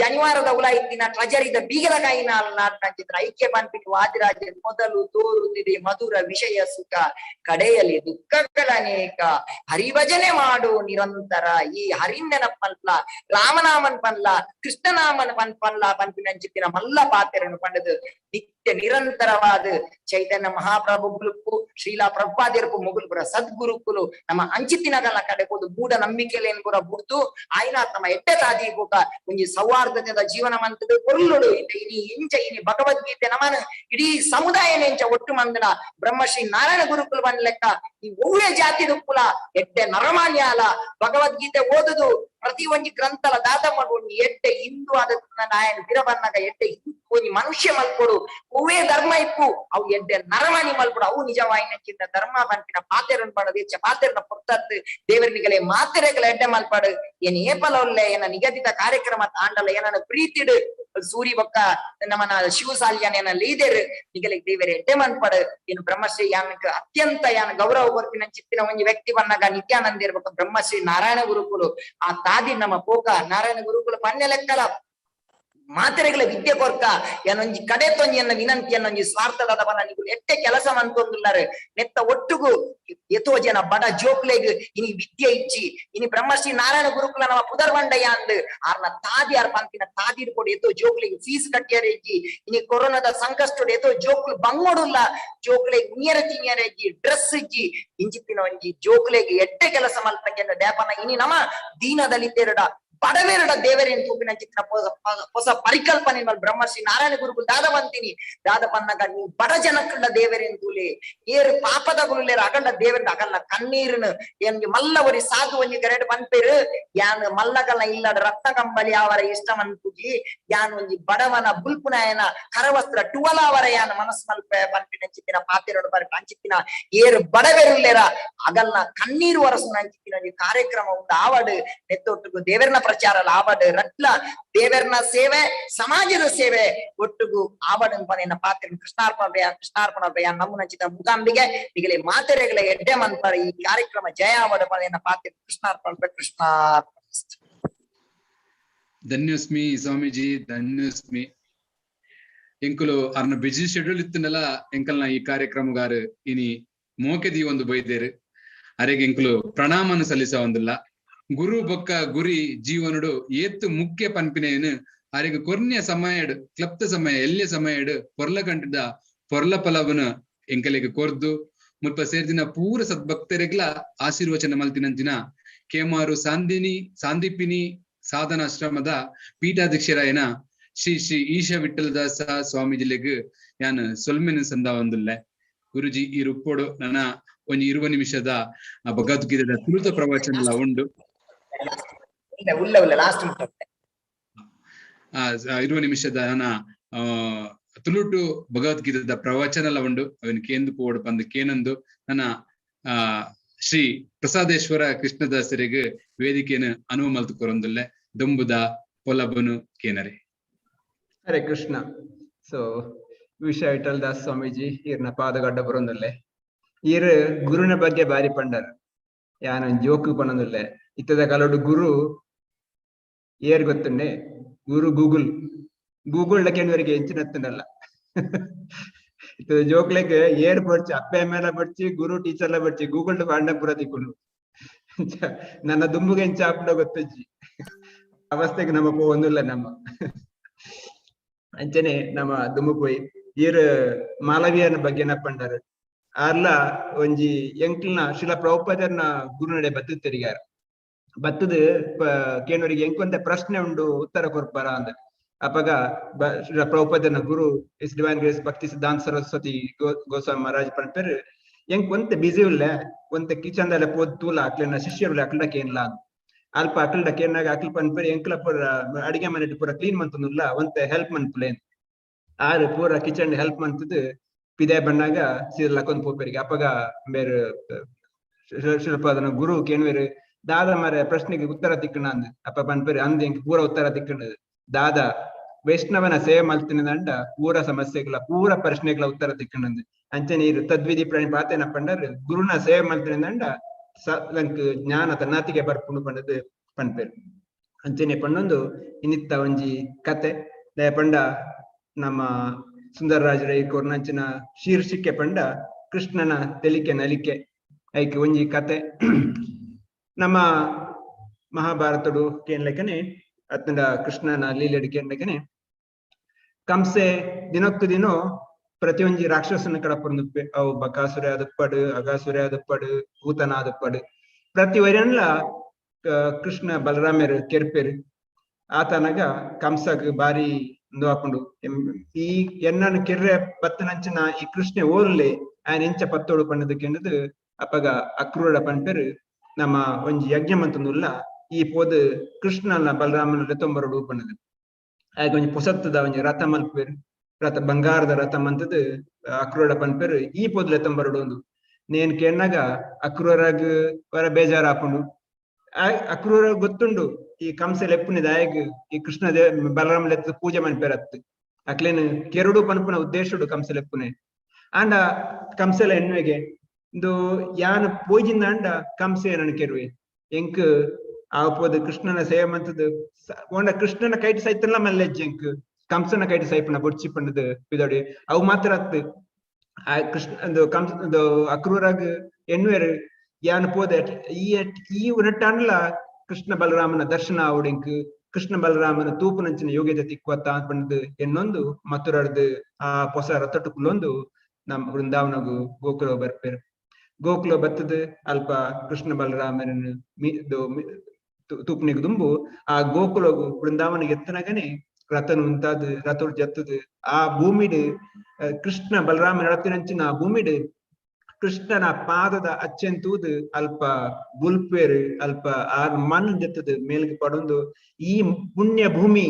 ಜನಿವಾರದ ಉಲ ಇತ್ತಿನ ಟ್ರೆಜರಿದ ಬೀಗದ ಕಾಯಿ ನಾಡಿನ ಐಕ್ಯ ಪನ್ಪಿಟ್ಟು ವಾದಿರಾಜ ಮೊದಲು ತೋರುತ್ತಿದೆ ಮಧುರ ವಿಷಯ ಸುಖ, ಕಡೆಯಲ್ಲಿ ದುಃಖಗಳನೇಕ, ಹರಿಭಜನೆ ಮಾಡು ನಿರಂತರ. ಈ ಹರಿಂದೆನಪ್ಪನ್ಲ ರಾಮನಾಮನ್ ಪನ್ಲ ಕೃಷ್ಣನಾಮನ್ ಪನ್ಪನ್ಲ ಪನ್ಪಿನಂಚಿತ್ತಿನ ಮಲ್ಲ ಪಾತೆರನು ಪಂಡದು ನಿತ್ಯ ನಿರಂತರವಾದ ಚೈತನ್ಯ ಮಹಾಪ್ರಭು ಗುರುಕು ಶ್ರೀಲಾ ಪ್ರಭುಪಾದಿರ್ಪು ಮುಗುಲ್ಪುರ ಸದ್ಗುರುಕುಲು ನಮ್ಮ ಅಂಚಿತ್ತಿನಗಲ್ಲ ಕಡೆ ಹೋದು ಮೂಢ ನಂಬಿಕೆಲೇನ್ ಪೂರ ಬುಡ್ದು ಆಯ್ನ ತಮ್ಮ ಎಟ್ಟೆ ತಾದಿ ಕೂಟ ಒಂಜಿ ಸೌಹಾರ್ದತೆದ ಜೀವನ ಮಂತದ ಕೊರ್ಲುಡು. ಇನಿ ಇಂಚ ಇನಿ ಭಗವದ್ಗೀತೆ ನಮನ ಇಡೀ ಸಮುದಾಯನ ಇಂಚ ಒಟ್ಟು ಮಂದನ ಬ್ರಹ್ಮಶ್ರೀ ನಾರಾಯಣ ಗುರುಕುಲು ಬಂದ ಲೆಕ್ಕ ಈ ಒವ್ವೇ ಜಾತಿ ದುಪ್ಪುಲ ಎಟ್ಟೆ ನರಮಾನ್ಯಾಲ ಭಗವದ್ಗೀತೆ ಓದುದು ಪ್ರತಿ ಒಂಜಿ ಗ್ರಂಥಲ ದಾದ ಒಂಜಿ ಎಟ್ಟೆ ಹಿಂದೂ ಆದ ನಾಯನ ಬಿರಬನ್ನಗ ಎಟ್ಟೆ ಒಂಜಿ ಮನುಷ್ಯ ಮಲ್ಪೊಡು, ಒವ್ವೇ ಧರ್ಮ ಇಪ್ಪು ಅವು ಎಡ್ಡೆ ನರಮಾನಿ ಮಲ್ಪೊಡು, ಅವು ನಿಜವಾಯಿನ ಚಿಂತ ಧರ್ಮ ಪನ್ಪಿನ ಪಾತೆರನ್ ಪಡದು ಹೆಚ್ಚ ಪಾತೆರನ ಪೊರ್ತತ್ ದೇವರನಿಗಲೆ ಮಾತೆರೆಗಳ ಎಡ್ಡೆ ಮಲ್ಪಾಡು. ಏನ್ ಏಪಲೊಲ್ಲೆ ಏನ ನಿಗದಿತ ಕಾರ್ಯಕ್ರಮ ತಾಂಡಲ ಏನನ ಪ್ರೀತಿಡು ಸೂರಿ ಬೊಕ್ಕ ನಮನ ಶಿವಸಾಲ್ಯನ ಏನ ಲೀದರ್ ನಿಗಲೆ ದೇವರ ಎಡ್ಡೆ ಮನ್ಪಡು. ಏನು ಬ್ರಹ್ಮಶ್ರೀ ಯಾನಕ್ ಅತ್ಯಂತ ಯಾನ ಗೌರವ ಕೊರ್ಪಿನ ಚಿತ್ತಿನ ಒಂಜಿ ವ್ಯಕ್ತಿ ಬನ್ನಗ ನಿತ್ಯಾನಂದ ಇರ್ಬೇಕು ಬ್ರಹ್ಮಶ್ರೀ ನಾರಾಯಣ ಗುರುಕುಲು. ಆ ತಾದಿ ನಮ್ಮ ಪೋಕ ನಾರಾಯಣ ಗುರುಕುಲು ಪನ್ಯ ಲೆಕ್ಕಲ ಮಾತೆರೆಗಳ ವಿದ್ಯೆ ಕೊರ್ಕ ಏನೊಂಜಿ ಕಡೆ ತೊಂಜಿ ಎನ್ನ ವಿನಂತಿ ಅನ್ನೊಂಜಿ ಸ್ವಾರ್ಥದ ಬಲ ನಿಗುಲು ಎಟ್ಟೆ ಕೆಲಸ ಮಂತೊಂದುಲ್ಲಾರು ನೆತ್ತ ಒಟ್ಟುಗು ಎತೋ ಜನ ಬಡ ಜೋಕ್ಲೆಗ್ ಇನಿ ವಿದ್ಯೆ ಇಚ್ಚಿ ಇನಿ ಬ್ರಹ್ಮಶ್ರೀ ನಾರಾಯಣ ಗುರುಕುಲ ನಮ್ಮ ಪುದರ್ವಂಡಯ್ಯ ಅಂದ್ ಆರ್ನ ತಾದಿ ಆರ್ ಪಂತಿನ ತಾದಿರ್ ಕೊಡು ಎತೋ ಜೋಕ್ಲೆಗ್ ಫೀಸ್ ಕಟ್ಟಿಯರ ಇಜ್ಜಿ. ಇನಿ ಕೊರೋನಾದ ಸಂಕಷ್ಟ ಎತೋ ಜೋಕ್ಲು ಬಂಗೋಡುಲ್ಲ, ಜೋಕ್ಲೆಗ್ ಉನಿಯರ ತಿನಿಯರ ಇಜ್ಜಿ, ಡ್ರೆಸ್ ಇಜ್ಜಿ. ಇಂಚಿತ್ತಿನ ಒಂಜಿ ಜೋಕ್ಲೆಗ್ ಎಟ್ಟೆ ಕೆಲಸ ಮಲ್ಪಂಗೆ ದ್ಯಾಪನ ಇನಿ ನಮ ದೀನದಲಿತೇರಡ ಬಡವೇರಡ ದೇವರೇನ್ ತೂಪಿನ ಚಿತ್ರ ಹೊಸ ಪರಿಕಲ್ಪನೆ ಬ್ರಹ್ಮಶ್ರೀ ನಾರಾಯಣ ಗುರುಕುಲ್ ದಾದ ಬಂತೀನಿ ದಾದ ಬಂದಾಗ ನೀವು ಬಡ ಜನಕ್ಕಂಡ ದೇವರೇನ್ ತೂಲೆ ಏರು ಪಾಪದ ಗುರುಲೇರ ಅಗಂಡ ದೇವರ ಅಗಲ್ಲ ಕಣ್ಣೀರನು ಏನ್ಗೆ ಮಲ್ಲವರಿ ಸಾಧು ಒಂಜಿ ಗರಡ್ ಪನ್ಪೇರು ಯಾನ್ ಮಲ್ಲಗಲ್ಲ ಇಲ್ಲಡ ರತ್ನ ಕಂಬಳಿ ಅವರ ಇಷ್ಟವನ್ ಪೂಜಿ ಯಾನ್ ಒಂಜಿ ಬಡವನ ಬುಲ್ಪುನಾಯನ ಕರವಸ್ತ್ರ ಟುವಲಾವರ ಯಾನ್ ಮನಸ್ಸು ಮಲ್ಪೆ ಪನ್ಪಿನ ಚಿತ್ತಿನ ಪಾತೆರೋಡು ಬರ್ಪ ಅಂಚಿತ್ತಿನ ಏರು ಬಡವೆರುಲ್ಲೇರ ಅಗಲ್ನ ಕಣ್ಣೀರು ವರಸುನ ಅಂಚಿತ್ತಿನ ಒಂಜಿ ಕಾರ್ಯಕ್ರಮ ಉಂಡು ಆವಡು ನೆತ್ತೊಟ್ಟುಗು ದೇವರನ ಪ್ರಚಾರ ಆವಡು ರಟ್ಲ ದೇವರನ ಸೇವೆ ಸಮಾಜದ ಸೇವೆ ಒಟ್ಟುಗು ಆವಡು ಪನೇನ ಪಾತ್ರ ಕೃಷ್ಣಾರ್ಪಣ ಭಯ ಕೃಷ್ಣಾರ್ಪಣ ಭಯ ನಮ್ಮನ ಚಿತ್ತ ಮೂಕಾಂಬಿಗೆ ಈಗಲೇ ಮಾತೆರೆಗಳ ಎಡ್ಡೆ ಮನ್ಪರ ಈ ಕಾರ್ಯಕ್ರಮ ಜಯ ಆವಡು ಪನೇನ ಪಾತ್ರ ಕೃಷ್ಣಾರ್ಪಣ ಕೃಷ್ಣಾರ್ಪಣ. ಧನ್ಯೋಸ್ಮಿ ಸ್ವಾಮೀಜಿ, ಧನ್ಯೋಸ್ಮಿ. ಎಂಕುಲು ಅರ್ನ ಬಿಜಿ ಶೆಡ್ಯೂಲ್ ಇತ್ತನಲ್ಲ ಎಂಕಲ್ನ ಈ ಕಾರ್ಯಕ್ರಮಗಾರು ಇನಿ ಮೋಕೆದಿ ಒಂದು ಬೈದೇರು ಅರೆಗೆ ಎಂಕುಲು ಪ್ರಣಾಮನ ಸಲ್ಲಿಸ ಒಂದಿಲ್ಲ. ಗುರು ಬೊಕ್ಕ ಗುರಿ ಜೀವನಡು ಏತ್ತು ಮುಖ್ಯ ಪನ್ಪಿನೇನು ಅರೆಗೆ ಕೊರ್ನ್ಯ ಸಮಯಡ್ ಕ್ಲಪ್ತ ಸಮಯ ಎಲ್ಯ ಸಮಯಡ್ ಪೊರ್ಲ ಕಂಠದ ಪೊರ್ಲ ಫಲವನ ಎಂಕಲೆಗೆ ಕೊರ್ದು ಮುಲ್ಪ ಸೇರ್ದಿನ ಪೂರ ಸದ್ಭಕ್ತರಿಗ್ಲ ಆಶೀರ್ವಚನ ಮಲ್ತಿನಂಚಿನ ಕೇಮಾರು ಸಾಂದಿನಿ ಸಾಂದೀಪಿನಿ ಸಾಧನಾಶ್ರಮದ ಪೀಠಾಧ್ಯಕ್ಷರಾಯನ ಶ್ರೀ ಶ್ರೀ ಈಶಾ ವಿಠಲದಾಸ ಸ್ವಾಮೀಜಿಲೆಗ್ ಯಾನ್ ಸೊಲ್ಮೆನ ಸಂದ ಒಂದುಲ್ಲೆ. ಗುರುಜಿ ಈ ರುಪ್ಪೋಡು ನನ್ನ ಒಂಜಿ 20 ನಿಮಿಷದ ಭಗವದ್ಗೀತೆದ ತುಳುತ ಪ್ರವಚನ ಎಲ್ಲ ಉಂಡು. ಉಲ್ಲ ಉಲ್ಲ ಲಾಸ್ಟ್ 20 ನಿಮಿಷದ ನನ್ನ ತುಳುಟು ಭಗವದ್ಗೀತೆದ ಪ್ರವಚನ ಎಲ್ಲ ಉಂಡು. ಅವನ್ ಕೇಂದು ಪೋಡು ಪಂದು ಕೇನಂದು ನನ್ನ ಶ್ರೀ ಪ್ರಸಾದೇಶ್ವರ ಕೃಷ್ಣದಾಸರಿಗೆ ವೇದಿಕೆಯನ್ನು ಅನುವು ಮಲ್ತು ಕೊರೊಂದುಲ್ಲೆ. ದುಂಬುದ ಪೊಲಬನು ಕೇನರೆ. ಹರೇ ಕೃಷ್ಣ. ಸೊ ವಿಷಯ ವಿಠಲ್ ದಾಸ್ ಸ್ವಾಮೀಜಿ ಈರ್ನ ಪಾದಗಡ್ಡ ಬರೋಂದುಲ್ಲೆ. ಈರ್ ಗುರುನ ಬಗ್ಗೆ ಬಾರಿ ಪಂಡರ್ ಯಾನ ಜೋಕು ಪನ್ನೊಂದುಲ್ಲೆ. ಇತ್ತದ ಕಾಲೋಡು ಗುರು ಏರ್ ಗೊತ್ತುಂಡೆ ಗುರು ಗೂಗುಲ್ ಗೂಗುಲ್ ಕೆಂಡುವರಿಗೆ ಎಂಚಿನತ್ತುಂಡಲ್ಲ. ಇತ್ತದ ಜೋಕ್ಲೆಗ್ ಏರ್ ಬಡ್ಚಿ ಅಪ್ಪೆ ಮೇಲೆ ಬಡ್ಚಿ ಗುರು ಟೀಚರ್ ಲ ಬಡ್ಚಿ ಗೂಗುಲ್ ಪಾಂಡ ಪೂರ ತಿಕ್ಕುಂಡು. ನನ್ನ ದುಂಬುಗೆ ಎಂಚ ಆಪುಂಡ ಗೊತ್ತಜ್ಜಿ ಅವಸ್ಥೆಗೆ ನಮ್ಮ ಪೋವೊಂದುಲ್ಲ ನಮ್ಮ ಅಂಚನೆ ನಮ್ಮ ದುಂಬು ಪೋಯಿ ಈರ್ ಮಾಲವೀಯನ ಬಗ್ಗೆ ಪಂಡರ್ ಆರ್ಲ ಒಂಜಿ ಎಂಕ್ಲ್ನ ಶಿಲ ಪ್ರಭುಪಾದರ್ನ ಗುರುನಡೆ ಬತ್ತದ ತೆರಿಗಾರ ಬತ್ತದ ಕೇನೋರಿಗೆ ಎಂಕೊಂತ ಪ್ರಶ್ನೆ ಉಂಡು ಉತ್ತರ ಕೊರ್ಪಾರ ಅಂದ ಅಪಗ ಶ್ರೀಲ ಪ್ರಭುಪಾದರ್ನ ಗುರು is divine grace Bhakti Siddhanta Saraswati Goswami Maharaj ಪನ್ಪೆರ್ ಎಂಕ್ ಒಂತೆ ಬಿಸಿ ಉಲ್ಲೆ ಒಂತೆ ಕಿಚನ್ ದಾಲ ಪೋದ್ ತೂಲ ಅಕ್ಲೆನ ಶಿಷ್ಯರು ಅಕ್ಲ್ಡ ಕೇನ್ಲ ಅಲ್ಪ ಅಕ್ಲ್ಡ ಕೇನಾಗ ಅಕ್ಲ್ ಪನ್ಪೆರ್ ಎಂಕ್ಲ ಪೂರ ಅಡಿಗೆ ಮನೆಟ್ ಪೂರ ಕ್ಲೀನ್ ಮಂತೊಂದುಲ್ಲ ಒಂತೆ ಹೆಲ್ಪ್ ಮನ್ಪುಲೆ ಆರು ಪೂರ ಕಿಚನ್ ಹೆಲ್ಪ್ ಮಂತದ್ ಪಿದೆ ಬಣ್ಣಾಗ ಸೀರೆ ಲಕೊಂದ್ ಪೋಪೆರಿಗೆ. ಅಪಗ ಬೇರೆ ಶಿಲ್ಪದನ ಗುರು ಕೇನ್ವೇರು ದಾದ ಮರೆ ಪ್ರಶ್ನೆಗೆ ಉತ್ತರ ತಿಕ್ಕಣ ಅಂದ್ ಅಪ್ಪ ಪನ್ಪೆರ್ ಅಂದ್ ಎಂಕ್ ಪೂರ ಉತ್ತರ ತಿಕ್ಕಂಡು. ದಾದ ವೈಷ್ಣವನ ಸೇವೆ ಮಲ್ತಿನದಂಡ ಪೂರ ಸಮಸ್ಯೆಗಳ ಪೂರ ಪ್ರಶ್ನೆಗಳ ಉತ್ತರ ತಿಕ್ಕಣಂದು. ಅಂಚನೆ ಇರು ತದ್ವಿಧಿ ಪ್ರಣಿ ಪಂಡರ್ ಗುರುನ ಸೇವೆ ಮಲ್ತಿನದಂಡ ನಂಕ್ ಜ್ಞಾನ ತನ್ನಾತಿಗೆ ಬರ್ಪುಂಡು ಪಂಡದು ಪನ್ಪೆರ್. ಅಂಚನೆ ಪಂಡೊಂದು ಇನ್ನಿತ್ತ ಒಂಜಿ ಕತೆ ದಯ ಪಂಡ ನಮ್ಮ ಸುಂದರರಾಜ ರೈ ಕೊರ್ನಂಚಿನ ಶೀರ್ಷಿಕೆ ಪಂಡ ಕೃಷ್ಣನ ತೆಲಿಕೆ ನಲಿಕೆ ಐಕ್ ಒಂಜಿ ಕತೆ. ನಮ್ಮ ಮಹಾಭಾರತಡು ಕೇನ್ಲೆಕನೆ ಅತ್ತಂಡ ಕೃಷ್ಣನ ಲೀಲೆಡು ಕೇನ್ಲೆಕನೆ ಕಂಸೆ ದಿನಕ್ಕು ದಿನೋ ಪ್ರತಿಯೊಂಜಿ ರಾಕ್ಷಸನ ಕಡಪುರ್ನುಪ್ಪೆ ಅವು ಬಕಾಸುರ ಆದುಪ್ಪಡು, ಅಗಾಸುರ ಆದುಪ್ಪಡು, ಭೂತನ ಆದುಪ್ಪಡು, ಪ್ರತಿ ವೈರನ್ಲ ಕೃಷ್ಣ ಬಲರಾಮೆರು ಕೆರ್ಪೆರು. ಆತನಗ ಕಂಸಗ್ ಬಾರಿ ಉಂದು ಆಪುಂಡು, ಈ ಎನ್ನನ್ ಕೆರ್ರೆ ಬತ್ತನಂಚಿನ ಈ ಕೃಷ್ಣೆ ಓರ್ಲೆ ಆಯನ ಎಂಚ ಪತ್ತೋಡು ಪಂಡದು ಕೆಂಡದು ಅಪಗ ಅಕ್ರೂರ ಪನ್ಪೆರು ನಮ್ಮ ಒಂಜಿ ಯಜ್ಞ ಮಂತುಂದುಲ್ಲ ಈ ಪೋದು ಕೃಷ್ಣನ ಬಲರಾಮನ ಲೆತ್ತೊಂಬರಡು ಪಂಡದು. ಆಯಗ ಒಂಜಿ ಪೊಸತ್ತದ ಒಂಜಿ ರಥ ಮಲ್ಪೆರು, ರಥ ಬಂಗಾರದ ರಥ ಮಂತದು ಅಕ್ರೂರ ಪನ್ಪೆರು ಈ ಪೋದು ಲೆತ್ತೊಂಬರಡು ಒಂದು. ನೇನ್ ಕೇಣ್ಣಾಗ ಅಕ್ರೂರಾಗ ವರ ಬೇಜಾರ ಆಪುಂಡು. ಅಕ್ರೂರ ಗೊತ್ತುಂಡು ಈ ಕಂಸ ಲೆಪ್ಪುನಿದ ಆಯಗ್ ಈ ಕೃಷ್ಣ ಬಲರಾಮ ಲೆತ್ತ ಪೂಜೆ ಮನ್ಪೆರತ್ತು ಅಕ್ಲೇನು ಕೆರಡು ಪನ್ಪುನ ಉದ್ದೇಶಡು ಕಂಸ ಲೆಪ್ಪುನೆ. ಆಂಡ ಕಂಸೆಲ ಎನ್ನುವೆಗೆ ಇಂದು ಯಾನ್ ಪೂಜಿಂದ ಅಂಡ ಕಂಸೆ ನನ್ನ ಕೆರುವೆ ಎಂಕ್ ಆ ಪೋದು ಕೃಷ್ಣನ ಸೇವೆ ಮಂತದು ಓಂಡ ಕೃಷ್ಣನ ಕೈಟ್ ಸೈತಲ್ಲ ಮಲ್ಲೆಜ್ಜೆ ಎಂಕ್ ಕಂಸನ ಕೈಟ್ ಸೈಪುನ ಬೊಡ್ಚಿ ಪಂಡದು ಪಿದೋಡಿ ಅವು ಮಾತ್ರ ಅತ್ತು. ಆ ಕೃಷ್ಣ ಕಂಸ ಅಕ್ರೂರಾಗ ಎನ್ನುವೆರು ಯಾನ್ ಪೋದೆ ಈ ಈ ಉನಟ್ಟಾಂಡ್ಲ ಕೃಷ್ಣ ಬಲರಾಮನ ದರ್ಶನ ಆವಡಿಂಕ್ ಕೃಷ್ಣ ಬಲರಾಮನ ತೂಪುನಂಚಿನ ಯೋಗ್ಯತೆ ತಿಕ್ವತ್ತ ಪಂಡದು ಎನ್ನೊಂದು ಮಥುರರ್ದು ಆ ಪೊಸ ರಥಟು ಕುಲೊಂದು ನಮ್ಮ ವೃಂದಾವನಗು ಗೋಕುಲ ಬರ್ಪೆರು. ಗೋಕುಲ ಬತ್ತದು ಅಲ್ಪ ಕೃಷ್ಣ ಬಲರಾಮನ ತೂಪುನಿಗ್ ದುಂಬು ಆ ಗೋಕುಲಗು ವೃಂದಾವನಿಗೆ ಎತ್ತನಗನೆ ರಥನು ಉಂತಾದ್ ರಥೋಡ್ ಜತ್ತದು ಆ ಭೂಮಿಡ್ ಕೃಷ್ಣ ಬಲರಾಮ ನಡತಿನಂಚಿನ ಆ ಭೂಮಿಡ್ ಕೃಷ್ಣನ ಪಾದದ ಅಚ್ಚೆಂತೂದು ಅಲ್ಪ ಬುಲ್ಪೇರು ಅಲ್ಪ ಆ ಮಣ್ಣು ಜತ್ತದು ಮೇಲ್ಗೆ ಪಡೊಂದು ಈ ಪುಣ್ಯ ಭೂಮಿ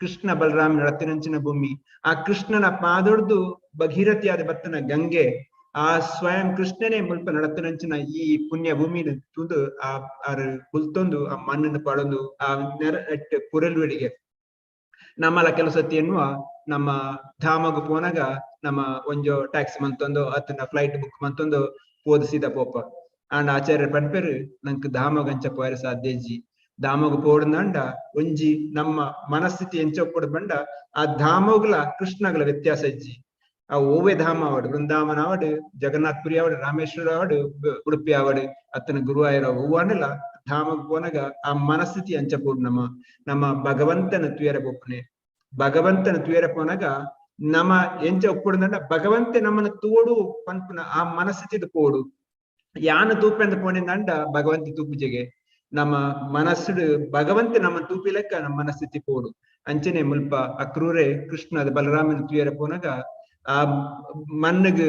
ಕೃಷ್ಣ ಬಲರಾಮ ನಡತಿನಂಚಿನ ಭೂಮಿ ಆ ಕೃಷ್ಣನ ಪಾದೊಡ್ದು ಭಗೀರಥಿಯಾದ ಬತ್ತನ ಗಂಗೆ ಆ ಸ್ವಯಂ ಕೃಷ್ಣನೇ ಮುಲ್ಪ ನಡತಿನಂಚಿನ ಈ ಪುಣ್ಯ ಭೂಮಿ ತೂದು ಆ ಆರ್ ಬುಲ್ತೊಂದು ಆ ಮಣ್ಣನ್ನು ಪಡೊಂದು ಆ ನೆರ ಪುರಲ್ವಡಿಗೆ ನಮ್ಮಲ ಕೆಲಸತಿ ಎನ್ನುವ ನಮ್ಮ ಧಾಮಗು ಪೋನಾಗ ನಮ್ಮ ಒಂಜೋ ಟ್ಯಾಕ್ಸಿ ಮಂತೊಂದು ಅತ್ತನ ಫ್ಲೈಟ್ ಬುಕ್ ಮಂತೊಂದು ಪೋದು ಸೀದಾ ಪೋಪ. ಆಂಡ ಆಚಾರ್ಯ ಪನ್ಪೆರು ನಂಕ್ ಧಾಮಗಂಚ ಪೋಯರೆ ಸಾಧ್ಯ ಇಜ್ಜಿ. ಧಾಮಗು ಪೋಡುಂದಾಂಡ ಒಂಜಿ ನಮ್ಮ ಮನಸ್ಥಿತಿ ಎಂಚ ಒಪ್ಪುಡು ಪಂಡ ಆ ಧಾಮಗುಲ ಕೃಷ್ಣಗಳ ವ್ಯತ್ಯಾಸ ಇಜ್ಜಿ. ಆ ಓವೆ ಧಾಮ ಆವಡ್, ವೃಂದಾವನ ಆವಡ್, ಜಗನ್ನಾಥ್ ಪುರಿ ಆವಡ್, ರಾಮೇಶ್ವರ ಆವಡ್, ಉಡುಪಿ ಆವಡ್, ಅತ್ತನ ಗುರುವಾಯೂರ ಹೂವಾನಲ್ಲ ಧಾಮಗ್ ಪೋನಾಗ ಆ ಮನಸ್ಥಿತಿ ಅಂಚ ಪೋಡು ನಮ್ಮ ನಮ್ಮ ಭಗವಂತನ ತುಯರ ಪೋಪುನೆ. ಭಗವಂತನ ತುಯರ ಪೋನಾಗ ನಮ್ಮ ಎಂಚ ಒಪ್ಪುಡುಂಡ ಭಗವಂತೆ ನಮ್ಮನ್ನ ತೋಡು ಪನ್ಪುನ ಆ ಮನಸ್ಥಿತಿ ಪೋಡು. ಯಾನ ತೂಪೆಂದ ಪೋಣಿಂದಂಡ ಭಗವಂತ ತೂಪುಜೆಗೆ ನಮ್ಮ ಮನಸ್ಸುಡು ಭಗವಂತೆ ನಮ್ಮ ತೂಪಿ ಲೆಕ್ಕ ನಮ್ಮ ಮನಸ್ಥಿತಿ ಪೋಡು. ಅಂಚನೆ ಮುಲ್ಪ ಅಕ್ರೂರೆ ಕೃಷ್ಣದ ಬಲರಾಮನ ತುಯರ ಪೋನಾಗ ಆ ಮಣ್ಣಗ್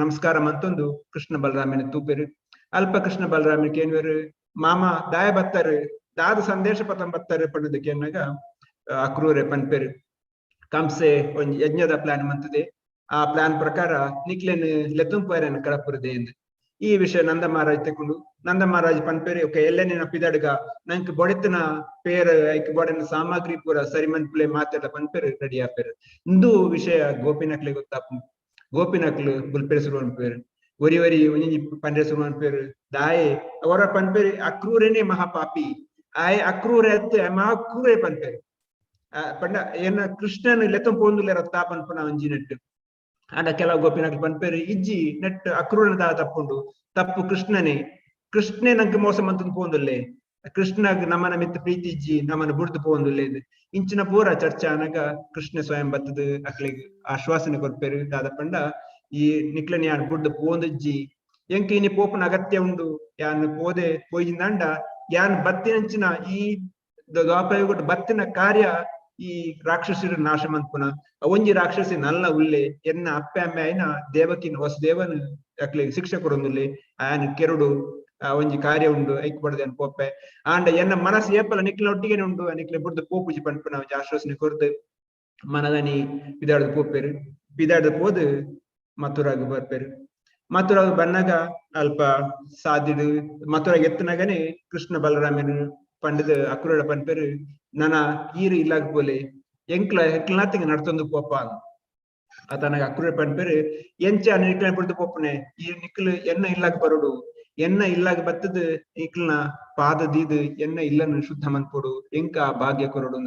ನಮಸ್ಕಾರ ಮಂತೊಂದು ಕೃಷ್ಣ ಬಲರಾಮನ ತೂಪೆರು. ಅಲ್ಪ ಕೃಷ್ಣ ಬಲರಾಮನ ಕೇನ್ವೆರು ಮಾಮ ದಾಯ ಬತ್ತರು ದಾದ ಸಂದೇಶ ಪತಂ ಬತ್ತರು ಪಂಡದ ಕೇನ್ನಾಗ ಅಕ್ರೂರೆ ಪನ್ಪೆರು ಕಂಸೆ ಒಂಜಿ ಯಜ್ಞದ ಪ್ಲಾನ್ ಮಂತದೆ ಆ ಪ್ಲಾನ್ ಪ್ರಕಾರ ನಿಕ್ಲೆನ್ ಲೆತ್ತುಂಪೇರನ್ ಕಡಪುರದೆ ಎಂದು. ಈ ವಿಷಯ ನಂದ ಮಹಾರಾಜ್ ತಕೊಂಡು ನಂದ ಮಹಾರಾಜ್ ಪನ್ಪೇರಿ ಓಕೆ ಎಲ್ಲೆ ಪಿದಡ್ಗ ನಂಕ್ ಬೊಡೆತನ ಪೇರ್ ಐಕ್ ಬೊಡೆನ ಸಾಮಗ್ರಿ ಪೂರ ಸರಿ ಮನ್ಪುಲೆ ಮಾತೆಲ್ಲ ಪನ್ಪೇರು ರೆಡಿ ಆಪೇರು. ಇಂದು ವಿಷಯ ಗೋಪಿನಕ್ಲೆ ಗೊತ್ತಾಪು. ಗೋಪಿನಕ್ಲು ಬುಲ್ಪೇರು ಶುರು ಅನ್ಪೇರು ಒರಿ ಒರಿ ಒಂಜಿ ಪಂಡ್ರೆ ಶುರು ಅನ್ಪೇರು ದಾಯೆ ಅವರ ಪನ್ಪೇರು ಅಕ್ರೂರೇನೆ ಮಹಾಪಾಪಿ ಆಯ್ ಅಕ್ರೂರೆ ಅತ್ ಮಹಾಕ್ರೂರೆ ಪನ್ಪೇರು ಪಂಡ ಏನ ಕೃಷ್ಣನ್ ಲೆತ್ತಂ ಪೋಂದುಲೆ ರತ್ತ ಪನ್ಪುನ ಒಂಜಿ ನೆಟ್ಟು. ಆಂಡ ಕೆಲವು ಗೋಪಿನಕ್ಲು ಪನ್ಪೇರು ಇಜ್ಜಿ ನೆಟ್ ಅಕ್ರೂರನ ತಪ್ಪುಂಡು ತಪ್ಪು ಕೃಷ್ಣನೇ, ಕೃಷ್ಣೇ ನಂಗೆ ಮೋಸ ಮಂತಂದು ಪೋಂದುಲ್ಲೆ, ಕೃಷ್ಣಗ್ ನಮ್ಮನ ಮಿತ್ತ ಪ್ರೀತಿ ಇಜ್ಜಿ ನಮ್ಮನ ಬುಡ್ದು ಪೋಂದುಲ್ಲೆ ಇಂಚಿನ ಪೂರ ಚರ್ಚೆ ಆನಗ ಕೃಷ್ಣ ಸ್ವಯಂ ಬತ್ತದು ಅಕ್ಲೆಗ್ ಆಶ್ವಾಸನೆ ಕೊರ್ಪೇರು ದಾದ ಪಂಡ ಈ ನಿಕ್ಲನ್ ಯಾನ್ ಬುಡ್ದು ಪೋಂದಿಜ್ಜಿ ಎಂಕ್ ಇನಿ ಪೋಪುನ ಅಗತ್ಯ ಉಂಡು ಯಾನ್ ಪೋದೆ ಪೋಯಿಜಿಂದಾಂಡ ಯಾನ್ ಬತ್ತಿನಂಚಿನ ಈ ದ್ವಾಪರಯುಗಡ್ ಬತ್ತಿನ ಕಾರ್ಯ ಈ ರಾಕ್ಷಸರು ನಾಶ ಮನ್ಪುನ ಒಂಜಿ ರಾಕ್ಷಸಿ ನಲ್ಲ ಉಲ್ಲೆ ಎನ್ನ ಅಪ್ಪೆ ಅಮ್ಮೆ ಆಯ್ನ ದೇವಕಿನ ವಸುದೇವನ್ ಅಕ್ಲೆಗ್ ಶಿಕ್ಷೆ ಕೊರೊಂದುಲ್ಲೆ ಆಯನ ಕೆರಡು ಆ ಒಂಜಿ ಕಾರ್ಯ ಉಂಡು ಐಕ್ ಬಡದೆ ಪೋಪೆ ಆಂಡ ಎನ್ನ ಮನಸ್ಸು ಏಪಲ ನಿಕ್ಲ ಒಟ್ಟಿಗೆನೆ ಉಂಡು ನಿಕ್ಲೆ ಬುಡ್ದು ಪೋಪುಜಿ ಪನ್ಪುನ ಒಂಜಿ ಆಶ್ವಾಸನೆ ಕೊರ್ದು ಮನದನಿ ಪಿದಾಡ್ದು ಪೋಪೆರು. ಪಿದಾಡ್ದು ಪೋದು ಮಥುರಾಗ್ ಬರ್ಪೆರು. ಮಥುರಾಗ್ ಬನ್ನಗ ಅಲ್ಪ ಸಾದಿಡು ಮಥುರಾಗ್ ಎತ್ತನಗನೆ ಕೃಷ್ಣ ಬಲರಾಮನ್ ಪಂಡದ ಅಕ್ರೂರ ಪನ್ಪೆರು ನನ ಈರು ಇಲ್ಲಾಗ ಪೋಲೆ ಎಂಕ್ಲ ಎಂಕ್ಲನಾತಿಂಗ ನಡ್ತೊಂದು ಪೋಪ. ಆತನಗ ಅಕ್ರೂರ ಪನ್ಪೆರು ಎಂಚ ನಿಕ್ಲ ಪುಡ್ದು ಪೋಪುನೆ, ಈ ನಿಕ್ಲು ಎನ್ನ ಇಲ್ಲಾಗ ಬರೋಡು, ಎನ್ನ ಇಲ್ಲಾಗ ಬತ್ತದ ನಿಕ್ಲನ ಪಾದ ದೀದ್ ಎನ್ನ ಇಲ್ಲನ್ನು ಶುದ್ಧ ಮನ್ಪೊಡು, ಎಂಕ ಆ ಭಾಗ್ಯ ಕೊರಡು.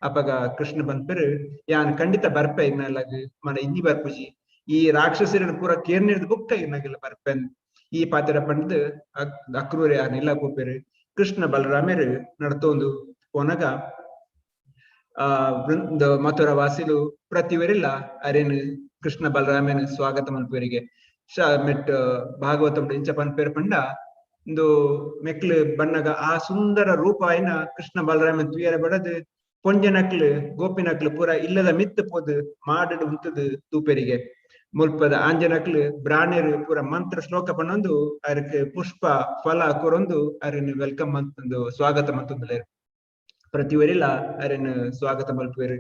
ಅಪಗ ಕೃಷ್ಣ ಪನ್ಪೆರು ಯಾನ್ ಖಂಡಿತ ಬರ್ಪೆ ಇನ್ನಾಗ, ಮನ ಇನ್ನಿ ಬರ್ಪುಜಿ, ಈ ರಾಕ್ಷಸರನ್ನು ಪೂರ ಕೇರ್ನಿರ್ದು ಬುಕ್ಕ ಇನ್ನಾಗೆಲ್ಲ ಬರ್ಪೆನ್. ಈ ಪಾತ್ರ ಪಂಡ್ದು ಅಕ್ರೂರೆ ಆ ನಿಲ್ಲ ಪೋಪೆರು. ಕೃಷ್ಣ ಬಲರಾಮೆರು ನಡ್ತೊಂದು ಪೋನಗ ಆ ವೃಂದ ಮಥುರ ವಾಸಿಲು ಪ್ರತಿವರಿಲ್ಲ ಅರೇನು ಕೃಷ್ಣ ಬಲರಾಮೇನು ಸ್ವಾಗತ ಮನ್ಪುವರಿಗೆ. ಮೆಟ್ ಭಾಗವತ ಇಂಚ ಪನ್ಪೇರು ಪಂಡ ಇಂದು ಮೆಕ್ಲು ಬಣ್ಣಗ ಆ ಸುಂದರ ರೂಪ ಆಯ್ನ ಕೃಷ್ಣ ಬಲರಾಮನ್ ತುಯರ ಬಡದು ಪೊಂಜನಕ್ಲು ಗೋಪಿನಕ್ಲು ಪೂರ ಇಲ್ಲದ ಮಿತ್ತು ಪೋದು ಮಾಡಡು ಉಂತದು ತೂಪೆರಿಗೆ. ಮುಲ್ಪದ ಆಂಜನಕ್ಲು ಬ್ರಾಣೆರು ಪೂರ ಮಂತ್ರ ಶ್ಲೋಕ ಪನ್ನೊಂದು ಅದಕ್ಕೆ ಪುಷ್ಪ ಫಲ ಕೊರೊಂದು ಅರನ್ welcome ಅಂತಂದು ಸ್ವಾಗತ ಮಂತಂದುಲೇರು. ಪ್ರತಿವರಿಲ ಅರನ್ ಸ್ವಾಗತ ಮಲ್ಪುವೆರು.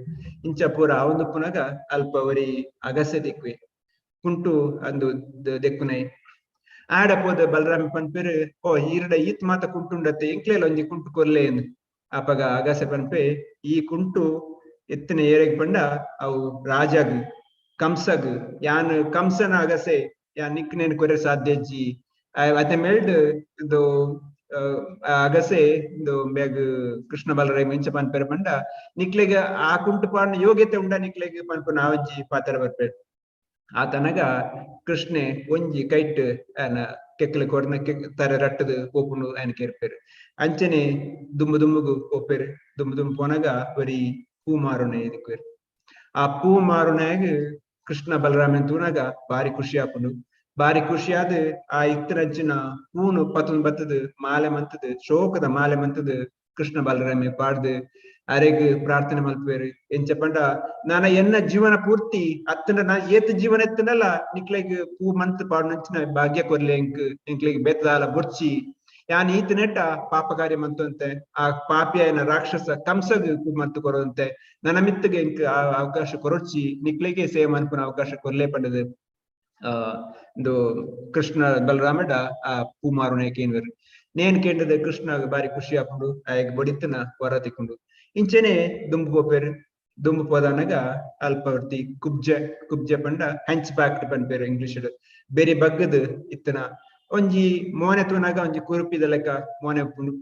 ಇಂಚ ಪೂರ ಅವಂದು ಪುನಗ ಅಲ್ಪ ಒರಿ ಅಗಸೆ ದಿಕ್ವೆ ಕುಂಟು ಅಂದು ದೆಕ್ಕುನೈ ಆಡ ಪೋದ ಬಲರಾಮ ಪನ್ಪೆರು ಓ ಈರಡ ಈತ್ ಮಾತ ಕುಂಟುಂಡತ್ತೆ ಎಂಕ್ಲೇಲ ಒಂಜಿ ಕುಂಟು ಕೊರ್ಲೆ ಎಂದು. ಅಪಗ ಅಗಸೆ ಪನ್ಪೆ ಈ ಕುಂಟು ಎತ್ತಿನ ಏರೆಗ್ ಪಂಡ ಅವು ರಾಜಗ್ ಕಂಸಗ್, ಯಾನ್ ಕಂಸನ ಅಗಸೆ ಯಾನ್ ನಿಕ್ನೇನ್ ಕೊರೆ ಸಾಧ್ಯ ಅಜ್ಜಿ ಅತೆ ಮೇಲ್ಡ್ ಇದು ಅಗಸೆ ಇಂದು ಬೇಗ ಕೃಷ್ಣ ಬಲರಾಮ ಇಂಚ ಪನ್ಪೆರೆ ಪಂಡ ನಿಕ್ಲೆಗ್ ಆ ಕುಂಟು ಪಾಡ್ನ ಯೋಗ್ಯತೆ ಉಂಡ ನಿಕ್ಲೆಗ್ ಪನ್ಪು ನಾವಂಜಿ ಪಾತ್ರ ಬರ್ಪೆ. ಆತನಗ ಕೃಷ್ಣೆ ಒಂಜಿ ಕೈಟ್ ಆನ ಕೆಕ್ಲೆ ಕೊರ್ನ ತರೆ ರಟ್ಟದು ಪೋಪುಂಡು ಆಯನ ಕೇರ್ಪೆರು. ಅಂಚನೆ ದುಂಬು ದುಂಬುಗು ಪೋಪೆರು. ದುಂಬು ದುಂಬು ಪೋನಗ ಬರೀ ಪೂ ಮಾರುನೆ ಇದಕ್ವೇರು. ಆ ಪೂ ಮಾರುನಾಗ ಕೃಷ್ಣ ಬಲರಾಮನ್ ತೂನಾಗ ಬಾರಿ ಖುಷಿ ಆಪುಂಡು. ಬಾರಿ ಖುಷಿಯಾದ ಆ ಇತ್ತರಂಚಿನ ಪೂನು ಪತೊಂದು ಬತ್ತದು ಮಾಲೆ ಮಂತದು ಶೋಕದ ಮಾಲೆ ಮಂತದು ಕೃಷ್ಣ ಬಲರಾಮೆ ಪಾಡ್ದು ಅರೆಗ್ ಪ್ರಾರ್ಥನೆ ಮಲ್ಪುವೆರು. ಎಂಚ ಪಂಡ ನಾನ ಎನ್ನ ಜೀವನ ಪೂರ್ತಿ ಅತ್ತಂಡ ನಾ ಏತ್ ಜೀವನ ಎತ್ತನಲ್ಲ ನಿಕ್ಲೆಗ್ ಪೂ ಮಂತ್ ಪಾಡ್ನಂಚಿನ ಭಾಗ್ಯ ಕೊರ್ಲೆ ಎಂಕ್ ಎಂಕ್ಲೆಗ್ ಬೇತದಾಲ ಬೊರ್ಚಿ, ಯಾನ್ ಈತ ನೆಟ್ಟ ಪಾಪ ಕಾರ್ಯ ಮಂತಂತೆ ಆ ಪಾಪಿಯಾಯನ ರಾಕ್ಷಸ ಕಂಸಗ್ ಪೂ ಮಂತು ಕೊರಂತೆ ನನ್ನ ಮಿತ್ತಗೆ ಎಂಕ್ ಆ ಅವಕಾಶ ಕೊರೊಚ್ಚಿ ನಿಕ್ಲೆಗೆ ಸೇವೆ ಮನ್ಪುನ ಅವಕಾಶ ಕೊರ್ಲೆ ಪಂಡದು ಇಂದು ಕೃಷ್ಣ ಬಲರಾಮಡ ಆ ಪೂ ಮಾರುನೆ ಕೇನ್ವೆರು. ನೇನ್ ಕೇಂಡದ ಕೃಷ್ಣ ಬಾರಿ ಖುಷಿ ಆಪುಂಡು ಆಯಗ್ ಬೊಡಿತನ ವರ ತಿಕ್ಕೊಂಡು. ಇಂಚೆನೆ ದುಂಬು ಪೋಪೆರು. ದುಂಬು ಪೋದನಗ ಅಲ್ಪವರ್ತಿ ಕುಬ್ಜ ಕುಬ್ಜ ಪಂಡ ಹಂಚ್ ಬ್ಯಾಕ್ ಪನ್ಪೆರು ಇಂಗ್ಲಿಷ್, ಬೇರೆ ಬಗ್ಗದ ಇತ್ತನ ಒಂಜಿ ಮೋನೆ ತೂನಾಗ ಒಂಜಿ ಕುರುಪಿದ ಲೆಕ್ಕ ಮೋನೆ ಉಪ್ಪುಂಡು.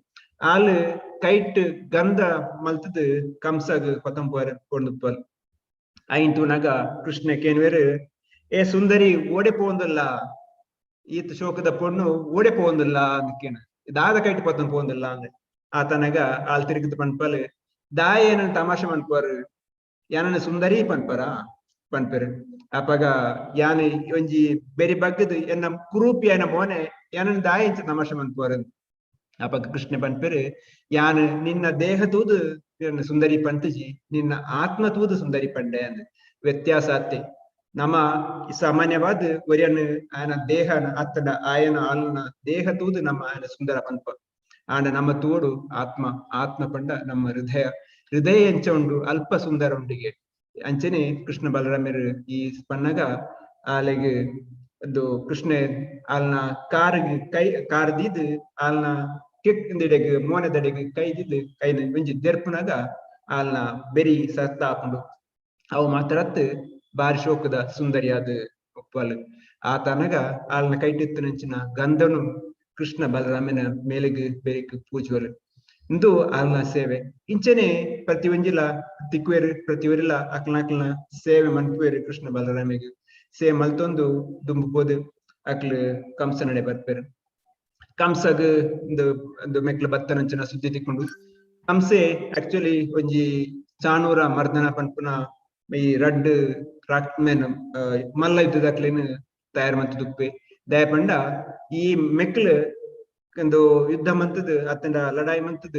ಆಲ್ ಕೈಟ್ ಗಂಧ ಮಲ್ತದ ಕಂಸಗ್ ಕೊತ್ತಂಬ ಕೊಂಡುಪ್ಪಲ್. ಐನ್ ತೂನಾಗ ಕೃಷ್ಣ ಕೇನ್ವೇರು ಏ ಸುಂದರಿ ಓಡೆ ಪೋಂದಲ್ಲ, ಈತ ಶೋಕದ ಪೊಣ್ಣು ಓಡೆ ಪೋಂದಲ್ಲ ಅಂದಕೇನ ದಾದ ಕೈಟ್ ಪತ್ತನ್ ಪೋಂದಲ್ಲ ಅಂದೆ. ಆತನಗ ಆಲ್ ತಿರುಗಿದ ಪನ್ಪಲ್ ದಾಯೇನ ತಮಾಷೆ ಮನ್ಪರು ಯಾನನ ಸುಂದರಿ ಪನ್ಪರ ಪನ್ಪೆರು. ಅಪಗ ಯಾನ್ ಒಂಜಿ ಬೆರಿ ಬಗ್ಗದು ಎನ್ನ ಕುರೂಪಿ ಎನ್ನ ಮೋನೆ ಯಾನನ ದಾಯ ಇಂಚ ತಮಾಷೆ ಮನ್ಪುವರು. ಅಪಗ ಕೃಷ್ಣ ಪನ್ಪೆರು ಯಾನ್ ನಿನ್ನ ದೇಹ ತೂದು ಸುಂದರಿ ಪಂತಜಿ ನಿನ್ನ ಆತ್ಮ ತೂದು ಸುಂದರಿ ಪಂಡೆ ಅಂದ್. ವ್ಯತ್ಯಾಸ ಅತ್ತೆ. ನಮ್ಮ ಸಾಮಾನ್ಯವಾದ ಒರಿಯನ್ ಆಯನ ದೇಹನ ಅತ್ತಡ ಆಯನ ಆಲ್ನ ದೇಹ ತೂದು ನಮ್ಮ ಆಯನ ಸುಂದರ ಪನ್ಪ. ಆಂಡ ನಮ್ಮ ತೋಡು ಆತ್ಮ, ಆತ್ಮ ಪಂಡ ನಮ್ಮ ಹೃದಯ, ಹೃದಯ ಎಂಚ ಉಂಡು ಅಲ್ಪ ಸುಂದರ ಉಂಡಿಗೆ. ಅಂಚನೆ ಕೃಷ್ಣ ಬಲರಾಮರು ಈ ಪನ್ನಗ ಆಲೆಗ್ ಅದು ಕೃಷ್ಣ ಆಲ್ನ ಕಾರಿಗೆ ಕೈ ಕಾರ್ದಿದ್ ಆಲ್ನ ಕೆಕ್ಕಿಂದೆಡೆಗ್ ಮೋನೆದಡೆಗ್ ಕೈದಿದ್ ಕೈನ ಒಂಜಿ ದೆರ್ಪುನಗ ಆಲ್ನ ಬೆರಿ ಸತ್ತ ಆಪುಂಡು. ಅವು ಮಾತ್ರತ್ ಬಾರಿ ಶೋಕದ ಸುಂದರಿಯಾದ ಒಪ್ಪಲ್. ಆತನಗ ಆಲ್ನ ಕೈಟಿತ್ತನಂಚಿನ ಗಂಧನು ಕೃಷ್ಣ ಬಲರಾಮನ ಮೇಲೆಗ್ ಬೆರಿಕ್ ಪೂಜುವರು. ಇಂದು ಆಲ್ನ ಸೇವೆ. ಇಂಚನೆ ಪ್ರತಿಯೊಂಜಿಲ ತಿಕ್ವೇರು ಪ್ರತಿಯೊರಿಲ ಅಕ್ಲನ ಸೇವೆ ಮನ್ಪುವೇರು ಕೃಷ್ಣ ಬಲರಾಮಿಗೆ. ಸೇವೆ ಮಲ್ತೊಂದು ದುಂಬು ಪೋದು ಅಕ್ಲು ಕಂಸ ನಡೆ ಬರ್ಪೇರು. ಕಂಸಗ್ ಇಂದು ಒಂದು ಮೆಕ್ಲು ಬತ್ತನಂಚಿನ ಸುದ್ದಿ ತಿಕ್ಕೊಂಡು ಕಂಸೆ ಆಕ್ಚುಲಿ ಒಂಜಿ ಚಾಣೂರ ಮರ್ದನ ಪನ್ಪುನ ಈ ರಡ್ಡ್ ರಾಕ್ ಮೇನ್ ಮಲ್ಲ ಯುದ್ಧದಕ್ಲೇನ್ ತಯಾರು ಮಂತು ದುಪ್ಪೆ. ದಯ ಪಂಡ ಈ ಮೆಕ್ಲು ಒಂದು ಯುದ್ಧ ಮಂತದ ಅತ್ತಂಡ ಲಡಾಯಿ ಮಂತದ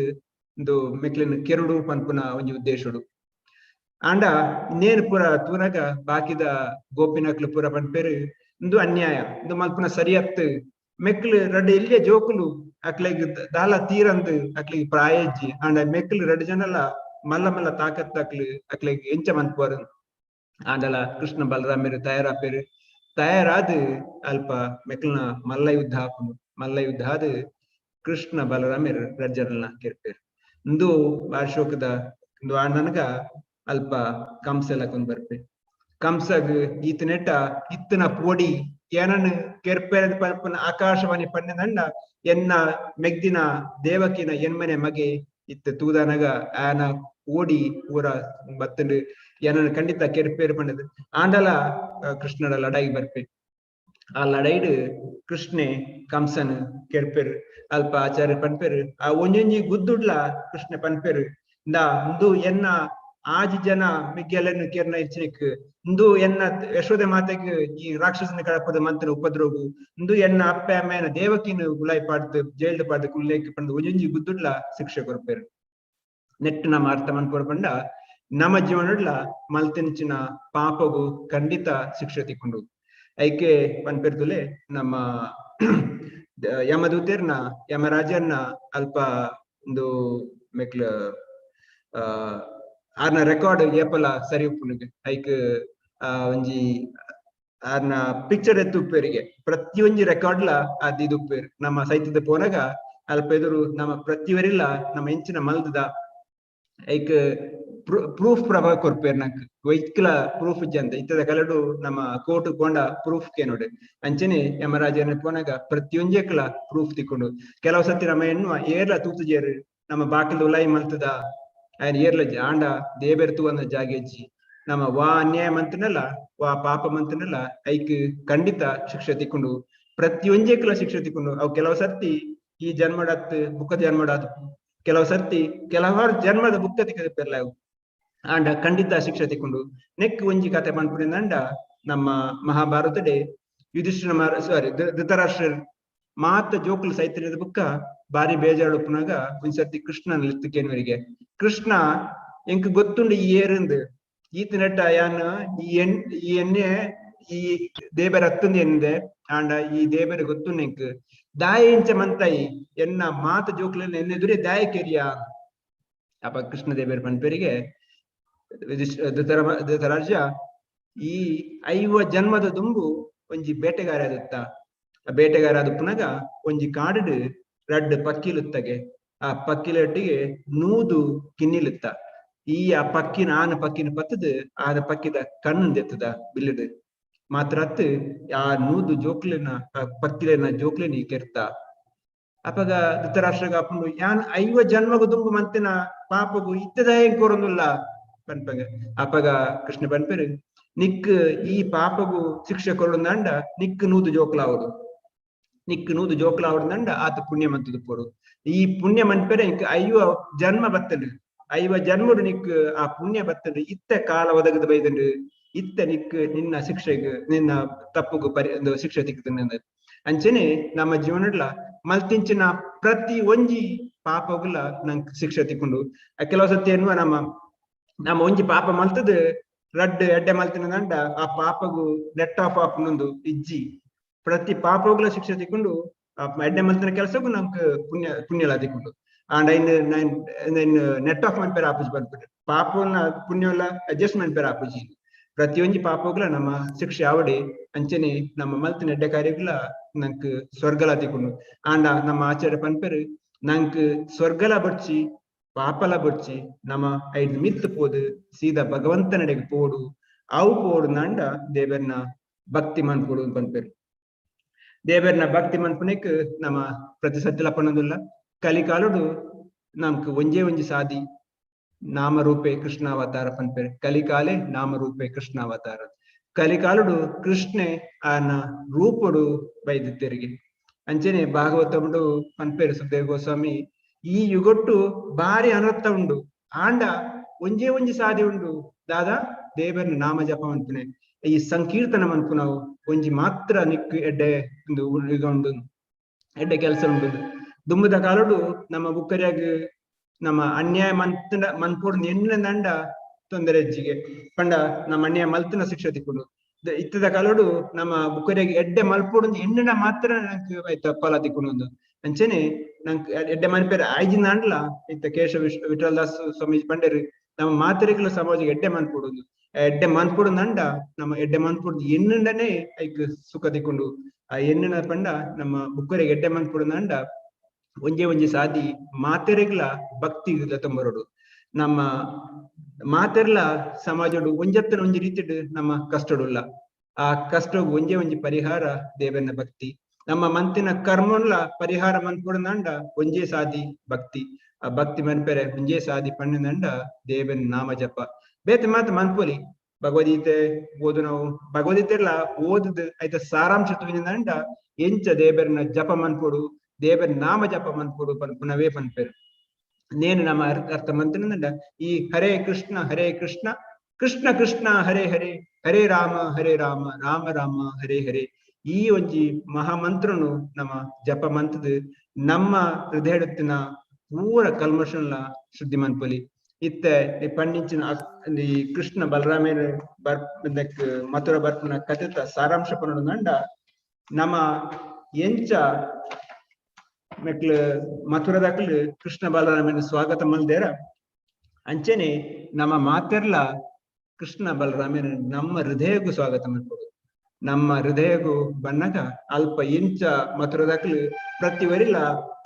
ಒಂದು ಮೆಕ್ಲಿನ ಕೆರಡು ಪನ್ಪುನ ಒಂಜಿ ಉದ್ದೇಶಡು. ಆಂಡ ಇನ್ನೇನು ಪೂರ ತೂನಗ ಬಾಕಿದ ಗೋಪಿನಕ್ಲು ಪೂರ ಪನ್ಪೇರು ಇಂದು ಅನ್ಯಾಯ, ಇಂದು ಮಲ್ಪುನ ಸರಿಯತ್ತು, ಮೆಕ್ಲು ರಡ್ಡ್ ಎಲ್ಲಿಯ ಜೋಕುಲು ಅಕ್ಲೆಗ್ ದಾಲ ತೀರಂದು ಅಕ್ಲೆಗ್ ಪ್ರಾಯಜ್ಜಿ, ಆಂಡ ಮೆಕ್ಲು ರಡ್ಡ್ ಜನಲ ಮಲ್ಲ ಮಲ್ಲ ತಾಕತ್ ಅಕ್ಲು ಅಕ್ಲೆಗ್ ಎಂಚ ಮನ್ಪುವರು. ಆಂಡಲ ಕೃಷ್ಣ ಬಲರಾಮರು ತಯಾರಾಪೇರು. ತಯಾರಾದ ಅಲ್ಪ ಮೆಕ್ಲ್ನ ಮಲ್ಲ ಯುದ್ಧ ಆಪುಂಡು. ಮಲ್ಲ ಯುದ್ಧ ಆದ್ ಕೃಷ್ಣ ಬಲರಾಮೆರ್ ರಡ್ಡ್ ಜನಲ ಕೆರ್ಪೆರ್. ಇಂದು ಬಾರ್ಶೋಕದ ಇಂದು ಆಂಡನಗ ಅಲ್ಪ ಕಂಸೆ ಲಕೊಂದು ಬರ್ಪೆ. ಕಂಸಗ್ ಈತನೆಟ ಇತ್ತನ ಪೋಡಿ ಏನನ್ ಕೆರ್ಪೆರ್ ಪನ್ಪುನ ಆಕಾಶವಾಣಿ ಪನ್ನೆದಂಡ ಎನ್ನ ಮೆಗ್ದಿನ ದೇವಕಿನ ಎನ್ಮನೆ ಮಗೆ ಇತ್ತ ತೂದನಗ ಆನ ಓಡಿ ಪೂರ ಬತ್ತಂಡು ಏನನ್ ಖಂಡಿತ ಕೆರ್ಪೇರು ಪಂಡದು. ಆಂಡಲ ಕೃಷ್ಣಡ ಲಡಾಯಿ ಬರ್ಪೆ. ಆ ಲಡಾಯಿಡ್ ಕೃಷ್ಣೆ ಕಂಸನ್ ಕೆರ್ಪೆರ್. ಅಲ್ಪ ಆಚಾರ್ಯ ಪನ್ಪೆರ್ ಆ ಒಂಜೊಂಜಿ ಗುದ್ದುಡ್ಲ ಕೃಷ್ಣೆ ಪನ್ಪೆರ್ ಇಂದಾ ಇಂದು ಎನ್ನ ಆಜಿ ಜನ ಮಿಗ್ಗೆಲೆನ್ ಕೆರ್ನ ಇಚ್ಚಿನಿಕ್, ಇಂದು ಎನ್ನ ಯಶೋದೆ ಮಾತೆಗ್ ಈ ರಾಕ್ಷಸನ ಕಡಪದ ಮಂತನ ಉಪದ್ರೋಗು, ಇಂದು ಎನ್ನ ಅಪ್ಪೆ ಅಮ್ಮೆನ ದೇವಕಿನ ಗುಲಾಯಿ ಪಾಡ್ದು ಜೈಲ್ಡ್ ಪಾಡ್ದು ಕುಲ್ಲೇಕ್ ಪಂದ್ ಒಂಜೊಂಜಿ ಗುದ್ದುಡ್ಲ ಶಿಕ್ಷೆ ಕೊರ್ಪೆರ್. ನೆಟ್ ನಮ್ಮ ಅರ್ಥ ಮನ್ಪೊಡು ಪಂಡ ನಮ್ಮ ಜೀವನಡ್ಲ ಮಲ್ತಿಂಚಿನ ಪಾಪಗು ಖಂಡಿತ ಶಿಕ್ಷೆ ತಿಕ್ಕೊಂಡು. ಐಕೆ ಪನ್ಪೆರ್ತುಲೆ ನಮ್ಮ ಯಮದೂತೆರ್ನ ಯಮರಾಜರ್ನ ಅಲ್ಪ ಒಂದು ಮೆಕ್ಲ ಆರ್ನ ರೆಕಾರ್ಡ್ ಏಪಲ ಸರಿ ಉಪ್ಪುನುಗೆ. ಐಕ್ ಒಂಜಿ ಆರ್ನ ಪಿಕ್ಚರ್ ಎತ್ತು ಉಪ್ಪೇರಿಗೆ ಪ್ರತಿಯೊಂಜಿ ರೆಕಾರ್ಡ್ಲ ಅದ್ ಇದು ಉಪ್ಪೇರು. ನಮ್ಮ ಸೈತ್ಯದ ಪೋನಗ ಅಲ್ಪ ಎದುರು ನಮ್ಮ ಪ್ರತಿಯೊರಿಲ್ಲ ನಮ್ಮ ಎಂಚಿನ ಮಲ್ದದ ಐಕ್ ಪ್ರೂಫ್ ಪ್ರಭಾವ ಕೊರ್ಪೇರ್ ನಂಕ್ ವೈಕ್ಲ ಪ್ರೂಫ್ ಇಜ್ಜಂತ ಇತ್ತದ ಕಲಡು ನಮ್ಮ ಕೋರ್ಟ್ ಪೋಂಡ ಪ್ರೂಫ್ ಕೇನೋಡು. ಅಂಚನೆ ಯಮರಾಜನ ಪೋನಾಗ ಪ್ರತಿಯೊಂಜೆಕ್ಲ ಪ್ರೂಫ್ ತಿಕ್ಕೊಂಡು. ಕೆಲವು ಸತಿ ನಮ್ಮ ಎನ್ನುವ ಏರ್ಲ ತೂತುಜೇರು ನಮ್ಮ ಬಾಕಿಲ್ ಉಲಾಯಿ ಮಲ್ತದ ಆಯನ ಏರ್ಲ ಆಂಡ ದೇಬೆರ್ ತೂವಂದ ಜಾಗೆಜ್ಜಿ ನಮ್ಮ ವಾ ಅನ್ಯಾಯ ಮಂತನಲ್ಲ ವಾ ಪಾಪ ಮಂತನಲ್ಲ ಐಕ್ ಖಂಡಿತ ಶಿಕ್ಷೆ ತಿಕ್ಕೊಂಡು ಪ್ರತಿಯೊಂಜೆಕ್ಲ ಶಿಕ್ಷೆ ತಿಕ್ಕೊಂಡು. ಅವು ಕೆಲವು ಸರ್ತಿ ಈ ಜನ್ಮಡತ್ ಬುಕ್ಕದ ಜನ್ಮಡಾತ್ ಕೆಲವು ಸರ್ತಿ ಕೆಲವಾರು ಜನ್ಮದ ಬುಕ್ಕ ತಿಕ್ಕದ ಪೆರ್ಲ ಆಂಡ ಖಂಡಿತ ಶಿಕ್ಷೆ ತಿಕ್ಕೊಂಡು. ನೆಕ್ ಒಂಜಿ ಕತೆ ಪನ್ಪುನಿಂದ ನಮ್ಮ ಮಹಾಭಾರತಡೆ ಯುಧಿಷ್ಠಿರ ಸಾರಿ ಧೃತರಾಷ್ಟ್ರ ಮಾತ ಜೋಕುಲು ಸೈತ್ಯದ ಬುಕ್ಕ ಬಾರಿ ಬೇಜಾರು ಉಪ್ಪುನಾಗ ಒಂದ್ಸರ್ತಿ ಕೃಷ್ಣನ ಲಿತ್ತುಕೇನ್ವರಿಗೆ ಕೃಷ್ಣ ಎಂಕ್ ಗೊತ್ತುಂಡು ಈ ಏರಿಂದು ಈತ ನೆಟ್ಟ ಯಾನ್ ಈ ಎಣ್ಣೆ ಈ ದೇಬರ ಅತ್ತಂದು ಎಂದೆ ಆಂಡ ಈ ದೇಬರ ಗೊತ್ತುಂಡು ಎಂಕ್ ದಾಯ ಇಂಚ ಮಂತಾಯಿ ಎನ್ನ ಮಾತ ಜೋಕ್ಲೆನ್ ಎನ್ನೆದುರೆ ದಾಯ ಕೆರಿಯ. ಅಪ್ಪ ಕೃಷ್ಣ ದೇಬರ ಪನ್ಪೆರಿಗೆ ಧೃತರಾಜ್ಯ ಈ 50 ಜನ್ಮದ ದುಂಬು ಒಂಜಿ ಬೇಟೆಗಾರ ಆದಿತ್ತ. ಆ ಬೇಟೆಗಾರ ಆದುಪ್ಪುನಾಗ ಒಂಜಿ ಕಾಡುಡು ರಡ್ಡ್ ಪಕ್ಕಿಲುತ್ತಗೆ ಆ ಪಕ್ಕಿಲೊಟ್ಟಿಗೆ 100 ಕಿನ್ನಿಲುತ್ತ. ಈ ಆ ಪಕ್ಕಿನ ಆನ ಪಕ್ಕಿನ ಪತ್ತದು ಆನ ಪಕ್ಕಿದ ಕಣ್ಣು ದೆತ್ತದ ಬಿಲ್ಲುಡು ಮಾತ್ರ ಅತ್ತು ಆ 100 ಜೋಕ್ಲೆನ ಪಕ್ಕಿಲೆನ ಜೋಕ್ಲೆನ ಈ ಕೆರ್ತ. ಅಪಗ ಧೃತರಾಷ್ಟ್ರಗ ಅಪ್ಪುಂಡು ಯಾನ್ 50 ಜನ್ಮಗು ದುಂಬು ಮಂತಿನ ಪಾಪಗು ಇತ್ತದ ಏನ್ ಕೋರೊಂದುಲ್ಲ ಪನ್ಪಗ. ಅಪಗ ಕೃಷ್ಣ ಪನ್ಪೆರು ನಿಕ್ ಈ ಪಾಪಗು ಶಿಕ್ಷೆ ಕೊರೊಂದಂಡ ನಿಕ್ 100 ಜೋಕ್ಲಾವಡು ನಿಕ್ 100 ಜೋಕ್ಲಾವಡ್ದಂಡ ಆತ ಪುಣ್ಯ ಮಂತದ ಪೋಡು. ಈ ಪುಣ್ಯ ಮನ್ಪೆರೆ ನಿಕ್ 50 ಜನ್ಮ ಬತ್ತಂಡು 50 ಜನ್ಮಡು ನಿಕ್ ಆ ಪುಣ್ಯ ಬತ್ತಂಡು ಇತ್ತ ಕಾಲ ಒದಗದ ಬೈದಂಡು ಇತ್ತ ನಿಕ್ ನಿನ್ನ ಶಿಕ್ಷೆಗ್ ನಿನ್ನ ತಪ್ಪುಗು ಪರಿ ಶಿಕ್ಷೆ ತಿಕ್ಕುತ್ತಂಡ. ಅಂಚನೆ ನಮ್ಮ ಜೀವನಡ್ಲ ಮಲ್ತಿಂಚಿನ ಪ್ರತಿ ಒಂಜಿ ಪಾಪಗುಲ ನಂಕ್ ಶಿಕ್ಷೆ ತಿಕ್ಕೊಂಡು. ಕೆಲವು ಸತಿ ಎನ್ನುವ ನಮ್ಮ ನಮ್ಮ ಒಂಜಿ ಪಾಪ ಮಲ್ತದ ರಡ್ಡ್ ಎಡ್ಡೆ ಮಲ್ತಿನದಂಡ ಆ ಪಾಪಗು ನೆಟ್ ಆಫ್ ಆಪುನೊಂದು ಇಜ್ಜಿ. ಪ್ರತಿ ಪಾಪಗುಲ ಶಿಕ್ಷೆ ತಿಕ್ಕೊಂಡು ಆ ಎಡ್ಡೆ ಮಲ್ತಿನ ಕೆಲಸಕ್ಕೂ ನಮ್ಕ್ ಪುಣ್ಯ ಪುಣ್ಯಲ ತಿಕ್ಕೊಂಡು. ಆಂಡ ಇನ್ ನೆಟ್ ಆಫ್ ಮನ್ಪೆರ ಆಪುಜಿ ಪನ್ಪೆರ್ ಪಾಪವನ್ನ ಪುಣ್ಯಲ ಅಡ್ಜಸ್ಟ್ ಮನ್ಪೆರ ಆಪುಜಿ. ಪ್ರತಿಯೊಂಜಿ ಪಾಪಗುಲ ನಮ್ಮ ಶಿಕ್ಷೆ ಆವಡೆ. ಅಂಚನೆ ನಮ್ಮ ಮಲ್ತಿನ ಎಡ್ಡೆ ಕಾರ್ಯಗುಲ ನಂಕ್ ಸ್ವರ್ಗಲ ತಿಕ್ಕೊಂಡು. ಆಂಡ ನಮ್ಮ ಆಚಾರ್ಯ ಪನ್ಪೆರ್ ನಂಕ್ ಸ್ವರ್ಗಲ ಬೊಡ್ಚಿ ಪಾಪಲ ಬೊಡ್ಚಿ ನಮ್ಮ ಐದು ಮಿತ್ತು ಪೋದು ಸೀದಾ ಭಗವಂತನಡೆಗೆ ಪೋಡು ಅವು ಪೋಡು ನಂಡ ದೇವರ್ನ ಭಕ್ತಿ ಮನ್ಪೊಡು ಪನ್ಪೆರ್. ದೇವರ್ನ ಭಕ್ತಿ ಮನ್ಪುನೆಕ್ ನಮ್ಮ ಪ್ರತಿ ಸತ್ಯಲ ಪನ್ನೊಂದುಲ್ಲ. ಕಲಿಕಾಲುಡು ನಮ್ಕ್ ಒಂಜೇ ಒಂಜಿ ಸಾದಿ ನಾಮರೂಪೆ ಕೃಷ್ಣಾವತಾರ ಪನ್ಪೆರ್. ಕಲಿಕಾಲೆ ನಾಮರೂಪೆ ಕೃಷ್ಣಾವತಾರ. ಕಲಿಕಾಲುಡು ಕೃಷ್ಣೆ ಆನ ರೂಪುಡು ಬೈದಿತ್ತೆರಿಗೆ. ಅಂಚನೆ ಭಾಗವತముడు ಪನ್ಪೆರ್ ಸುಖದೇವ ಗೋಸ್ವಾಮಿ ಈ ಯುಗೊಟ್ಟು ಬಾರಿ ಅನರ್ಥ ಉಂಡು ಆಂಡ ಒಂಜೇ ಒಂಜಿ ಸಾದಿ ಉಂಡು ದಾದಾ ದೇವರ್ನ ನಾಮ ಜಪ ಮನ್ಪುನೆ ಈ ಸಂಕೀರ್ತನ ಮನ್ಪುನವು ಒಂಜಿ ಮಾತ್ರ ನಿಕ್ ಎಡ್ಡೆ ಒಂದು ಯುಗ ಉಂಡು ಎಡ್ಡೆ ಕೆಲಸ ಉಂಡು. ದುಂಬುದ ಕಾಲಡು ನಮ್ಮ ಬುಕ್ಕರಿಯಾಗ ನಮ್ಮ ಅನ್ಯಾಯ ಮಂತನ ಮನ್ಪೋಡು ಎಣ್ಣ ದಂಡ ತೊಂದರೆ ಹೆಚ್ಚಿಗೆ ಪಂಡ ನಮ್ಮ ಅನ್ಯಾಯ ಮಲ್ತನ ಶಿಕ್ಷೆ ತಿಕ್ಕೊಂಡು. ಇತ್ತದ ಕಾಲಡು ನಮ್ಮ ಬುಕ್ಕರಿಯಾಗ ಎಡ್ಡೆ ಮಲ್ಪೋಡು ಎಣ್ಣನ ಮಾತ್ರ ನಂಕ್ ಐತ ಫಲ ತಿಕ್ಕೊಂಡು. ಅಂಚನೆ ನಂಕ್ ಎಡ್ಡೆ ಮನ್ಪೇರ್ ಆಯ್ಜಿನ ಅಂಡ್ಲ ಇತ್ತ ಕೇಶವ ವಿಠಲದಾಸ್ ಸ್ವಾಮೀಜಿ ಪಂಡೇರು ನಮ್ಮ ಮಾತರಿಗಳ ಸಮಾಜಕ್ಕೆ ಎಡ್ಡೆ ಮನ್ಪೋಡು. ಎಡ್ಡೆ ಮನ್ಪುಡು ನಂಡ ನಮ್ಮ ಎಡ್ಡೆ ಮನ್ಪುಡು ಎನ್ನುಂಡನೆ ಐಕ್ ಸುಖ ತಿಕ್ಕೊಂಡು. ಆ ಎನ್ನುನ ಪಂಡ ನಮ್ಮ ಬುಕ್ಕರಿಗೆ ಎಡ್ಡೆ ಮನ್ಪುಡು ನಂಡ ಒಂಜೆ ಒಂಜಿ ಸಾದಿ ಮಾತೆರೆಗ್ಲ ಭಕ್ತಿ ತುಂಬರೋಡು. ನಮ್ಮ ಮಾತೆರ್ಲ ಸಮಾಜಡು ಒಂಜತ್ತನ ಒಂಜಿ ರೀತಿಡ್ ನಮ್ಮ ಕಷ್ಟಡುಲ್ಲ. ಆ ಕಷ್ಟಗ್ ಒಂಜೆ ಒಂಜಿ ಪರಿಹಾರ ದೇವನ ಭಕ್ತಿ. ನಮ್ಮ ಮಂತಿನ ಕರ್ಮನ್ಲ ಪರಿಹಾರ ಮನ್ಪುಡು ಒಂಜೇ ಸಾದಿ ಭಕ್ತಿ. ಆ ಭಕ್ತಿ ಮನ್ಪೆರೆ ಒಂಜೇ ಸಾದಿ ಪಣ್ಣನಂಡ ದೇವನ ನಾಮ ಜಪ. ಬೇತೆ ಮಾತ ಮನ್ಪೊಲಿ ಭಗವದ್ಗೀತೆ ಓದು, ನಾವು ಭಗವದ್ಗೀತೆರ್ಲ ಓದುದು ಐತ ಸಾರಾಂಶ ತುವಿನಂಡ ಎಂಚ ದೇವರನ ಜಪ ಮನ್ಪೊಡು, ದೇವರ ನಾಮ ಜಪ ಮನ್ಪೊಡು ಪನ್ಪುನವೇ ಪನ್ಪೆರು. ನೇನು ನಮ್ಮ ಅರ್ಥ ಮಂತಿನಂಡ ಈ ಹರೇ ಕೃಷ್ಣ ಹರೇ ಕೃಷ್ಣ ಕೃಷ್ಣ ಕೃಷ್ಣ ಹರೇ ಹರೇ ಹರೇ ರಾಮ ಹರೇ ರಾಮ ರಾಮ ರಾಮ ಹರೇ ಹರೇ, ಈ ಒಂಜಿ ಮಹಾಮಂತ್ರನು ನಮ್ಮ ಜಪ ಮಂತದ ನಮ್ಮ ಹೃದಯಡುತ್ತಿನ ಪೂರ ಕಲ್ಮಶನ್ಲ ಶುದ್ಧಿ ಮನ್ಪೊಲಿ. ಇತ್ತೆ ಈ ಪಣ್ಣಿಂಚಿನ ಈ ಕೃಷ್ಣ ಬಲರಾಮೇನ ಬರ್ ಮಥುರ ಬರ್ಪುನ ಕಥೆತ ಸಾರಾಂಶ ಪನ್ನೊಂಡ ನಮ್ಮ ಎಂಚ ಮೆಕ್ಲು ಮಥುರದಕ್ಲು ಕೃಷ್ಣ ಬಲರಾಮನ ಸ್ವಾಗತ ಮಲ್ದೇರ ಅಂಚನೆ ನಮ್ಮ ಮಾತೆರ್ಲ ಕೃಷ್ಣ ಬಲರಾಮನ ನಮ್ಮ ಹೃದಯಕ್ಕೂ ಸ್ವಾಗತ ಮಲ್ಪೊಡು. ನಮ್ಮ ಹೃದಯಗೂ ಬನ್ನಗ ಅಲ್ಪ ಎಂಚ ಮಥುರದಕ್ಲು ಪ್ರತಿ ವರಿಲ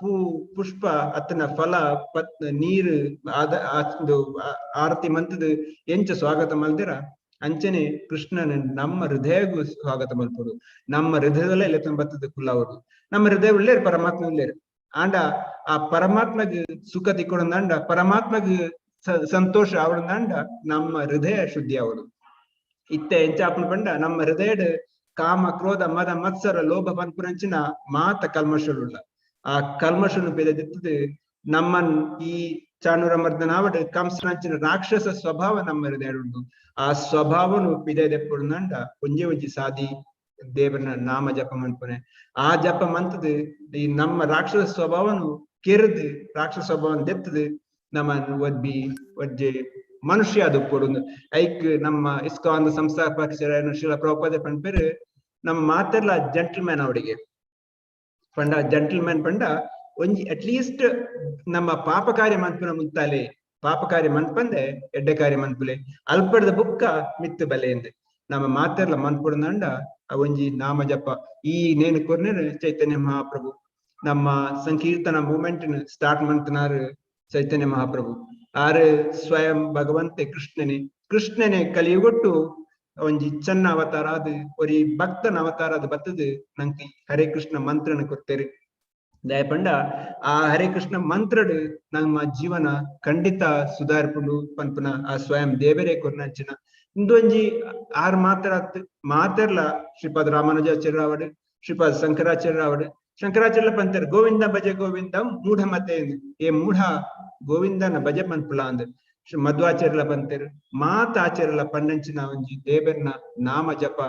ಪೂ ಪುಷ್ಪ ಅತ್ತನ ಫಲ ಪತ್ ನೀರು ಆದ ಆರತಿ ಮಂತದ ಎಂಚ ಸ್ವಾಗತ ಮಲ್ದಿರ ಅಂಚನೆ ಕೃಷ್ಣನ ನಮ್ಮ ಹೃದಯಗೂ ಸ್ವಾಗತ ಮಲ್ಪೊಡು. ನಮ್ಮ ಹೃದಯದಲ್ಲೇ ಎಲ್ಲ ಬತ್ತದ ಕುಲ್ಲವರು ನಮ್ಮ ಹೃದಯ ಉಳ್ಳೇರು ಪರಮಾತ್ಮ ಉಳ್ಳೇರು. ಆಂಡ ಆ ಪರಮಾತ್ಮಗ್ ಸುಖ ತಿಕ್ಕೊಡಂದಾಂಡ ಪರಮಾತ್ಮಗ್ ಸಂತೋಷ ಆವಡಂದಾಂಡ ನಮ್ಮ ಹೃದಯ ಶುದ್ಧಿ ಆವಡು. ಇತ್ತೆ ಎಂಚಾಪನ ಪಂಡ ನಮ್ಮ ಹೃದಯಡ್ ಕಾಮ ಕ್ರೋಧ ಮದ ಮತ್ಸರ ಲೋಭ ಪನ್ಪುರಂಚಿನ ಮಾತ ಕಲ್ಮಶలుಳ್ಳ. ಆ ಕಲ್ಮಶನು ಬೆಳೆದಿತ್ತದು ನಮ್ಮ ಈ ಚಾಣೂರ ಮರ್ದನಾವಡ್ ಕಂಸನಂಚಿನ ರಾಕ್ಷಸ ಸ್ವಭಾವ ನಮ್ಮ ಹೃದಯ ಉಂಟು. ಆ ಸ್ವಭಾವನು ಪಿದೆದೆಪ್ಪುಂಡ ಒಂಜೆ ಒಂಜಿ ಸಾದಿ ದೇವನ ನಾಮ ಜಪ ಮನ್ಪುನೆ. ಆ ಜಪ ಮಂತದು ಈ ನಮ್ಮ ರಾಕ್ಷಸ ಸ್ವಭಾವನು ಕೆರೆದು ರಾಕ್ಷಸ ಸ್ವಭಾವನ ದೆತ್ತದು ನಮ್ಮ ಒದ್ಬಿ ಒಜ್ಜೆ ಮನುಷ್ಯ ಅದು ಕೊಡುದು. ಐಕ್ ನಮ್ಮ ಇಸ್ಕಾನ್ ಸಂಸ್ಥಾಪಕ ಶ್ರೀಲ ಪ್ರಭುಪಾದ ಪನ್ಪೇರು ನಮ್ಮ ಮಾತೆರ್ಲ ಜೆಂಟಲ್ಮ್ಯಾನ್ ಅವರಿಗೆ ಪಂಡ ಜೆಂಟಲ್ಮ್ಯಾನ್ ಪಂಡ ಒಂಜಿ ಅಟ್ಲೀಸ್ಟ್ ನಮ್ಮ ಪಾಪ ಕಾರ್ಯ ಮನ್ಪುನ ಮುಂತಾಲೆ ಪಾಪ ಕಾರ್ಯ ಮನ್ಪಂದೆ ಎಡ್ಡೆ ಕಾರ್ಯ ಮನ್ಪುಲೆ ಅಲ್ಪಡದ ಬುಕ್ಕ ಮಿತ್ತು ಬಲೆ ಎಂದೆ ನಮ್ಮ ಮಾತೆರ್ಲ ಮನ್ಪುಡಂಡ ಆ ಒಂಜಿ ನಾಮ ಜಪ. ಈ ನೇನು ಕೊರ್ನೇರು ಚೈತನ್ಯ ಮಹಾಪ್ರಭು ನಮ್ಮ ಸಂಕೀರ್ತನ ಮೂವ್ಮೆಂಟ್ ಸ್ಟಾರ್ಟ್ ಮಂತನಾರು ಚೈತನ್ಯ ಮಹಾಪ್ರಭು. ಆರು ಸ್ವಯಂ ಭಗವಂತೆ ಕೃಷ್ಣನೆ ಕೃಷ್ಣನೆ ಕಲಿಯುಗೊಟ್ಟು ಒಂಜಿ ಚನ್ನ ಅವತಾರ ಅದು ಒರಿ ಭಕ್ತನ ಅವತಾರ ಅದು ಬತ್ತದು ನಂಗೆ ಹರೇ ಕೃಷ್ಣ ಮಂತ್ರನ ಕೊಡ್ತೇರಿ. ದಯಪಂಡ ಆ ಹರೇ ಕೃಷ್ಣ ಮಂತ್ರಡು ನಮ್ಮ ಜೀವನ ಖಂಡಿತ ಸುಧಾರ್ಪುಂಡು ಪನ್ಪುನ ಆ ಸ್ವಯಂ ದೇವರೇ ಕೊರ್ನಂಚಿನ ಇಂದೊಂಜಿ ಆರು ಮಾತ್ರ ಮಾತೆರ್ಲ ಶ್ರೀಪಾದ ರಾಮಾನುಜಾಚಾರ್ಯ ರಾವಡು ಶ್ರೀಪಾದ ಶಂಕರಾಚಾರ್ಯ ರಾವಡು ಶಂಕರಾಚಾರ್ಯ ಪಂತರ್ ಗೋವಿಂದ ಭಜ ಗೋವಿಂದ ಮೂಢ ಮತೆ ಏ ಮೂಢ ಗೋವಿಂದನ ಭಜ ಪನ್ಪುಲ ಅಂದ್ ಶ್ರೀ ಮಧ್ವಾಚಾರ್ಯಲ ಪಂತರ್ ಮಾತಾಚಾರ್ಯಲ ಪನ್ನಂಚಿನ ಒಂಜಿ ದೇವರನ ನಾಮ ಜಪ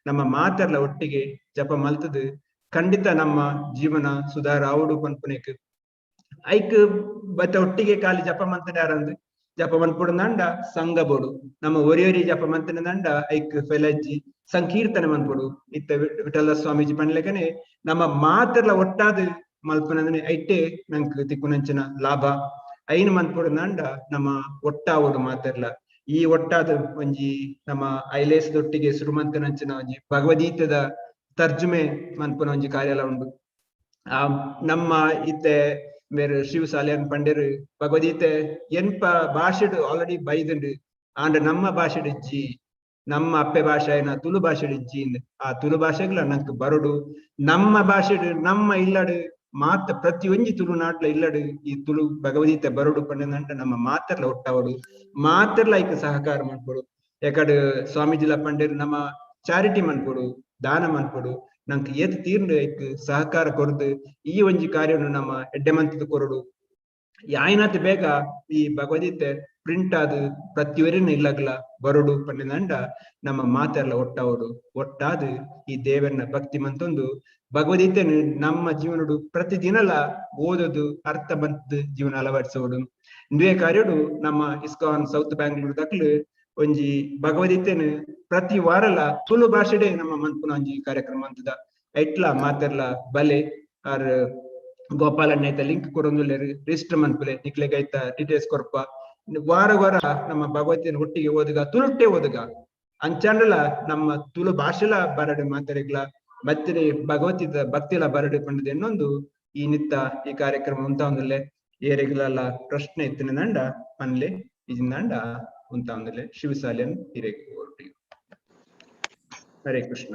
ನಮ್ಮ ಮಾತೆರ್ಲ ಒಟ್ಟಿಗೆ ಜಪ ಮಲ್ತದು ಖಂಡಿತ ನಮ್ಮ ಜೀವನ ಸುಧಾರ ಆವಡು ಪನ್ಪುನೇಕ್. ಐಕ್ ಬತ್ತ ಒಟ್ಟಿಗೆ ಖಾಲಿ ಜಪ ಮಂತನೆ ಯಾರಂದ್ ಜಪ ಮನ್ಪುಡು ಸಂಘ ಬೋಡು ನಮ್ಮ ಒರಿಯೊರಿ ಜಪ ಮಂತನೆ ದಂಡ ಐಕ್ ಫೆಲಜ್ಜಿ ಸಂಕೀರ್ತನೆ ಮನ್ಪುಡು. ಇತ್ತ ವಿಠಲ ಸ್ವಾಮೀಜಿ ಪನ್ಲೆಕನೆ ನಮ್ಮ ಮಾತೆರ್ಲ ಒಟ್ಟಾದ ಮಲ್ಪುನಂದನೆ ಐಟೆ ನಂಕ್ ತಿಕ್ಕುನಂಚಿನ ಲಾಭ. ಐನ್ ಮನ್ಪುಡು ನಂಡ ನಮ್ಮ ಒಟ್ಟಾವಡು ಮಾತೆರ್ಲ ಈ ಒಟ್ಟಾದ ಒಂಜಿ ನಮ್ಮ ಐಲೇಸ್ ದೊಟ್ಟಿಗೆ ಸುರುಮಂತನಂಚಿನ ಒಂಜಿ ಭಗವದ್ಗೀತೆದ ತರ್ಜುಮೆ ಮನ್ಪುನ ಒಂಜಿ ಕಾರ್ಯಾಲ ಉಂಡು. ಆ ನಮ್ಮ ಇತ್ತೆ ಮೇರು ಶಿವಸಾಲಿಯನ್ ಪಂಡೇರು ಭಗವದ್ಗೀತೆ ಎನ್ಪ ಭಾಷೆಡು ಆಲ್ರೆಡಿ ಬೈದುಂಡು. ಆಂಡ ನಮ್ಮ ಭಾಷೆಡು ಇಜ್ಜಿ, ನಮ್ಮ ಅಪ್ಪೆ ಭಾಷೆ ಏನ ತುಳು ಭಾಷೆಡು ಇಜ್ಜಿ. ಆ ತುಳು ಭಾಷೆಗ್ಲ ನಂಕ್ ಬರೋಡು. ನಮ್ಮ ಭಾಷೆಡು ನಮ್ಮ ಇಲ್ಲಡು ಮಾತ ಪ್ರತಿಯೊಂಜಿ ತುಳುನಾಟ್ಲ ಇಲ್ಲಡು ಈ ತುಳು ಭಗವದ್ಗೀತೆ ಬರೋಡು ಪಂಡಂಟ ನಮ್ಮ ಮಾತೆರ್ಲ ಒಟ್ಟವಡು ಮಾತೆರ್ಲ ಐಕ್ ಸಹಕಾರ ಮನ್ಪೊಡು. ಯಾಕಡ್ ಸ್ವಾಮೀಜಿಲ ಪಂಡೇರು ನಮ್ಮ ಚಾರಿಟಿ ಮನ್ಪೊಡು, ದಾನ ಮನ್ಪೊಡು, ನಂಕ್ ಏತ್ ತೀರ್ಂಡ್ ಐಕ್ ಸಹಕಾರ ಕೊರ್ದು ಈ ಒಂಜಿ ಕಾರ್ಯವನ್ನು ನಮ್ಮ ಎಡ್ಡೆ ಮಂತದ ಕೊರಡು. ಯಾಯಿನಾತ್ ಬೇಗ ಈ ಭಗವದ್ಗೀತೆ ಪ್ರಿಂಟ್ ಆದ್ ಪ್ರತಿಯೊರಿನ ಇಲ್ಲಗ್ಲ ಬರೋಡು ಪಂಡಿನಂಡ ನಮ್ಮ ಮಾತೆರ್ಲ ಒಟ್ಟವಡು ಒಟ್ಟಾದ್ ಈ ದೇವರನ್ನ ಭಕ್ತಿ ಮಂತೊಂದು ಭಗವದ್ಗೀತೆನ ನಮ್ಮ ಜೀವನಡು ಪ್ರತಿದಿನಲ ಓದೋದು ಅರ್ಥ ಬಂತದ ಜೀವನ ಅಳವಡಿಸೋಡು. ಇಂದುವೆ ಕಾರ್ಯಡು ನಮ್ಮ ಇಸ್ಕಾನ್ ಸೌತ್ ಬ್ಯಾಂಗ್ಳೂರ್ ದಕ್ಲು ಒಂಜಿ ಭಗವದ್ಗೀತೆನ ಪ್ರತಿ ವಾರಲ ತುಳು ಭಾಷೆಡೆ ನಮ್ಮ ಮನ್ಪುನ ಒಂಜಿ ಕಾರ್ಯಕ್ರಮ ಅಂತದ ಐಟ್ಲ ಮಾತೆರ್ಲ ಬಲೆ ಆರ್ ಗೋಪಾಲಣ್ಣ ಐತ ಲಿಂಕ್ ಕೊರೊಂದುಲ್ಲೆರ್ ರಿಜಿಸ್ಟರ್ ಮನ್ಪುಲೆ ನಿಕ್ಲೆಗ್ ಐತ ಡೀಟೇಲ್ಸ್ ಕೊರ್ಪ. ವಾರ ವಾರ ನಮ್ಮ ಭಗವದ್ಗೀತೆನ ಒಟ್ಟಿಗೆ ಓದುಗ, ತುಳುಟ್ಟೆ ಓದುಗ. ಅಂಚಾಂಡಲ ನಮ್ಮ ತುಳು ಭಾಷೆಲ ಬರಡು ಮಾತರಿಗ್ಲ ಮತ್ತೆ ಭಗವದ್ಗೀತೆ ಭಕ್ತಿಲ ಬರಡು ಪಂಡದ ಇನ್ನೊಂದು ಈ ನಿತ್ತ ಈ ಕಾರ್ಯಕ್ರಮ ಉಂತಾವಂದಲ್ಲೇ ಏರೆಗ್ಲಲ್ಲ ಪ್ರಶ್ನೆ ಇತ್ತಿನ ದಂಡ ಪನ್ಲೆ ಇಜಿಂದಾಂಡ ಉಂತಾವಂದಲ್ಲೇ ಶಿವಸಾಲಿಯನ್ ಹಿರೇಗ್ ಹೊರಟಿ. ಹರೇ ಕೃಷ್ಣ.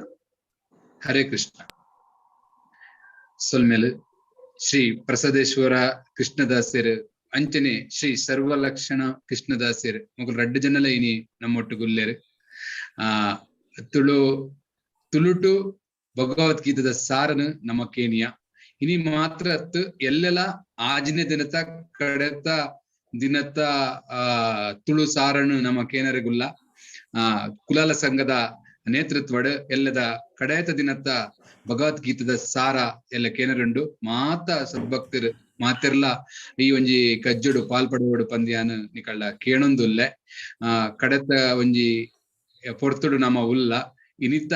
ಹರೇ ಕೃಷ್ಣ. ಸೊಲ್ಮೇಲು ಶ್ರೀ ಪ್ರಸಾದೇಶ್ವರ ಕೃಷ್ಣದಾಸರು ಅಂಚನೆ ಶ್ರೀ ಸರ್ವಲಕ್ಷಣ ಕೃಷ್ಣದಾಸರು ಮೊಗಲು ರಡ್ಡು ಜನಲ ಇನಿ ನಮ್ಮೊಟ್ಟು ಗುಲ್ಲೇರು. ಆ ತುಳು ತುಳುಟು ಭಗವದ್ಗೀತದ ಸಾರನು ನಮ್ಮ ಕೇನಿಯ ಇನಿ ಮಾತ್ರ ಎಲ್ಲೆಲ್ಲ ಆಜಿನ ದಿನತ ಕಡೆತ ದಿನತ ಆ ತುಳು ಸಾರನು ನಮ್ಮ ಕೇನರಿಗುಲ್ಲ. ಆ ಕುಲಾಲ ಸಂಘದ ನೇತೃತ್ವಡ್ ಎಲ್ಲದ ಕಡೆತ ದಿನತ ಭಗವದ್ಗೀತದ ಸಾರ ಎಲ್ಲ ಕೇನರುಂಡು. ಮಾತ ಸದ್ಭಕ್ತರು ಮಾತೆರ್ಲ ಈ ಒಂಜಿ ಕಜ್ಜುಡು ಪಾಲ್ಪಡುವಡು ಪಂದ್ಯಾನು ನಿಕಳ್ಳ ಕೇಣೊಂದುಲ್ಲೆ. ಆ ಕಡೆತ ಒಂಜಿ ಪೊರ್ತುಡು ನಮ್ಮ ಉಲ್ಲ ಇನಿತ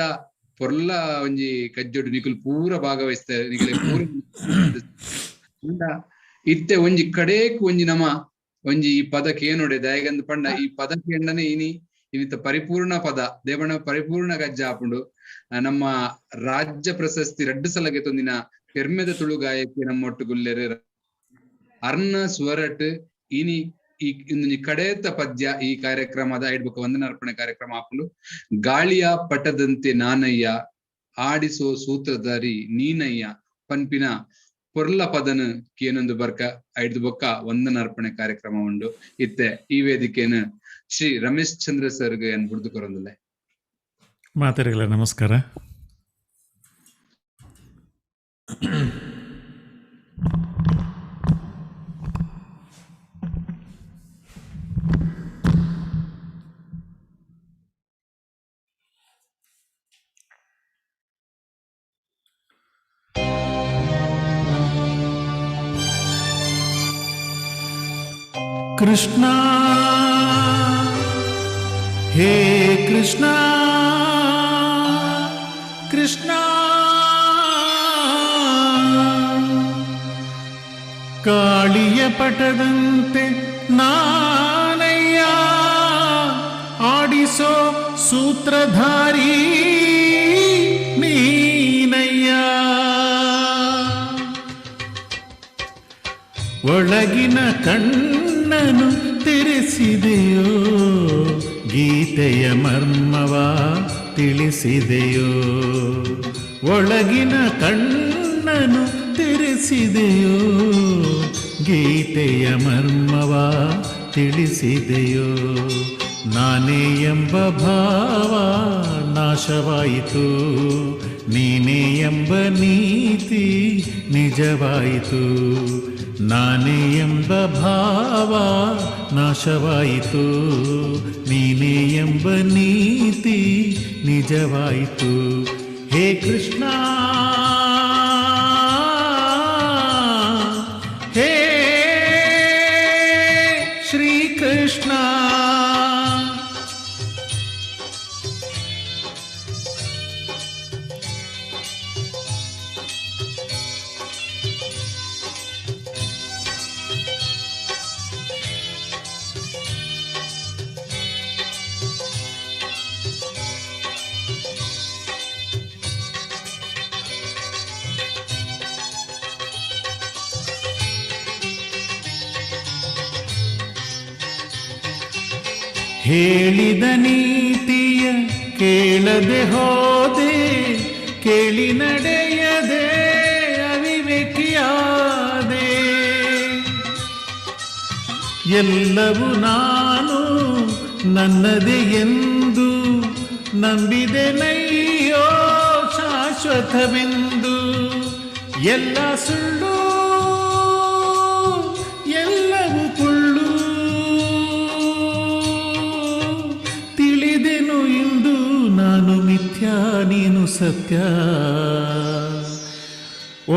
ಪೊರ್ಲ ಒಂಜಿ ಕಜ್ಜುಡು ನಿಕುಲ್ ಪೂರ ಭಾಗವಹಿಸ್ತಾರೆ ನಿಕಲೆ ಪೂರ ಇತ್ತೆ ಒಂಜಿ ಕಡೇಕ್ ಒಂಜಿ ನಮ ಒಂಜಿ ಈ ಪದಕ್ಕೆ ಏನೋಡೆ ದಯಗಂದ್ ಪಂಡ ಈ ಪದಕ್ಕೆ ಎಂಡನೆ ಇನಿ ಇನಿತ ಪರಿಪೂರ್ಣ ಪದ ದೇವಣ ಪರಿಪೂರ್ಣ ಗಜ್ಜ ಆಪುಂಡು. ನಮ್ಮ ರಾಜ್ಯ ಪ್ರಶಸ್ತಿ ರಡ್ಡು ಸಲಗೆ ತೊಂದಿನ ಪೆರ್ಮೆದ ತುಳು ಗಾಯಕಿ ನಮ್ಮೊಟ್ಟು ಗುಲ್ಲೆರು ಅರ್ಣ ಸ್ವರಟ್ ಇನಿ ಈ ಇಂದೊಂಜಿ ಕಡೇತ ಪದ್ಯ ಈ ಕಾರ್ಯಕ್ರಮದ ಐಡ್ಬುಕ ವಂದನಾರ್ಪಣೆ ಕಾರ್ಯಕ್ರಮ ಆಪುಂಡು. ಗಾಳಿಯ ಪಟದಂತೆ ನಾನಯ್ಯ ಆಡಿಸೋ ಸೂತ್ರಧಾರಿ ನೀನಯ್ಯ ಪನ್ಪಿನ ಪೊರ್ಲ ಪದನ ಕೇನೊಂದು ಬರ್ಕ ಐದು ಬೊಕ್ಕ ವಂದನಾರ್ಪಣೆ ಕಾರ್ಯಕ್ರಮ ಉಂಡು. ಇತ್ತೆ ಈ ವೇದಿಕೆಯನ್ನು ಶ್ರೀ ರಮೇಶ್ ಚಂದ್ರ ಸರ್ಗೆ ಏನ್ ಬುಡ್ದು ಕೊರೊಂದುಲ್ಲೆ. ಮಾತೆರೆಗ್ಲ ನಮಸ್ಕಾರ. ಕೃಷ್ಣ ಹೇ ಕೃಷ್ಣ ಕೃಷ್ಣ ಕಾಳಿಯ ಪಟದಂತೆ ನಾನಯ್ಯ ಆಡಿಸೋ ಸೂತ್ರಧಾರಿ ನೀನಯ್ಯ. ಒಳಗಿನ ಕಣ್ಣನು ತೆರೆಸಿದೆಯೋ ಗೀತೆಯ ಮರ್ಮವ ತಿಳಿಸಿದೆಯೋ. ಒಳಗಿನ ಕಣ್ಣನು ತೆರೆಸಿದೆಯೋ ಗೀತೆಯ ಮರ್ಮವ ತಿಳಿಸಿದೆಯೋ. ನಾನೇ ಎಂಬ ಭಾವ ನಾಶವಾಯಿತು, ನೀನೇ ಎಂಬ ನೀತಿ ನಿಜವಾಯಿತು. ನಾನೇ ಎಂಬ ಭಾವ ನಾಶವಾಯಿತು, ನೀನೇ ಎಂಬ ನೀತಿ ನಿಜವಾಯಿತು. ಹೇ ಕೃಷ್ಣ ಹೇ ಶ್ರೀಕೃಷ್ಣ. ಹೇಳಿದ ನೀತಿಯ ಕೇಳದೆ ಹೋದೆ, ಕೇಳಿ ನಡೆಯದೆ ಅವಿವೇಕಿಯಾದೆ. ಎಲ್ಲವೂ ನಾನು ನನ್ನದೇ ಎಂದು ನಂಬಿದೆ ನಯ್ಯೋ ಶಾಶ್ವತವೆಂದು. ಎಲ್ಲ ಸುಳ್ಳು ಎಲ್ಲವೂ ಪುಳ್ಳು ತಿಳಿದೆನು ಇಂದು ನಾನು ಮಿಥ್ಯಾ ನೀನು ಸತ್ಯ.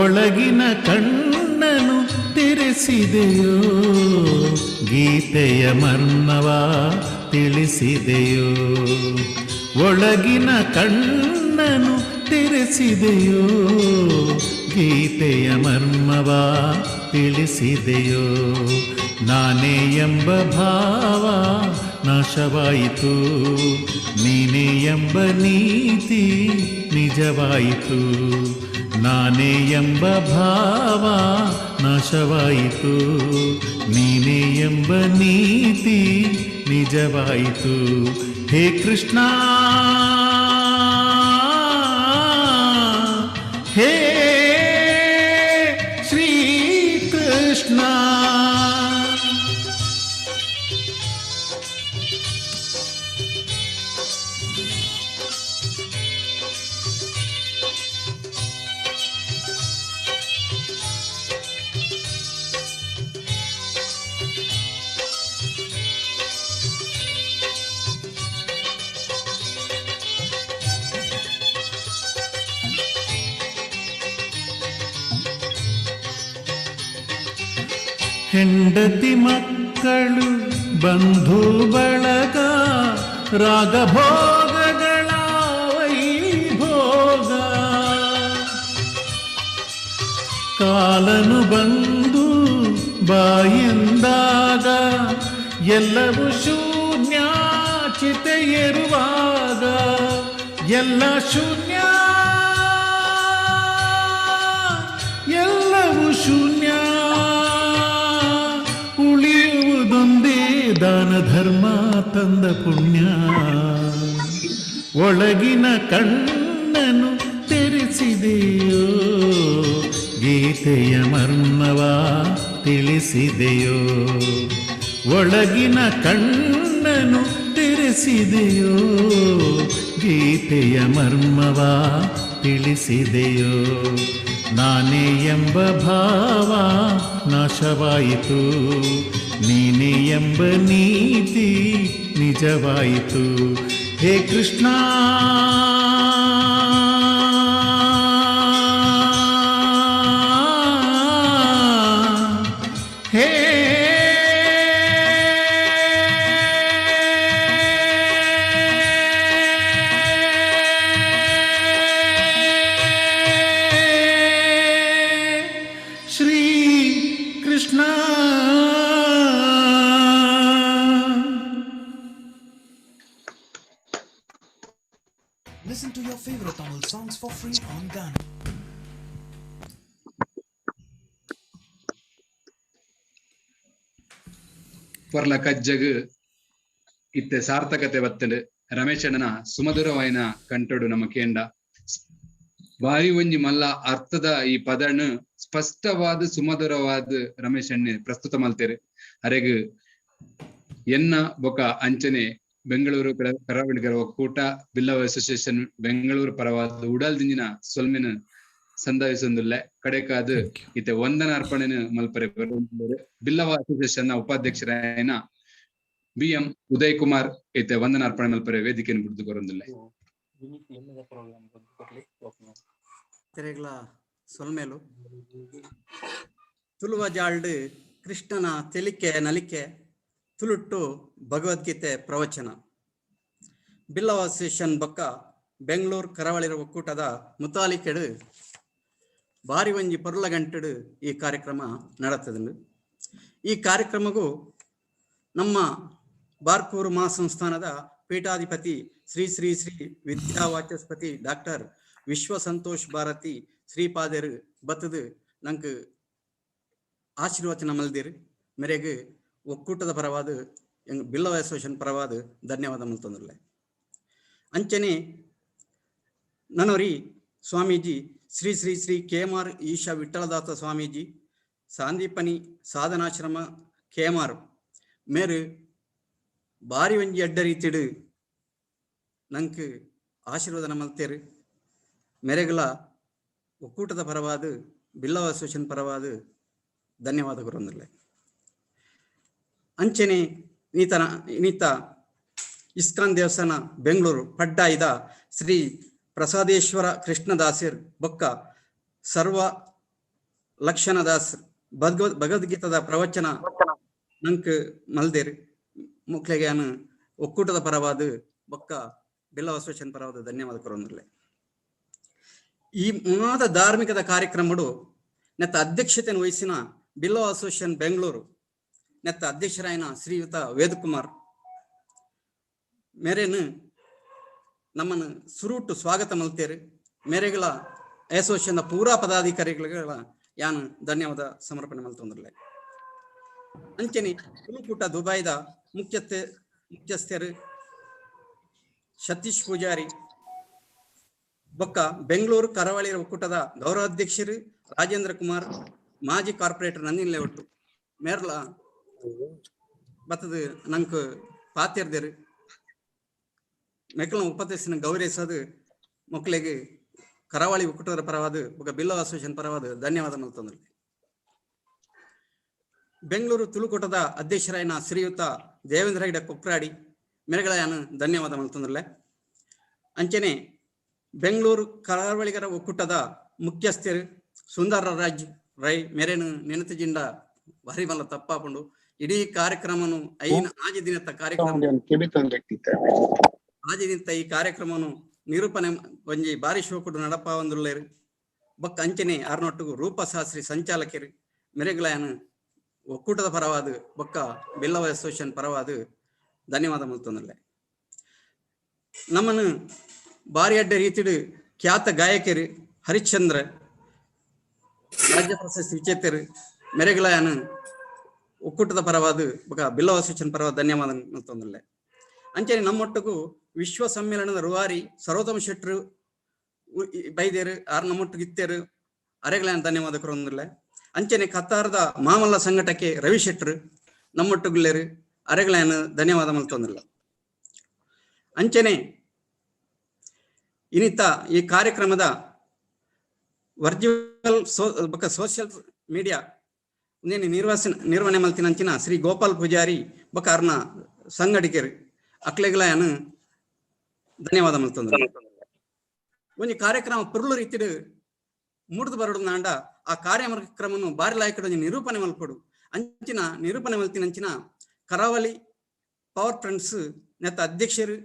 ಒಳಗಿನ ಕಣ್ಣನು ತೆರೆಸಿದೆಯೋ ಗೀತೆಯ ಮರ್ಮವ ತಿಳಿಸಿದೆಯೋ. ಒಳಗಿನ ಕಣ್ಣನು ತೆರೆಸಿದೆಯೋ ಗೀತೆಯ ಮರ್ಮವ ತಿಳಿಸಿದೆಯೋ. ನಾನೇ ಎಂಬ ಭಾವ ನಾಶವಾಯಿತು, ನೀನೇ ಎಂಬ ನೀತಿ ನಿಜವಾಯಿತು. ನಾನೇ ಎಂಬ ಭಾವ ನಾಶವಾಯಿತು, ನೀನೇ ಎಂಬ ನೀತಿ ನಿಜವಾಯಿತು. ಹೇ ಕೃಷ್ಣ, ಹೇ ಶ್ರೀ ಕೃಷ್ಣ. ಹೆಂಡತಿ ಮಕ್ಕಳು ಬಂಧು ಬಳಗ, ರಾಗಭೋಗಗಳ ವೈಭೋಗ. ಕಾಲನು ಬಂದು ಬಾಯಿಂದಾಗ, ಎಲ್ಲವೂ ಶೂನ್ಯ ಚಿತೆಯೇರುವಾಗ. ಎಲ್ಲ ಶೂನ್ಯ, ಎಲ್ಲವೂ ಶೂನ್ಯ, ಉಳಿಯುವುದೊಂದೇ ದಾನ ಧರ್ಮ ತಂದ ಪುಣ್ಯ. ಒಳಗಿನ ಕಣ್ಣನು ತೆರೆಸಿದೆಯೋ, ಗೀತೆಯ ಮರ್ಮವ ತಿಳಿಸಿದೆಯೋ. ಒಳಗಿನ ಕಣ್ಣನು ತೆರೆಸಿದೆಯೋ, ಗೀತೆಯ ಮರ್ಮವ ತಿಳಿಸಿದೆಯೋ. ನಾನೇ ಎಂಬ ಭಾವ ನಾಶವಾಯಿತು, ನೀನೇ ಎಂಬ ನೀತಿ ನಿಜವಾಯಿತು. ಹೇ ಕೃಷ್ಣ, ಹೇ Shri Krishna. Listen to your favorite Tamil songs for free on Gaana. ಪೊರ್ಲ ಕಜ್ಜಗ್ ಇತ್ತೆ ಸಾರ್ಥಕತೆ ಬತ್ತಂಡ್. ರಮೇಶಣ್ಣನ ಸುಮಧುರವಾಯಿನ ಕಂಠಡು ನಮ್ಮ ಕೇಂಡ ಬಾರಿ ಒಂಜಿ ಮಲ್ಲ ಅರ್ಥದ ಈ ಪದನ್ ಸ್ಪಷ್ಟವಾದ ಸುಮಧುರವಾದ ರಮೇಶ್ ಅಣ್ಣೆ ಪ್ರಸ್ತುತ ಮಲ್ತೇರು. ಅರೆಗ್ ಎನ್ನ ಬೊಕ ಅಂಚನೆ ಬೆಂಗಳೂರು ಕರಾವಳಿಗರ ಒಕ್ಕೂಟ ಬಿಲ್ಲವ ಅಸೋಸಿಯೇಷನ್ ಬೆಂಗಳೂರು ಪರವಾದ ಉಡಲ್ ದಿಂಜಿನ ಸೊಲ್ಮೆನ ಸಂದಾಯಿಸೊಂದುಲ್ಲೆ. ಕಡೆಕಾದ ಇತ್ತೆ ವಂದನ ಅರ್ಪಣೆನ ಮಲ್ಪರೆ ಬರೊಂದುಲ್ಲೆರ್. ಬಿಲ್ಲವ ಅಸೋಸಿಯೇಷನ್ ನ ಉಪಾಧ್ಯಕ್ಷರಾಯಿನ ಬಿ.ಎಂ. ಉದಯ್ ಕುಮಾರ್ ಇತ್ತೆ ವಂದನ ಅರ್ಪಣೆ ಮಲ್ಪರೆ ವೇದಿಕೆಯನ್ನು ಬುಡ್ದು ಕೊರೊಂದುಲ್ಲೆ. ತೆರೆಗಳ ಸೊಲ್ಮೇಲು ತುಳುವ ಜಾಲ್ಡ್ ಕೃಷ್ಣನ ತೆಲಿಕೆ ನಲಿಕೆ ತುಳುಟ್ಟು ಭಗವದ್ಗೀತೆ ಪ್ರವಚನ. ಬಿಲ್ಲವ ಅಸೋಸಿಯೇಷನ್ ಬೊಕ್ಕ ಬೆಂಗಳೂರು ಕರಾವಳಿ ಒಕ್ಕೂಟದ ಮುತಾಲಿಕೆಡು ಬಾರಿ ಒಂಜಿ ಪೊರ್ಲ ಗಂಟೆಡು ಈ ಕಾರ್ಯಕ್ರಮ ನಡತದಂಡು. ಈ ಕಾರ್ಯಕ್ರಮಗೂ ನಮ್ಮ ಬಾರ್ಕೂರು ಮಹಾಸಂಸ್ಥಾನದ ಪೀಠಾಧಿಪತಿ ಶ್ರೀ ಶ್ರೀ ಶ್ರೀ ವಿದ್ಯಾವಾಚಸ್ಪತಿ ಡಾಕ್ಟರ್ ವಿಶ್ವ ಸಂತೋಷ್ ಭಾರತಿ ಶ್ರೀಪಾದರು ಬತ್ತದು ನಂಗೆ ಆಶೀರ್ವಚನ ಮಲ್ದಿರು. ಮೇರೆಗೆ ಒಕ್ಕೂಟದ ಪರವಾದ ಬಿಲ್ಲವ ಅಸೋಸಿಯೇಷನ್ ಪರವಾದ ಧನ್ಯವಾದ ಮಲ್ತೊಂದುಲ್ಲೆ. ಅಂಚನೆ ನನೋರಿ ಸ್ವಾಮೀಜಿ ಶ್ರೀ ಶ್ರೀ ಶ್ರೀ ಕೆ.ಎಂ.ಆರ್. ಈಶಾ ವಿಠಲದಾಸ ಸ್ವಾಮೀಜಿ ಸಾಂದೀಪನಿ ಸಾಧನಾಶ್ರಮ ಕೆ.ಎಂ.ಆರ್. ಮೇರು ಬಾರಿ ಒಂಜಿ ಅಡ್ಡ ರೀತಿಡು ನಂಕ್ ಆಶೀರ್ವಾದನ ಮಲ್ತೇರು. ಮೆರೆಗಳ ಒಕ್ಕೂಟದ ಪರವಾದ ಬಿಲ್ಲವ ಅಸೋಸಿಯೇಷನ್ ಪರವಾದ ಧನ್ಯವಾದ ಕೊರೊಂದುಲ್ಲೆ. ಅಂಚನೆ ನೀತ ಇಸ್ಕಾನ್ ದೇವಸ್ಥಾನ ಬೆಂಗಳೂರು ಪಡ್ಡಾಯಿದ ಶ್ರೀ ಪ್ರಸಾದೇಶ್ವರ ಕೃಷ್ಣದಾಸರ್ ಬೊಕ್ಕ ಸರ್ವ ಲಕ್ಷಣದಾಸ್ ಭಗವದ್ಗೀತದ ಪ್ರವಚನ ನಂಕ್ ಮಲ್ದೇರ್. ಮುಕ್ಲೆಗೆ ಒಕ್ಕೂಟದ ಪರವಾದ ಬೊಕ್ಕ ಬಿಲ್ಲವ ಅಸೋಸಿಯೇಷನ್ ಪರವಾದ ಧನ್ಯವಾದ ಕೊರೊಂದುಲ್ಲೆ. ಈ ಮಾತ ಧಾರ್ಮಿಕದ ಕಾರ್ಯಕ್ರಮಡು ನೆತ್ತ ಅಧ್ಯಕ್ಷತೆಯನ್ನು ವಹಿಸಿನ ಬಿಲ್ಲೋ ಅಸೋಸಿಯೇಷನ್ ಬೆಂಗಳೂರು ನೆತ್ತ ಅಧ್ಯಕ್ಷರಾಯನ ಶ್ರೀಯುತ ವೇದಕುಮಾರ್ ಮೇರೇನು ನಮ್ಮನ್ನು ಸುರುಟು ಸ್ವಾಗತ ಮಲ್ತೇರು. ಮೇರೆಗಳ ಅಸೋಸಿಯೇಷನ್ ಪೂರಾ ಪದಾಧಿಕಾರಿಗಳ ಯಾನು ಧನ್ಯವಾದ ಸಮರ್ಪಣೆ ಮಲ್ತೊಂದಿರಲೆ. ಅಂಚನೆ ತುಳುಕೂಟ ದುಬಾಯ್ದ ಮುಖ್ಯಸ್ಥರು ಸತೀಶ್ ಪೂಜಾರಿ ಬೊಕ್ಕ ಬೆಂಗಳೂರು ಕರಾವಳಿ ಒಕ್ಕೂಟದ ಗೌರವಾಧ್ಯಕ್ಷರು ರಾಜೇಂದ್ರ ಕುಮಾರ್, ಮಾಜಿ ಕಾರ್ಪೊರೇಟರ್ ನಂದಿನಿ ಲೇಔಟ್ ಮೇರ್ಲ ಬತ್ತದ ನಂಕ್ ಪಾತೆರ್ದೆರು. ಮೆಕ್ಕಲ ಉಪದೇಶನ ಗೌರವಿಸೋದು ಮಕ್ಕಳಿಗೆ ಕರಾವಳಿ ಒಕ್ಕೂಟದ ಪರವಾದ ಬೊಕ್ಕ ಬಿಲ್ಲೋ ಅಸೋಸಿಯೇಷನ್ ಪರವಾದ ಧನ್ಯವಾದ ಮಲ್ತೊಂದಿಲ್ಲ. ಬೆಂಗಳೂರು ತುಳುಕೂಟದ ಅಧ್ಯಕ್ಷರಾಯನ ಶ್ರೀಯುತ ದೇವೇಂದ್ರ ಹೆಗಡೆ ಕೊಕ್ರಾಡಿ ಮೇರೆಗಳಾಯನ ಧನ್ಯವಾದ ಮಲ್ತೊಂದಿಲ್ಲ. ಅಂಚನೆ ಬೆಂಗಳೂರು ಕರಾವಳಿಗರ ಒಕ್ಕೂಟದ ಮುಖ್ಯಸ್ಥರು ಸುಂದರರಾಜ್ ರೈ ಮೇರೇನು ನೆನತಿಜಿಂಡ ಭಾರಿ ಮಲ್ಲ ತಪ್ಪಾಪುಂಡು. ಇಡೀ ಕಾರ್ಯಕ್ರಮನು 5 ದಿನದ ಕಾರ್ಯಕ್ರಮ 6 ದಿನದ ಈ ಕಾರ್ಯಕ್ರಮನು ನಿರೂಪಣೆ ಒಂಜಿ ಬಾರಿ ಶೋಕುಡು ನಡಪಾವಂದುಲ್ಲೇರು. ಬೊಕ್ಕ ಅಂಚನೆ ಆರ್ನೊಟ್ಟುಗು ರೂಪಶಾಸ್ತ್ರಿ ಸಂಚಾಲಕರು ಮೆರೆಗಳಾಯನ ಒಕ್ಕೂಟದ ಪರವಾದ ಬೊಕ್ಕ ಬಿಲ್ಲವ ಅಸೋಸಿಯೇಷನ್ ಪರವಾದ ಧನ್ಯವಾದ ಮಲ್ತೊಂದಿಲ್ಲ. ನಮ್ಮನ್ನು ಬಾರಿ ಅಡ್ಡ ರೀತಿಡು ಖ್ಯಾತ ಗಾಯಕರು ಹರಿಶ್ಚಂದ್ರ ರಾಜ್ಯ ಪ್ರಶಸ್ತಿ ವಿಜೇತರು ಮೆರೆಗಳಾಯನ ಒಕ್ಕೂಟದ ಪರವಾದ ಬೊಕ್ಕ ಬಿಲ್ಲವ ಅಸೋಸಿಯೇಷನ್ ಪರವಾದ ಧನ್ಯವಾದ ಮಲ್ತೊಂದಿಲ್ಲ. ಅಂಚನೆ ನಮ್ಮೊಟ್ಟಿಗೂ ವಿಶ್ವ ಸಮ್ಮೇಳನದ ರೂವಾರಿ ಸರ್ವೋತ್ತಮ ಶೆಟ್ರು ಬೈದೇರು ಆರ್ ನಮ್ಮೊಟ್ಟಿಗೆ ಇತ್ತೇರು ಅರೆಗಳನ್ನ ಧನ್ಯವಾದ ಕೊರೊಂದಿಲ್ಲ. ಅಂಚನೆ ಕತಾರದ ಮಾಮಲ್ಲ ಸಂಘಟಕ್ಕೆ ರವಿ ಶೆಟ್ರು ನಮ್ಮೊಟ್ಟುಗುಲ್ಲೇರು ಅರೆಗಳನ್ನ ಧನ್ಯವಾದ ಮಲ್ತೊಂದಿಲ್ಲ. ಅಂಚನೆ ಇನ್ನಿತ ಈ ಕಾರ್ಯಕ್ರಮದ ವರ್ಚುವಲ್ ಬೊಕ್ಕ ಸೋಷಿಯಲ್ ಮೀಡಿಯಾ ನಿರ್ವಹಣೆ ಮಲ್ತಿನಂಚಿನ ಶ್ರೀ ಗೋಪಾಲ್ ಪೂಜಾರಿ ಬೊಕ್ಕ ಅರ್ನ ಸಂಘಟಕರು ಅಕ್ಲೆಗಳನ್ನ ಧನ್ಯವಾದ ಮಲ್ತೊಂದಿಲ್ಲ. ಒಂಜಿ ಕಾರ್ಯಕ್ರಮ ಪುರ್ಲು ರೀತಿಡ್ ಮೂಡ್ದು ಬರಡು ನಾಂಡ ಆ ಕಾರ್ಯಕ್ರಮನು ಬಾರಿ ಲಾಯಕಡು ಒಂಜಿ ನಿರೂಪಣೆ ಮಲ್ಪೊಡು. ಅಂಚಿನ ನಿರೂಪಣೆ ಮಲ್ತಿನ ಅಂಚಿನ ಕರಾವಳಿ ಪವರ್ ಫ್ರೆಂಡ್ಸ್ ನೆತ್ತ ಅಧ್ಯಕ್ಷರು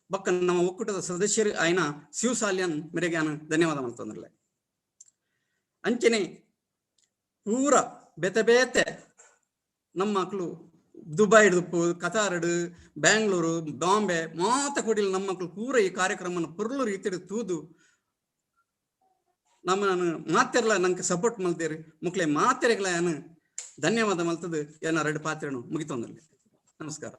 ಬೊಕ್ಕ ನಮ್ಮ ಒಕ್ಕೂಟದ ಸದಸ್ಯರು ಆಯ್ನ ಶಿವಸಾಲ್ಯನ್ ಮೇರೆಗೆ ಧನ್ಯವಾದ ಮಲ್ತೊಂದಿಲ್ಲ. ಅಂಚನೆ ಪೂರ ಬೇತೆ ಬೇತೆ ನಮ್ಮ ಮಕ್ಕಳು ದುಬೈ ಹಿಡಿದು ಕತಾರಡು ಬ್ಯಾಂಗ್ಳೂರು ಬಾಂಬೆ ಮಾತ ಕೊಡಿಲ್ ನಮ್ಮ ಮಕ್ಕಳು ಪೂರ ಈ ಕಾರ್ಯಕ್ರಮನ ಪುರ್ಲು ರೀತಿಡ್ ತೂದು ನಮ್ಮ ಮಾತೆರ್ಲ ನಂಗೆ ಸಪೋರ್ಟ್ ಮಲ್ತೇರಿ ಮಕ್ಕಳೇ ಮಾತೆರೆಗಳ ಧನ್ಯವಾದ ಮಲ್ತದು ಏನ ಎರಡು ಪಾತ್ರೆನು ಮುಗಿತೊಂದಲ್ಲಿ. ನಮಸ್ಕಾರ.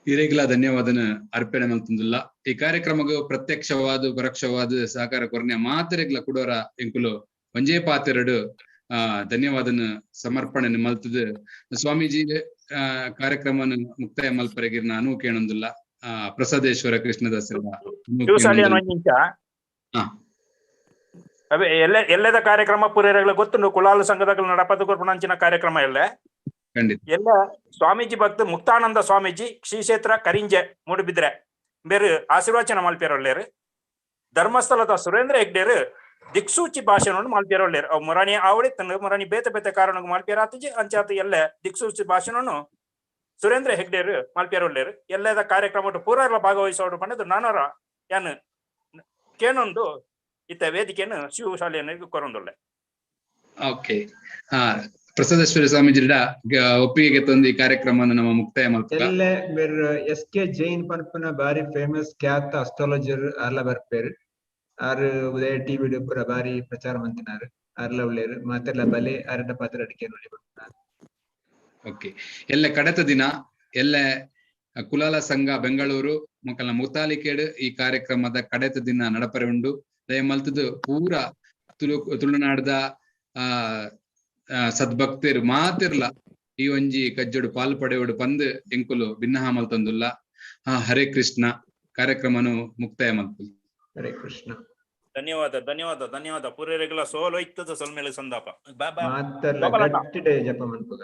ಹಿರೇಗ್ಲ ಧನ್ಯವಾದನ ಅರ್ಪಣೆ ಮಲ್ತಂದಿಲ್ಲ. ಈ ಕಾರ್ಯಕ್ರಮಕ್ಕೆ ಪ್ರತ್ಯಕ್ಷವಾದ ಪರೋಕ್ಷವಾದ ಸಹಕಾರ ಕೊರನೆ ಮಾತೆರೆಗ್ಲ ಕುಡೋರ ಎಂಕುಲು ಒಂಜೇ ಪಾತೆರಡು ಧನ್ಯವಾದನ ಸಮರ್ಪಣೆ ಮಲ್ತದ ಸ್ವಾಮೀಜಿ ಕಾರ್ಯಕ್ರಮನ ಮುಕ್ತಾಯ ಮಲ್ಪರೆಗೆ ನಾನು ಕೇಳೊಂದಿಲ್ಲ. ಪ್ರಸಾದೇಶ್ವರ ಕೃಷ್ಣದಾಸರ ಅವೇ ಎಲ್ಲದ ಕಾರ್ಯಕ್ರಮ ಪೂರೇರಗಳ ಗೊತ್ತುಂಡು. ಕುಲಾಲ ಸಂಘದ ನಡಪದ ಕೊರ್ಪಣಂಚಿನ ಕಾರ್ಯಕ್ರಮ ಎಲ್ಲ ಖಂಡಿತ ಎಲ್ಲ ಸ್ವಾಮೀಜಿ ಭಕ್ತ ಮುಕ್ತಾನಂದ ಸ್ವಾಮೀಜಿ ಶ್ರೀ ಕ್ಷೇತ್ರ ಕರಿಂಜೆ ಮೂಡುಬಿದ್ರೆ ಬೇರೆ ಆಶೀರ್ವಚನ ಮಲ್ಪೇರೊಳ್ಳೇರು. ಧರ್ಮಸ್ಥಳದ ಸುರೇಂದ್ರ ಹೆಗ್ಡೇರು ದಿಕ್ಸೂಚಿ ಭಾಷಣವನ್ನು ಮಲ್ಪೇರೊಳ್ಳೇರು. ಅವು ಮುರಾಣಿ ಆವಡಿ ತನ್ನ ಮುರಾಣಿ ಬೇತೆ ಬೇತೆ ಕಾರಣಕ್ಕೆ ಮಲ್ಪೇರಾತಿಜಿ ಅಂಚಾತ ಎಲ್ಲ ದಿಕ್ಸೂಚಿ ಭಾಷಣವನ್ನು ಸುರೇಂದ್ರ ಹೆಗ್ಡೇರು ಮಲ್ಪೇರೊಳ್ಳೇರು. ಎಲ್ಲದ ಕಾರ್ಯಕ್ರಮ ಪೂರ ಭಾಗವಹಿಸೋಡು ಪಂಡದು ನಾನೋರ ಯಾನು ಕೇನೊಂದು ಇತ್ತ ವೇದಿಕೆಯನ್ನು ಶಿವಶಾಲೆಯನ್ನು ಕೊರೊಂದುಳ್ಳೆ. ಓಕೆ, ಪ್ರಸಾದೇಶ್ವರ ಸ್ವಾಮೀಜಿಡ ಒಪ್ಪಿಗೆಗೆ ತಂದು ಈ ಕಾರ್ಯಕ್ರಮವನ್ನು ನಮ್ಮ ಮುಕ್ತಾಯ ಮಲ್ಪುಗ. ಎಲ್ಲೆ ಮೆರ್ ಎಸ್ ಕೆ ಜೈನ್ ಪನ್ಪುನ ಬಾರಿ ಫೇಮಸ್ ಖ್ಯಾತ ಅಸ್ಟ್ರಾಲಜರ್ ಅರ್ಲ ಬರ್ಪೇರು. ಆರ್ ಉದಯ ಟಿವಿ ಪೂರ ಬಾರಿ ಪ್ರಚಾರ ಮಂತಿನಾರ್ ಅರ್ಲ ಉಳ್ಳೇರು ಮಾತೆರ್ಲ ಬಲೆ ಅರಡ ಪಾತ್ರ ಅಡಿಕೆ ನೋಡಿ. ಓಕೆ, ಎಲ್ಲ ಕಡತ ದಿನ ಎಲ್ಲ ಕುಲಾಲ ಸಂಘ ಬೆಂಗಳೂರು ಮೊಕಲ್ನ ಮುತಾಲಿಕೇಡು ಈ ಕಾರ್ಯಕ್ರಮದ ಕಡೆತ ದಿನ ನಡಪರೆ ಉಂಡು. ದಯಮಲ್ತದು ಪೂರ ತುಳುನಾಡ್ದ ಆ ಸದ್ಭಕ್ತರು ಮಾತಿರ್ಲ ಈ ಒಂಜಿ ಕಜ್ಜೋಡು ಪಾಲ್ ಪಡೆಯೋಡು ಪಂದ್ ಎಂಕುಲು ಭಿನ್ನಹ ಮಲ್ತೊಂದುಲ್ಲ. ಹರೇ ಕೃಷ್ಣ. ಕಾರ್ಯಕ್ರಮನು ಮುಕ್ತಾಯ ಮಲ್ಪುಲಿ. ಹರೇ ಕೃಷ್ಣ. ಧನ್ಯವಾದ ಧನ್ಯವಾದ ಧನ್ಯವಾದ. ಪೂರೇರೆಗ್ಲ ಸೋಲು ಇತ್ತದ ಸೊಲ್ಮೇಲೆ ಸಂದಾಪ. ಮಾತೆರ್ಲ ಗಟ್ಟಿಡೆ ಜಪ ಮನ್ಪುಗ.